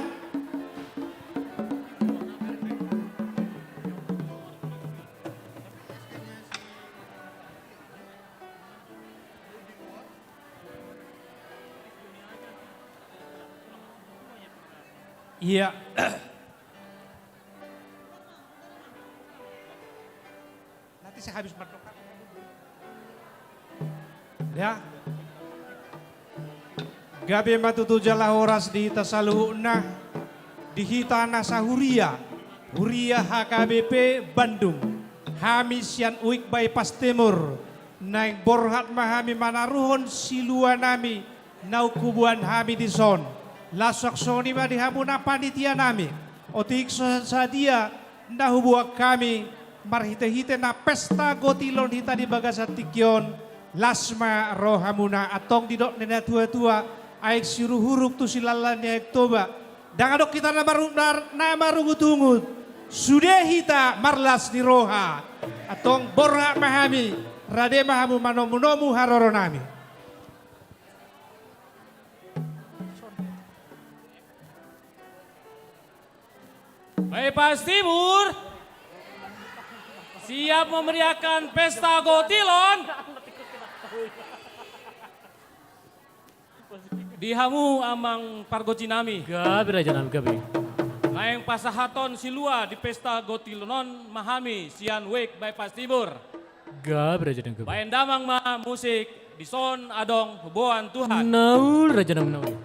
Iya. Nanti saya habis berdoa. Ya. Gabe ma tutu jala horas di hita saluhutna, di hita na sahuria, huria H K B P Bandung. Hami sian Wig Bypass Timur, naeng borhat ma hami manaruhon siluanami naung huboan hami dison. Laos songon i ma di hamuna panitianami. Otik so sadia na huboan hami marhitehite na pesta gotilon hita di bagasan tingki on, las ma rohamuna. Antong didok ni natuatua, aek siurukuruk tu silanlan ni Aek Toba. Ndang adong hita na maru-, na, na marungutungut, sude hita marlas ni roha. Antong borhat ma hami, rade ma hamu manomunomu haroronami. Bypass Timur siap memeriahkan pesta gotilon. Di hamu amang pargonsinami. Gabe rajanami, gabe. Naeng pasahathon silua di pesta gotilon on ma hami sian Wig Bypass Timur. Gabe rajanami, gabe. Baen damang ma musik, dison adong huboan Tuhan. Nauli rajanami, nauli.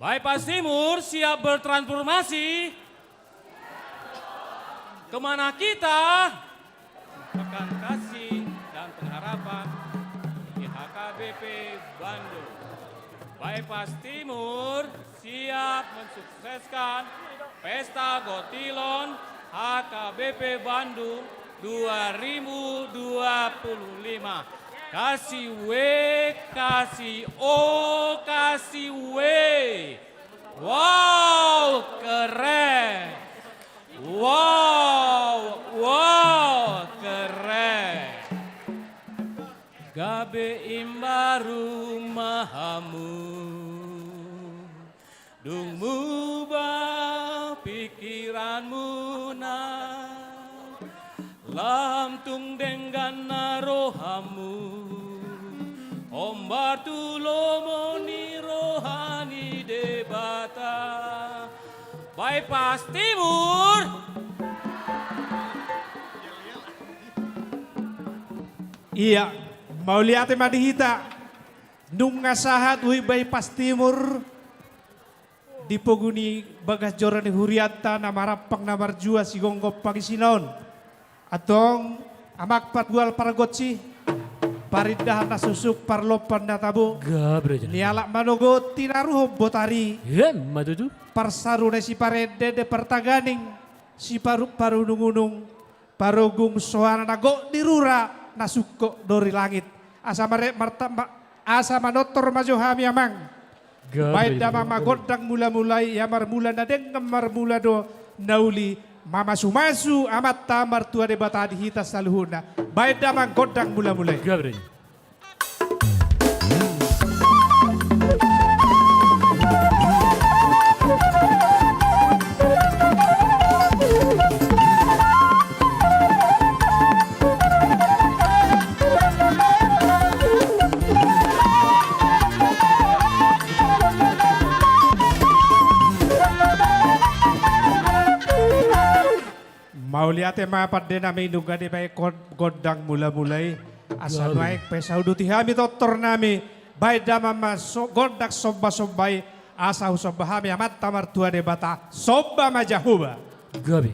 Bypass Timur siap bertransformasi. Kemana kita? Pekan Kasih dan Pengharapan di H K B P Bandung. Bypass Timur siap mensukseskan Pesta Gotilon H K B P Bandung dua ribu dua puluh lima. Kasih W, kasih O, kasih W. Wow, keren. Wow, wow, keren. Gabe imbaru ma hamu. Dung mubah pikiranmuna, lam tung denggan na rohamu, hombar tu lomo ni roha ni Debata. Bypass Timur. Ia, mauliate ma di hita. Nunga sahat Uik Bypass Timur di pogu ni bagas joro ni hurianta na marampang na marjua sigomgom pangisi na on. Antong, amang patual pargonsi, parindahan na suksuk, parlompan na tabo. Gabe, jana. Nialap manogot tinaruhon botari. Emma tutu. Parsaru na siparende-ende partaganing, siparu-, parunung-unung, parogung soara na gok di rura, na sungkot do di langit. Asa mare-, marta-, ma-, asa manortor ma jo hami, amang. Gabe. Baen damang ma gondang mula-mula i, ia marmula na denggan marmula do na uli, mamasumasu Amanta Martua Debata di hita saluhutna. Baen damang gondang mula-mula i. Gabe. Mauliate ma pande nami, nunga dibaen gondang mula-mula i. Asa nuaeng pe sauduti hami tortor nami, baen damang ma so-, gondang somba-somba i, asa husomba hami Amanta Martua Debata, somba ma Jahowa. Gabe.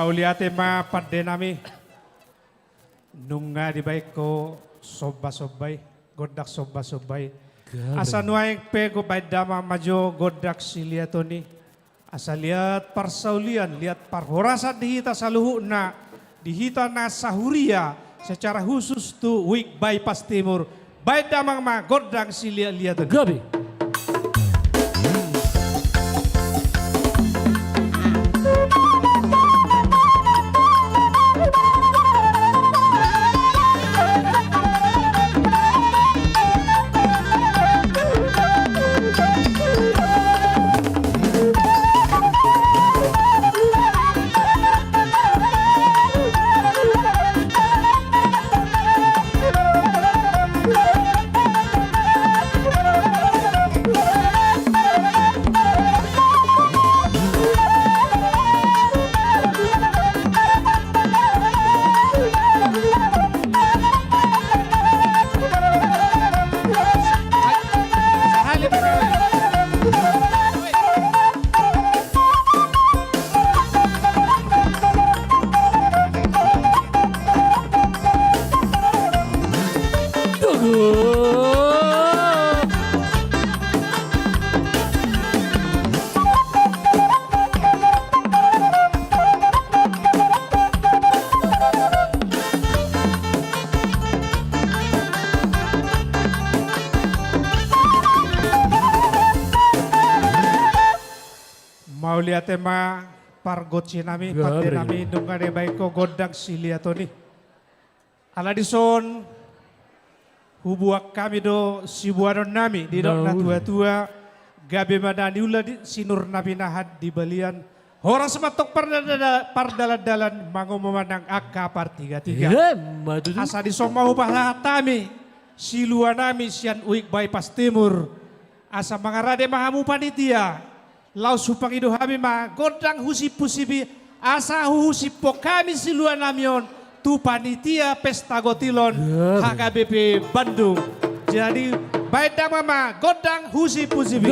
Mauliate ma pande nami. Nunga dibaen ho somba-somba i, gondang somba-somba i. Gabe. Asa nuaeng pe baen damang ma jo gondang siliaton i. Asa liat parsaulian, liat parhorasan di hita saluhutna, di hita na sahuria, secara khusus tu Uik Bypass Timur. Baen damang ma gondang siliat-liaton i. Gabe. Mauliate ma pargonsi nami, gabe, pande nami, nunga dibaen ho gondang siliaton i. Ala dison, Huboan hami do siboanonnami, didok na tuatua, gabe ma na niula di sinur na pinahan di balian, horas ma antong pardada-, pardalandalan, mangomo ma nang angka partigatiga. Emma tutu. Asa dison ma hupasahat hami siluanami sian Uik Bypass Timur. Asa mangarade ma hamu panitia. Laos hupangido hami ma gondang husipu sibi, asa huhusiphon hami siluanami on tu panitia pesta gotilon H K B P Bandung. Jadi, baen damang ma gondang husipu sibi.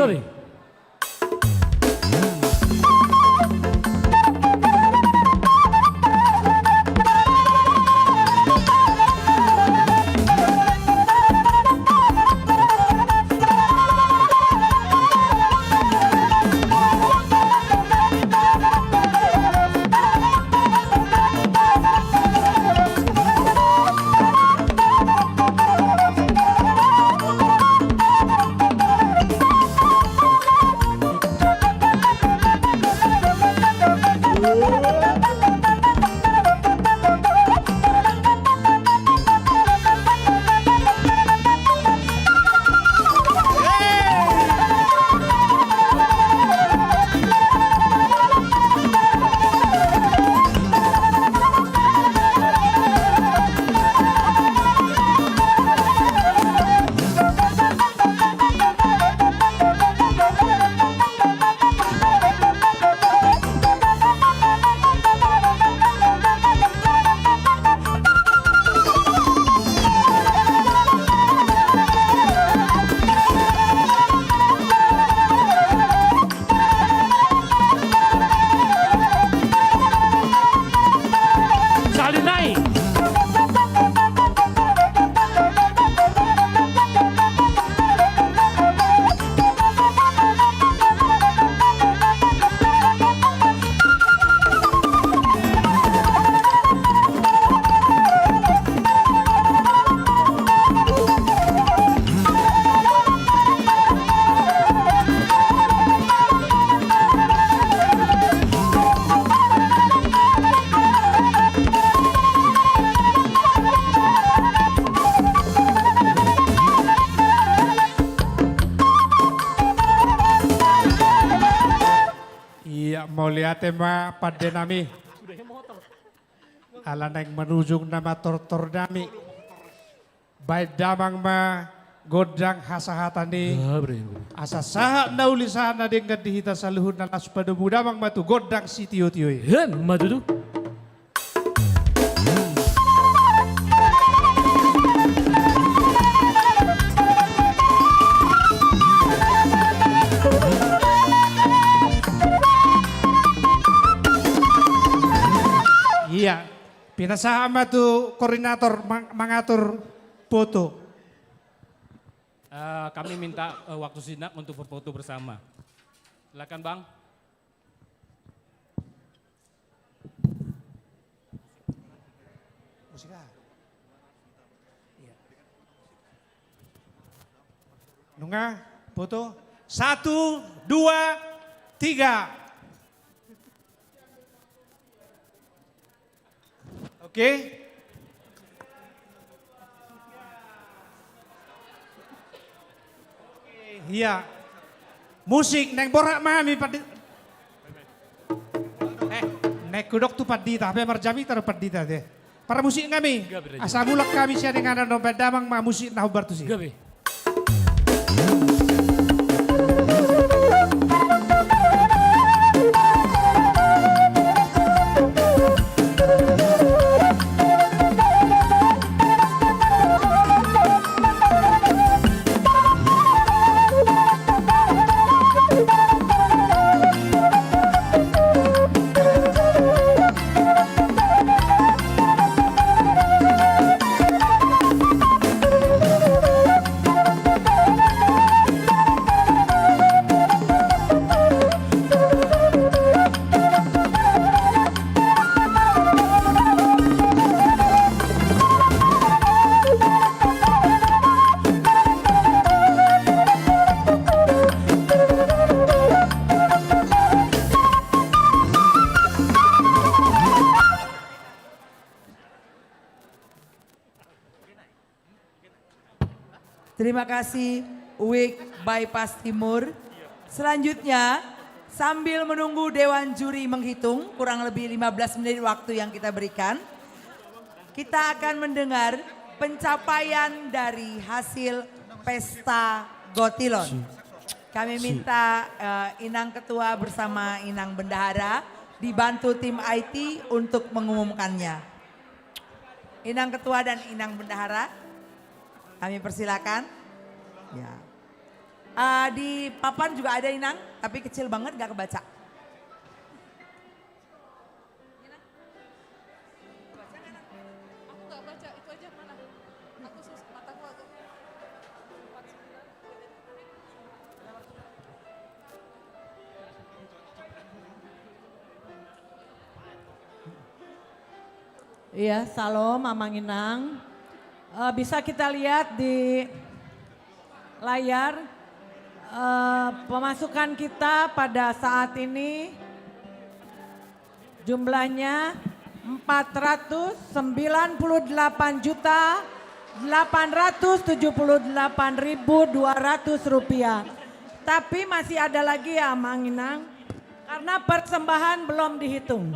Ia, mauliate ma pandenami. Ala naeng manujung nama tortornami. Baen damang ma gondang hasahatan i. Asa sahat na uli sahat na denggan di hita saluhutna, laos padomu damang ma tu gondang sitiotio i. Emma tutu. Ia, pinasahat ma tu koordinator mang-, mangatur foto. Eh, kami minta, eh, waktu sejenak untuk berfoto bersama. Silakan, Bang. Musik ah. Iya. Nunga, foto. Satu, dua, tiga. Oke. Iya. Musik, naeng borhat ma hami pandi-, eh, naeng hudok tu pandita, hape marjamita do pandita te. Parmusik hami. Asa mulak hami sian inganan on, baen damang ma musik na hombar tusi. Terima kasih, Wik Bypass Timur. Selanjutnya, sambil menunggu Dewan Juri menghitung, kurang lebih lima belas menit waktu yang kita berikan, kita akan mendengar pencapaian dari hasil Pesta Gotilon. Kami minta, eh, Inang Ketua bersama Inang Bendahara dibantu tim I T untuk mengumumkannya. Inang Ketua dan Inang Bendahara, kami persilakan. Ya. Eh, di papan juga ada, Inang, tapi kecil banget, nggak kebaca. Aku nggak baca, itu aja mana? Aku sus-, mataku agak empat sembilan. Iya, salam, Amang Inang. Eh, bisa kita lihat di layar, eh, pemasukan kita pada saat ini jumlahnya empat ratus sembilan puluh delapan juta delapan ratus tujuh puluh delapan ribu dua ratus rupiah. Tapi masih ada lagi ya, Amang Inang, karena persembahan belum dihitung.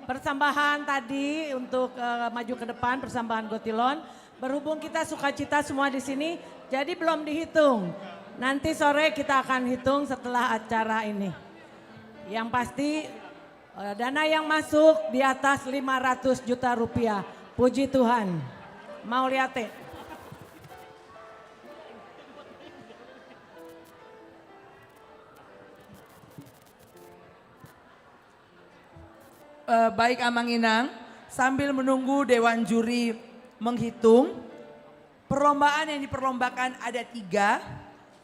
Persembahan tadi untuk, eh, maju ke depan, persembahan Gotilon. Berhubung kita sukacita semua di sini, jadi belum dihitung. Nanti sore kita akan hitung setelah acara ini. Yang pasti, eh, dana yang masuk di atas lima ratus juta rupiah. Puji Tuhan. Mauliate. Eh, baik, Amang Inang, sambil menunggu Dewan Juri menghitung, perlombaan yang diperlombakan ada tiga.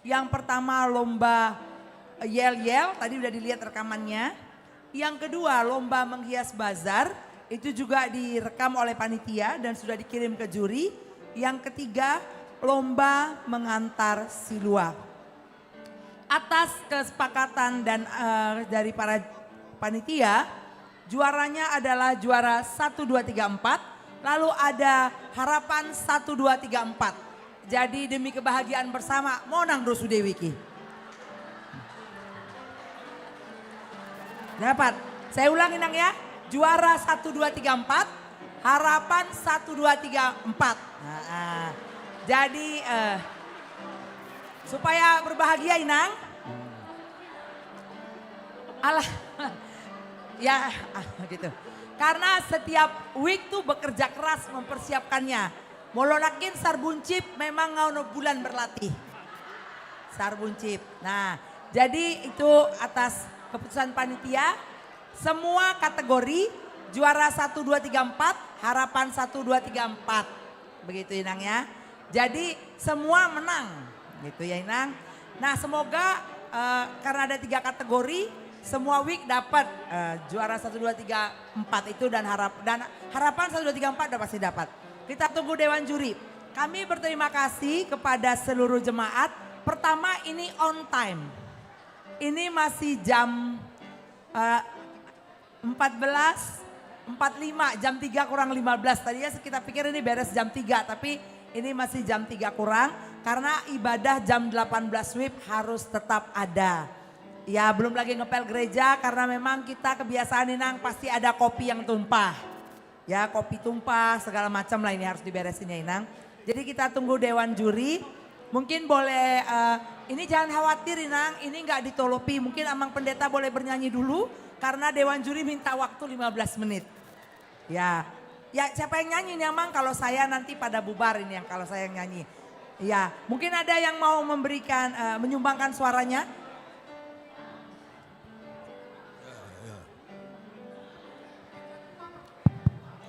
Yang pertama lomba yel-yel, tadi udah dilihat rekamannya. Yang kedua lomba menghias bazar, itu juga direkam oleh panitia dan sudah dikirim ke juri. Yang ketiga lomba mengantar silua. Atas kesepakatan dan, eh, dari para panitia, juaranya adalah juara satu, dua, tiga, empat, lalu ada harapan satu, dua, tiga, empat. Jadi demi kebahagiaan bersama, monang do sude wiki. Dapat. Saya ulangi, Nang, ya. Juara satu, dua, tiga, empat, harapan satu, dua, tiga, empat. Nah, ah. Jadi, eh, supaya berbahagia, Inang. Alah. Ya, ah, gitu. Karena setiap wik tuh bekerja keras mempersiapkannya. Molo nangkin sar buncit memang nga onom bulan berlatih. Sar buncit. Nah, jadi itu atas keputusan panitia. Semua kategori, juara satu, dua, tiga, empat, harapan satu, dua, tiga, empat. Begitu, Inang, ya. Jadi semua menang. Gitu ya, Inang. Nah, semoga, eh, karena ada tiga kategori, semua wik dapat, eh, juara satu, dua, tiga, empat itu dan harap-, dan harapan satu, dua, tiga, empat udah pasti dapat. Kita tunggu Dewan Juri. Kami berterima kasih kepada seluruh jemaat. Pertama, ini on time. Ini masih jam, eh, empat belas empat lima, jam tiga kurang lima belas. Tadinya kita pikir ini beres jam tiga, tapi ini masih jam tiga kurang, karena ibadah jam delapan belas wib harus tetap ada. Ya, belum lagi ngepel gereja, karena memang kita kebiasaan, Inang, pasti ada kopi yang tumpah. Ya, kopi tumpah, segala macam lah, ini harus diberesin ya, Inang. Jadi kita tunggu Dewan Juri. Mungkin boleh, eh, ini jangan khawatir, Inang, ini nggak ditolopi. Mungkin Amang Pendeta boleh bernyanyi dulu, karena Dewan Juri minta waktu lima belas menit. Ya. Ya, siapa yang nyanyi nih, Amang? Kalau saya nanti pada bubar ini, yang kalau saya yang nyanyi. Ya, mungkin ada yang mau memberikan, eh, menyumbangkan suaranya?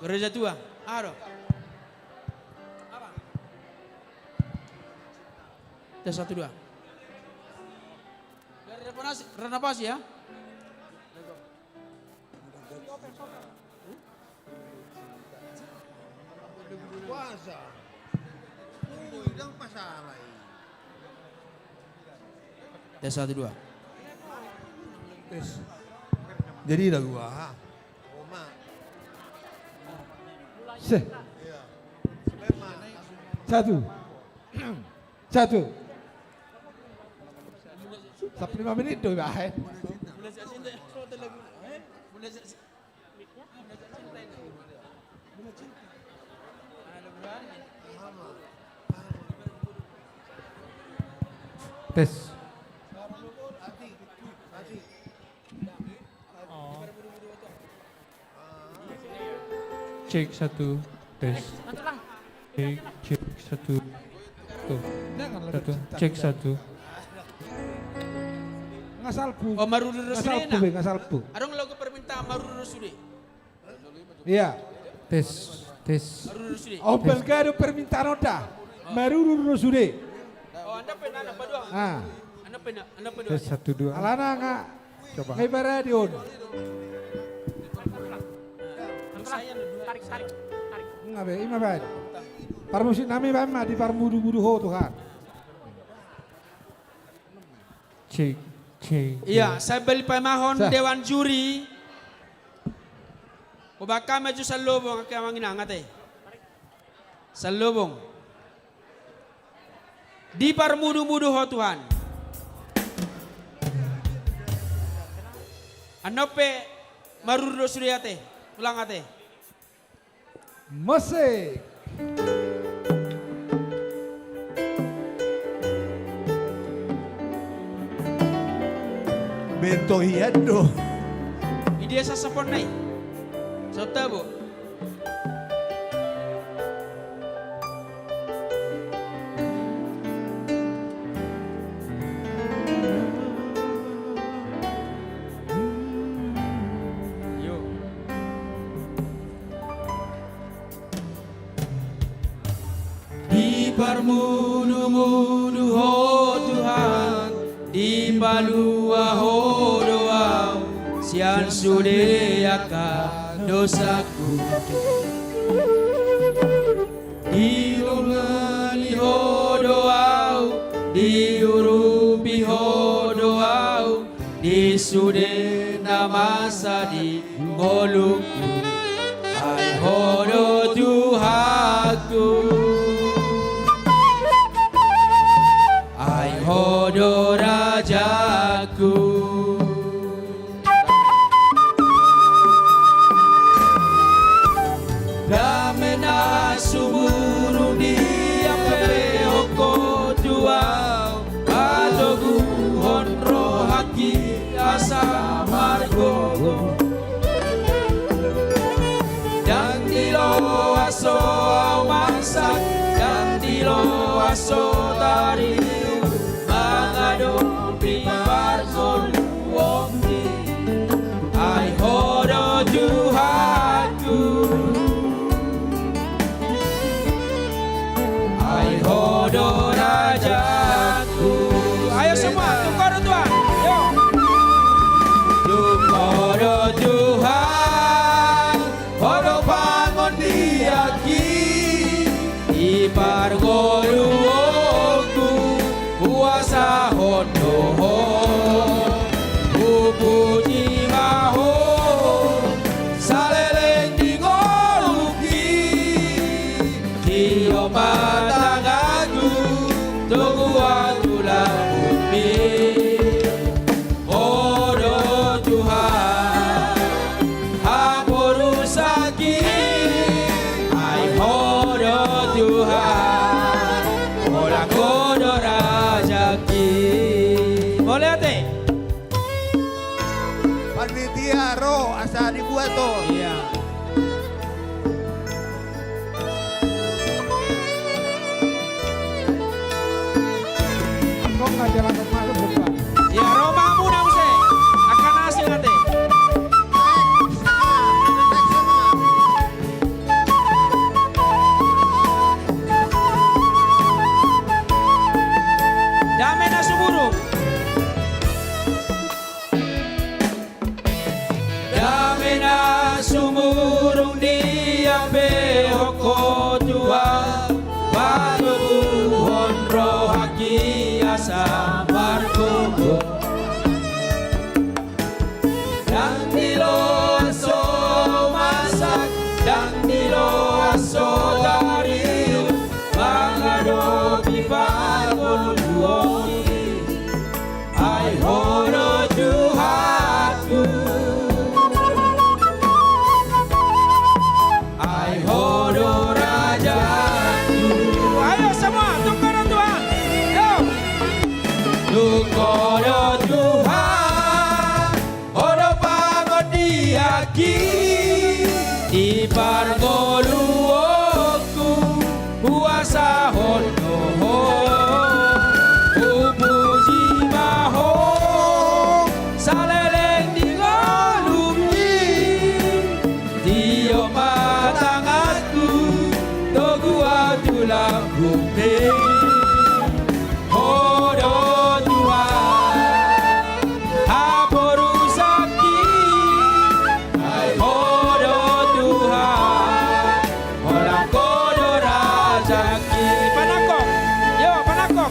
Gereja Tuhan. Halo. Tes satu, dua. Dari renovasi, renovasi ya. Puasa. Ui, dang pasalai. Tes satu, dua. Tes. Jadi lagu ah. Seh. Satu. Satu. Sampe lima menit do ibaen. Tes. Cek satu, tes. Cek, cek satu. Tuh. Satu. Cek satu. Nga salpu. Oh, maruru do sude na. Adong logo permintaan maruru do sude. Iya. Tes, tes. Maruru do sude. Ombal gadung permintaan on da. Maruru do sude. Oh, anda pena, anda pena. Ah. Anda pena, anda pena. Tes satu dua. Alana nga. Coba. Nga ibarat di on. Tarik, tarik, tarik. Nga be, ima baen. Parmusik nami baen ma di parmudu-mudu ho Tuhan. Cek, cek. Iya, sambil paimahon dewan juri. Hubaen hami jo sallobong, angka amang inang ate. Sallobong. Di parmudu-mudu ho Tuhan. Annon pe maruru do sude ate. Ulang ate. Musik. Bento hian do. Idia sasapon nai. Sota bo. Di parmudu-mudu ho Tuhan, dipalua ho do au sian sude angka dosangku. Diurupi ho do au, diurupi ho do au, di sude na masa di ngolungku. Ai ho do Tuhanku. Ai ho do rajaku. Dame na sumurung di ampehon ho tu au, patoguhon rohangki asa margogo. Ndang diloas ho au mangsak, ndang diloas ho tariu, mangadopi parngoluonki. Ai ho do Tuhanku. Ai ho do rajaku. Ayo semua, tung ho do Tuhan. Yo. Tung ho do Tuhan. Ho do pangondianki, di parngoluonku, huasahon do ho. Hupuji ma ho, saleleng di ngolungki, tiop ma tanganku, togu au tu lambungmi. Ho do Tuhan, haporusangki, ai ho do Tuhan, holan ho do rajangki. Mauliate. Panitia ro, asa dibuat ho. Iya. Ia ro ma hamuna muse. Angka na asing ate. Dame na sumurung. Dame na sumurung diampehon ho tu au, patoguhon rohangki asa margogo. Ndang diloas ho au mangsak, ndang diloas ho au tariu, mangadopi parngoluon.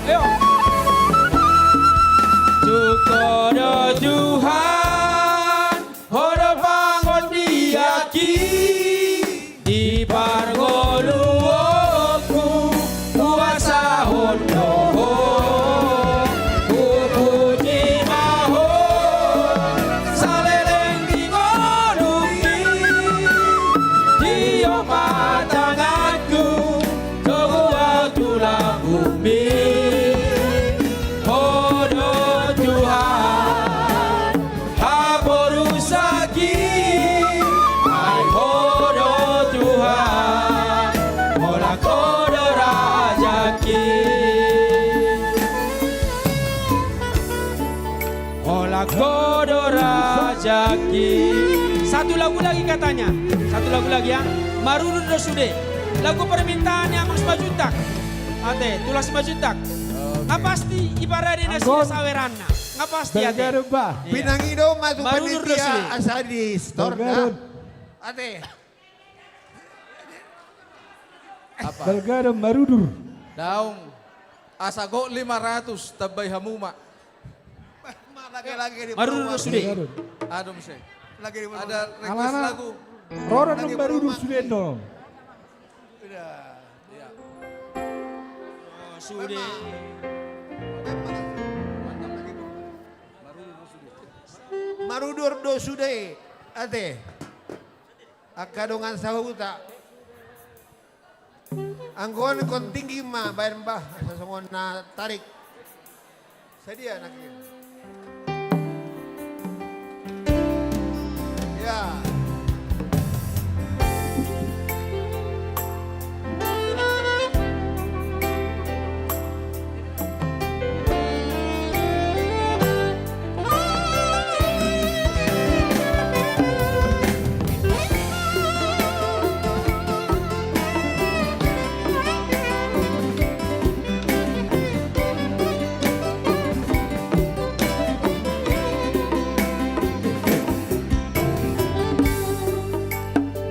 Ayo. Tung Ho do Tuhan, Ho do panggondianki, di parngoluonku, huasahon do Ho, hupuji ma Ho, saleleng ni ngolumi, tio ma tanganku, togu ahu tu lambungmi. Ho do Tuhan, haporusangki, ai Ho do Tuhan, holan Ho do rajangki. Holan Ho do rajangki. Satu lagu lagi katanya. Satu lagu lagi ya. Marudur do sude. Lagu permintaan ni Amang Simanjuntak. Ate, tulang Simanjuntak. Oke. Nga pasti iparade nasida saweranna. Nga pasti ate. Balga do, bah. Iya. Pinangido ma tu panitia asa di store na. Balga do. Ate. Apa? Balga do marudur. Daong. Asa gok lima ratus, tambai hamu ma. Marudur do sude. Adong se. Ada request lagu. Roro nang marudur sude do. Iya. Oh, sude. Marudur do sude. Ate. Angka dongan sahuta. Anggo on ingkon tinggi ma baen bah, asa songon na tarik. Sadia nangkin. Ya.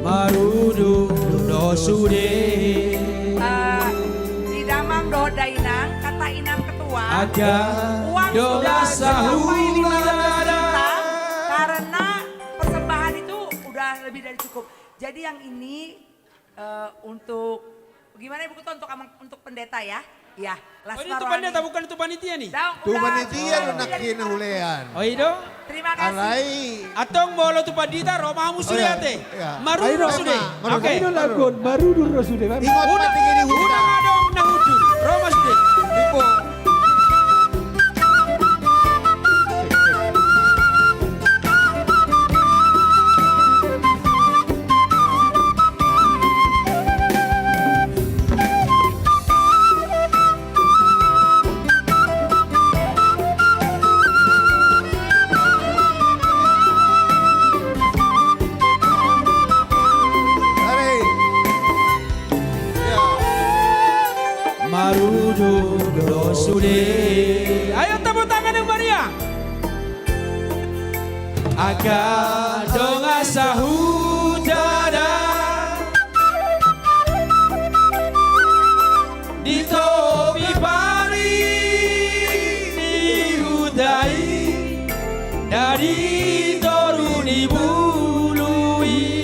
Marudur do sude. Ah, di damang dohot dainang, kata inang ketua, uang sudah mencapai lima ratus juta, karena persembahan itu udah lebih dari cukup. Jadi yang ini, eh, untuk, gimana Ibu Ketua, untuk amang, untuk pendeta ya? Ya, last. Oh, ini untuk pendeta, bukan untuk panitia nih? Daong, tu panitia do nangkin na hulean. Oh, i do? Terima kasih. Alai. Antong molo tu pandita, ro ma hamu sude ate. Iya. Marudur do sude. Oke. Marudur do sude. Ingot ma tinggi di huta. Unang adong na hudur. Ro ma sude. Ipo. Marudur do sude. Ayo tepuk tangan yang meriah. Angka dongan sahuta da di topi parik ni huta i, na di toru ni bulu i,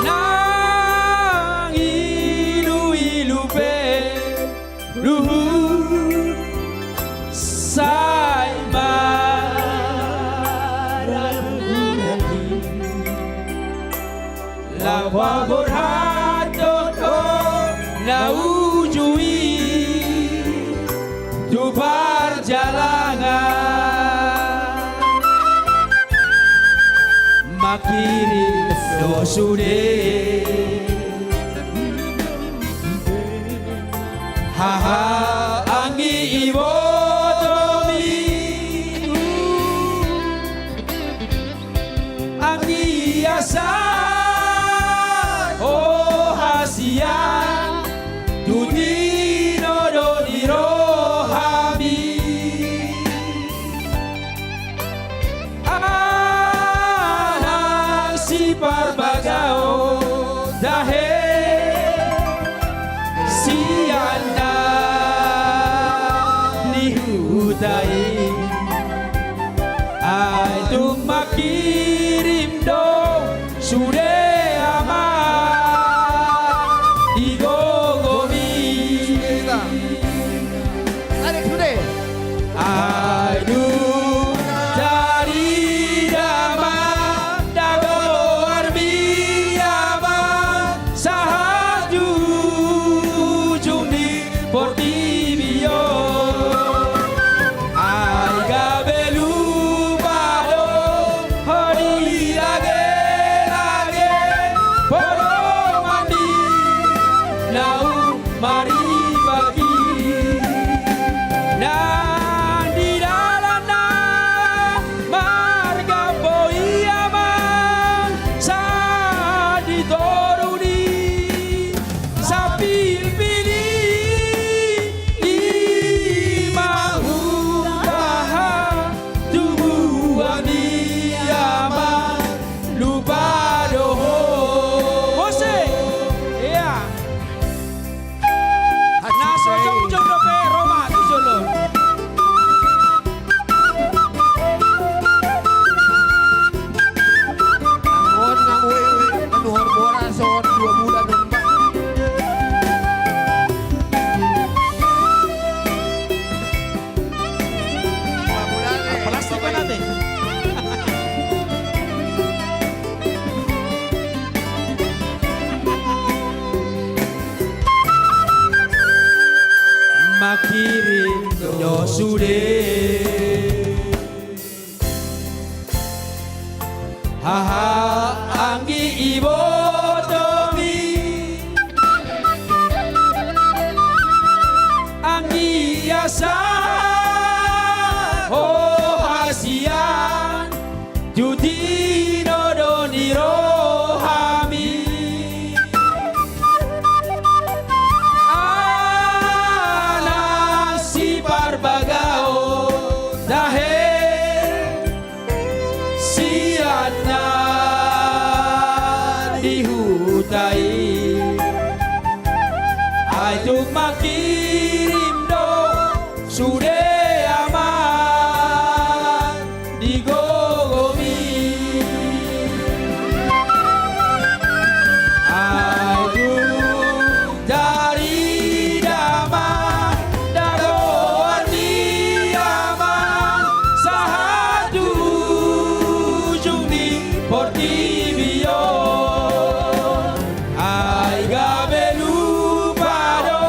nang iluilu pe luhut sai marangkurangi. Laho paborhathon ho na uju i tu parjalangan. Mangkirim do sude haha anggi ibotomi. Anggia asa ho hasian tu tinodo ni rohami. Anang siparbagaon dahe si Ai tung mangkirim do sude ama di gogomi. Ai tung tarida ma da goarmi ama sahat tu ujung ni portibi on. Ai gabe lupa do ho di lage-lage podoman ni naung maribaki. Nang di dalan na marga po ia ma sahat di toru ni sapilpili, i ma hubaha tubuan i ama lupa do ho. Musik. Ia. Na so jongjong dope ro ma tu jolo. Anggo on na mui, mui, anu, horboras on dua bulan on, Pak. Plastik mana, Bang? Mangkirim do sude haha anggi ibotomi, anggi asa ho hasian tu tinodo ni rohami. Anak siparbagaon tahe sian na di huta i. Ai tung mangkirim do sude ama di gogomi. Ai tung tarida ma da goarmi ama sahat tu ujung ni portibi on. Ai gabe lupa do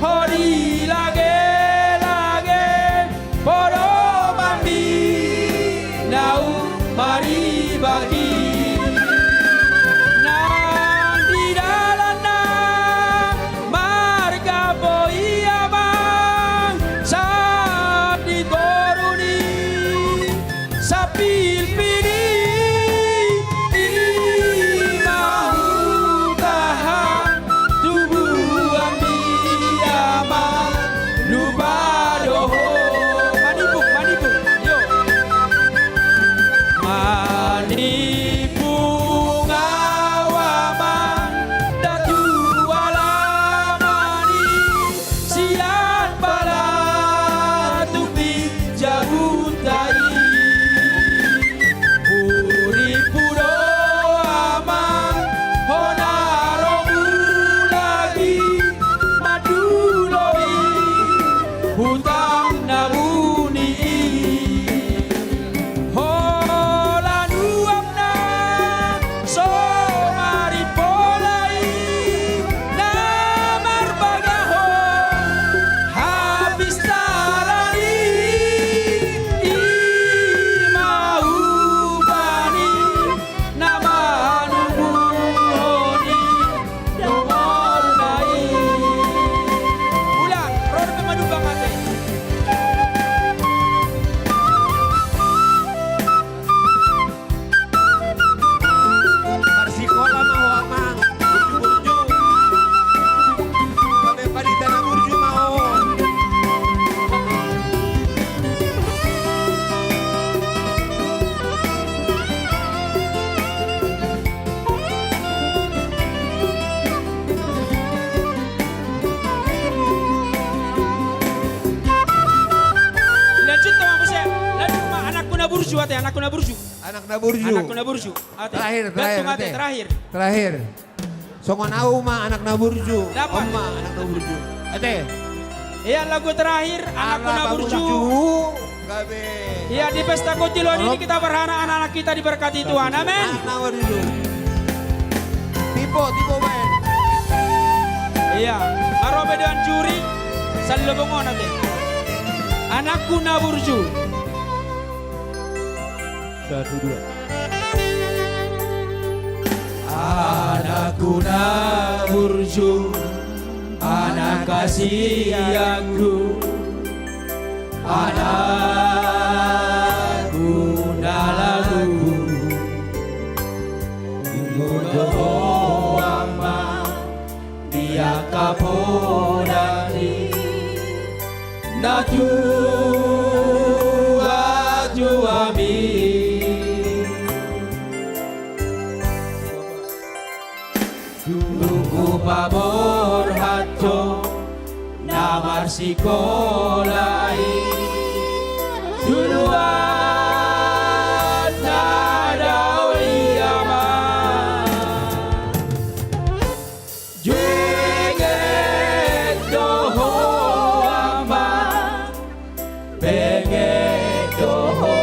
ho di lage-lage Ate, anakku na burju. Anak na burju. Anakku na burju. Ate. Terakhir, terakhir, gantung ate, ate. Terakhir. Terakhir. Songon au ma anak na burju. Dapat. On ma anak na burju. Ate. Iya, lagu terakhir, anakku na burju. Gabe. Iya, di pesta kuntilan ini kita berharap anak-anak kita diberkati Tuhan. Amin. Anak na burju. Tipo, tipo baen. Iya, aro be doan juri, salobong on ate. Anakku na burju. Satu, dua. Anakku na burju, anak hasianku, anakku na lagu, molo ho amang di angka podami na tuatuami. Dung hupaborhat ho na marsikola i, joloan na dao i amang. Benget do ho amang, benget do ho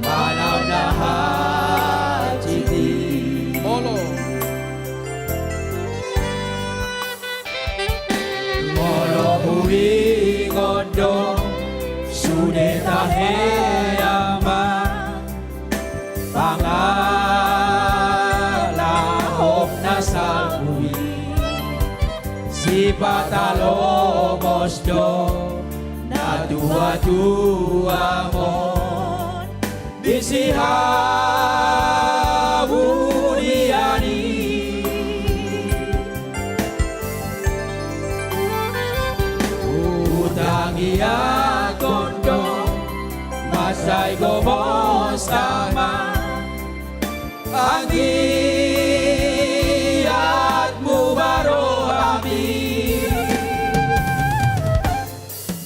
manaon na hansit i. Molo. Molo huingot do sude tahe amang, pangalahok na salpu i, sipata lomos do na tuatuamon di sihabulian i. Hutangianghon do mansai gomos amang, anggiat muba rohami.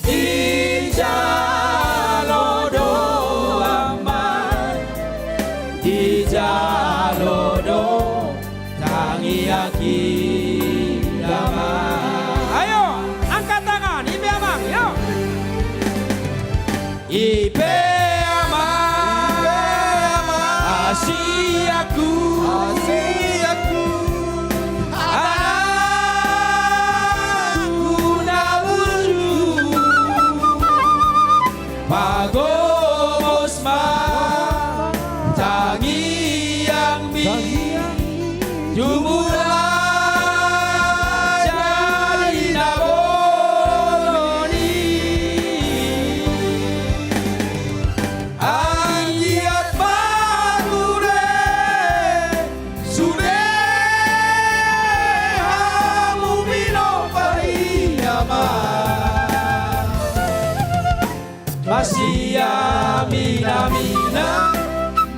Dijalo do amang, dijalo do tangiangki amang. Ayo, angkat tangan, i pe amang, yo. I pe amang, i pe amang, hasianhu, hasianhu, anakku na burju, pagomos ma tangiangmi. Jumula jadi na bolon i. Anggiat marure sude hamu pinompar i amang. Masiaminaminan,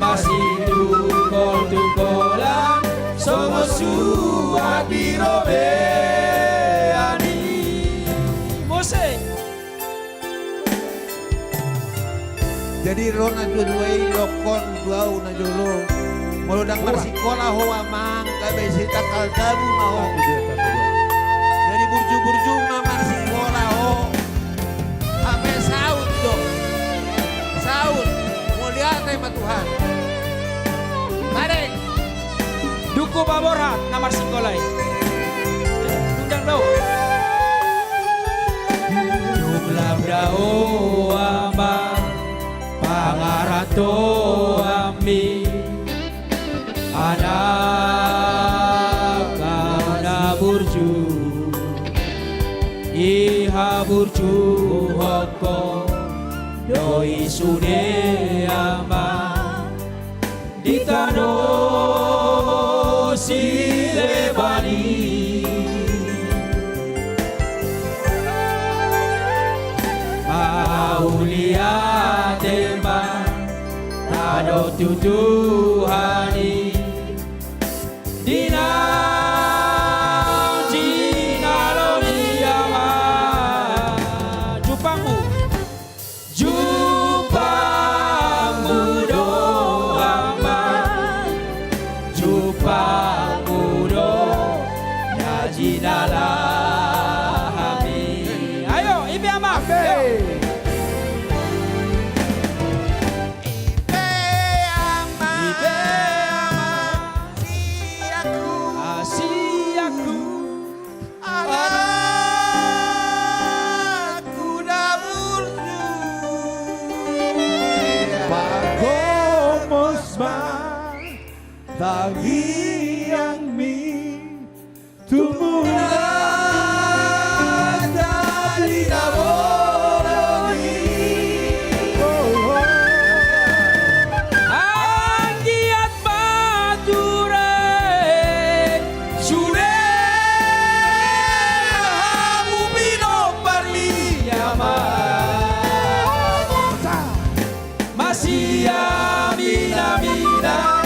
masitungkoltungkolan, songon suhat di robean i. Muse. Jadi ro na dua-dua i, dokkon tu au na jolo. Molo ndang marsikola ho amang, gabe sitangkal tabu ma ho. Jadi burju-burju ma marsikola ho. Hape saut do. Saut. Mauliate ma Tuhan. Tarik. Dung hupaborhat na marsikola i. Undang do. Dung lam dao amang pangarantoanmi, anakku na burju, dihaburjuhon ho do i sude amang di tano sileban i. Mauliate ma tano tu Tuhan i. Di na jinalo ni amang. Jumpangmu. Jumpangmu Agiangmi tumula tali na bolong i. Anggiat ma ture sude hamu pinompar ni ama. Masiaminaminan,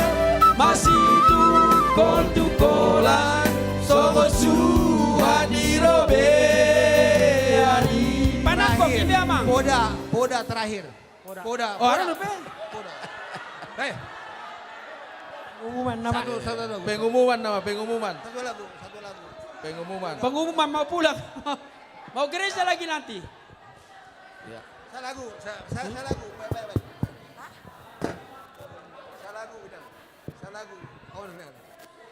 masitungkoltungkolan, songon suhat ni robean i. Panangkok, terakhir. Inde, Amang. Poda, poda terakhir. Poda. Poda, oh, poda. Anu pe? Poda. Eh. Pengumuman nama. Satu, satu lagu. Pengumuman nama, pengumuman. Satu lagu, satu lagu. Pengumuman. Pengumuman mau pulang. Mau gereja lagi nanti. Ya. Salagu, sa-, sa-, hmm? Salagu, baik, baik, baik. Salagu, udah. Salagu, oh, udah, udah.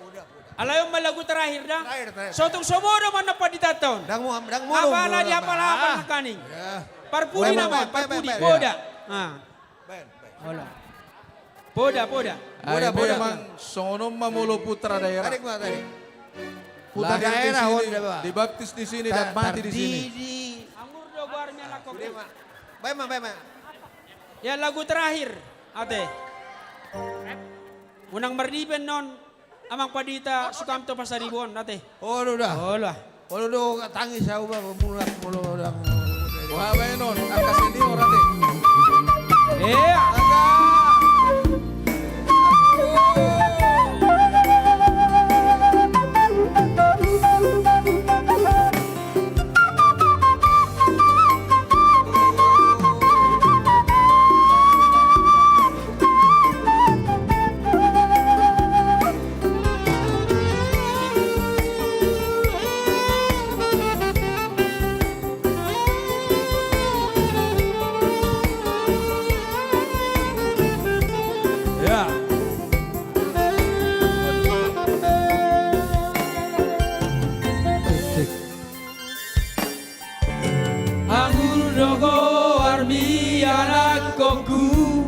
Udah, udah. Alai on ma lagu terakhir, da? Terakhir, terakhir. So tung so modom annon pandita on. Ndang mo-, ndang modom. Apala di apala, apala nangkaning. Ya. Parpudi nama, baik, baik, parpudi, baik, baik. Poda. Ya. Ah. Baik, baik. Olo. Poda, poda. Poda, ai poda. Memang songon on ma molo putra daerah. Tarik, Pak, tarik. Putra daerah, lahir di sini, Honda, Pak. Dibaptis di sini, ta-, dan mati di sini. Tardidi. Anggur do goarmi, anakku. Sude ma. Baen ma, baen ma. Ya, lagu terakhir, ate. Unang mardipen non, Amang Pandita Sukamto Pasaribu on, ate. Olo da. Olo. Olo do, tangis au ba, mulak molo dang. Wah, baen non, angka senior, ate. Iya. Ada. Ya. Anggur do goarmi, anakkonku,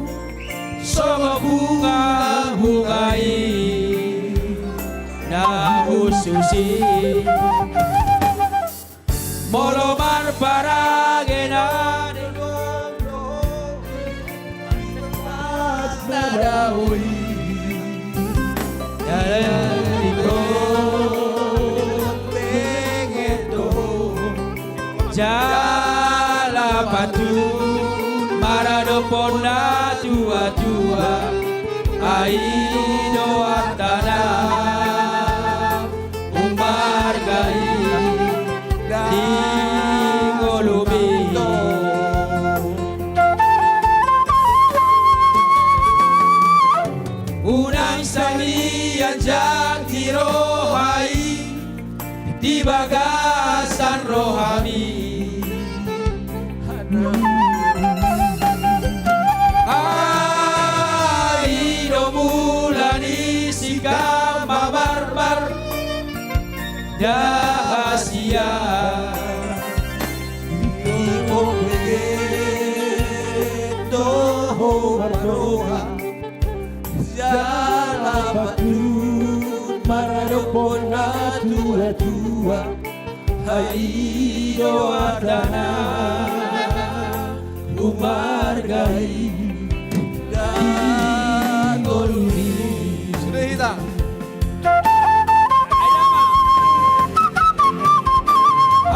songon bunga-bunga i na hushus i. Molo marparage na di gomblo, di bas na dao i. Jadi ko benget do jala patut maradophon na tua-tua, ai do antana. Ummarga i di ngolumi. Unang sali anjak ni roha i di bagasan rohami. Ai do mula ni sikamma marmar, da hasian. Di ho benget do ho marroha, jala patut maradophon na tua-tua, ai do antana. Ummarga i di ngolumi. Sude hita.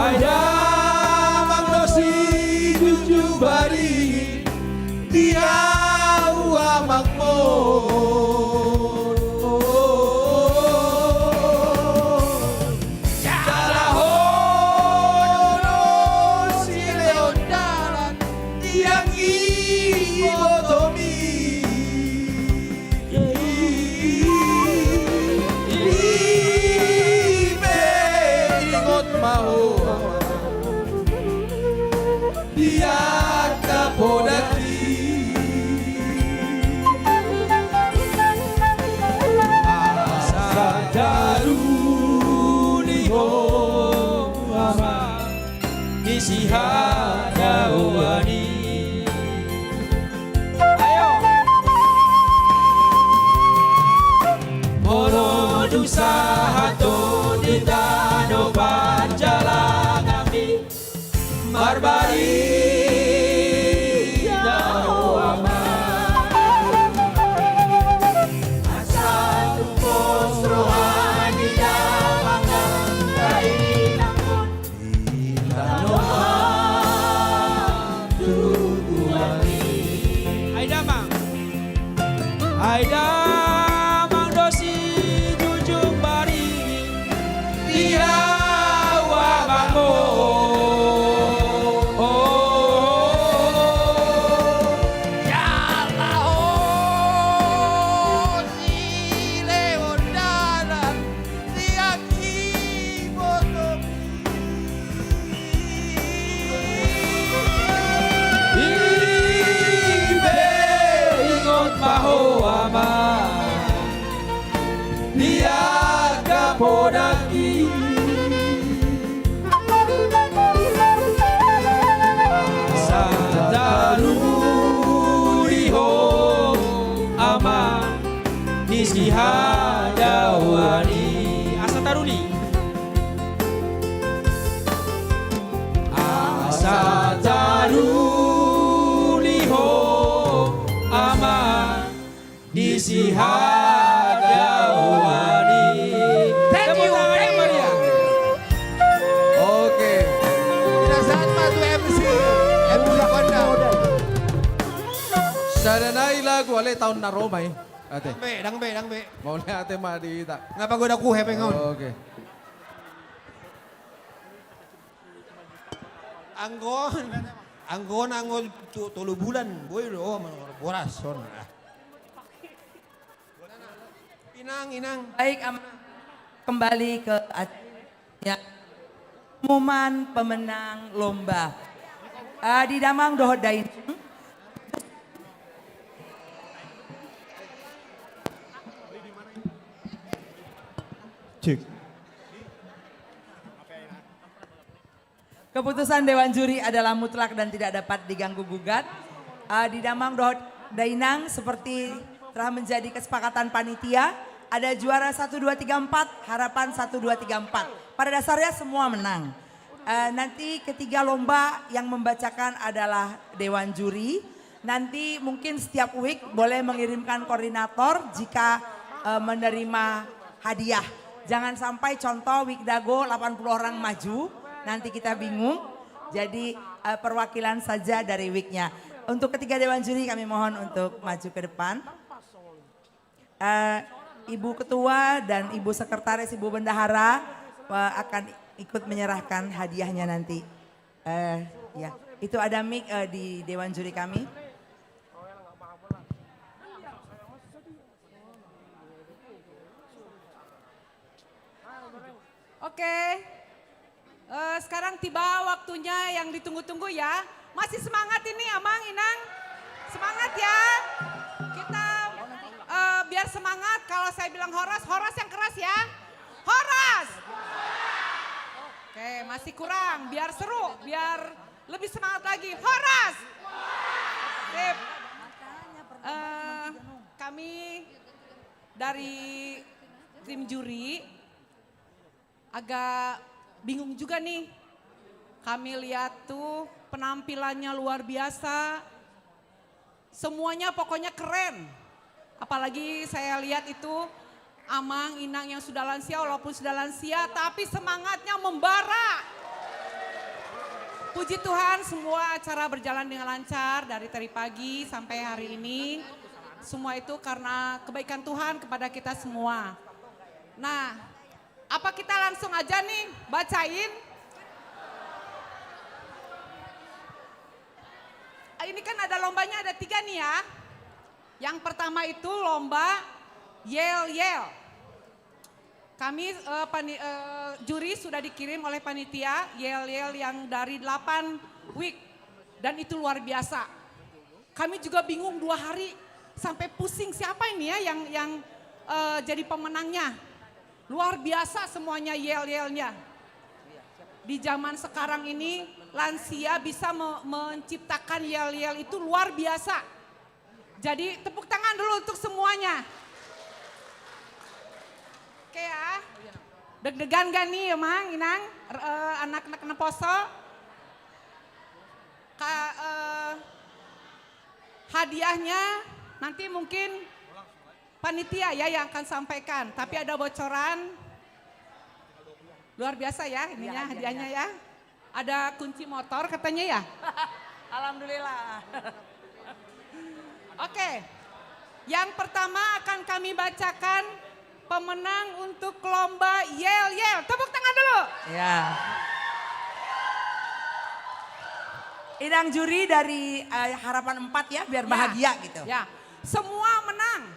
Ai damang do si Junjung Baringin di au amangmon. Jala ho do silehon dalan di angka ibotomi. Dipe ingot ma ho di angka podati. Asa talu ni ho ama di sihadaoan i. Ayo. Sahat do di tano panjalanganmi, marbarita ho Ama. Asa tumpos roha ni damang nang dainang on. Ai damang. Ai damang do sinjunjung baringin di ahu amangmu. Jala ho silehon dalan di angka ibotomi. I pe ingot ma ho Ama di angka podangki. Asa taruli ho Ama di sihadauan i. Asa taruli. Asa taruli ho Ama di sihadauan i. Thank you, tepuk tangan yang meriah. Oke. Pinasahat ma tu M C. M C Honda. Sada nai lagu ale taon na ro ma i. Ate. Dang be, dang be, dang be. Mauliate ma di hita. Nunga pagodang hepeng on. Oke. Anggo on, anggo on, anggo tu-, tolu bulan, boi do, oh, manang boras on. Ah. Inang, inang. Baik, Amang. Kembali ke ac-, ya. Pengumuman pemenang lomba. Eh, di damang dohot dainang. Cek. Keputusan Dewan Juri adalah mutlak dan tidak dapat diganggu gugat. Eh, di damang dohot dainang, seperti telah menjadi kesepakatan panitia, ada juara satu, dua, tiga, empat, harapan satu, dua, tiga, empat. Pada dasarnya semua menang. Eh, nanti ketiga lomba yang membacakan adalah Dewan Juri. Nanti mungkin setiap week boleh mengirimkan koordinator jika, eh, menerima hadiah. Jangan sampai contoh week dago delapan puluh orang maju, nanti kita bingung. Jadi, eh, perwakilan saja dari weeknya. Untuk ketiga dewan juri kami mohon untuk maju ke depan. Eh, Ibu Ketua dan Ibu Sekretaris, Ibu Bendahara, eh, akan ikut menyerahkan hadiahnya nanti. Eh, ya, itu ada mic, eh, di dewan juri kami. Oke. Eh, sekarang tiba waktunya yang ditunggu-tunggu ya. Masih semangat ini, Amang, Inang? Semangat ya. Kita, eh, biar semangat, kalau saya bilang horas, horas yang keras ya. Horas! Oke, masih kurang. Biar seru, biar lebih semangat lagi. Horas! Sip. Eh, kami dari tim juri agak bingung juga nih. Kami lihat tuh penampilannya luar biasa. Semuanya pokoknya keren. Apalagi saya lihat itu Amang, Inang yang sudah lansia, walaupun sudah lansia, tapi semangatnya membara. Puji Tuhan, semua acara berjalan dengan lancar dari tadi pagi sampai hari ini. Semua itu karena kebaikan Tuhan kepada kita semua. Nah, apa kita langsung aja nih bacain? Ini kan ada lombanya, ada tiga nih ya. Yang pertama itu lomba yel-yel. Kami, eh, pani-, eh, juri sudah dikirim oleh panitia yel-yel yang dari delapan week. Dan itu luar biasa. Kami juga bingung dua hari, sampai pusing siapa ini ya yang, yang, eh, jadi pemenangnya. Luar biasa semuanya yel-yelnya. Di zaman sekarang ini lansia bisa me-, menciptakan yel-yel itu luar biasa. Jadi tepuk tangan dulu untuk semuanya. Oke, Ya. Deg-degan gak nih, Amang, Inang? R-, eh, anak-anak naposo? Ka-, eh, hadiahnya nanti mungkin panitia ya yang akan sampaikan. Tapi ada bocoran. Luar biasa ya ininya, hadiahnya ya. Ada kunci motor katanya ya? Alhamdulillah. Oke. Yang pertama akan kami bacakan pemenang untuk lomba Yel Yel. Tepuk tangan dulu. Ya. Inang juri dari, eh, Harapan Empat ya, biar bahagia gitu. Ya. Semua menang.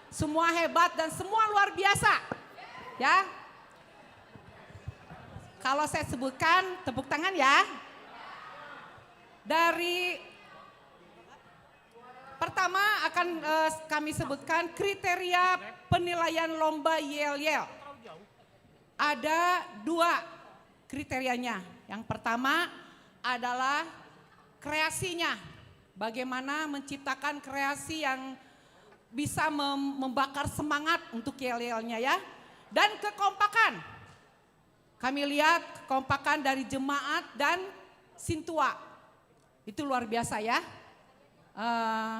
Semua hebat dan semua luar biasa. Ya. Kalau saya sebutkan, tepuk tangan ya. Dari pertama akan, eh, kami sebutkan kriteria penilaian lomba Yel Yel. Ada dua kriterianya. Yang pertama adalah kreasinya. Bagaimana menciptakan kreasi yang bisa mem-, membakar semangat untuk Yel Yelnya ya. Dan kekompakan. Kami lihat kekompakan dari jemaat dan sintua. Itu luar biasa ya. Eh,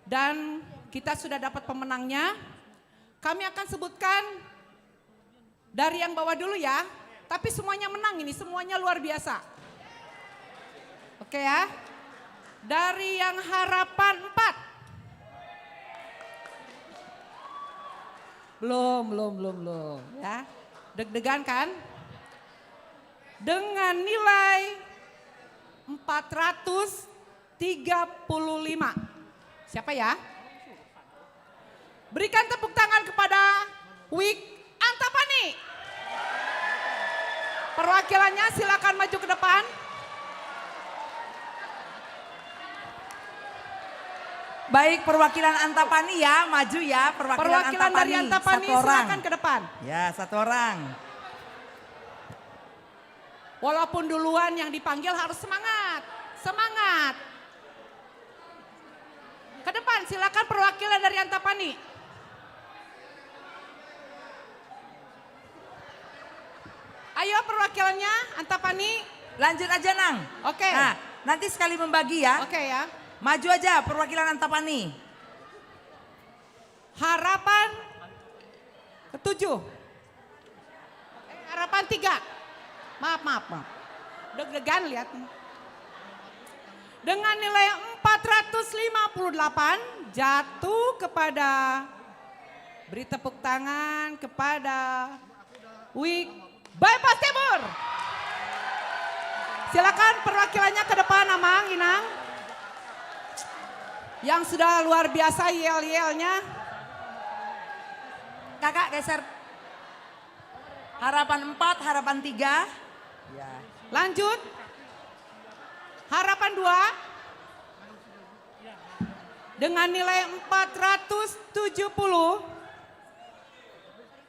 dan kita sudah dapat pemenangnya. Kami akan sebutkan dari yang bawah dulu ya. Tapi semuanya menang ini, semuanya luar biasa. Oke ya. Dari yang Harapan Empat. Belum, belum, belum, belum, ya. Deg-degan kan? Dengan nilai empat ratus tiga puluh lima. Siapa ya? Berikan tepuk tangan kepada Wik Antapani. Perwakilannya silakan maju ke depan. Baik, perwakilan Antapani ya, maju ya, perwakilan Perwakilan dari Antapani, Antapani, satu orang. Silakan ke depan. Ya, satu orang. Walaupun duluan yang dipanggil harus semangat. Semangat. Ke depan, silakan perwakilan dari Antapani. Ayo perwakilannya, Antapani. Lanjut aja, Nang. Oke. Nah, nanti sekali membagi ya. Oke ya. Maju aja perwakilan Antapani. Harapan ketujuh. Eh, Harapan tiga. Maaf, maaf, maaf. Deg-degan lihat. Dengan nilai empat ratus lima puluh delapan, jatuh kepada, beri tepuk tangan kepada Wik Bypass Timur. Silakan perwakilannya ke depan, Amang, Inang. Yang sudah luar biasa yel-yelnya. Kakak geser. Harapan empat, harapan tiga. Ya. Lanjut. Harapan dua. Dengan nilai empat ratus tujuh puluh.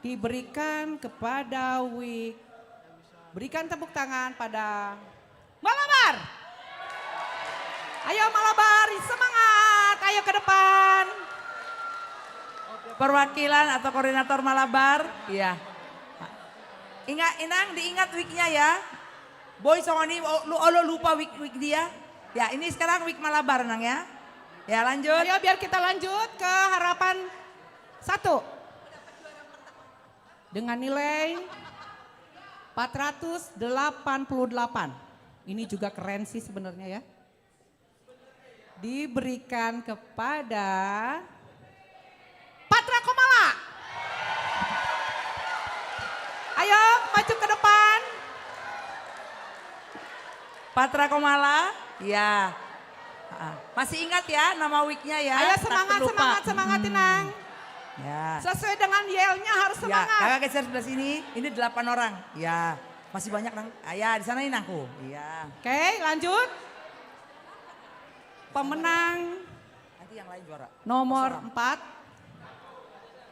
Diberikan kepada Wik. Berikan tepuk tangan pada Malabar. Ayo Malabar, semangat. Ayo ke depan. Perwakilan atau koordinator Malabar, iya. Ingat, Inang, diingat wiknya ya. Boi songon i, o-, lu-, olo lupa wik, wik dia. Ya, ini sekarang wik Malabar, Nang ya. Ya, lanjut. Ayo, biar kita lanjut ke harapan satu. Dengan nilai empat ratus delapan puluh delapan. Ini juga keren sih sebenarnya ya. Diberikan kepada Patra Komala. Ayo, maju ke depan. Patra Komala, ya. Ah, masih ingat ya nama wiknya ya? Ayo, semangat, semangat, semangat, Inang. Ya. Sesuai dengan yelnya harus semangat. Ya, kakak geser sebelah sini. Ini delapan orang. Ya, masih banyak, Nang. Ah, ya, di sana, Inangku. Iya. Oke, lanjut. Pemenang Nanti yang lain juara. Nomor empat.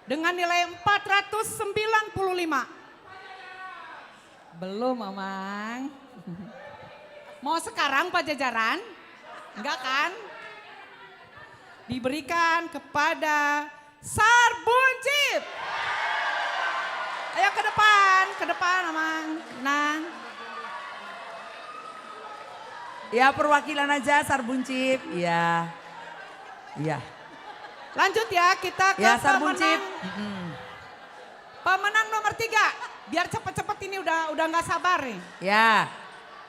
Dengan nilai empat ratus sembilan puluh lima. Belum, Amang. Mau sekarang, Pajajaran? Enggak, kan? Diberikan kepada Sarbunjip. Ayo ke depan, ke depan, Amang, Inang. Ya, perwakilan aja, Sarbonsip. Ya. Ya. Lanjut ya, kita ke Ya, Sarbonsip. pemenang. Mm-mm. Pemenang nomor tiga. Biar cepet-cepet, ini udah, udah nggak sabar nih. Ya.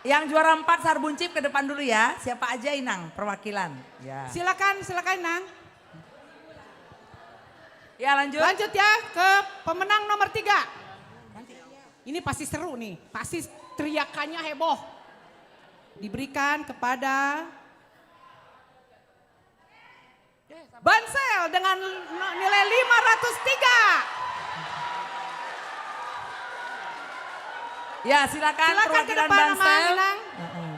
Yang juara empat, Sarbonsip, ke depan dulu ya. Siapa aja, Inang, perwakilan? Ya. Silakan, silakan, Inang. Ya, lanjut. Lanjut ya, ke pemenang nomor tiga. Ini pasti seru nih, pasti teriakannya heboh. Diberikan kepada Bansel dengan no-, nilai lima ratus tiga. Ya, silakan Silakan ke perwakilan depan, Amang, Bansel. Inang. Heeh.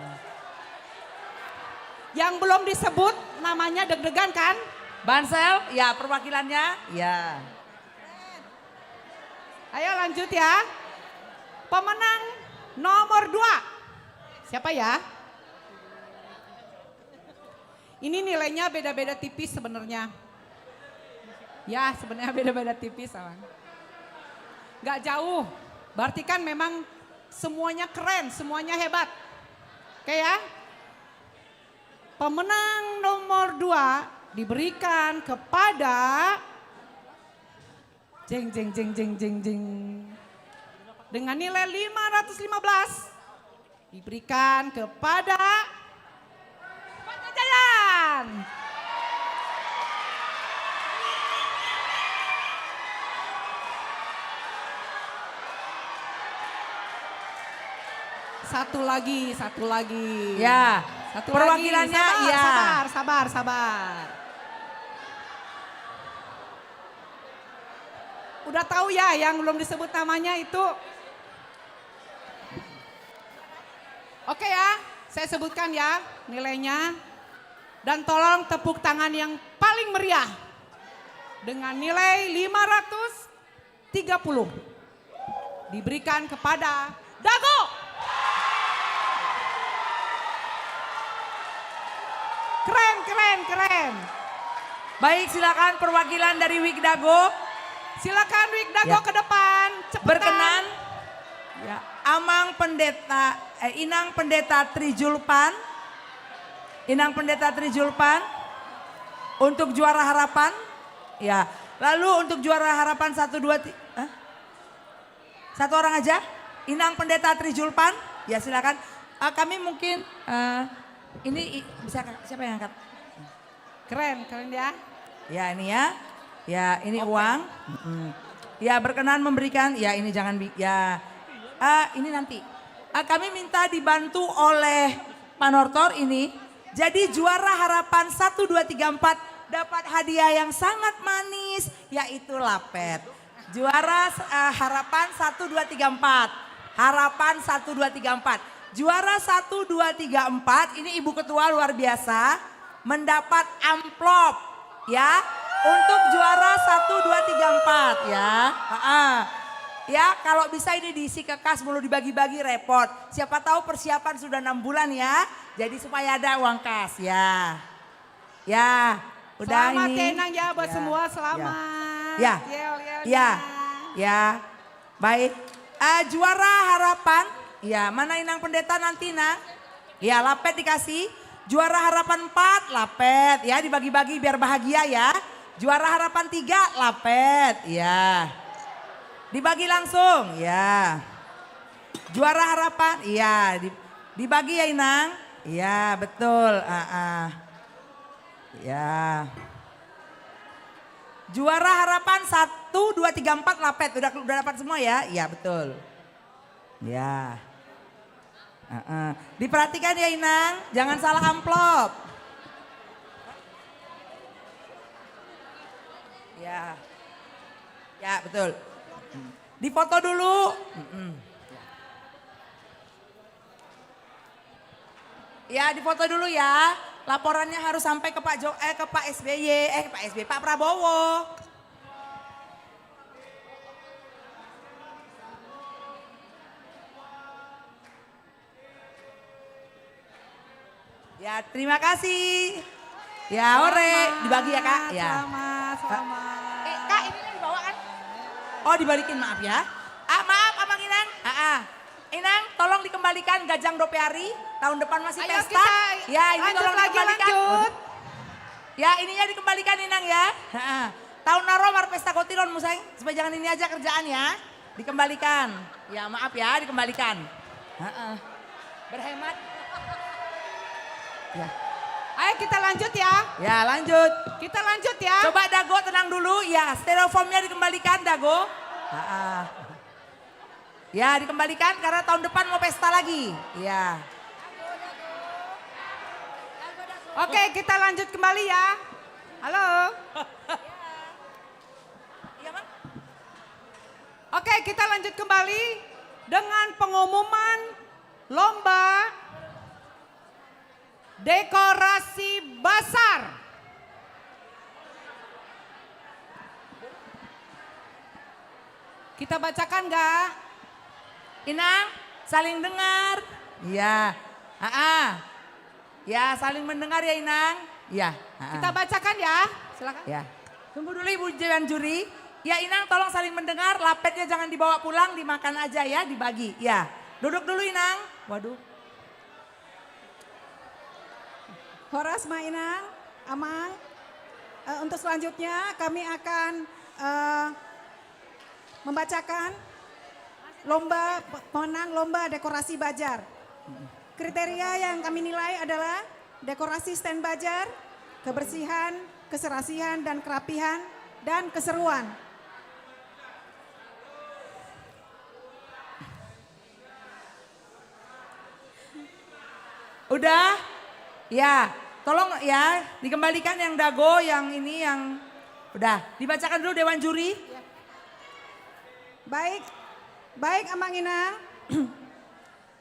Yang belum disebut namanya, deg-degan kan? Bansel, ya, perwakilannya, ya. Ayo lanjut ya. Pemenang nomor dua. Siapa ya? Ini nilainya beda-beda tipis sebenarnya. Ya, sebenarnya beda-beda tipis, Amang. Nggak jauh. Berarti kan memang semuanya keren, semuanya hebat. Oke ya. Pemenang nomor dua diberikan kepada jeng, jeng, jeng, jeng, jeng, jeng. Dengan nilai lima ratus lima belas diberikan kepada Pajajaran. Satu lagi, satu lagi. Ya, Satu lagi. perwakilannya, Sabar, ya. sabar, sabar, sabar. Udah tahu ya, yang belum disebut namanya itu. Oke ya, saya sebutkan ya nilainya. Dan tolong tepuk tangan yang paling meriah. Dengan nilai lima ratus tiga puluh. Diberikan kepada Dago. Keren, keren, keren. Baik, silakan perwakilan dari Wig Dago. Silakan Wig Dago Ya. ke depan, cepetan. Berkenan. Ya, Amang Pendeta, eh, Inang Pendeta Trijulpan. Inang Pendeta Trijulpan. Untuk juara harapan. Ya. Lalu untuk juara harapan satu, dua, ti-, hah? Satu orang aja? Inang Pendeta Trijulpan? Ya, silakan. Ah, kami mungkin, eh, ini i-, bisa, Kak, siapa yang angkat? Keren, keren ya. Ya, ini ya. Ya, ini Oke. uang. Mm-mm. Ya, berkenan memberikan. Ya, ini jangan bi-, ya. Ah, ini nanti. Ah, kami minta dibantu oleh Panortor ini. Jadi juara harapan satu, dua, tiga, empat dapat hadiah yang sangat manis, yaitu lapet. Juara, eh, harapan satu, dua, tiga, empat. Harapan satu, dua, tiga, empat. Juara satu, dua, tiga, empat, ini Ibu Ketua luar biasa, mendapat amplop, ya, untuk juara satu, dua, tiga, empat, ya. Heeh. Ya, kalau bisa ini diisi ke kas, mulu dibagi-bagi repot. Siapa tahu persiapan sudah enam bulan, ya. Jadi supaya ada uang kas, ya. Ya, udah Selamat ini. ya, Inang, ya, buat Ya. semua, Ya. selamat. Ya. Yel, yel, Ya. Inang. Ya. Baik. Eh, juara harapan. Ya, mana Inang Pendeta nanti, Nang? Ya, lapet dikasih. Juara harapan empat, lapet. Ya, dibagi-bagi biar bahagia, ya. Juara harapan tiga, lapet. Ya. Dibagi langsung, ya. Juara harapan, iya, di-, dibagi ya, Inang. Iya, betul. Ah, ah. Ya. Juara harapan satu, dua, tiga, empat, lapet. Udah, udah dapat semua ya? Iya, betul. Ya. Heeh. Diperhatikan ya, Inang, jangan salah amplop. Ya. Ya, betul. Difoto dulu. Mm-mm. Ya, difoto dulu ya. Laporannya harus sampai ke Pak Jo-, eh, ke Pak S B Y, eh, Pak S B Y, Pak Prabowo. Ya, terima kasih. Ya, ore. Selamat, Dibagi ya, Kak? Ya. selamat, selamat. Eh, Kak, ini dibawa kan? Oh, dibalikin, maaf ya. Inang, tolong dikembalikan ganjang dope ari. Tahun depan masih pesta. Ya, ini tolong dikembalikan. Ya, ininya dikembalikan, Inang, ya. Tahun na ro marpesta gotilon muse, supaya jangan ini aja kerjaan, ya. Dikembalikan. Ya, maaf ya, dikembalikan. Heeh. Berhemat. Ya. Ayo, kita lanjut, ya. Ya, lanjut. Kita lanjut, ya. Coba Dago tenang dulu. Ya, stereofoamnya dikembalikan, Dago. Heeh. Ya, dikembalikan karena tahun depan mau pesta lagi. Ya. Oke, kita lanjut kembali, ya. Halo. Iya, Bang. Oke, kita lanjut kembali dengan pengumuman lomba dekorasi bazar. Kita bacakan nggak? Inang, saling dengar. Iya. Aa. Ya, saling mendengar ya, Inang. Ya. Aa. Kita bacakan ya. Silakan. Ya. Tunggu dulu, Ibu Dewan Juri. Ya, Inang, tolong saling mendengar. Lapetnya jangan dibawa pulang, dimakan aja ya, dibagi. Ya. Duduk dulu, Inang. Waduh. Horas ma, Inang, Amang. Eh, untuk selanjutnya kami akan, eh, membacakan lomba, pemenang lomba dekorasi bazar. Kriteria yang kami nilai adalah dekorasi stand bazar, kebersihan, keserasian, dan kerapihan, dan keseruan. Udah? Ya, tolong ya, dikembalikan yang Dago, yang ini, yang udah. Dibacakan dulu Dewan Juri. Baik, baik, Amang Inang.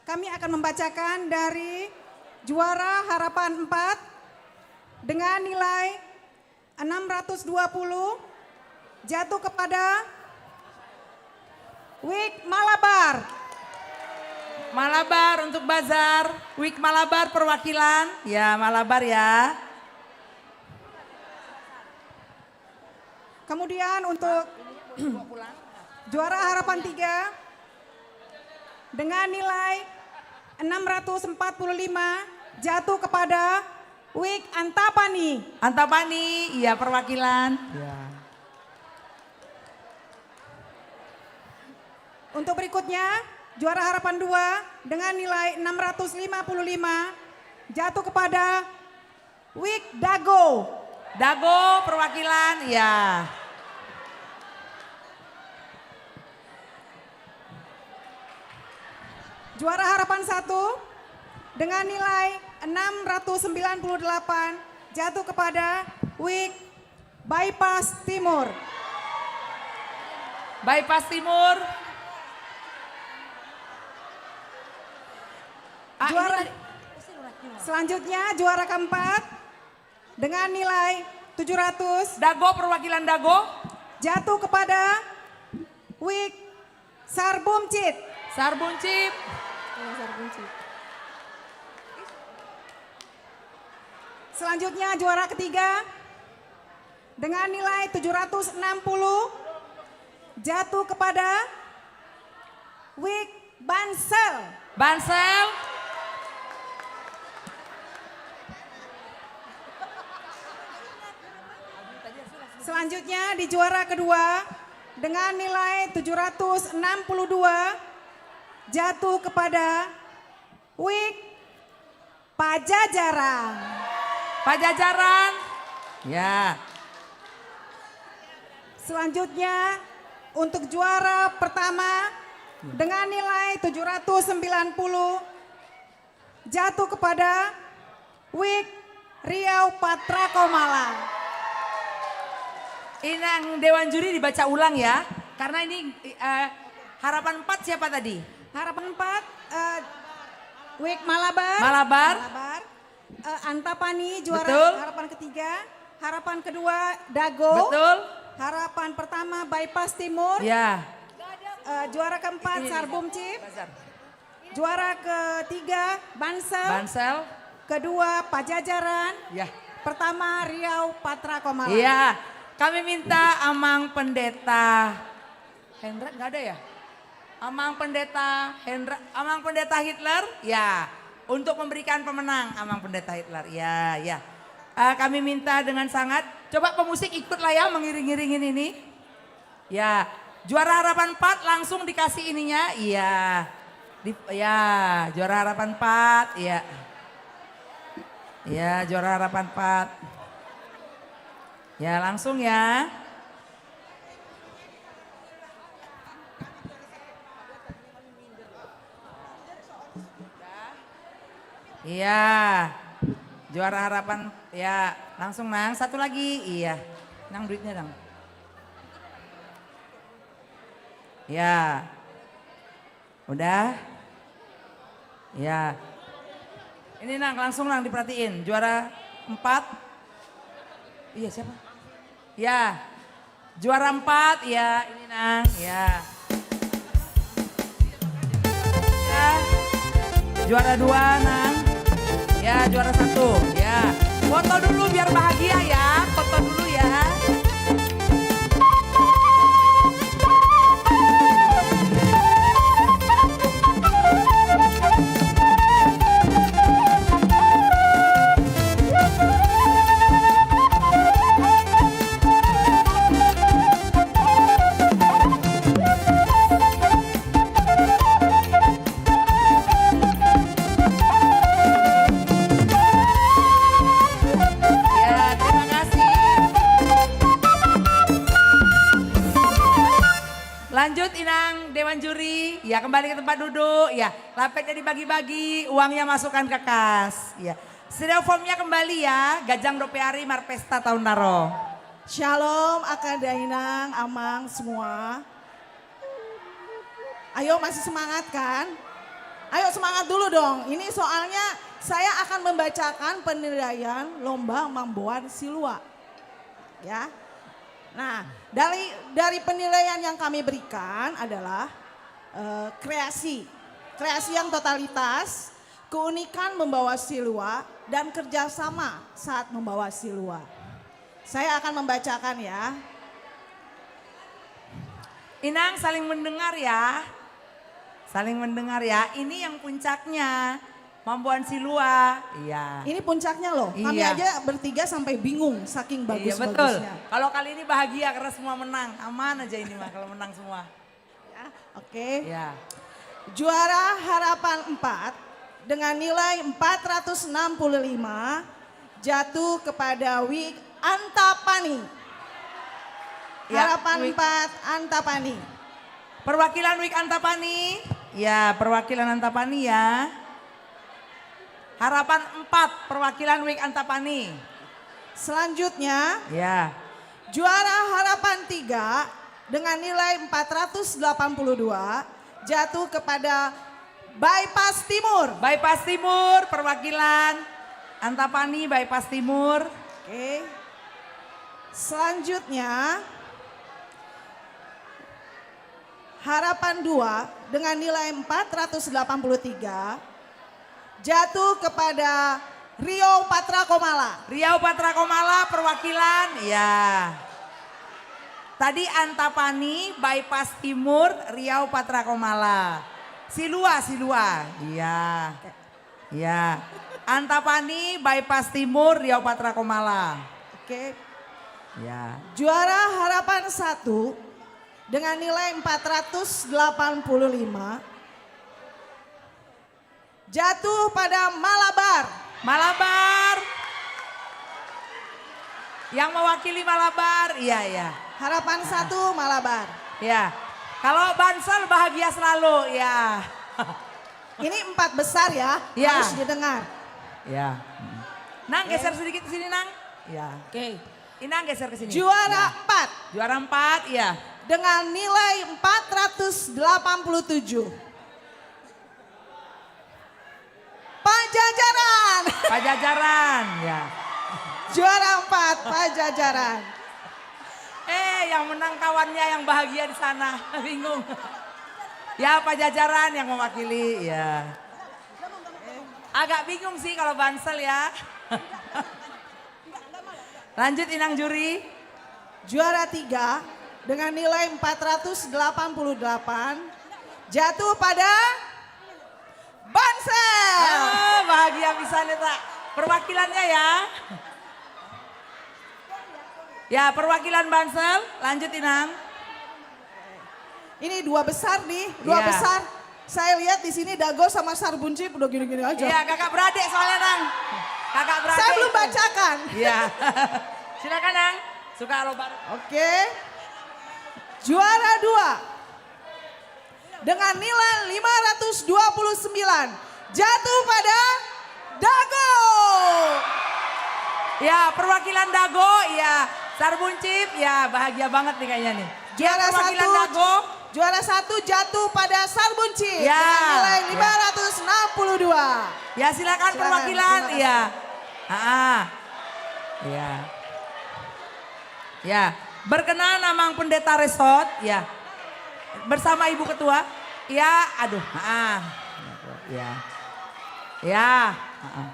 Kami akan membacakan dari juara harapan empat dengan nilai enam ratus dua puluh jatuh kepada Wik Malabar. Malabar untuk bazar, Wik Malabar perwakilan. Ya, Malabar ya. Kemudian untuk juara harapan tiga dengan nilai enam ratus empat puluh lima jatuh kepada Wik Antapani. Antapani, iya, perwakilan. Ya. Untuk berikutnya, juara harapan dua dengan nilai enam ratus lima puluh lima jatuh kepada Wik Dago. Dago, perwakilan, ya. Juara harapan satu dengan nilai enam ratus sembilan puluh delapan jatuh kepada Wik Bypass Timur. Bypass Timur. Ah, juara selanjutnya, juara keempat dengan nilai tujuh ratus. Dago, perwakilan Dago. Jatuh kepada Wik Sarbumcit. Sarbumcit. Iya, Sarbumcit. Selanjutnya, juara ketiga dengan nilai tujuh ratus enam puluh jatuh kepada Wik Bansel. Bansel. Selanjutnya, di juara kedua dengan nilai tujuh ratus enam puluh dua jatuh kepada Wik Pajajaran. Pajajaran. Ya. Selanjutnya, untuk juara pertama dengan nilai tujuh ratus sembilan puluh jatuh kepada Wik Riau Patra Komala. Inang Dewan Juri, dibaca ulang ya, karena ini, eh, harapan empat siapa tadi? Harapan empat, eh, Wik Malabar. Malabar. Malabar. Eh, Antapani juara. Betul. Harapan ketiga. Harapan kedua Dago. Betul. Harapan pertama Bypass Timur. Ya. Eh, juara keempat Sarbumcit. Bazar. Juara ketiga Bansel. Bansel. Kedua Pajajaran. Ya. Pertama Riau Patra Komala. Iya. Kami minta Amang Pendeta Hendra, nggak ada ya? Amang Pendeta Hendra, Amang Pendeta Hitler, ya, untuk memberikan pemenang, Amang Pendeta Hitler, ya, ya. Eh, kami minta dengan sangat, coba pemusik ikutlah ya mengiring-iringin ini. Ya, juara harapan empat langsung dikasih ininya, iya. Di, ya, juara harapan empat, iya. Ya, juara harapan empat. Ya, langsung ya. Iya. Juara harapan, ya, langsung, Nang. Satu lagi, iya. Nang, duitnya, Nang. Ya. Udah? Ya. Ini, Nang, langsung, Nang, diperhatiin. Juara empat. Iya, siapa? Ya. Juara empat, ya, ini, Nang, ya. Ya. Juara dua, Nang. Ya, juara satu, ya. Foto dulu biar bahagia ya, foto dulu ya. Ya, terima kasih. Lanjut, Inang Dewan Juri. Ya, kembali ke tempat duduk. Ya, lapetnya dibagi-bagi, uangnya masukkan ke kas. Ya. Stereofoamnya kembali ya, ganjang dope ari marpesta taon na ro. Shalom, Akang Dainang, Amang semua. Ayo, masih semangat kan? Ayo semangat dulu dong. Ini soalnya saya akan membacakan penilaian lomba mamboan silua. Ya. Nah, dari, dari penilaian yang kami berikan adalah, eh, kreasi. Kreasi yang totalitas, keunikan membawa silua, dan kerjasama saat membawa silua. Saya akan membacakan ya. Inang, saling mendengar ya. Saling mendengar ya. Ini yang puncaknya. Mamboan silua. Iya. Ini puncaknya loh. Kami aja bertiga sampai bingung saking bagus-bagusnya. Iya, betul. Kalau kali ini bahagia karena semua menang. Aman aja ini mah kalau menang semua. Ya, oke. Ya. Juara harapan empat dengan nilai empat ratus enam puluh lima jatuh kepada Wik Antapani. Ya, harapan empat, Antapani. Perwakilan Wik Antapani. Ya, perwakilan Antapani ya. Harapan empat, perwakilan Wik Antapani. Selanjutnya, ya. Juara harapan tiga dengan nilai empat ratus delapan puluh dua jatuh kepada Bypass Timur. Bypass Timur, perwakilan Antapani, Bypass Timur. Oke. Selanjutnya, harapan dua dengan nilai empat ratus delapan puluh tiga jatuh kepada Riau Patra Komala. Riau Patra Komala, perwakilan, ya. Tadi Antapani, Bypass Timur, Riau Patra Komala. Silua, Silua. Iya. Ya. Antapani, Bypass Timur, Riau Patra Komala. Oke. Ya. Juara harapan satu dengan nilai empat ratus delapan puluh lima jatuh pada Malabar. Malabar. Yang mewakili Malabar, iya, iya. Harapan satu, Malabar. Ya. Kalau Bansal bahagia selalu, ya. Ini empat besar ya, ya, harus didengar. Ya. Nang, oke, geser sedikit ke sini, Nang. Ya. Oke. Inang geser ke sini. Juara, ya, empat. Juara empat, ya. Dengan nilai empat ratus delapan puluh tujuh. Pajajaran. Pajajaran, ya. Juara empat, Pajajaran. Eh, yang menang kawannya, yang bahagia di sana. Bingung. Ya, Pajajaran yang mewakili, ya. Agak bingung sih kalau Bansal ya. Lanjut, Inang juri. Juara tiga dengan nilai empat ratus delapan puluh delapan Jatuh pada Bansel. Ah, bahagia bisa nih, tak. Perwakilannya ya. Ya, perwakilan Bansel, lanjut, Inang. Ini dua besar nih, dua Iya. besar. Saya lihat di sini Dago sama Sarbunchip udah gini-gini aja. Iya, kakak beradik soalnya, Nang. Kakak beradik Saya belum itu. bacakan. Iya. Silakan, Nang. Suka lo baru. Oke. Juara dua dengan nilai lima ratus dua puluh sembilan jatuh pada Dago. Ya, perwakilan Dago, ya. Sarbunchip, ya, bahagia banget nih kayaknya nih. Ya, Juara perwakilan satu, Dago. juara satu jatuh pada Sarbunchip Ya, dengan nilai ya. lima ratus enam puluh dua. Ya, silakan Silakan, perwakilan, terima kasih. ya. Ah, ah. Ya. Ya, berkenan Amang Pendeta Resort, ya. Bersama Ibu Ketua. Ya, aduh, ah. Ya. Ya, ah.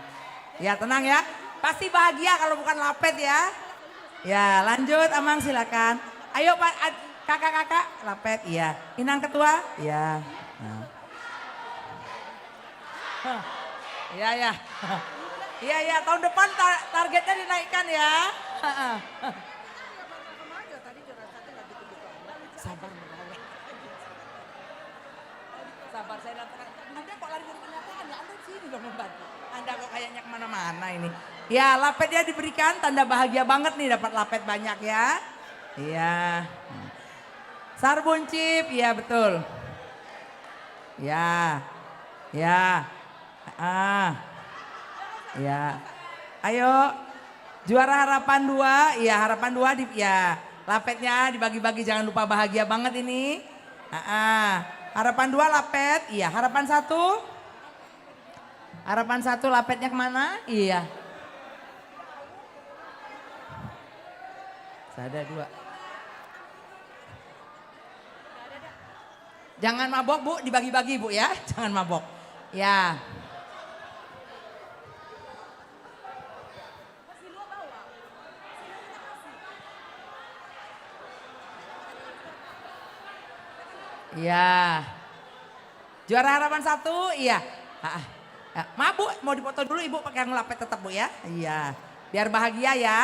Ya, tenang ya. Pasti bahagia kalau bukan lapet ya. Ya, lanjut Amang silakan. Ayo Pak, ad- kakak-kakak, lapet, iya. Inang Ketua, iya. Nah. Iya, iya. Iya, iya, tahun depan ta- targetnya dinaikkan ya. Sabar, Bang. Sabar, saya datang. Anda kok lari dari kenyataan ya? Anda sini dong membantu. Anda kok kayaknya kemana-mana ini. Ya, lapet ya diberikan, tanda bahagia banget nih dapat lapet banyak ya. Iya. Sarbunchip, iya betul. Ya. Ya. Ah. Ya. Ayo. Juara harapan dua, iya harapan dua di, ya. Lapetnya dibagi-bagi, jangan lupa, bahagia banget ini. Ah, ah. Harapan dua lapet, iya harapan satu. Harapan satu lapetnya kemana? Iya. Sada dua. Jangan mabok, Bu, dibagi-bagi, Bu, ya. Jangan mabok. Ya. Iya. Juara harapan satu, iya. Ah, ah. Ya, maaf, Bu, mau dipoto dulu, Ibu pakai yang lapet tetap, Bu, ya. Iya. Biar bahagia ya.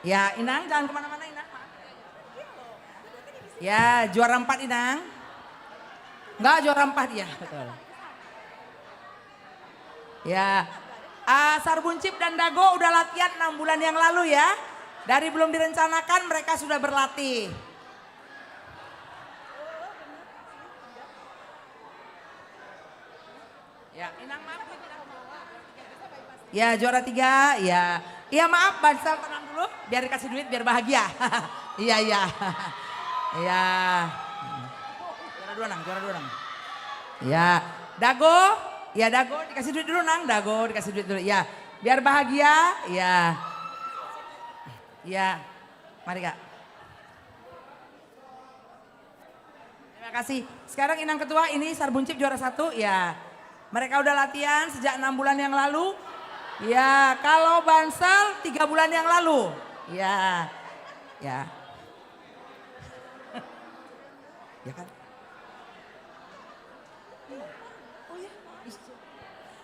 Ya, Inang, jangan kemana-mana, Inang. Ya, juara empat, Inang. Enggak, juara empat, ya, betul. Ya. Ah, Sarbunchip dan Dago udah latihan enam bulan yang lalu ya. Dari belum direncanakan mereka sudah berlatih. Ya, Inang, maaf. Ya, juara tiga, ya. Iya, maaf, Bansal, tenang dulu, biar dikasih duit, biar bahagia. Iya, iya. Iya. Juara dua, Nang, juara dua, Nang. Ya, Dago, ya, Dago, dikasih duit dulu, Nang, Dago, dikasih duit dulu, ya. Biar bahagia, ya. Ya, mari, Kak. Terima kasih. Sekarang Inang Ketua, ini Sarbunchip juara satu, ya. Mereka udah latihan sejak enam bulan yang lalu. Ya, kalau Bansal tiga bulan yang lalu. Ya, ya. Ya kan?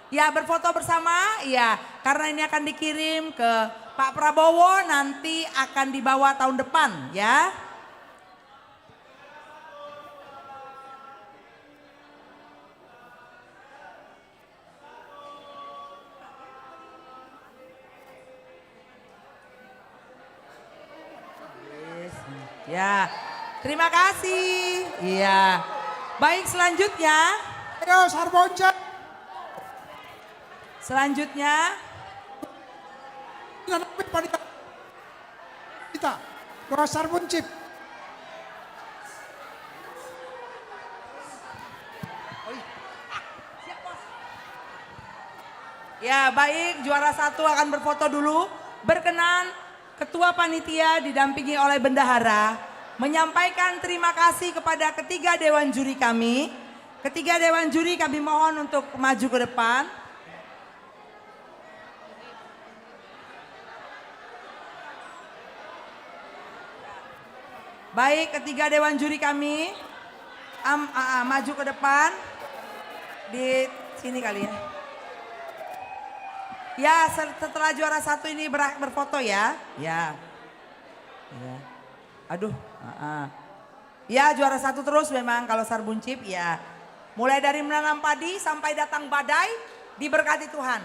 Ya, berfoto bersama, ya, karena ini akan dikirim ke Pak Prabowo, nanti akan dibawa tahun depan, ya. Ya, terima kasih. Iya. Baik, selanjutnya. Ayo, Sarbonca. Selanjutnya. Kita, Bro Sarbunchip. Ya, baik, juara satu akan berfoto dulu. Berkenan, Ketua Panitia didampingi oleh Bendahara menyampaikan terima kasih kepada ketiga dewan juri kami. Ketiga dewan juri kami mohon untuk maju ke depan. Baik, ketiga dewan juri kami. Am, a, a, maju ke depan. Di sini kali ya. Ya, se-, setelah juara satu ini ber-, berfoto ya. Ya. Ya. Aduh, a, a. Ya, juara satu terus memang kalau Sarbun Chip, ya. Mulai dari menanam padi sampai datang badai, diberkati Tuhan.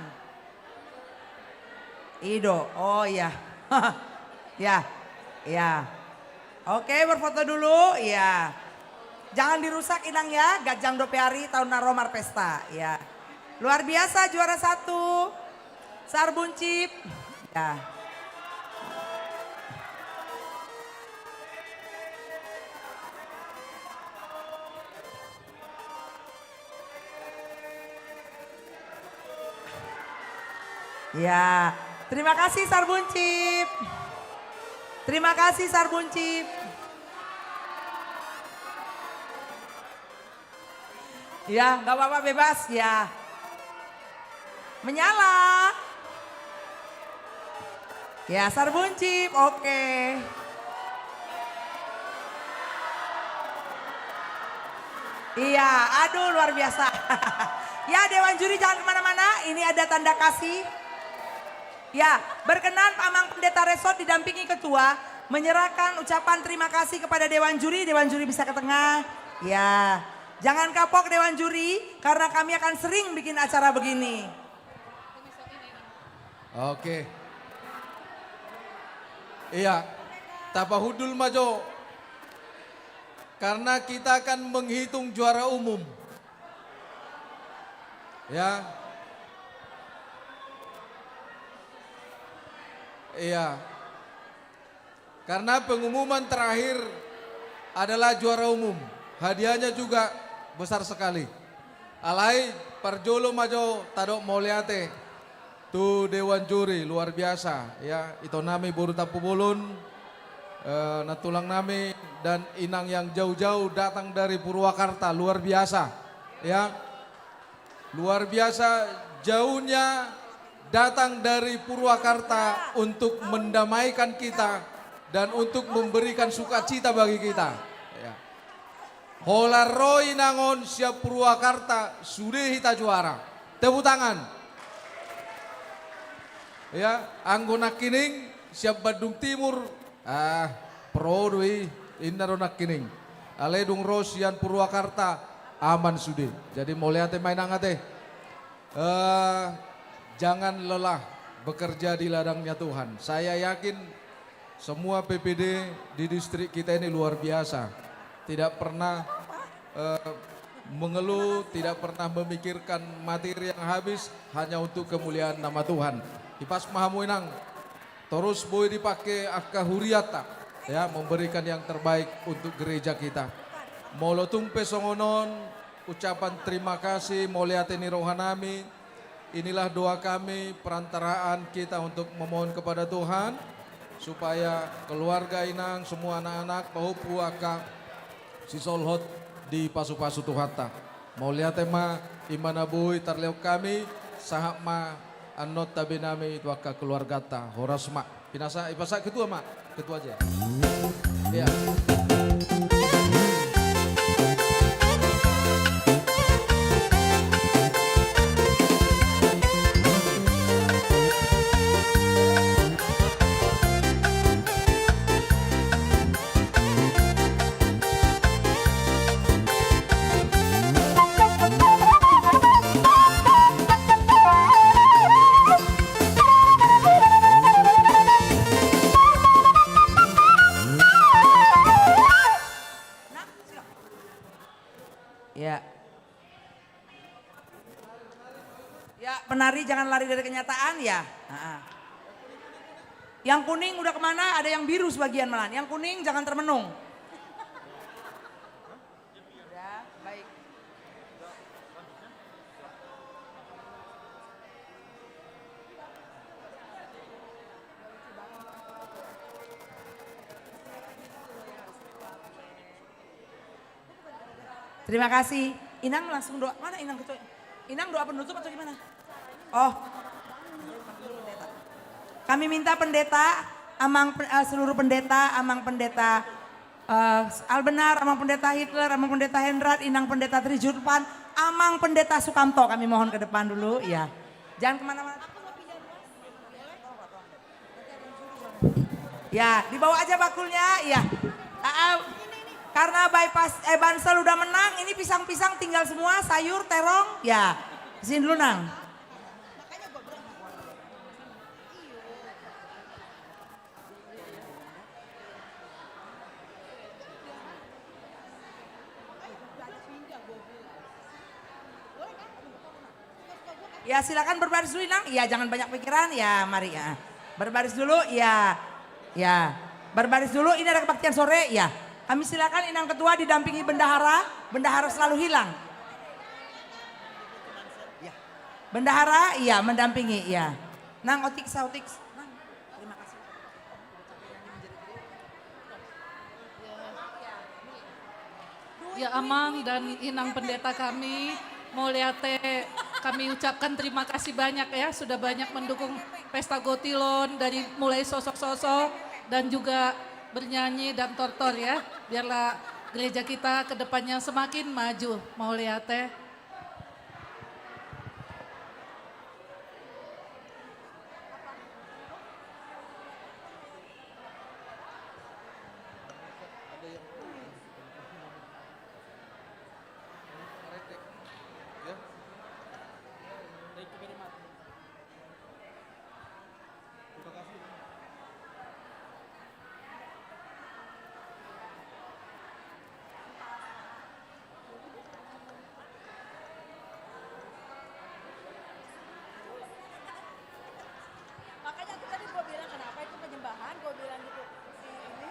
Ido, oh iya. Ya, ya. Oke, berfoto dulu, ya. Jangan dirusak, Inang, ya, ganjang dope ari, taon na ro marpesta, ya. Luar biasa, juara satu. Sarbun Chip. Ya. Ya, terima kasih Sarbun Chip. Terima kasih Sarbun Chip. Ya, nggak apa-apa, bebas ya. Menyala. Ya, Sarbun Chip, oke. Iya, aduh, luar biasa. Ya, Dewan Juri, jangan kemana-mana, ini ada tanda kasih. Ya, berkenan Amang Pendeta Resort didampingi Ketua menyerahkan ucapan terima kasih kepada Dewan Juri. Dewan Juri bisa ke tengah. Ya, jangan kapok Dewan Juri, karena kami akan sering bikin acara begini. Oke. Iya. Tapahundul ma jo. Karena kita akan menghitung juara umum. Ya. Iya. Karena pengumuman terakhir adalah juara umum. Hadiahnya juga besar sekali. Alai parjolo ma jo tadok mauliate tu Dewan Juri, luar biasa, ya, itonami boru Tampubolon, eh, nantulang nami dan inang yang jauh-jauh datang dari Purwakarta, luar biasa, ya. Luar biasa jauhnya datang dari Purwakarta untuk mendamaikan kita dan untuk memberikan sukacita bagi kita. Ya. Holan ro inang on sian Purwakarta, sude hita juara. Tepuk tangan. Ya, anggo nangkining sian Bandung Timur, ah, pro do i, inna do nangkining. Alai dung ro sian Purwakarta, aman sude. Jadi mauliate ma inang ate. Eh, jangan lelah bekerja di ladangnya Tuhan. Saya yakin semua P P D di distrik kita ini luar biasa. Tidak pernah, eh, mengeluh, tidak pernah memikirkan materi yang habis, hanya untuk kemuliaan nama Tuhan. Hipas ma hamu inang. Torus boi dipake angka hurianta, ya, memberikan yang terbaik untuk gereja kita. Molo tung pe songon on, ucapan terima kasih, mauliate ni rohanami, inilah doa kami, perantaraan kita untuk memohon kepada Tuhan, supaya keluarga inang, semua anak-anak, pahompu angka sisolhot dipasupasu Tuhanta. Mauliate ma, i ma na boi tarlehon hami, sahat ma annon tabe nami tu angka keluarganta. Horas ma. Pinasa, ipasahat ketua ma. Ketua aja. Iya. Ya. Ya, penari jangan lari dari kenyataan, ya. Ha-ha. Yang kuning udah kemana? Ada yang biru sebagian malahan. Yang kuning jangan termenung. Udah, baik. Terima kasih. Inang langsung doa. Mana Inang ketua? Inang doa penutup atau gimana? Oh. Kami minta pendeta, amang pe-, eh, seluruh pendeta, amang pendeta, Eh, Albenar, Amang Pendeta Hitler, Amang Pendeta Hendrat, Inang Pendeta Trijurpan, Amang Pendeta Sukamto, kami mohon ke depan dulu, ya. Jangan kemana-mana. Ya, dibawa aja bakulnya, ya. Ah, ah, karena bypass, eh, Bansal udah menang, ini pisang-pisang tinggal semua, sayur, terong, ya. Sini dulu, Nang. Ya, silakan berbaris dulu, Inang. Ya, jangan banyak pikiran. Ya, mari, ya. Berbaris dulu, ya. Ya. Berbaris dulu, ini ada kebaktian sore, ya. Kami silakan Inang Ketua didampingi bendahara. Bendahara selalu hilang. Ya. Bendahara, iya, mendampingi, ya. Nang, otik, saotik. Nang, terima kasih. Ya, Amang dan Inang Pendeta kami, mauliate kami ucapkan terima kasih banyak, ya, sudah banyak mendukung Pesta Gotilon dari mulai sosok-sosok dan juga bernyanyi dan tortor, ya. Biarlah gereja kita ke depannya semakin maju. Mauliate. Makanya aku tadi gua bilang, "Kenapa itu penyembahan?" Gua bilang gitu. Si ini.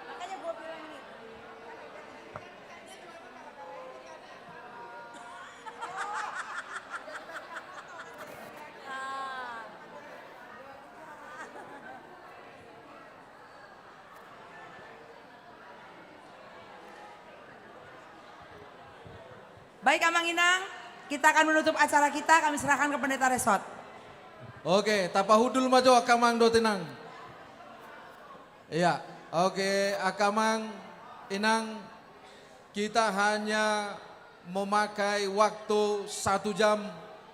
Makanya gua bilang ini. Baik, Amang Inang, kita akan menutup acara kita, kami serahkan ke Pendeta Resort. Oke, tapahundul ma jo angka Amang dohot Inang. Iya, oke, angka Amang Inang, kita hanya memakai waktu satu jam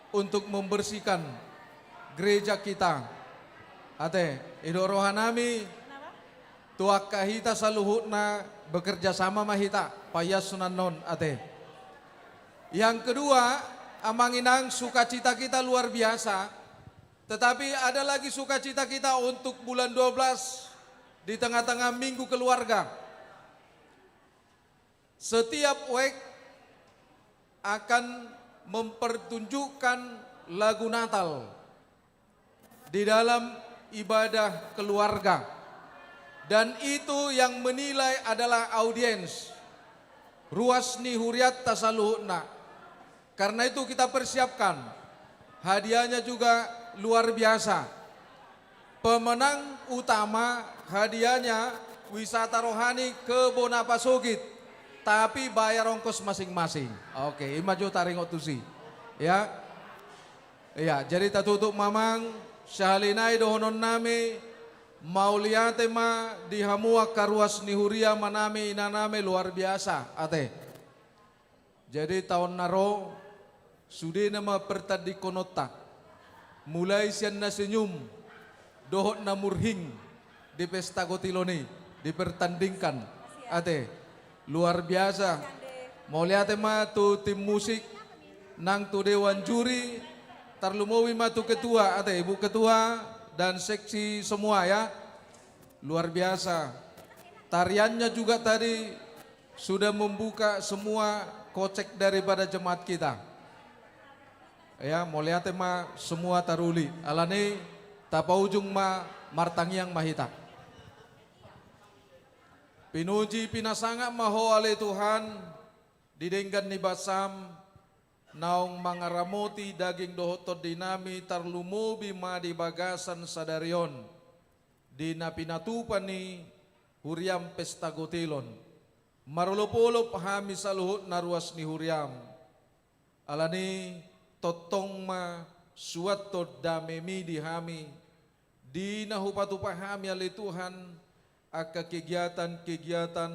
untuk membersihkan gereja kita. Ate, didok roha nami, tu angka hita saluhutna bekerja sama ma hita, paias sunan non, ate. Yang kedua, Amang Inang, sukacita kita luar biasa, tetapi ada lagi sukacita kita untuk bulan dua belas di tengah-tengah minggu keluarga. Setiap wijk akan mempertunjukkan lagu Natal di dalam ibadah keluarga. Dan itu yang menilai adalah audiens, ruas ni hurianta saluhutna. Karena itu kita persiapkan, hadiahnya juga luar biasa. Pemenang utama hadiahnya wisata rohani ke Bona Pasogit, tapi bayar ongkos masing-masing. Oke, i ma jo taringot tusi. Ya. Iya, jadi tatutup ma, Amang, sahali nai dohonon nami, mauliate ma di hamu angka ruas ni huria, amanami, inanami, luar biasa, ate. Jadi taon na ro, sudena ma pertandingkononta. Mulai sian na senyum, dohot na murhing di Pesta Gotilon i, dipertandingkan. Ate, luar biasa. Mauliate ma tu tim musik, nang tu dewan juri, tarlumobi ma tu ketua, ate, Ibu Ketua, dan seksi semua ya. Luar biasa. Tariannya juga tadi sudah membuka semua kocek daripada jemaat kita. Ya, mauliate ma semua taruli. Alani, tapaujung ma, martangiang ma hita. Pinuji, pinasangap ma Ho, ale Tuhan, di denggan ni basam, naung mangaramoti daging dohot tondinami, tarlumobi ma di bagasan sadari on, di na pinatupa ni huriam Pesta Gotilon. Marolopolop hami saluhutna ruas ni huriam. Alani, Tongtong ma suanhon damemi di hami, di na hupatupa hami ale Tuhan, angka kegiatan-kegiatan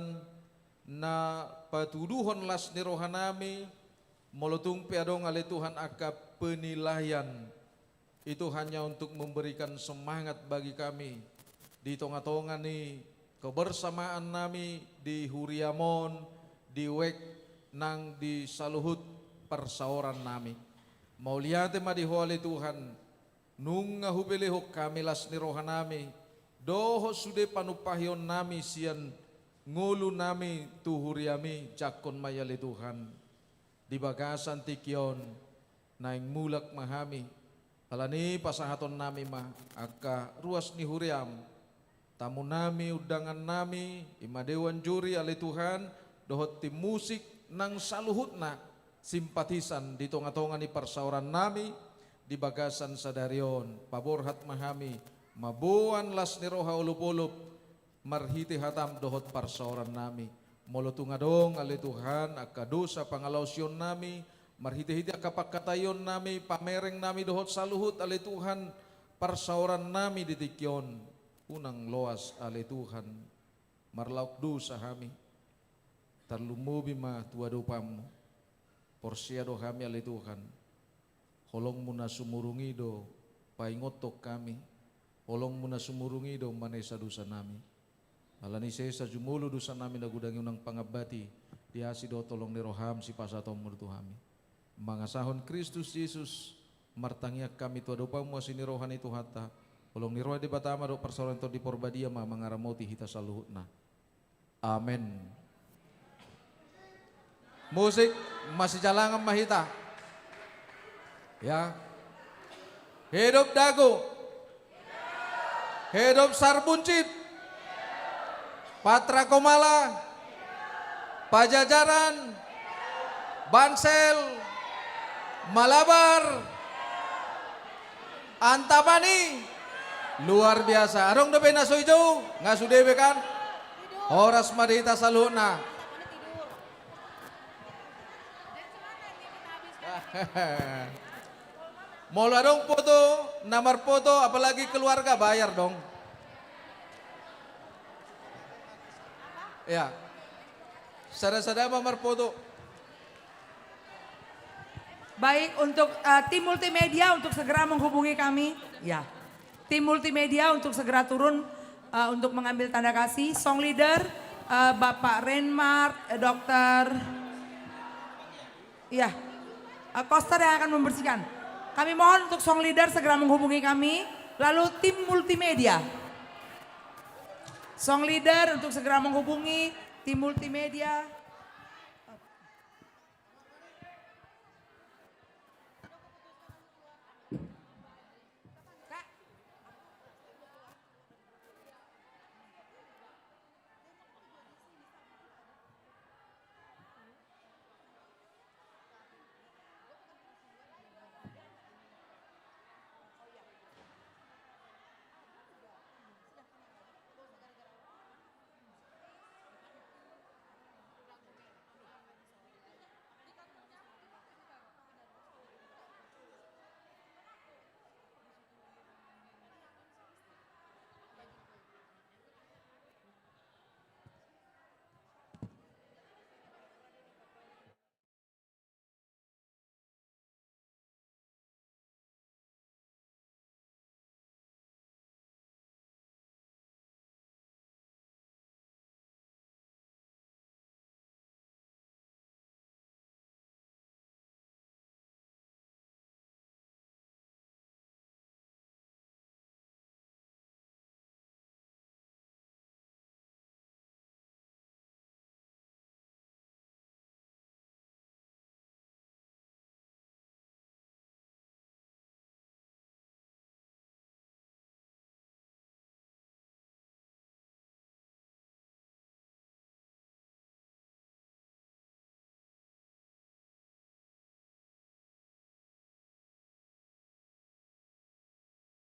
na patuduhon las ni rohanami, molo tung pe adong ale Tuhan angka penilaian, itu hanya untuk memberikan semangat bagi kami di tonga-tonga ni kebersamaan nami di huriam on, di wijk nang di saluhut parsaoran nami. Mauliate ma di Ho ale Tuhan, nunga hubelehon hami las ni rohanami dohot sude panumpahion nami sian ngolu nami tu huriami, jangkon ma i ale Tuhan. Di bagasan tingki on, naeng mulak ma hami, alani pasahaton nami ma angka ruas ni huriam, tamu nami, undangan nami, i ma dewan juri ale Tuhan, dohot tim musik nang saluhutna simpatisan di tonga-tonga ni parsaoran nami, di bagasan sadari on, paborhat ma hami, mamboan las ni roha olop-olop, marhite hatam dohot parsaoran nami. Molo tung adong ale Tuhan, angka dosa pangalaosion nami, marhite-hite angka pangkataion nami, pamereng nami dohot saluhut ale Tuhan, parsaoran nami di tingki on, unang loas ale Tuhan, marlaok dosa hami, tarlumobi ma tu adopanmu. Porsea do hami ale Tuhan, holongmu na sumurung i do paingothon hami, holongmu na sumurung i do manesa dosa nami. Alani sesa jumolo dosa nami na godang i unang pangambati, di asi dohot holong ni roham sipasahatonmu tu hami. Mangasahon Kristus Jesus, martangiang hami tu adopanmu asi ni roha ni Tuhanta, holong ni roha ni Debata ma dohot parsaoran ni Tondi Porbadia ma mangaramoti hita saluhutna. Amen. Musik, masijalangan ma hita. Ya. Hidup Dago. Hidup Sar Buncit. Patra Komala. Pajajaran. Bansel. Malabar. Antamani. Luar biasa. Adong dope na so dijou, nga sude be kan? Horas ma di hita saluhutna. Molo adong foto, na marfoto, apalagi keluarga, bayar dong. Ya. Sada-sada ma marfoto. Baik, untuk, eh, tim multimedia untuk segera menghubungi kami. Ya. Tim multimedia untuk segera turun, eh, untuk mengambil tanda kasih. Song leader, eh, Bapak Renmart, eh, Dokter. Ya. Eh, koster yang akan membersihkan. Kami mohon untuk song leader segera menghubungi kami. Lalu tim multimedia. Song leader untuk segera menghubungi tim multimedia.